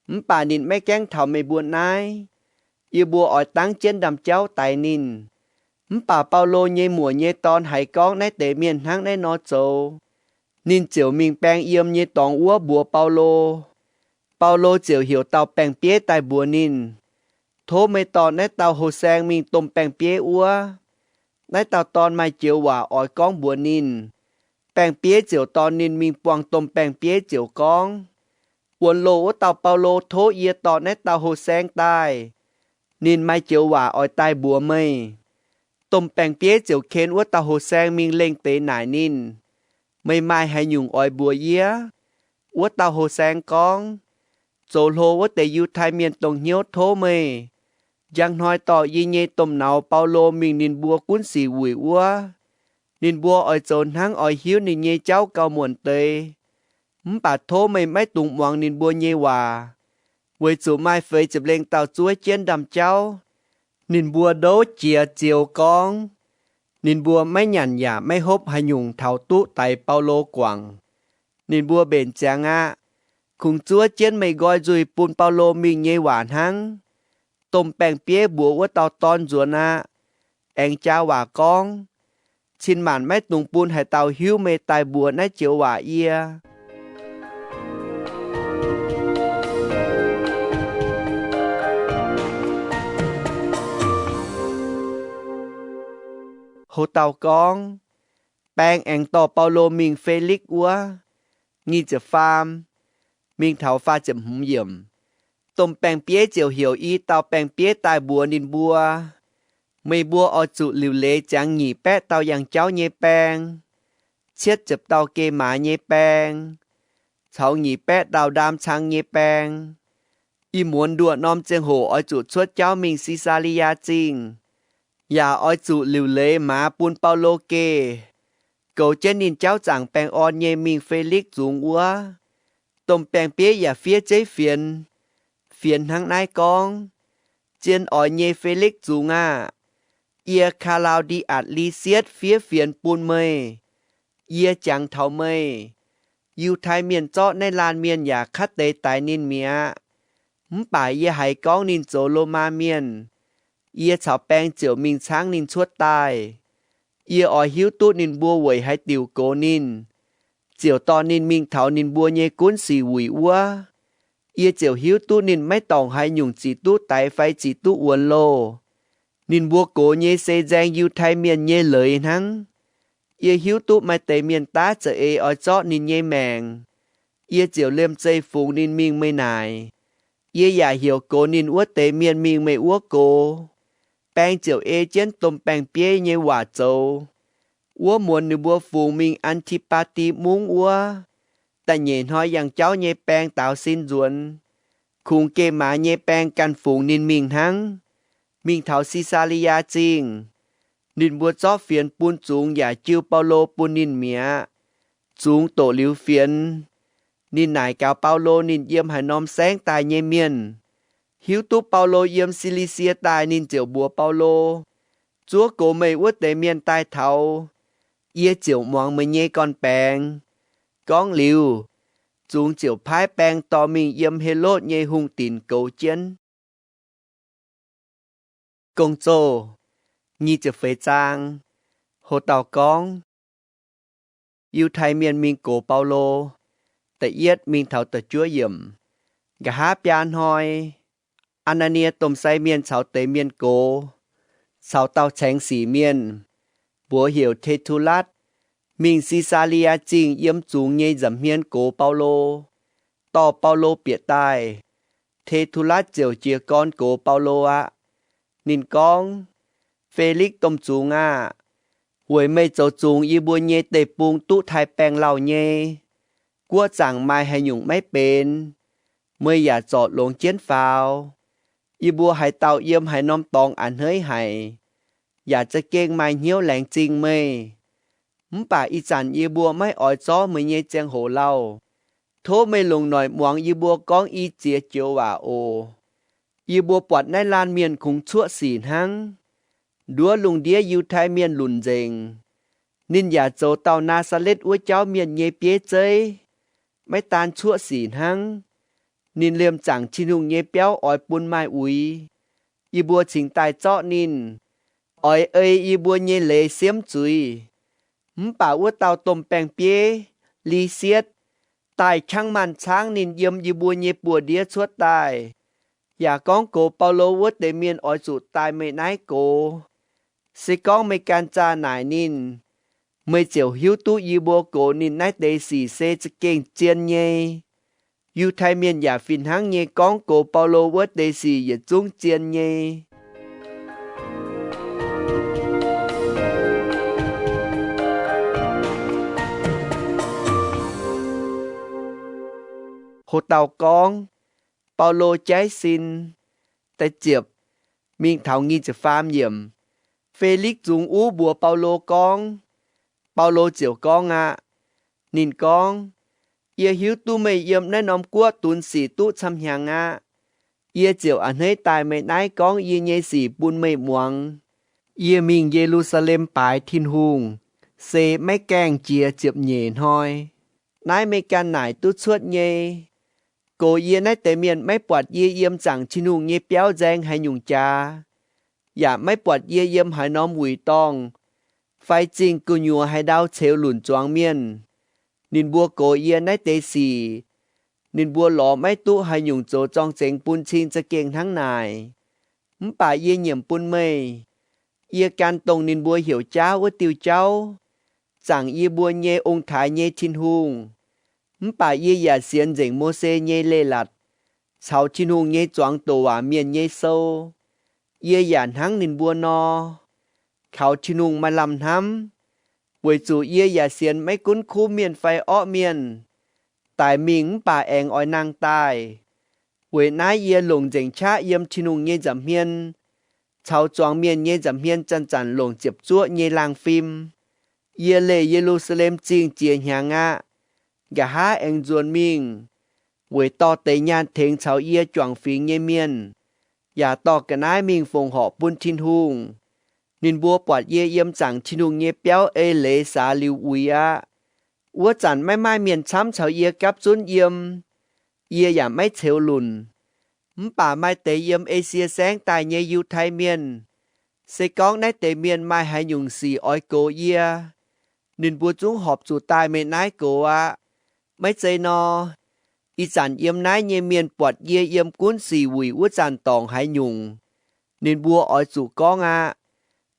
Mv baac ninh maiv gaengh taux meih mbuo naaiv. Yie mbuo oix dangv jienv ndaamv-jauv daix ninh. Mv baac Baulo nyei muoc nyei dorn haiz gorngv naaiv deix mienh hnangv naaiv nor zoux, ninh ziouc mingh baeng yiem nyei dorngx wuov mbuox Baulo. Baulo ziouc heuc dauh baeng-bieiv daaih mbuox ninh, Tov meih dorh naaiv dauh houh saeng mingh domh baeng-bieiv wuov. Naaiv dauh dorn maaih joux waac oix gorngv mbuox ninh. Baeng-bieiv ziouc dorh ninh mingh buangh domh baeng-bieiv ziouc gorngv, Wuonx loh wuov dauh Baulo tov yie dorh naaiv dauh houh saeng daaih. Ninh maaih joux waac oix daaih mbuox meih. Domh baeng-bieiv ziouc ken wuov dauh houh saeng mingh lengh deix naaic ninh, Meih maaih haaix nyungc oix mbuox yie? Wuov dauh houh saeng gorngv, Zoux hlo wuov deix Yiutai Mienh dongh hnyouv tov meih njang hnoi dorh yie nyei domh nauz Baulo mingh ninh mbuo gunv sic wuic wuov. Ninh mbuo oix zoux hnangv oix hiuv ninh nyei jauv gauh muonc deix. Mv baac tov meih maiv dungx muangx ninh mbuo nyei waac, weic zuqc maaih feix ziepc lengh dauh zuov jienv ndaamv-jauv. Ninh mbuo ndouv jiex zioux gorngv, Ninh mbuo maiv nyanc yaac maiv hopv haaix nyungc taux duqv daix Baulo guangc. Ninh mbuo mbenc ziangx aqv. kungx zuov jienv meih nqoi nzuih bun Baulo mingh nyei waac hnangv. Domh baeng-bieiv mbuox wuov dauh dorn nzuonx aqv, aengx jaa waac gorngv, Cin maanc maiv dungx bun haaix dauh hiuv meih daaih mbuox naaiv joux waac yie. Ho dauh gorngv, Baeng aengx dorh Baulo mingh Felix wuov. Nyic ziepc faam, mingh taux faah ziepc hmz yiemc. Domh baeng-bieiv ziouc heuc i dauh baeng-bieiv daaih mbuox ninh mbuo, Meih mbuo oix zuqc liuc leiz ziangx nyic baeqv dauh yangh jauv nyei baeng, cietv ziepc dauh geh maaz nyei baeng, caux nyic baeqv dauh ndaam cang nyei baeng. Ih muonz nduoh norm ziangh hoc oix zuqc cuotv jauv mingh Si^saa^li^yaa Zingh, yaac oix zuqc liuc leiz maaz bun Baulo geh, goux jienv ninh jauv zaangc baengh orn nyei mingh Felix zungx wuov. Domh baeng-bieiv yaac fiev zeiv fienx, fienx hnangv naaiv gorngv, Zien oix nyei Felix zungx aah! Yie, Kaa^laa^ndi^atc Li^sietv, fiev fienx bun meih. Yie jangx taux meih. Yiutai Mienh zorqv naaiv laanh mienh yaac kaav deix daix ninh mi'aqv. Mv baac yie haiz gorngv ninh zoux Lomaa Mienh. Yie caux baeng ziouc mingh caangv ninh cuotv daaih. Yie oix hiuv duqv ninh mbuo weic haaix diuc gox ninh, ziouc dorh ninh mingh taux ninh mbuo nyei gunv sic wuic wuov. Yie ziouc hiuv duqv ninh maiv dorngc haaix nyungc ziqc duqv daix fai ziqc duqv wuonx loh. Ninh mbuo gox nyei se nzaeng Yiutai Mienh nyei leiz hnangv. Yie hiuv duqv maaih deix mienh daav za'eix oix zorqv ninh nyei maengc. Yie ziouc liemh zeih fungx ninh mingh meih naaic. Yie yaac heuc gox ninh wuov deix mienh mingh meih wuov gox. Baeng ziouc ei jienv domh baeng-bieiv nyei waac zoux. Wuov muonz ninh mbuo fungx mingh An^ti^baa^ti Mungv wuov. Da'nyeic hnoi yangh jauv nyei baeng daaux sin nzuonx, kungx geh maaz nyei baeng ganh fungx ninh mingh hnangv. Mingh taux Si^saa^li^yaa Zingh, ninh mbuo zorqv fienx bun zungx yaac jiu Baulo bun ninh mi'aqv. Zungx doqc liuz fienx, ninh naaic gaux Baulo ninh yiem haaix norm saengv daaih nyei mienh. Hiuv duqv Baulo yiem Si^li^sie daaih, ninh ziouc mbuox Baulo, Zuov gox meih wuov deix mienh daaih taux, yie ziouc muangx meih nyei gorn-baengx. Gorngv liuz, zungx ziouc paaiv baeng dorh mingh yiem Helotv nyei hungh dinc goux jienv. Gong-Zoh nyic ziepc feix zaang. Ho dauh gorngv, Yiutai Mienh mingh gox Baulo. Da'yietv mingh taux da'juov yiemc. Nqa'haav biaa hnoi, Aa^naa^nie domh sai mienh caux deix mienh gox, caux dauh caengx sic mienh, mbuox heuc Te^tu^latv, mingh Si^saa^li^yaa Zingh yiem zungx nyei nza'hmien gox Baulo. Dorh Baulo bieqc daaih, Te^tu^latv ziouc jiez gorn gox Baulo aqv. Ninh gorngv, Felix domh zungx aah! Weic meih zoux zungx yie mbuo nyei deic-bung duqv taaih-baengh lauh nyei. Guoqv zaangc maaih haaix nyungc maiv benx, meih yaac zorc longx jienv faaux. Yie mbuo haaix dauh yiem haaix norm dorngx a'hneiv haic, yaac za'gengh maaih hnyouv laengz zingh meih. Mv baac ih zanc yie mbuo maiv oix zorqv meih nyei ziangh hoc lauh. Tov meih longc noic muangx yie mbuo gorngv i ziex joux waac oc. Yie mbuo buatc naaiv laanh mienh kungx cuoqv sic hnangv. Nduov lungh ndiev Yiutai Mienh lunc nzengc. Ninh yaac zoux dauh Naa^saa^letv wuov jauv mienh nyei bieiv zeiv. Maiv daan cuoqv sic hnangv, ninh liemh zaangc Tin-Hungh nyei biauv oix bun maaih uix. Yie mbuo cingx daaih zorqv ninh, oix ei yie mbuo nyei leiz siemv zuiz. Mv baac wuov dauh domh baeng-bieiv, Li^sietv, daaih qangv maanh caangv ninh yiem yie mbuo nyei buoz-ndiev cuotv daaih, yaac gorngv gox Baulo wuov deix mienh oix zuqc daaih meih naaiv gox. Se gorngv meih ganh zaah naaic ninh, meih ziouc hiuv duqv yie mbuo gox ninh naaiv deix sic se za'gengh zien nyei. Yiutai Mienh yaac fih hnangv nyei gorngv gox Baulo wuov deix sic yietc zungv zien nyei. Ho dauh gorngv, Baulo jaiv sin. Da'ziepc, mingh taux nyic ziepc faam yiemc. Felix zungx uv mbuox Baulo gorngv, Baulo ziouc gorngv aqv. Ninh gorngv, Yie hiuv duqv meih yiem naaiv norm guoqv dunx sic duqv camv-hnyangx aqv. Yie ziouc a'hneiv daaih meih naaiv gorngv yie nyei sic bun meih muangx. Yie mingh Ye^lu^saa^lem baaix Tin-Hungh se maiv gaengh jiex ziepc nyeic hnoi. Naaiv meih ganh naaic duqv cuotv nyei. Gox yie naaiv deix mienh maiv buatc yie yiem zaangc Tin-Hungh nyei biauv nzaeng haaix nyungc jaax, yaac maiv buatc yie yiem haaix norm wuic dorngh fai zingh gu'nyuoz haaix ndau ceux lunc zuangx mienh. Ninh mbuo gox yie naaiv deix sic, ninh mbuo lorz maiv duqv haaix nyungc zoux zorng-zengx bun cing za'gengh hnangv naaic. Mv baac yie nyiemc bun meih, yie gan dongh ninh mbuo heuc jaav wuov diuh jauv, zaangc yie mbuo nyei ong-taaix nyei Tin-Hungh. Mv baac yie yaac sienx nzengc Mose nyei leiz-latc caux Tin-Hungh nyei zuangx douc waac mienh nyei sou. Yie yaac hnangv ninh mbuo nor, kaux Tin-Hungh maaih lamh hnamv, weic zuqc yie yaac sienx maiv gunv kuv mienh fai orqv mienh, daic mingh mv baac aengx oix nangh daaih. Weic naaiv yie longc nzengc qaqv yiem Tin-Hungh nyei nza'hmien caux zuangx mienh nyei nza'hmien zanc-zanc longc ziepc zuoqv nyei laangh fim. Yie leih Ye^lu^saa^lem Zingh jiex hnyangx aqv. Nqa'haav aengx nzuonx mingh, weic dorh deix nyaanh tengx caux yie juangc fingx nyei mienh, yaac dorh ga'naaiv mingh fongc horc bun Tin-Hungh. Ninh mbuo buatc yie yiem zaangc Tin-Hungh nyei biauv ei leiz saax liuz uix aqv. Wuov zanc maiv maaih mienh camv caux yie gapv zunv yiem, yie yaac maiv ceux lunc. Mv baac maaih deix yiem Esie Saengv daaih nyei Yiutai Mienh, se gorngv naaiv deix mienh maaih haaix nyungc sic oix gox yie, ninh mbuo zungv horpc zuqc daaih meih naaiv gox aqv. Maiv zei nor, ih zanc yiem naaiv nyei mienh buatc yie yiem gunv sic wuic wuov zanc dorngc haaix nyungc, ninh mbuo oix zuqc gorngv aqv.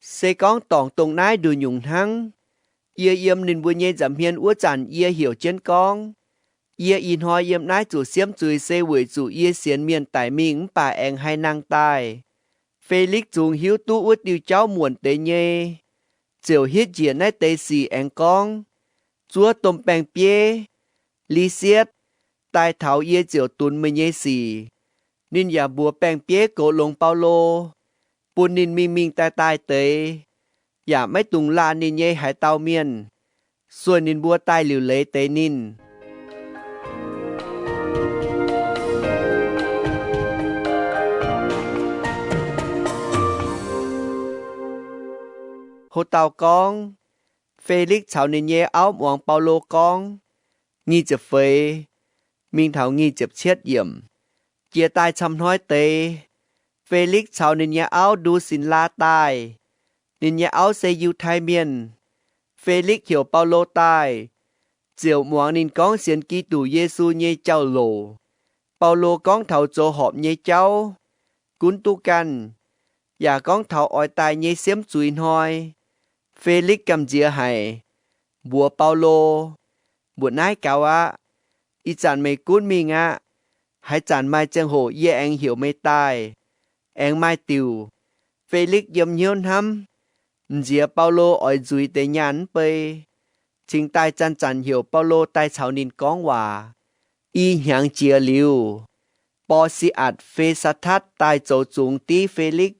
Se gorngv dorngc dongh naaiv nduqc nyungc hnangv, yie yiem ninh mbuo nyei nza'hmien wuov zanc yie heuc jienv gorngv, Yie ih hnoi yiem naaiv zuqc siemv zuiz se weic zuqc yie sienx mienh daic mingh mv baac aengx haih nangh daaih. Felix zungx hiuv duqv wuov diuh jauv muonc deix nyei, ziouc hitv njiec naaiv deix sic aengx gorngv, Zuov domh baeng-bieiv, Lisietv, daaih taux yie ziouc dunx meih nyei sic. Ninh yaac mbuox baeng-bieiv goux longx Baulo, bun ninh mingh mingh daaih daaih deix, yaac maiv dungx laanh ninh nyei haaix dauh mienh. Sueih ninh mbuo daaih liuc leiz deix ninh. Ho dauh gorngv, Felix caux ninh nyei auv muangx Baulo gorngv. Nyic ziepc feix mingh taux nyic ziepc cietv yiemc. Jiex daaih camv hnoi deix, Felix caux ninh nyei auv Ndusinlaa daaih. Ninh nyei auv se Yiutai Mienh. Felix heuc Baulo daaih, ziouc muangx ninh gorngv sienx Giduc Yesu nyei jauv-louc. Baulo gorngv taux zoux horpc nyei jauv, gunv duqv ganh, yaac gorngv taux oix daaih nyei siemv zuiz hnoi. Felix gamh nziex haic, mbuox Baulo, Mbuoqc naaiv gaux aqv. Ih zanc meih gunv mingh aqv. Haaix zanc maaih ziangh hoc yie aengx heuc meih daaih. Aengx maaih diuc, Felix yiem hnyouv hnamv, m'nziex Baulo oix nzuiz deix nyaanh mv bei, cingx daaih zanc-zanc heuc Baulo daaih caux ninh gorngv waac. I hnyangx jiex liuz, Bor^si^atc Fe^saa^tatv daaih zoux zungx div Felix.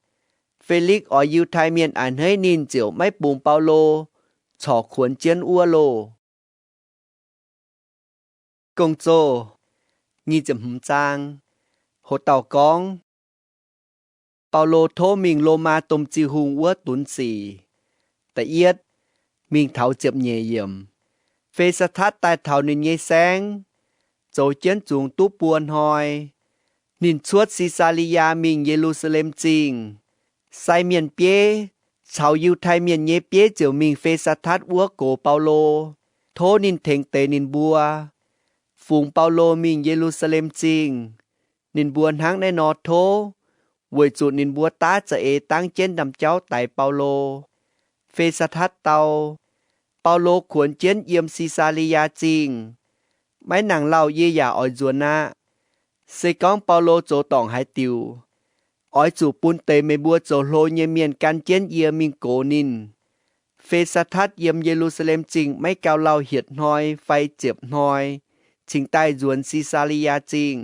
Felix oix Yiutai Mienh a'hneiv ninh ziouc maiv bungx Baulo corc kuonx jienv wuov loh. Gong-zoh nyic ziepc hmz zaang. Ho dauh gorngv, Baulo tov mingh Lomaa domh ziuh hungh wuov dunx sic. Da'yietv, mingh taux ziepc nyeic yiemc. Fe^saa^tatv daaih taux ninh nyei saengv, zoux jienv zungx duqv buo hnoi. Ninh cuotv Si^saa^li^yaa mingh Ye^lu^saa^lem Zingh. Sai mienh bieiv caux Yiutai Mienh nyei bieiv ziouc mingh Fe^saa^tatv wuov gox Baulo, tov ninh tengx deix ninh mbuo. Fungx Baulo mingh Ye^lu^saa^lem Zingh, ninh mbuo hnangv naaiv nor tov, weic zuqc ninh mbuo daav za'eix dangv jienv ndaamv-jauv daix Baulo. Fe^saa^tatv dau, Baulo kuonx jienv yiem Si^saa^li^yaa Zingh. Maiv nangc lauh yie yaac oix nzuonx aqv. Se gorngv Baulo zoux dorngc haaix diuc, oix zuqc bun deix meih mbuo zoux hlo nyei mienh gan jienv yie mingh gox ninh. Fe^saa^tatv yiem Ye^lu^saa^lem Zingh maiv gau lauh hietc hnoi fai ziepc hnoi cingx daaih nzuonx Si^saa^li^yaa Zingh.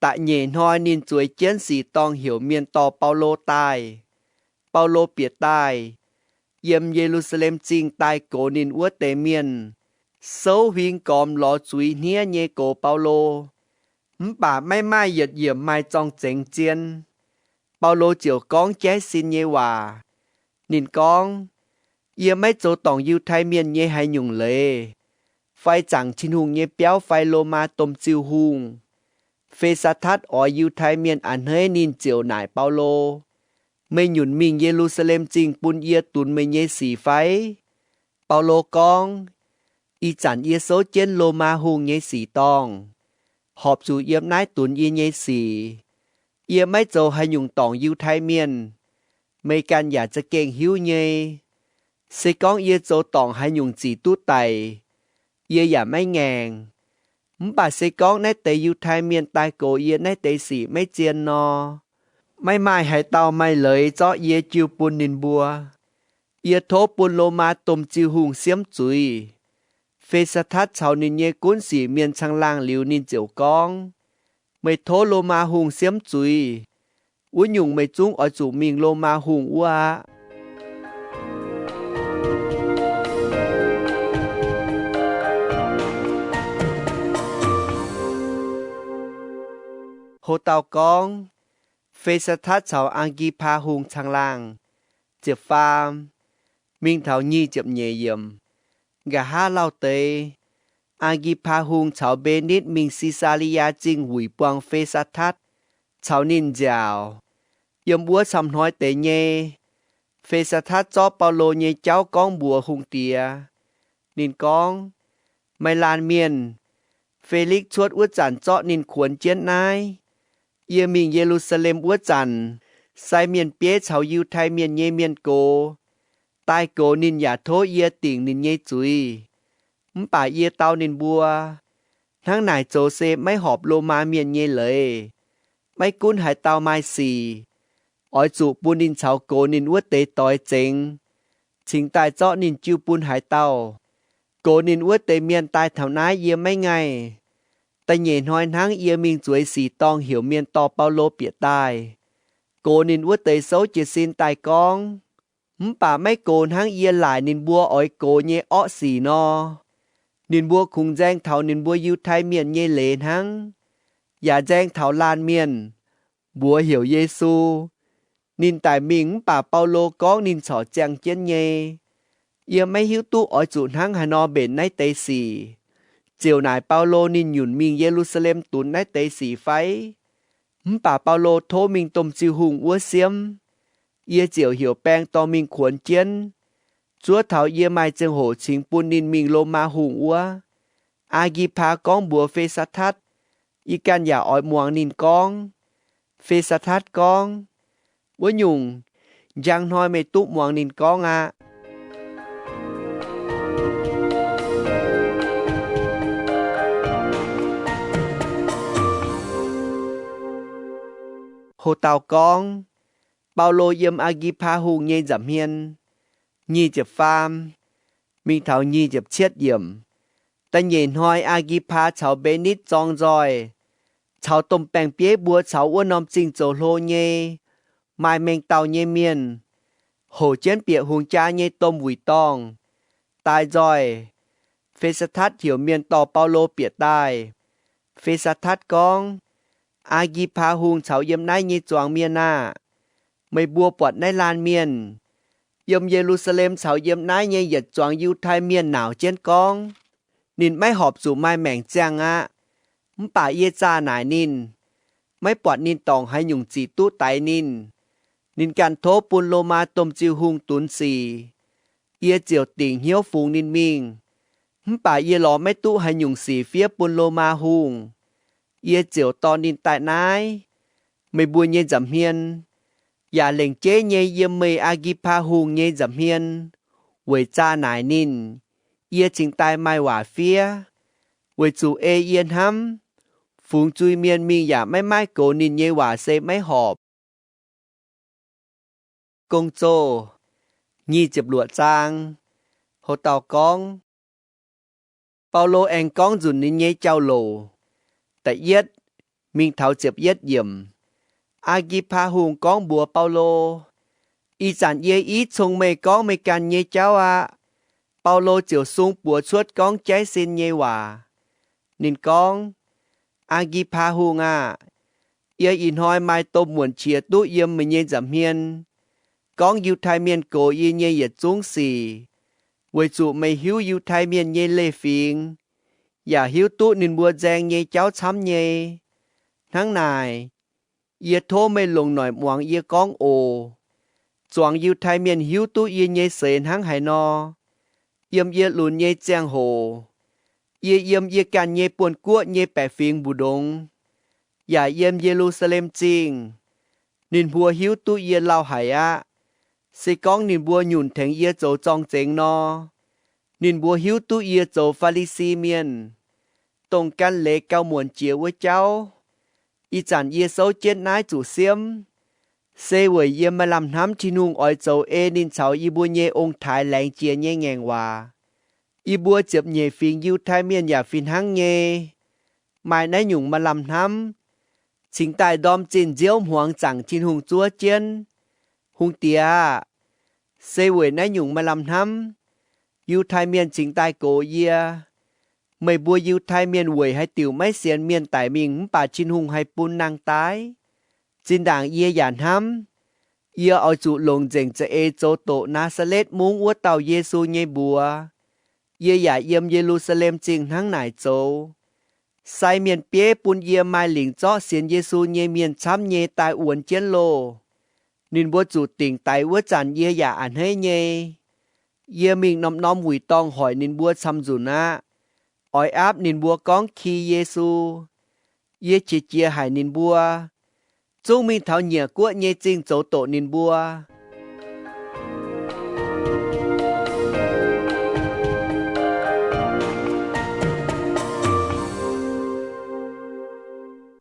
Da'nyeic hnoi ninh zueiz jienv sic dorngh heuc mienh dorh Baulo daaih. Baulo bieqc daaih, yiem Ye^lu^saa^lem Zingh daaih gox ninh wuov deix mienh souv huing gormx lorz zuiz hniev nyei gox Baulo. Mv baac maiv maaih yietc yiemc maaih zorng-zengx zien. Baulo ziouc gorngv jaiv sin nyei waac. Ninh gorngv, Yie maiv zoux dorngc Yiutai Mienh nyei haaix nyungc leiz, fai zaangc Tin-Hungh nyei biauv fai Lomaa domh ziuh hungh. Fe^saa^tatv oix Yiutai Mienh a'hneiv ninh ziouc naaic Baulo, Meih nyunc mingh Ye^lu^saa^lem Zingh bun yie dunx meih nyei sic fai? Baulo gorngv, Ih zanc yie souv jienv Lomaa hungh nyei sic dorngh, horpc zuqc yiem naaiv dunx yie nyei sic. Yie maiv zoux haaix nyungc dorngc Yiutai Mienh. Meih ganh yaac za'gengh hiuv nyei. Se gorngv yie zoux dorngc haaix nyungc zic duqv daic, yie yaac maiv ngaengc. Mv baac se gorngv naaiv deix Yiutai Mienh daaih gox yie naaiv deix sic maiv zien nor, maiv maaih haaix dauh maaih leiz zorqv yie jiu bun ninh mbuo. Yie tov bun Lomaa domh ziuh hungh siemv zuiz. Fe^saa^tatv caux ninh nyei gunv sic mienh caangh laangh liuz, ninh ziouc gorngv, Meih tov Lomaa hungh siemv zuiz. Wuov nyungc meih zungv oix zuqc mingh Lomaa hungh wuov aqv. Ho dauh gorngv, Fe^saa^tatv caux Aa^gi^paa Hungh caangh laangh. Ziepc faam, mingh taux nyic ziepc nyeic yiemc. Nqa'haav lauh deix, Aa^gi^paa Hungh caux Mbenitv mingh Si^saa^li^yaa Zingh wuic buangh Fe^saa^tatv caux ninh nziaauc. Yiem wuov camv-hnoi deix nyei, Fe^saa^tatv zorqv Baulo nyei jauv gorngv mbuox hungh diex. Ninh gorngv, Meih laanh mienh, Fe^likv cuotv wuov zanc zorqv ninh kuonx jienv naaiv. Yie mingh Ye^lu^saa^lem wuov zanc, sai mienh bieiv caux Yiutai Mienh nyei mienh gox. Daaih goux ninh yaac tov yie dingc ninh nyei zuiz. Mv baac yie dau ninh mbuo, Hnangv naaic zoux se maiv horpc Lomaa Mienh nyei leiz. Maiv gunv haaix dauh maaih sic, oix zuqc bun ninh caux gox ninh wuov deix doix zengx, cingx daaih zorqv ninh jiu bun haaix dauh. Gox ninh wuov deix mienh daaih taux naaiv yie maiv ngaih. Da'nyeic hnoi hnangv yie mingh zueiz sic dorngh heuc mienh dorh Baulo bieqc daaih. Gox ninh wuov deix souv jiez sin daaih gorngv, Mv baac maiv gox hnangv yie laaic ninh mbuo oix gox nyei orqv sic nor. Ninh mbuo kungx nzaeng taux ninh mbuo Yiutai Mienh nyei leiz hnangv, yaac nzaeng taux laanh mienh, mbuox heuc Yesu. Ninh daic mingh mv baac Baulo gorngv ninh corc ziangh jienv nyei. Yie maiv hiuv duqv oix zuqc hnangv haaix nor mbenc naaiv deix sic, ziouc naaic Baulo ninh nyunc mingh Ye^lu^saa^lem dunx naaiv deix sic fai? Mv baac Baulo tov mingh domh ziuh hungh wuov siemv. Yie ziouc heuc baeng dorh mingh kuonx jienv, zuov taux yie maaih ziangh hoc cingx bun ninh mingh Lomaa Hungh wuov. Aa^gi^paa gorngv mbuox Fe^saa^tatv, Yie ganh yaac oix muangx ninh gorngv. Fe^saa^tatv gorngv, Wuov nyungc, njang hnoi meih duqv muangx ninh gorngv aqv. Ho dauh gorngv, Baulo yiem Aa^gi^paa Hungh nyei nza'hmien. Nyic ziepc faam mingh taux nyic ziepc cietv yiemc. Da'nyeic hnoi Aa^gi^paa caux Mbenitv zorng nzoih, caux domh baeng-bieiv mbuo caux wuov norm zingh zoux hlo nyei, maaih mengh dauh nyei mienh, hoqc jienv bieqc hungh jaa nyei domh wuic dorngh, daaih nzoih. Fe^saa^tatv heuc mienh dorh Baulo bieqc daaih. Fe^saa^tatv gorngv, Aa^gi^paa Hungh caux yiem naaiv nyei zuangx mienh aah! Meih mbuo buatc naaiv laanh mienh, yiem Ye^lu^saa^lem caux yiem naaiv nyei yietc zuangx Yiutai Mienh nauc jienv gorngv, Ninh maiv horpc zuqc maaih maengc ziangh aqv. Mv baac yie zaah naaic ninh, maiv buatc ninh dorngc haaix nyungc zic duqv daix ninh. Ninh ganh tov bun Lomaa domh ziuh hungh dunx sic, yie ziouc dingc hnyouv fungx ninh mingh. Mv baac yie lorz maiv duqv haaix nyungc sic fiev bun Lomaa Hungh, yie ziouc dorh ninh daaih naaiv, meih mbuo nyei nza'hmien, yaac lengc jeiv nyei yiem meih Aa^gi^paa Hungh nyei nza'hmien, weic zaah naaic ninh, yie cingx daaih maaih waac fiev. Weic zuqc ei yie hnamv, fungx zuiz-mienh mingh yaac maiv maaih goux ninh nyei waac se maiv horpc. Gong-Zoh nyic ziepc luoqc zaang. Ho dauh gorngv, Baulo aengx gorngv nzunc ninh nyei jauv-louc. Da'yietv mingh taux ziepc yietv yiemc. Aa^gi^paa Hungh gorngv mbuox Baulo, Ih zanc yie i cong meih gorngv meih ganh nyei jauv aqv. Baulo ziouc sung buoz cuotv gorngv jaiv sin nyei waac. Ninh gorngv, Aa^gi^paa Hungh aah! Yie ih hnoi maaih domh muonc qiex duqv yiem meih nyei nza'hmien, gorngv Yiutai Mienh gox yie nyei yietc zungv sic, weic zuqc meih hiuv Yiutai Mienh nyei leiz-fingx, yaac hiuv duqv ninh mbuo nzaeng nyei jauv camv nyei. hnangv naaic. Yie tov meih longc noic muangx yie gorngv oc. Zuangx Yiutai Mienh hiuv duqv yie nyei seix hnangv haaix nor, yiem yie lunx nyei ziangh hoc, yie yiem yie ganh nyei buonv-guoqv nyei baeqc fingx mbu'ndongx, yaac yiem Ye^lu^saa^lem Zingh, ninh mbuo hiuv duqv yie lauh haic aqv. Se gorngv ninh mbuo nyunc tengx yie zoux zorng-zengx nor, ninh mbuo hiuv duqv yie zoux Faa^li^si Mienh, dongh gan leiz gauh muonc jiex wuov jauv. Ih zanc yie souv jienv naaiv zuqc siemv, se weic yie maaih lamh hnamv Tin-Hungh oix zoux ei ninh caux yie mbuo nyei ong-taaix laengz jiex nyei ngaengc waac. Yie mbuo ziepc nyeic fingx Yiutai Mienh yaac fih hnangv nyei, maaih naaiv nyungc maaih lamh hnamv, cingx daaih ndorm zinh nziouv hmuangx zaangc Tin-Hungh zuov jienv. Hungh diex aah! Se weic naaiv nyungc maaih lamh hnamv, Yiutai Mienh cingx daaih gox yie. Meih mbuo Yiutai Mienh weic haaix diuc maiv sienx mienh daic mingh mv baac Tin-Hungh haih bun nangh daaih? Zinh ndaangc yie yaac hnamv, yie oix zuqc longc nzengc za'eix zoux doqc Naa^saa^letv Mungv wuov dauh Yesu nyei mbuox. Yie yaac yiem Ye^lu^saa^lem Zingh hnangv naaic zoux. Sai mienh bieiv bun yie maaih lingc zorqv sienx Yesu nyei mienh camv nyei daaih wuonx jienv loh. Ninh mbuo zuqc dingc daix wuov zanc yie yaac a'hneiv nyei. Yie mingh norm-norm wuic dorngh hoic ninh mbuo camv-nzunc aqv, oix aapv ninh mbuo gorngv ki Yesu. Yie qiex jiez haic ninh mbuo, zungv mingh taux nyiec guoqv nyei zingh zoux doqc ninh mbuo.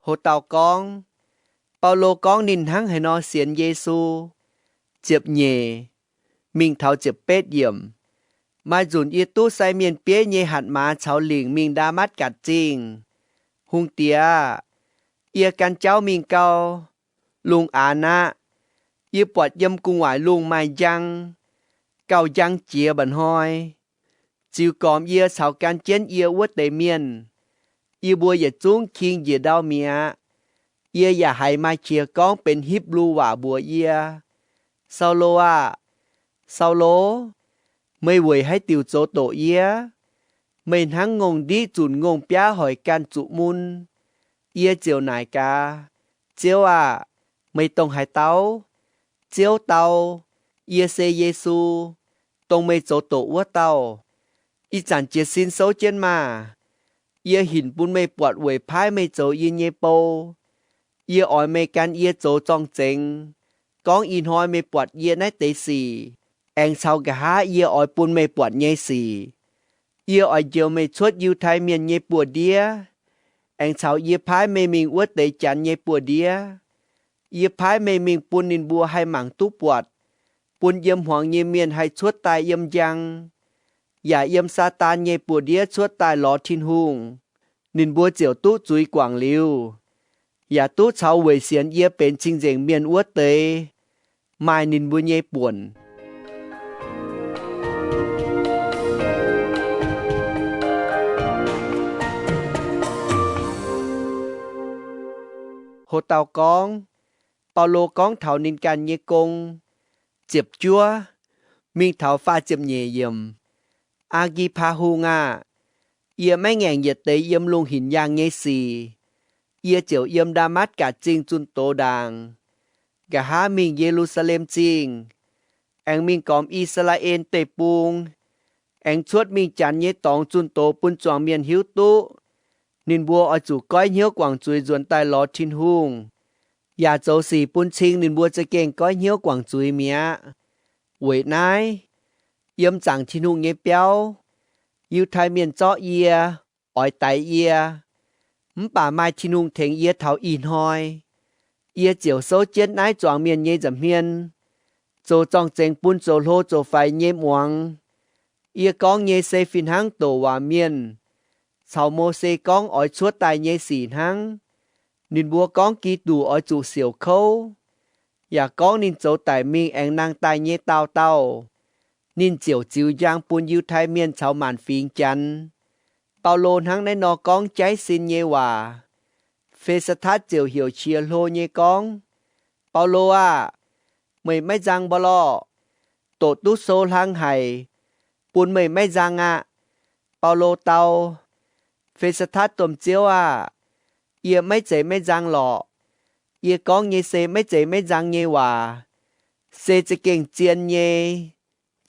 Ho dauh gorngv, Baulo gorngv ninh hnangv haaix nor sienx Yesu. Ziepc nyeic mingh taux ziepc betv yiemc. Maaih nzunc yie duqv sai mienh bieiv nyei hatc maaz caux lingc mingh Ndaa^matv^gatc Zingh. Hungh diex aah! Yie gan jauv mingh gau, lungh aanx aqv. Yie buatc yiem gu'nguaaic lungh maaih njang, gauh njang jiex mba'hnoi, ziux gormx yie caux gan jienv yie wuov deix mienh. Yie mbuo yietc zungv king njiec ndau mi'aqv. Yie yaac haiz maaih qiex gorngv benx Hipv^lu waac mbuox yie, Saulo aah! Saulo, meih weic haaix diuc zoux doqc yie? Meih hnangv ngongh ndiqv zunc ngongh biaav hoic ganh zuqc mun. Yie ziouc naaic gaax, Ziouv aah! Meih dongh haaix dauh? Ziouv dau, Yie se Yesu, dongh meih zoux doqc wuov dauh. Ih zanc jiez sin souv jienv maah! Yie hinc bun meih buatc weic paaiv meih zoux yie nyei bou. Yie oix meih gan yie zoux zorng-zengx, gorngv ih hnoi meih buatc yie naaiv deix sic, aengx caux nqa'haav yie oix bun meih buatc nyei sic. Yie oix njoux meih cuotv Yiutai Mienh nyei buoz-ndiev, aengx caux yie paaiv meih mingh wuov deix Janx nyei buoz-ndiev. Yie paaiv meih mingh bun ninh mbuo haih mangc duqv buatc, bun yiem hmuangx nyei mienh haih cuotv daaih yiem njang, yaac yiem Saadaan nyei buoz-ndiev cuotv daaih lorz Tin-Hungh. Ninh mbuo ziouc duqv zuiz guangc liuz, yaac duqv caux weic sienx yie benx cing-nzengc mienh wuov deix maaih ninh mbuo nyei buonc. Ho dauh gorngv, Baulo gorngv taux ninh ganh nyei gong. Ziepc juov mingh taux faah ziepc nyeic yiemc. Aa^gi^paa Hungh aah! Yie maiv ngaengc yietc deix yiem lungh hinc yaangh nyei sic, yie ziouc yiem Ndaa^matv^gatc Zingh zunh doz ndaangc, nqa'haav mingh Ye^lu^saa^lem Zingh, aengx mingh gormx I^saa^laa^en Deic-Bung, aengx cuotv mingh Janx nyei dorngx zunh doz bun zuangx mienh hiuv duqv ninh mbuo oix zuqc goiv hnyouv guangc zuiz nzuonx daaih lorz Tin-Hungh, yaac zoux sic bun cing ninh mbuo za'gengh goiv hnyouv guangc zuiz mi'aqv. Weic naaiv, yiem zaangc Tin-Hungh nyei biauv, Yiutai Mienh zorqv yie, oix daix yie, mv baac maaih Tin-Hungh tengx yie taux ih hnoi. Yie ziouc souv jienv naaiv zuangx mienh nyei nza'hmien, zoux zorng-zengx bun zoux hlo zoux faix nyei muangx. Yie gorngv nyei se fih hnangv douc waac mienh caux Mose gorngv oix cuotv daaih nyei sic hnangv. Ninh mbuo gorngv Giduc oix zuqc siouc kouv, yaac gorngv ninh zoux daic mingh aengx nangh daaih nyei daauh dauh. Ninh ziouc ziux njang bun Yiutai Mienh caux maanc fingx Janx. Baulo hnangv naaiv nor gorngv jaiv sin nyei waac. Fe^saa^tatv ziouc heuc qiex hlo nyei gorngv, Baulo aah! Meih maiv nzang mbuo lorqc? Doqc duqv sou hlang haic, bun meih maiv nzang aqv. Baulo dau, Fe^saa^tatv domh ziouv aah! Yie maiv zeiz maiv nzang lorqc. Yie gorngv nyei se maiv zeiz maiv nzang nyei waac, se za'gengh zien nyei,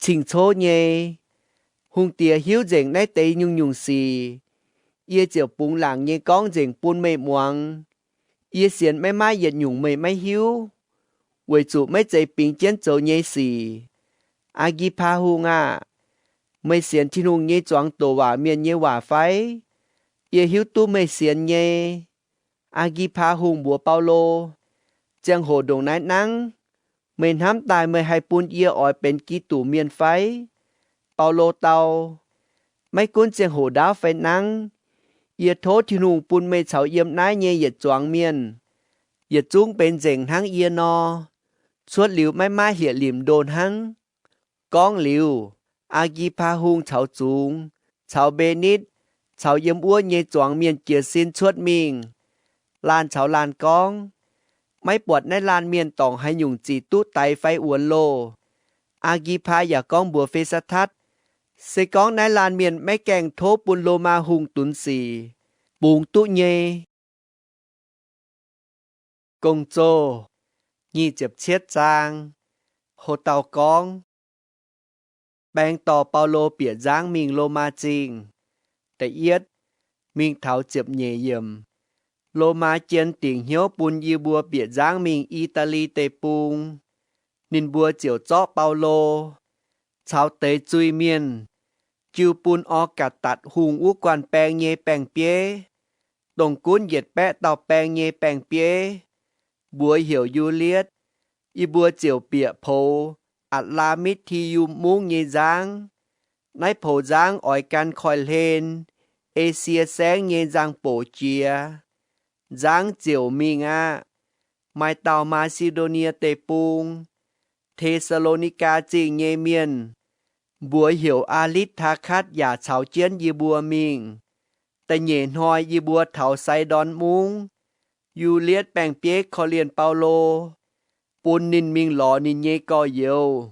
cing-cov nyei. Hungh diex hiuv nzengc naaiv deix nyungc-nyungc sic, yie ziouc bungx laangc nyei gorngv nzengc bun meih muangx. Yie sienx maiv maaih yietc nyungc meih maiv hiuv, weic zuqc maiv zeiz bingx jienv zoux nyei sic. Aa^gi^paa Hungh aah! Meih sienx Tin-Hungh nyei zuangx douc waac mienh nyei waac fai? Yie hiuv duqv meih sienx nyei. Aa^gi^paa Hungh mbuox Baulo, Ziangh hoc ndongc naaiv nangv, meih hnamv daaih meih haih bun yie oix benx Giduc mienh fai? Baulo dau, Maiv gunv ziangh hoc ndaauv fai nangv, yie tov Tin-Hungh bun meih caux yiem naaiv nyei yietc zuangx mienh, yietc zungv benx nzengc hnangv yie nor, cuotv liuz maiv maaih hlieqv-limc ndo hnangv. Gorngv liuz, Aa^gi^paa Hungh caux zungx, caux Mbenitv, caux yiem wuov nyei zuangx mienh jiez sin cuotv mingh. Laanh caux laanh gorngv, Maiv buatc naaiv laanh mienh dorngc haaix nyungc zic duqv daix fai wuonx loh. Aa^gi^paa yaac gorngv mbuox Fe^saa^tatv, Se gorngv naaiv laanh mienh maiv gaengh tov bun Lomaa Hungh dunx sic, bungx duqv nyei. Gong-Zoh nyic ziepc cietv zaang. Ho dauh gorngv, Baeng dorh Baulo bieqc nzangv mingh Lomaa Zingh. Da'yietv, mingh taux ziepc nyeic yiemc. Lomaa jien dingc hnyouv bun yie mbuo bieqc nzangv mingh I^daa^li Deic-Bung. Ninh mbuo ziouc zorqv Baulo caux deix zuiz-mienh jiu bun Orv^gatc^datc Hungh wuov guanh baeng nyei baeng-bieiv, dongh gunv yietc baeqv dauh baeng nyei baeng-bieiv, mbuox heuc Yu^lietv. Yie mbuo ziouc bieqc poux Atc^laa^mitv^ti^yum Mungv nyei nzangv. Naaiv poux nzangv oix gan koiv-hlen Esie Saengv nyei nzangc-boc jiex. Nzangv ziouc mingh aqv. Maaih dauh Maa^si^ndo^nie Deic-Bung, Te^saa^lo^ni^gaa Zingh nyei mienh, mbuox heuc Aa^litv^taa^katv yaac caux jienv yie mbuo mingh. Da'nyeic hnoi yie mbuo taux Sai^ndorn Mungv. Yu^lietv baeng-bieiv korv-lienh Baulo, bun ninh mingh lorz ninh nyei gorx-youz,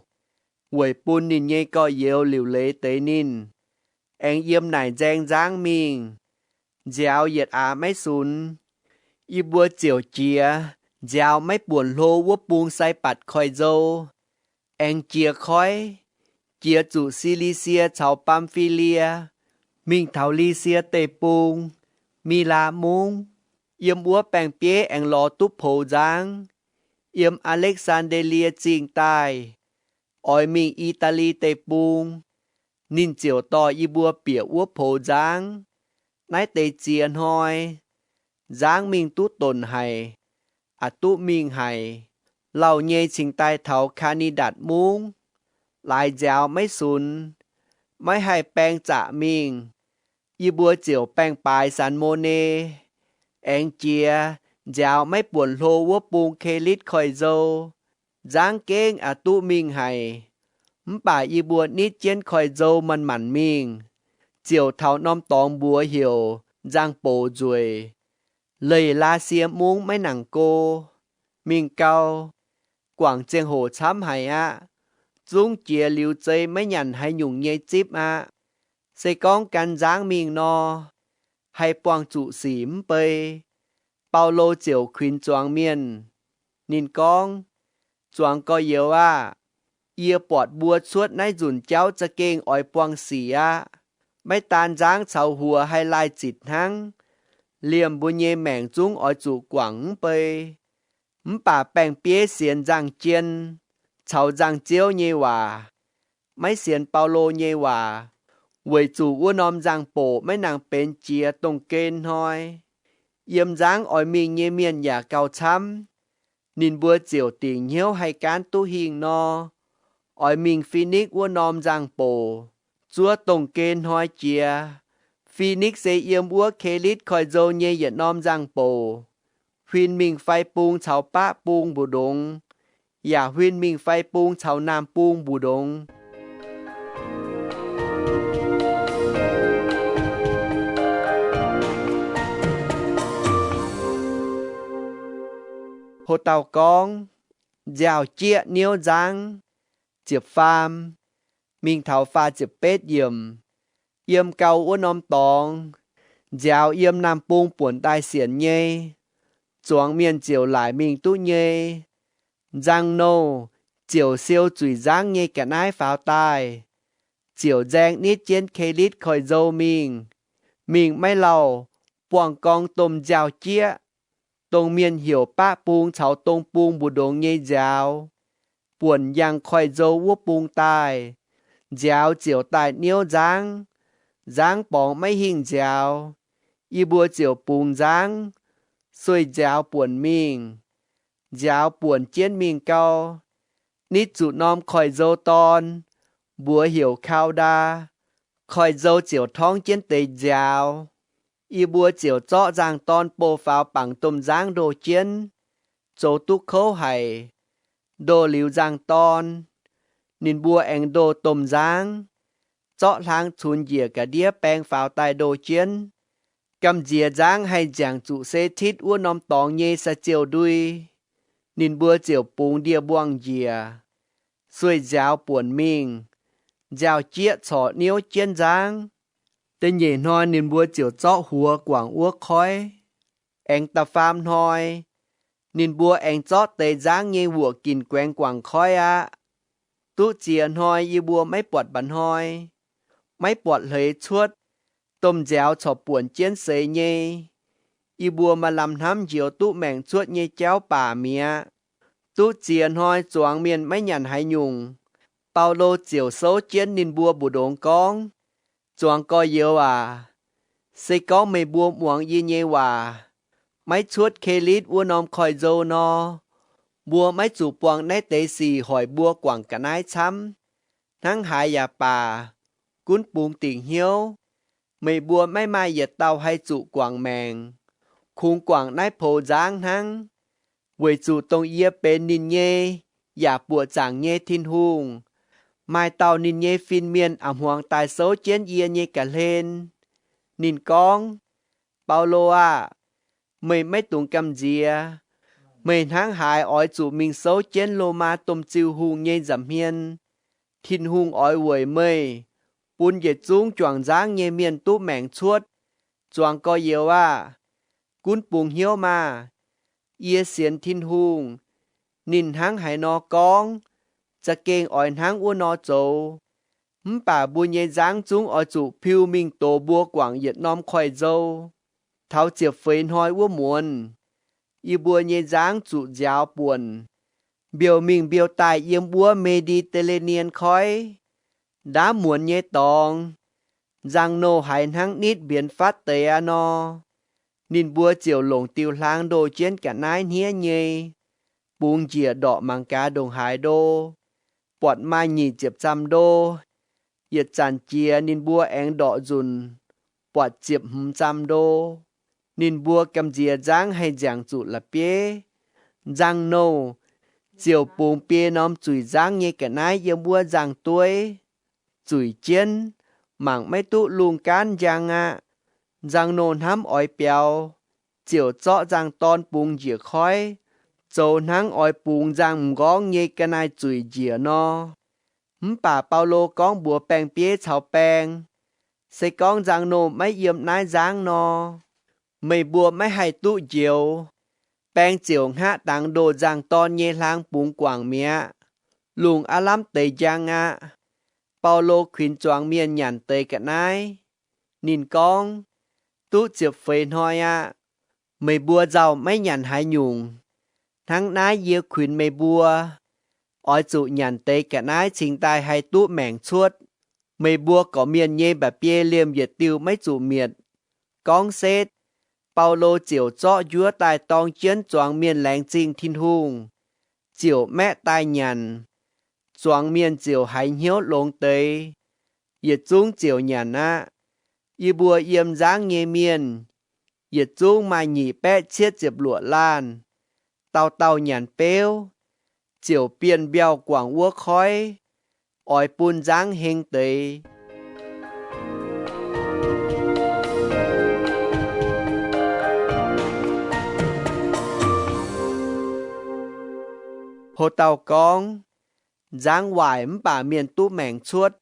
weic bun ninh nyei gorx-youz liuc leiz deix ninh, aengx yiem naaic nzaeng nzangv mingh, nziaaux yietc aax maiv sunx. Yie mbuo ziouc jiex nziaaux maiv buonc hlo wuov bung Saibatc Koiv-Nzou, aengx jiex koiv, jiex zuqc Si^li^sie caux Baam^fi^lie, mingh taux Lisie Deic-Bung, Milaa Mungv. Yiem wuov baeng-bieiv aengx lorz duqv poux nzangv, yiem Aa^lekv^saan^nde^lie Zingh daaih, oix mingh I^daa^li Deic-Bung. Ninh ziouc dorh yie mbuo bieqc wuov poux nzangv. Naaiv deix ziex hnoi, nzangv mingh duqv donc haic, aqc duqv mingh haic, lauh nyei cingx daaih taux Kaa^ni^ndatc Mungv. Laaix nziaaux maiv sunx, maiv haih baeng zaqc mingh. Yie mbuo ziouc baeng-baaix San^mo^ne, aengx jiex nziaaux maiv buonc hlo wuov bung Kelitv Koiv-Nzou. Nzangv gengh aqc duqv mingh haic, mv baac yie mbuo nitv jienv koiv-nzou manc-manc mingh, ziouc taux norm dorngx mbuox heuc Nzangc-Boc Nzueic, leih Laasie Mungv maiv nangc go. Mingh gau, guangc ziangh hoc camv haic aqv. Zungv jiex liuz zei maiv nyanc haaix nyungc nyei zipv aqv. Se gorngv gan nzangv mingh nor, haih buangh zuqc sic mv bei. Baulo ziouc kuinx zuangx mienh. Ninh gorngv, Zuangx gorx-youz aah! Yie buatc mbuo cuotv naaiv nzunc jauv za'gengh oix buangh sic aqv. Maiv daan nzangv caux huox haih laih zitc hnangv, liemh mbuo nyei maengc zungv oix zuqc guangc mv bei. Mv baac baeng-bieiv sienx nzangh jien caux nzangh-ziouv nyei waac, maiv sienx Baulo nyei waac, weic zuqc wuov norm nzangc-boc maiv nangc benx jiex dongh gen hnoi. Yiem nzangv oix mingh nyei mienh yaac gauh camv. Ninh mbuo ziouc dingc hnyouv haih gaanv duqv hingh nor, oix mingh Fi^nikv wuov norm nzangc-boc, zuov dongh gen hnoi jiex. Fi^nikv se yiem wuov Kelitv Koiv-Nzou nyei yietc norm nzangc-boc, huin mingh fai bung caux baqv bung mbu'ndongx, yaac huin mingh fai bung caux naamh bung mbu'ndongx. Ho dauh gorngv, Nziaaux jieqv niouv nzangv, ziepc faam mingh taux faah ziepc betv yiemc. Yiem gau wuov norm dorngx, Nziaaux yiem naamh bung buonc daaih sienx nyei, zuangx mienh ziouc laaic mingh duqv nyei. Nzangc-nouh ziouc siou zuiz nzangv nyei ga'naaiv faaux daaih, ziouc nzaeng nitv jienv Kelitv Koiv-Nzou mingh. Mingh maiv lauh, buangh gorng domh nziaaux-jieqv, dongh mienh heuc baqv bung caux dong bung mbu'ndongx nyei nziaaux, buonc yangh koiv-nzou wuov bung daaih. Nziaaux ziouc daaih niouv nzangv. Nzangv borngz maiv hingh nziaaux. Yie mbuo ziouc bungx nzangv, sueih nziaaux buonc mingh. Nziaaux buonc jienv mingh gau, nitv zuqc norm koiv-nzou dorn, mbuox heuc Kau Ndaa. Koiv-nzou ziouc torngv jienv deix nziaaux. Yie mbuo ziouc zorqv nzangc-dorn bou faaux bangc domh nzangv ndoh jienv. Zoux duqv kouv haic. Ndoh liuz nzangc-dorn, ninh mbuo aengx ndoh domh nzangv, zorqv hlang cunx njiec ga'ndiev baeng faaux daaih ndoh jienv. Gamh nziex nzangv haih nziangc zuqc se titv wuov norm dorngx nyei saa-ziou ndui. Ninh mbuo ziouc bungx ndie-mbuangh njiec, sueih nziaaux buonc mingh. Nziaaux-jieqv corc niouv jienv nzangv. Da'nyeic hnoi ninh mbuo ziouc zorqv huox guangc wuov koiv. Aengx da'faam hnoi, ninh mbuo aengx zorqv deix nzangv nyei wuoqc ginc guaengx guangc koiv aqv. Duqv ziex hnoi yie mbuo maiv buatc mba'hnoi, maiv buatc hleix cuotv. Domh nziaaux corc buonc jienv seix nyei. Yie mbuo maaih lamh hnamv njoux duqv maengc cuotv nyei jauv baac mi'aqv. Duqv ziex hnoi zuangx mienh maiv nyanc haaix nyungc. Baulo ziouc souv jienv ninh mbuo mbu'ndongx gorngv, Zuangx gorx-youz aac, se gorngv meih mbuo muangx yie nyei waac, maiv cuotv Kelitv wuov norm koiv-nzou nor, mbuo maiv zuqc buangh naaiv deix sic hoic mbuo guangc ga'naaiv camv. Hnangv haaix yaac baac, gunv bungx dingc hnyouv. Meih mbuo maiv maaih yietc dauh haih zuqc guangc maengc. Kungx guangc naaiv poux nzangv hnangv. Weic zuqc dongh yie benx ninh nyei yaac buoqc zaangc nyei Tin-Hungh, maaih dauh ninh nyei fin-mienh a'hmuangx daaih souv jienv yie nyei ga'hlen. Ninh gorngv, Baulo aah! Meih maiv dungx gamh nziex. Meih hnangv haaix oix zuqc mingh souv jienv Lomaa domh ziuh hungh nyei nza'hmien? Tin-Hungh oix weic meih bun yietc zungv juangc nzangv nyei mienh duqv maengc cuotv. Zuangx gorx-youz aah! Gunv bungx hnyouv maah! Yie sienx Tin-Hungh. Ninh hnangv haaix nor gorngv, za'gengh oix hnangv wuov nor zoux. Mv baac mbuo nyei nzangv zungv oix zuqc piu mingh dox mbuo guangc yietc norm koiv-nzou. Taux ziepc feix hnoi wuov muonz, yie mbuo nyei nzangv zuqc nziaaux buonc, mbiouh mingh mbiouh daaih yiem wuov Me^ndi^te^le^nie Koiv. Ndaamv muonz nyei dorngx, nzangc-nouh haiz hnangv nitv mbienx fatv deix aqv nor, ninh mbuo ziouc longc diuh hlaang ndoh jienv ga'naaiv hniev nyei, bungx njiec ndorqc mangc gaax ndongc haaix ndo. Buatc maaih nyic ziepc zam ndo. Yietc zanc jiex ninh mbuo aengx ndorqc nzunc, buatc ziepc hmz zam ndo. Ninh mbuo gamh nziex nzangv haih nziangc zuqc la'bieiv. Nzangc-nouh ziouc bungx biei norm zuic nzangv nyei ga'naaiv yiem wuov nzangv-dueiv, zuic jienv, mangc maiv duqv lungh gaanv njang aqv. Nzangc-nouh hnamv oix biaux, ziouc zorqv nzangc-dorn bungx njiec koiv, zoux hnangv oix bungx nzangc m'nqorngv nyei ga'naaiv zuic njiec nor. Mv baac Baulo gorngv mbuox baeng-bieiv caux baeng, Se gorngv nzangc-nouh maiv yiem naaiv nzangv nor, meih mbuo maiv haih duqv njoux. Baeng ziouc hngaqv dangx ndoh nzangc-dorn nyei hlaang bungx guangc mi'aqv. Lungh aav lamh deix njang aqv. Baulo kuinx zuangx mienh nyanc deix ga'naaiv. Ninh gorngv, Duqv ziepc feix hnoi aqv. Meih mbuo nzauh maiv nyanc haaix nyungc. Hnangv naaiv yie kuinx meih mbuo, oix zuqc nyanc deix ga'naaiv cingx daaih haih duqv maengc cuotv. Meih mbuo gorqv-mienh nyei mba'biei liemh yietc diuh maiv zuqc mietc. Gorngv setv, Baulo ziouc zorqv njuov daaih dorng jienv zuangx mienh laengz zingh Tin-Hungh, ziouc maeqv daaih nyanc. Zuangx mienh ziouc haiz hnyouv longx deix, yietc zungv ziouc nyanc aqv. Yie mbuo yiem nzangv nyei mienh yietc zungv maaih nyic baeqv cietv ziepc luoqc laanh. Dauh dauh nyanc beuv, ziouc bienh mbiauh guangc wuov koiv, oix bun nzangv heng deix. Houc dauh gorngv, Nzangv waaic mv baac mienh duqv maengc cuotv.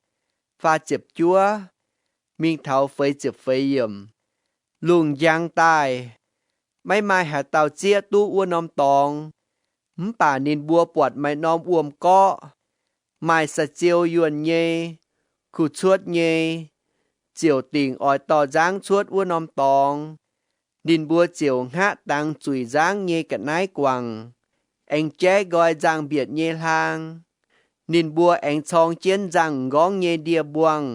Faah ziepc juov mingh taux feix ziepc feix yiemc. Lungh njang daaih, maiv maaih haaix dauh zieqv duqv wuov norm dorngx. Mv baac ninh mbuo buatc maaih norm wuom-gorqv, maaih saa-ziou yuonh nyei, kuh cuotv nyei, ziouc dingc oix dorh nzangv cuotv wuov norm dorngx. Ninh mbuo ziouc hngaqv dangx zuic nzangv nyei ga'naaiv guangc, aengx jaiv nqoi nzangh-mbietc nyei hlaang. Ninh mbuo aengx corng jienv nzangv m'nqorngv nyei ndie-mbuangh,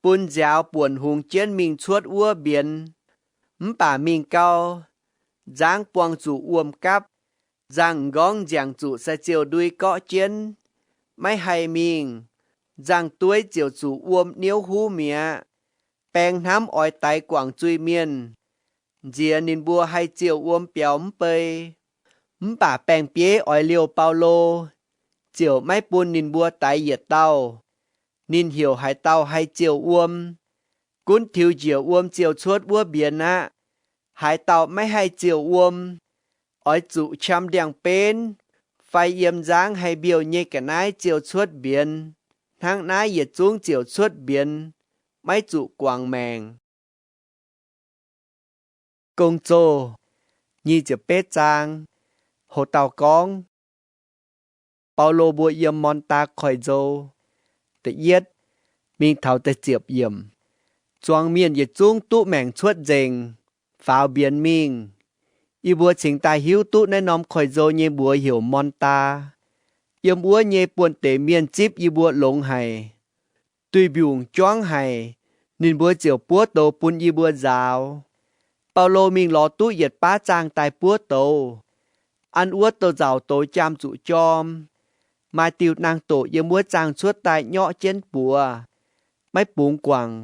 bun nziaaux buonc hungx jienv mingh cuotv wuov mbienx. Mv baac mingh gau, nzangv buangh zuqc wuom-gapv, nzangv m'nqorngv nziangc zuqc sai-ziouh ndui gorqv jienv, maiv haih mingh. Nzangv-dueiv ziouc zuqc wuom niouv huv mi'aqv. Baeng hnamv oix daix guangc zuiz-mienh, nziex ninh mbuo haih ziouh wuom biaux mv bei. Mv baac baeng-bieiv oix liouh Baulo, ziouc maiv bun ninh mbuo daix yietc dauh. Ninh heuc haaix dauh haih ziouh wuom, gunv tiux njiec wuom ziouh cuotv wuov mbienx aqv. Haaix dauh maiv haih ziouh wuom, oix zuqc qam ndiangx-benv fai yiem nzangv haih mbiouh nyei ga'naaiv ziouh cuotv mbienx. Hnangv naaiv yietc zungv ziouc cuotv mbienx, maiv zuqc guangc maengc. Gong-Zoh nyic ziepc betv zaang. Ho dauh gorngv, Baulo mbuo yiem Mon^taa Koiv-Nzou. Da'yietv mingh taux da'ziepc yiemc. Zuangx mienh yietc zungv duqv maengc cuotv nzengc, faaux mbienx mingh. Yie mbuo cingx daaih hiuv duqv naaiv norm koiv-nzou nyei mbuox heuc Mon^taa. Yiem wuov nyei buonv-deic mienh zipv yie mbuo longx haic, duih mbiungc juangv haic. Ninh mbuo ziouc buov douz bun yie mbuo nzaaux. Baulo mingh lorz duqv yietc baav zaangh daaih buov douz. An wuov douz-nzauc douz jaam zuqc jorm. Maaih diuh naang-doqc yiem wuov zaangh cuotv daaih nyorqv jienv buoz, maiv bungx guangc.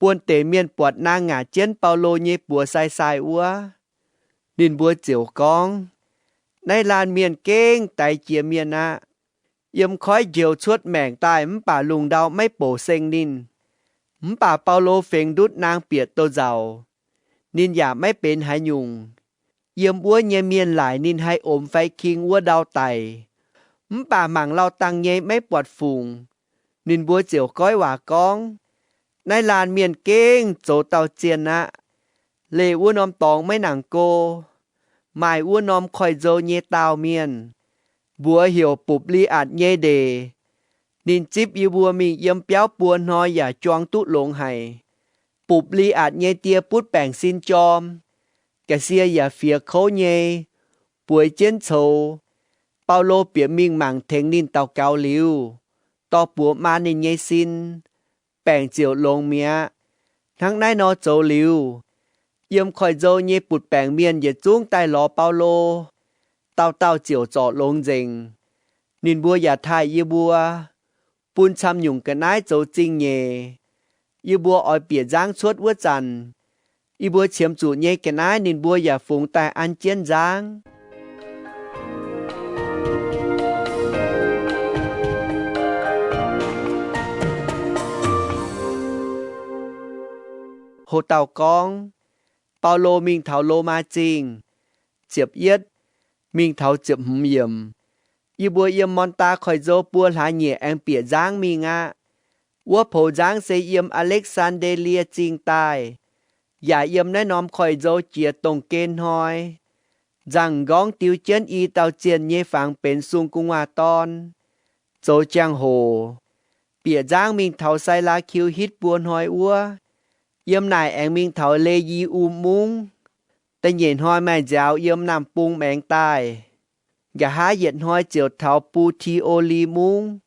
Buonv-deic mienh buatc naang ngaatc jienv Baulo nyei buoz sai-sai wuov. Ninh mbuo ziouc gorngv, Naaiv laanh mienh gengh daix jiex mienh aqv. Yiem koiv njoux cuotv maengc daaih mv baac lungh ndau maiv bouc seng ninh. Mv baac Baulo fengx ndutv naang bieqc douz-nzauc, ninh yaac maiv benx haaix nyungc. Yiem wuov nyei mienh laaic ninh haih omx fai king wuov ndau daic. Mv baac mangc lauh dangh nyei maiv buatc fungc. Ninh mbuo ziouc goiv waac gorngv, Naaiv laanh mienh gengh zoux dauh zienh aqv. Leih wuov norm dorngx maiv nangc go, maaih wuov norm koiv-nzou nyei daauh mienh, mbuox heuc Bupv^li^atc nyei ndeic. Ninh zipv yie mbuo mingh yiem biauv buo hnoi yaac juang duqv longx haic. Bupv^li^atc nyei die butv baengc sin jorm, ga'sie yaac fiex kouv nyei, bueix jienv coux. Baulo bieqc mingh mangc tengx ninh daux gaux liuz, dorh buoz maan ninh nyei sin, baengc ziouc longx mi'aqv. Hnangv naaiv nor zoux liuz, yiem koiv-nzou nyei butv baengc mienh yietc zungv daaih lorz Baulo, dauh dauh ziouc zorc longx nzengc. Ninh mbuo yaac taaih yie mbuo, bun camv-nyungc ga'naaiv zoux zingh nyeic. Yie mbuo oix bieqc nzangv cuotv wuov zanc, yie mbuo qiemx zuqc nyei ga'naaiv ninh mbuo yaac fungx daaih an jienv nzangv. Ho dauh gorngv, Baulo mingh taux Lomaa Zingh. Ziepc yietv mingh taux ziepc hmz yiemc. Yie mbuo yiem Mon^taa Koiv-Nzou buo hlaax nyieqc aengx bieqc nzangv mingh aqv. Wuov poux nzangv se yiem Aa^lekv^saan^nde^lie Zingh daaih, yaac yiem naaiv norm koiv-nzou jiex dongh gen hnoi. Nzangv m'nqorngv diu jienv i dauh zienh nyei fangx benx sung gu'nguaaz-dorn. Zoux jangx-hoc, bieqc nzangv mingh taux Sai^laa^kiu hitv buo hnoi wuov. Yiem naaic aengx mingh taux Le^yi^um Mungv. Da'nyeic hnoi maaih nziaaux yiem Naamh Bung maengx daaih. Nqa'haav yietc hnoi ziouc taux Bu^ti^o^li Mungv.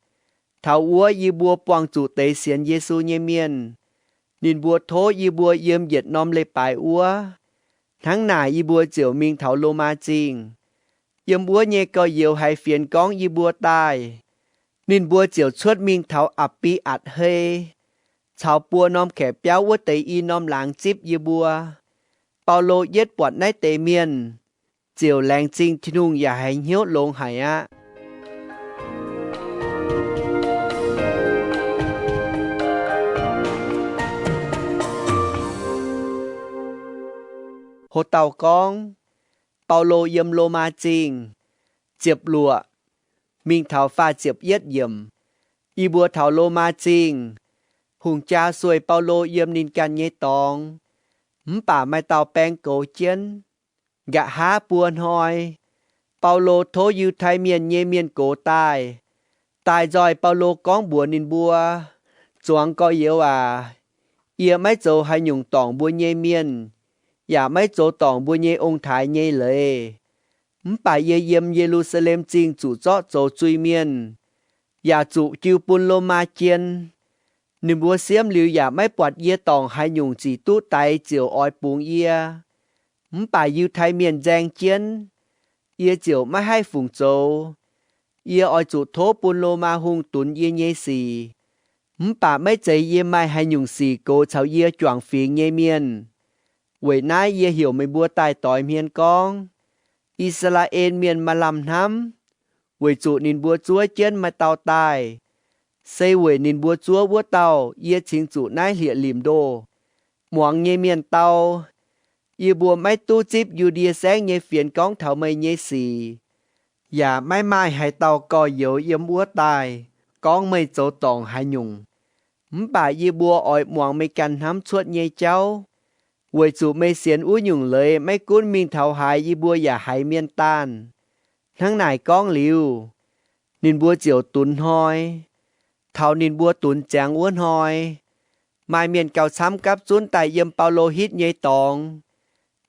Taux wuov yie mbuo buangh zuqc deix sienx Yesu nyei mienh. Ninh mbuo tov yie mbuo yiem yietc norm leiz-baaix wuov. Hnangv naaic yie mbuo ziouc mingh taux Lomaa Zingh. Yiem wuov nyei gorx-youz haiz fienx gorngv yie mbuo daaih, ninh mbuo ziouc cuotv mingh taux Apc^bi^atc Hei caux buo norm kaeqv biauv wuov deix i norm laangz zipv yie mbuo. Baulo yietv buatc naaiv deix mienh, ziouc laengz zingh Tin-Hungh yaac haiz hnyouv longx haic aqv. Ho dauh gorngv, Baulo yiem Lomaa Zingh. Ziepc luoqc mingh taux faah ziepc yietv yiemc. Yie mbuo taux Lomaa Zingh, hungh jaa sueih Baulo yiem ninh ganh nyei dorngx. mv baac maaih dauh baeng goux jienv. Nqa'haav buo hnoi, Baulo tov Yiutai Mienh nyei mienh gox daaih. Daaih nzoih Baulo gorngv mbuox ninh mbuo, Zuangx gorx-youz aac, yie maiv zoux haaix nyungc dorngc mbuo nyei mienh, yaac maiv zoux dorngc mbuo nyei ong-taaix nyei leiz. Mv baac yie yiem Ye^lu^saa^lem Zingh zuqc zorqv zoux zuiz-mienh, yaac zuqc jiu bun Lomaa jien. Ninh mbuo siemv liuz yaac maiv buatc yie dorngc haaix nyungc zic duqv daix ziouc oix bungx yie. Mv baac Yiutai Mienh nzaeng jienv, yie ziouc maiv haih fungc zoux. Yie oix zuqc tov bun Lomaa hungh dunx yie nyei sic. Mv baac maiv zeiz yie maaih haaix nyungc sic goux caux yie juangc fingx nyei mienh. Weic naaiv yie heuc meih mbuo daaih doix hmien gorngv, I^saa^laa^en Mienh maaih lamh hnamv, weic zuqc ninh mbuo zuov jienv maaih dauh daaih. Se weic ninh mbuo zuov wuov dauh yie cingx zuqc naaiv hlieqv-limc ndoh. Muangx nyei mienh dau, yie mbuo maiv duqv zipv Yu^ndie Saengv nyei fienx gorngv taux meih nyei sic, yaac maiv maaih haaix dauh gorx-youz yiem wuov daaih gorngv meih zoux dorngc haaix nyungc. Mv baac yie mbuo oix muangx meih ganh hnamv cuotv nyei jauv, weic zuqc meih sienx wuov nyungc leiz maiv gunv mingh taux haaix yie mbuo yaac haiz mienh daanh. Hnangv naaic gorngv liuz, ninh mbuo ziouc dunx hnoi. Taux ninh mbuo dunx ziangx wuov hnoi, maaih mienh gauh camv gapv zunv daaih yiem Baulo hitv nyei dorngx.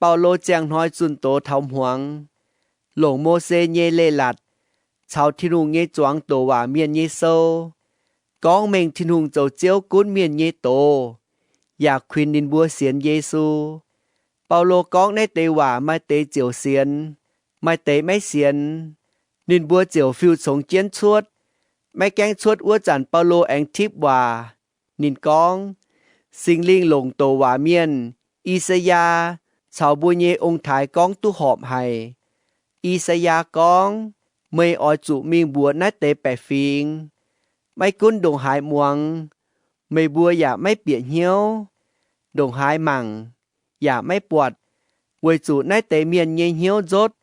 Baulo ziangh hnoi zunh doz taux hmuangx, longc Mose nyei Leiz-Latc caux Tin-Hungh nyei zuangx doqc waac mienh nyei sou, gorngv mengh Tin-Hungh zoux Ziouv gunv mienh nyei doz, yaac kuinx ninh mbuo sienx Yesu. Baulo gorngv naaiv deix waac maaih deix ziouc sienx, maaih deix maiv sienx. Ninh mbuo ziouc fiuv-congx jienv cuotv. Maiv gaengh cuotv wuov zanc Baulo aengx tipv waac. Ninh gorngv, Singx Lingh longc doqc waac mienh I^saa^yaa caux mbuo nyei ong-taaix gorngv duqv horpc haic. I^saa^yaa gorngv, Meih oix zuqc mingh mbuox naaiv deix baeqc fingx, maiv gunv ndongc haaix muangx, meih mbuo yaac maiv bieqc hnyouv, ndongc haaix mangc, yaac maiv buatc, weic zuqc naaiv deix mienh nyei hnyouv nzotv.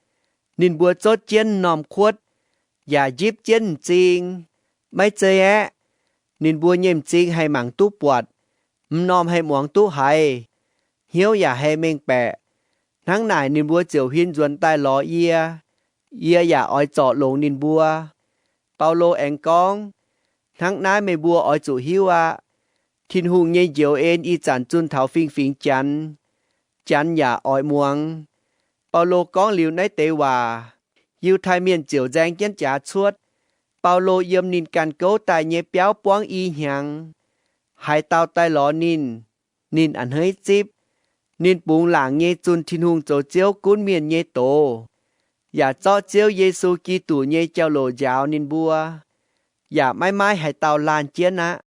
Ninh mbuo zotv jienv m'normh kuotv, yaac njipv jienv m'zing. Maiv zei aeqv, ninh mbuo nyei m'zing haih mangc duqv buatc, m'normh haih muangx duqv haiz, hnyouv yaac haih mengh baeqc. Hnangv naaic ninh mbuo ziouc huin nzuonx daaih lorz yie. Yie yaac oix zorc longx ninh mbuo. Baulo aengx gorngv, Hnangv naaiv meih mbuo oix zuqc hiuv aqv. Tin-Hungh nyei njoux en ih zanc zunh taux fingx-fingx Janx. Janx yaac oix muangx. Baulo gorngv liuz naaiv deix waac, Yiutai Mienh ziouc nzaeng jienv jaax cuotv. Baulo yiem ninh ganh gouv daaih nyei biauv buangv i hnyangx. Haaix dauh daaih lorz ninh, ninh a'hneiv zipv. Ninh bungx laangc nyei zunh Tin-Hungh zoux Ziouv gunv mienh nyei doz, yaac zorqv Ziouv Yesu Giduc nyei jauv-louc njaaux ninh mbuo, yaac maiv maaih haaix dauh laanh jienv aqv.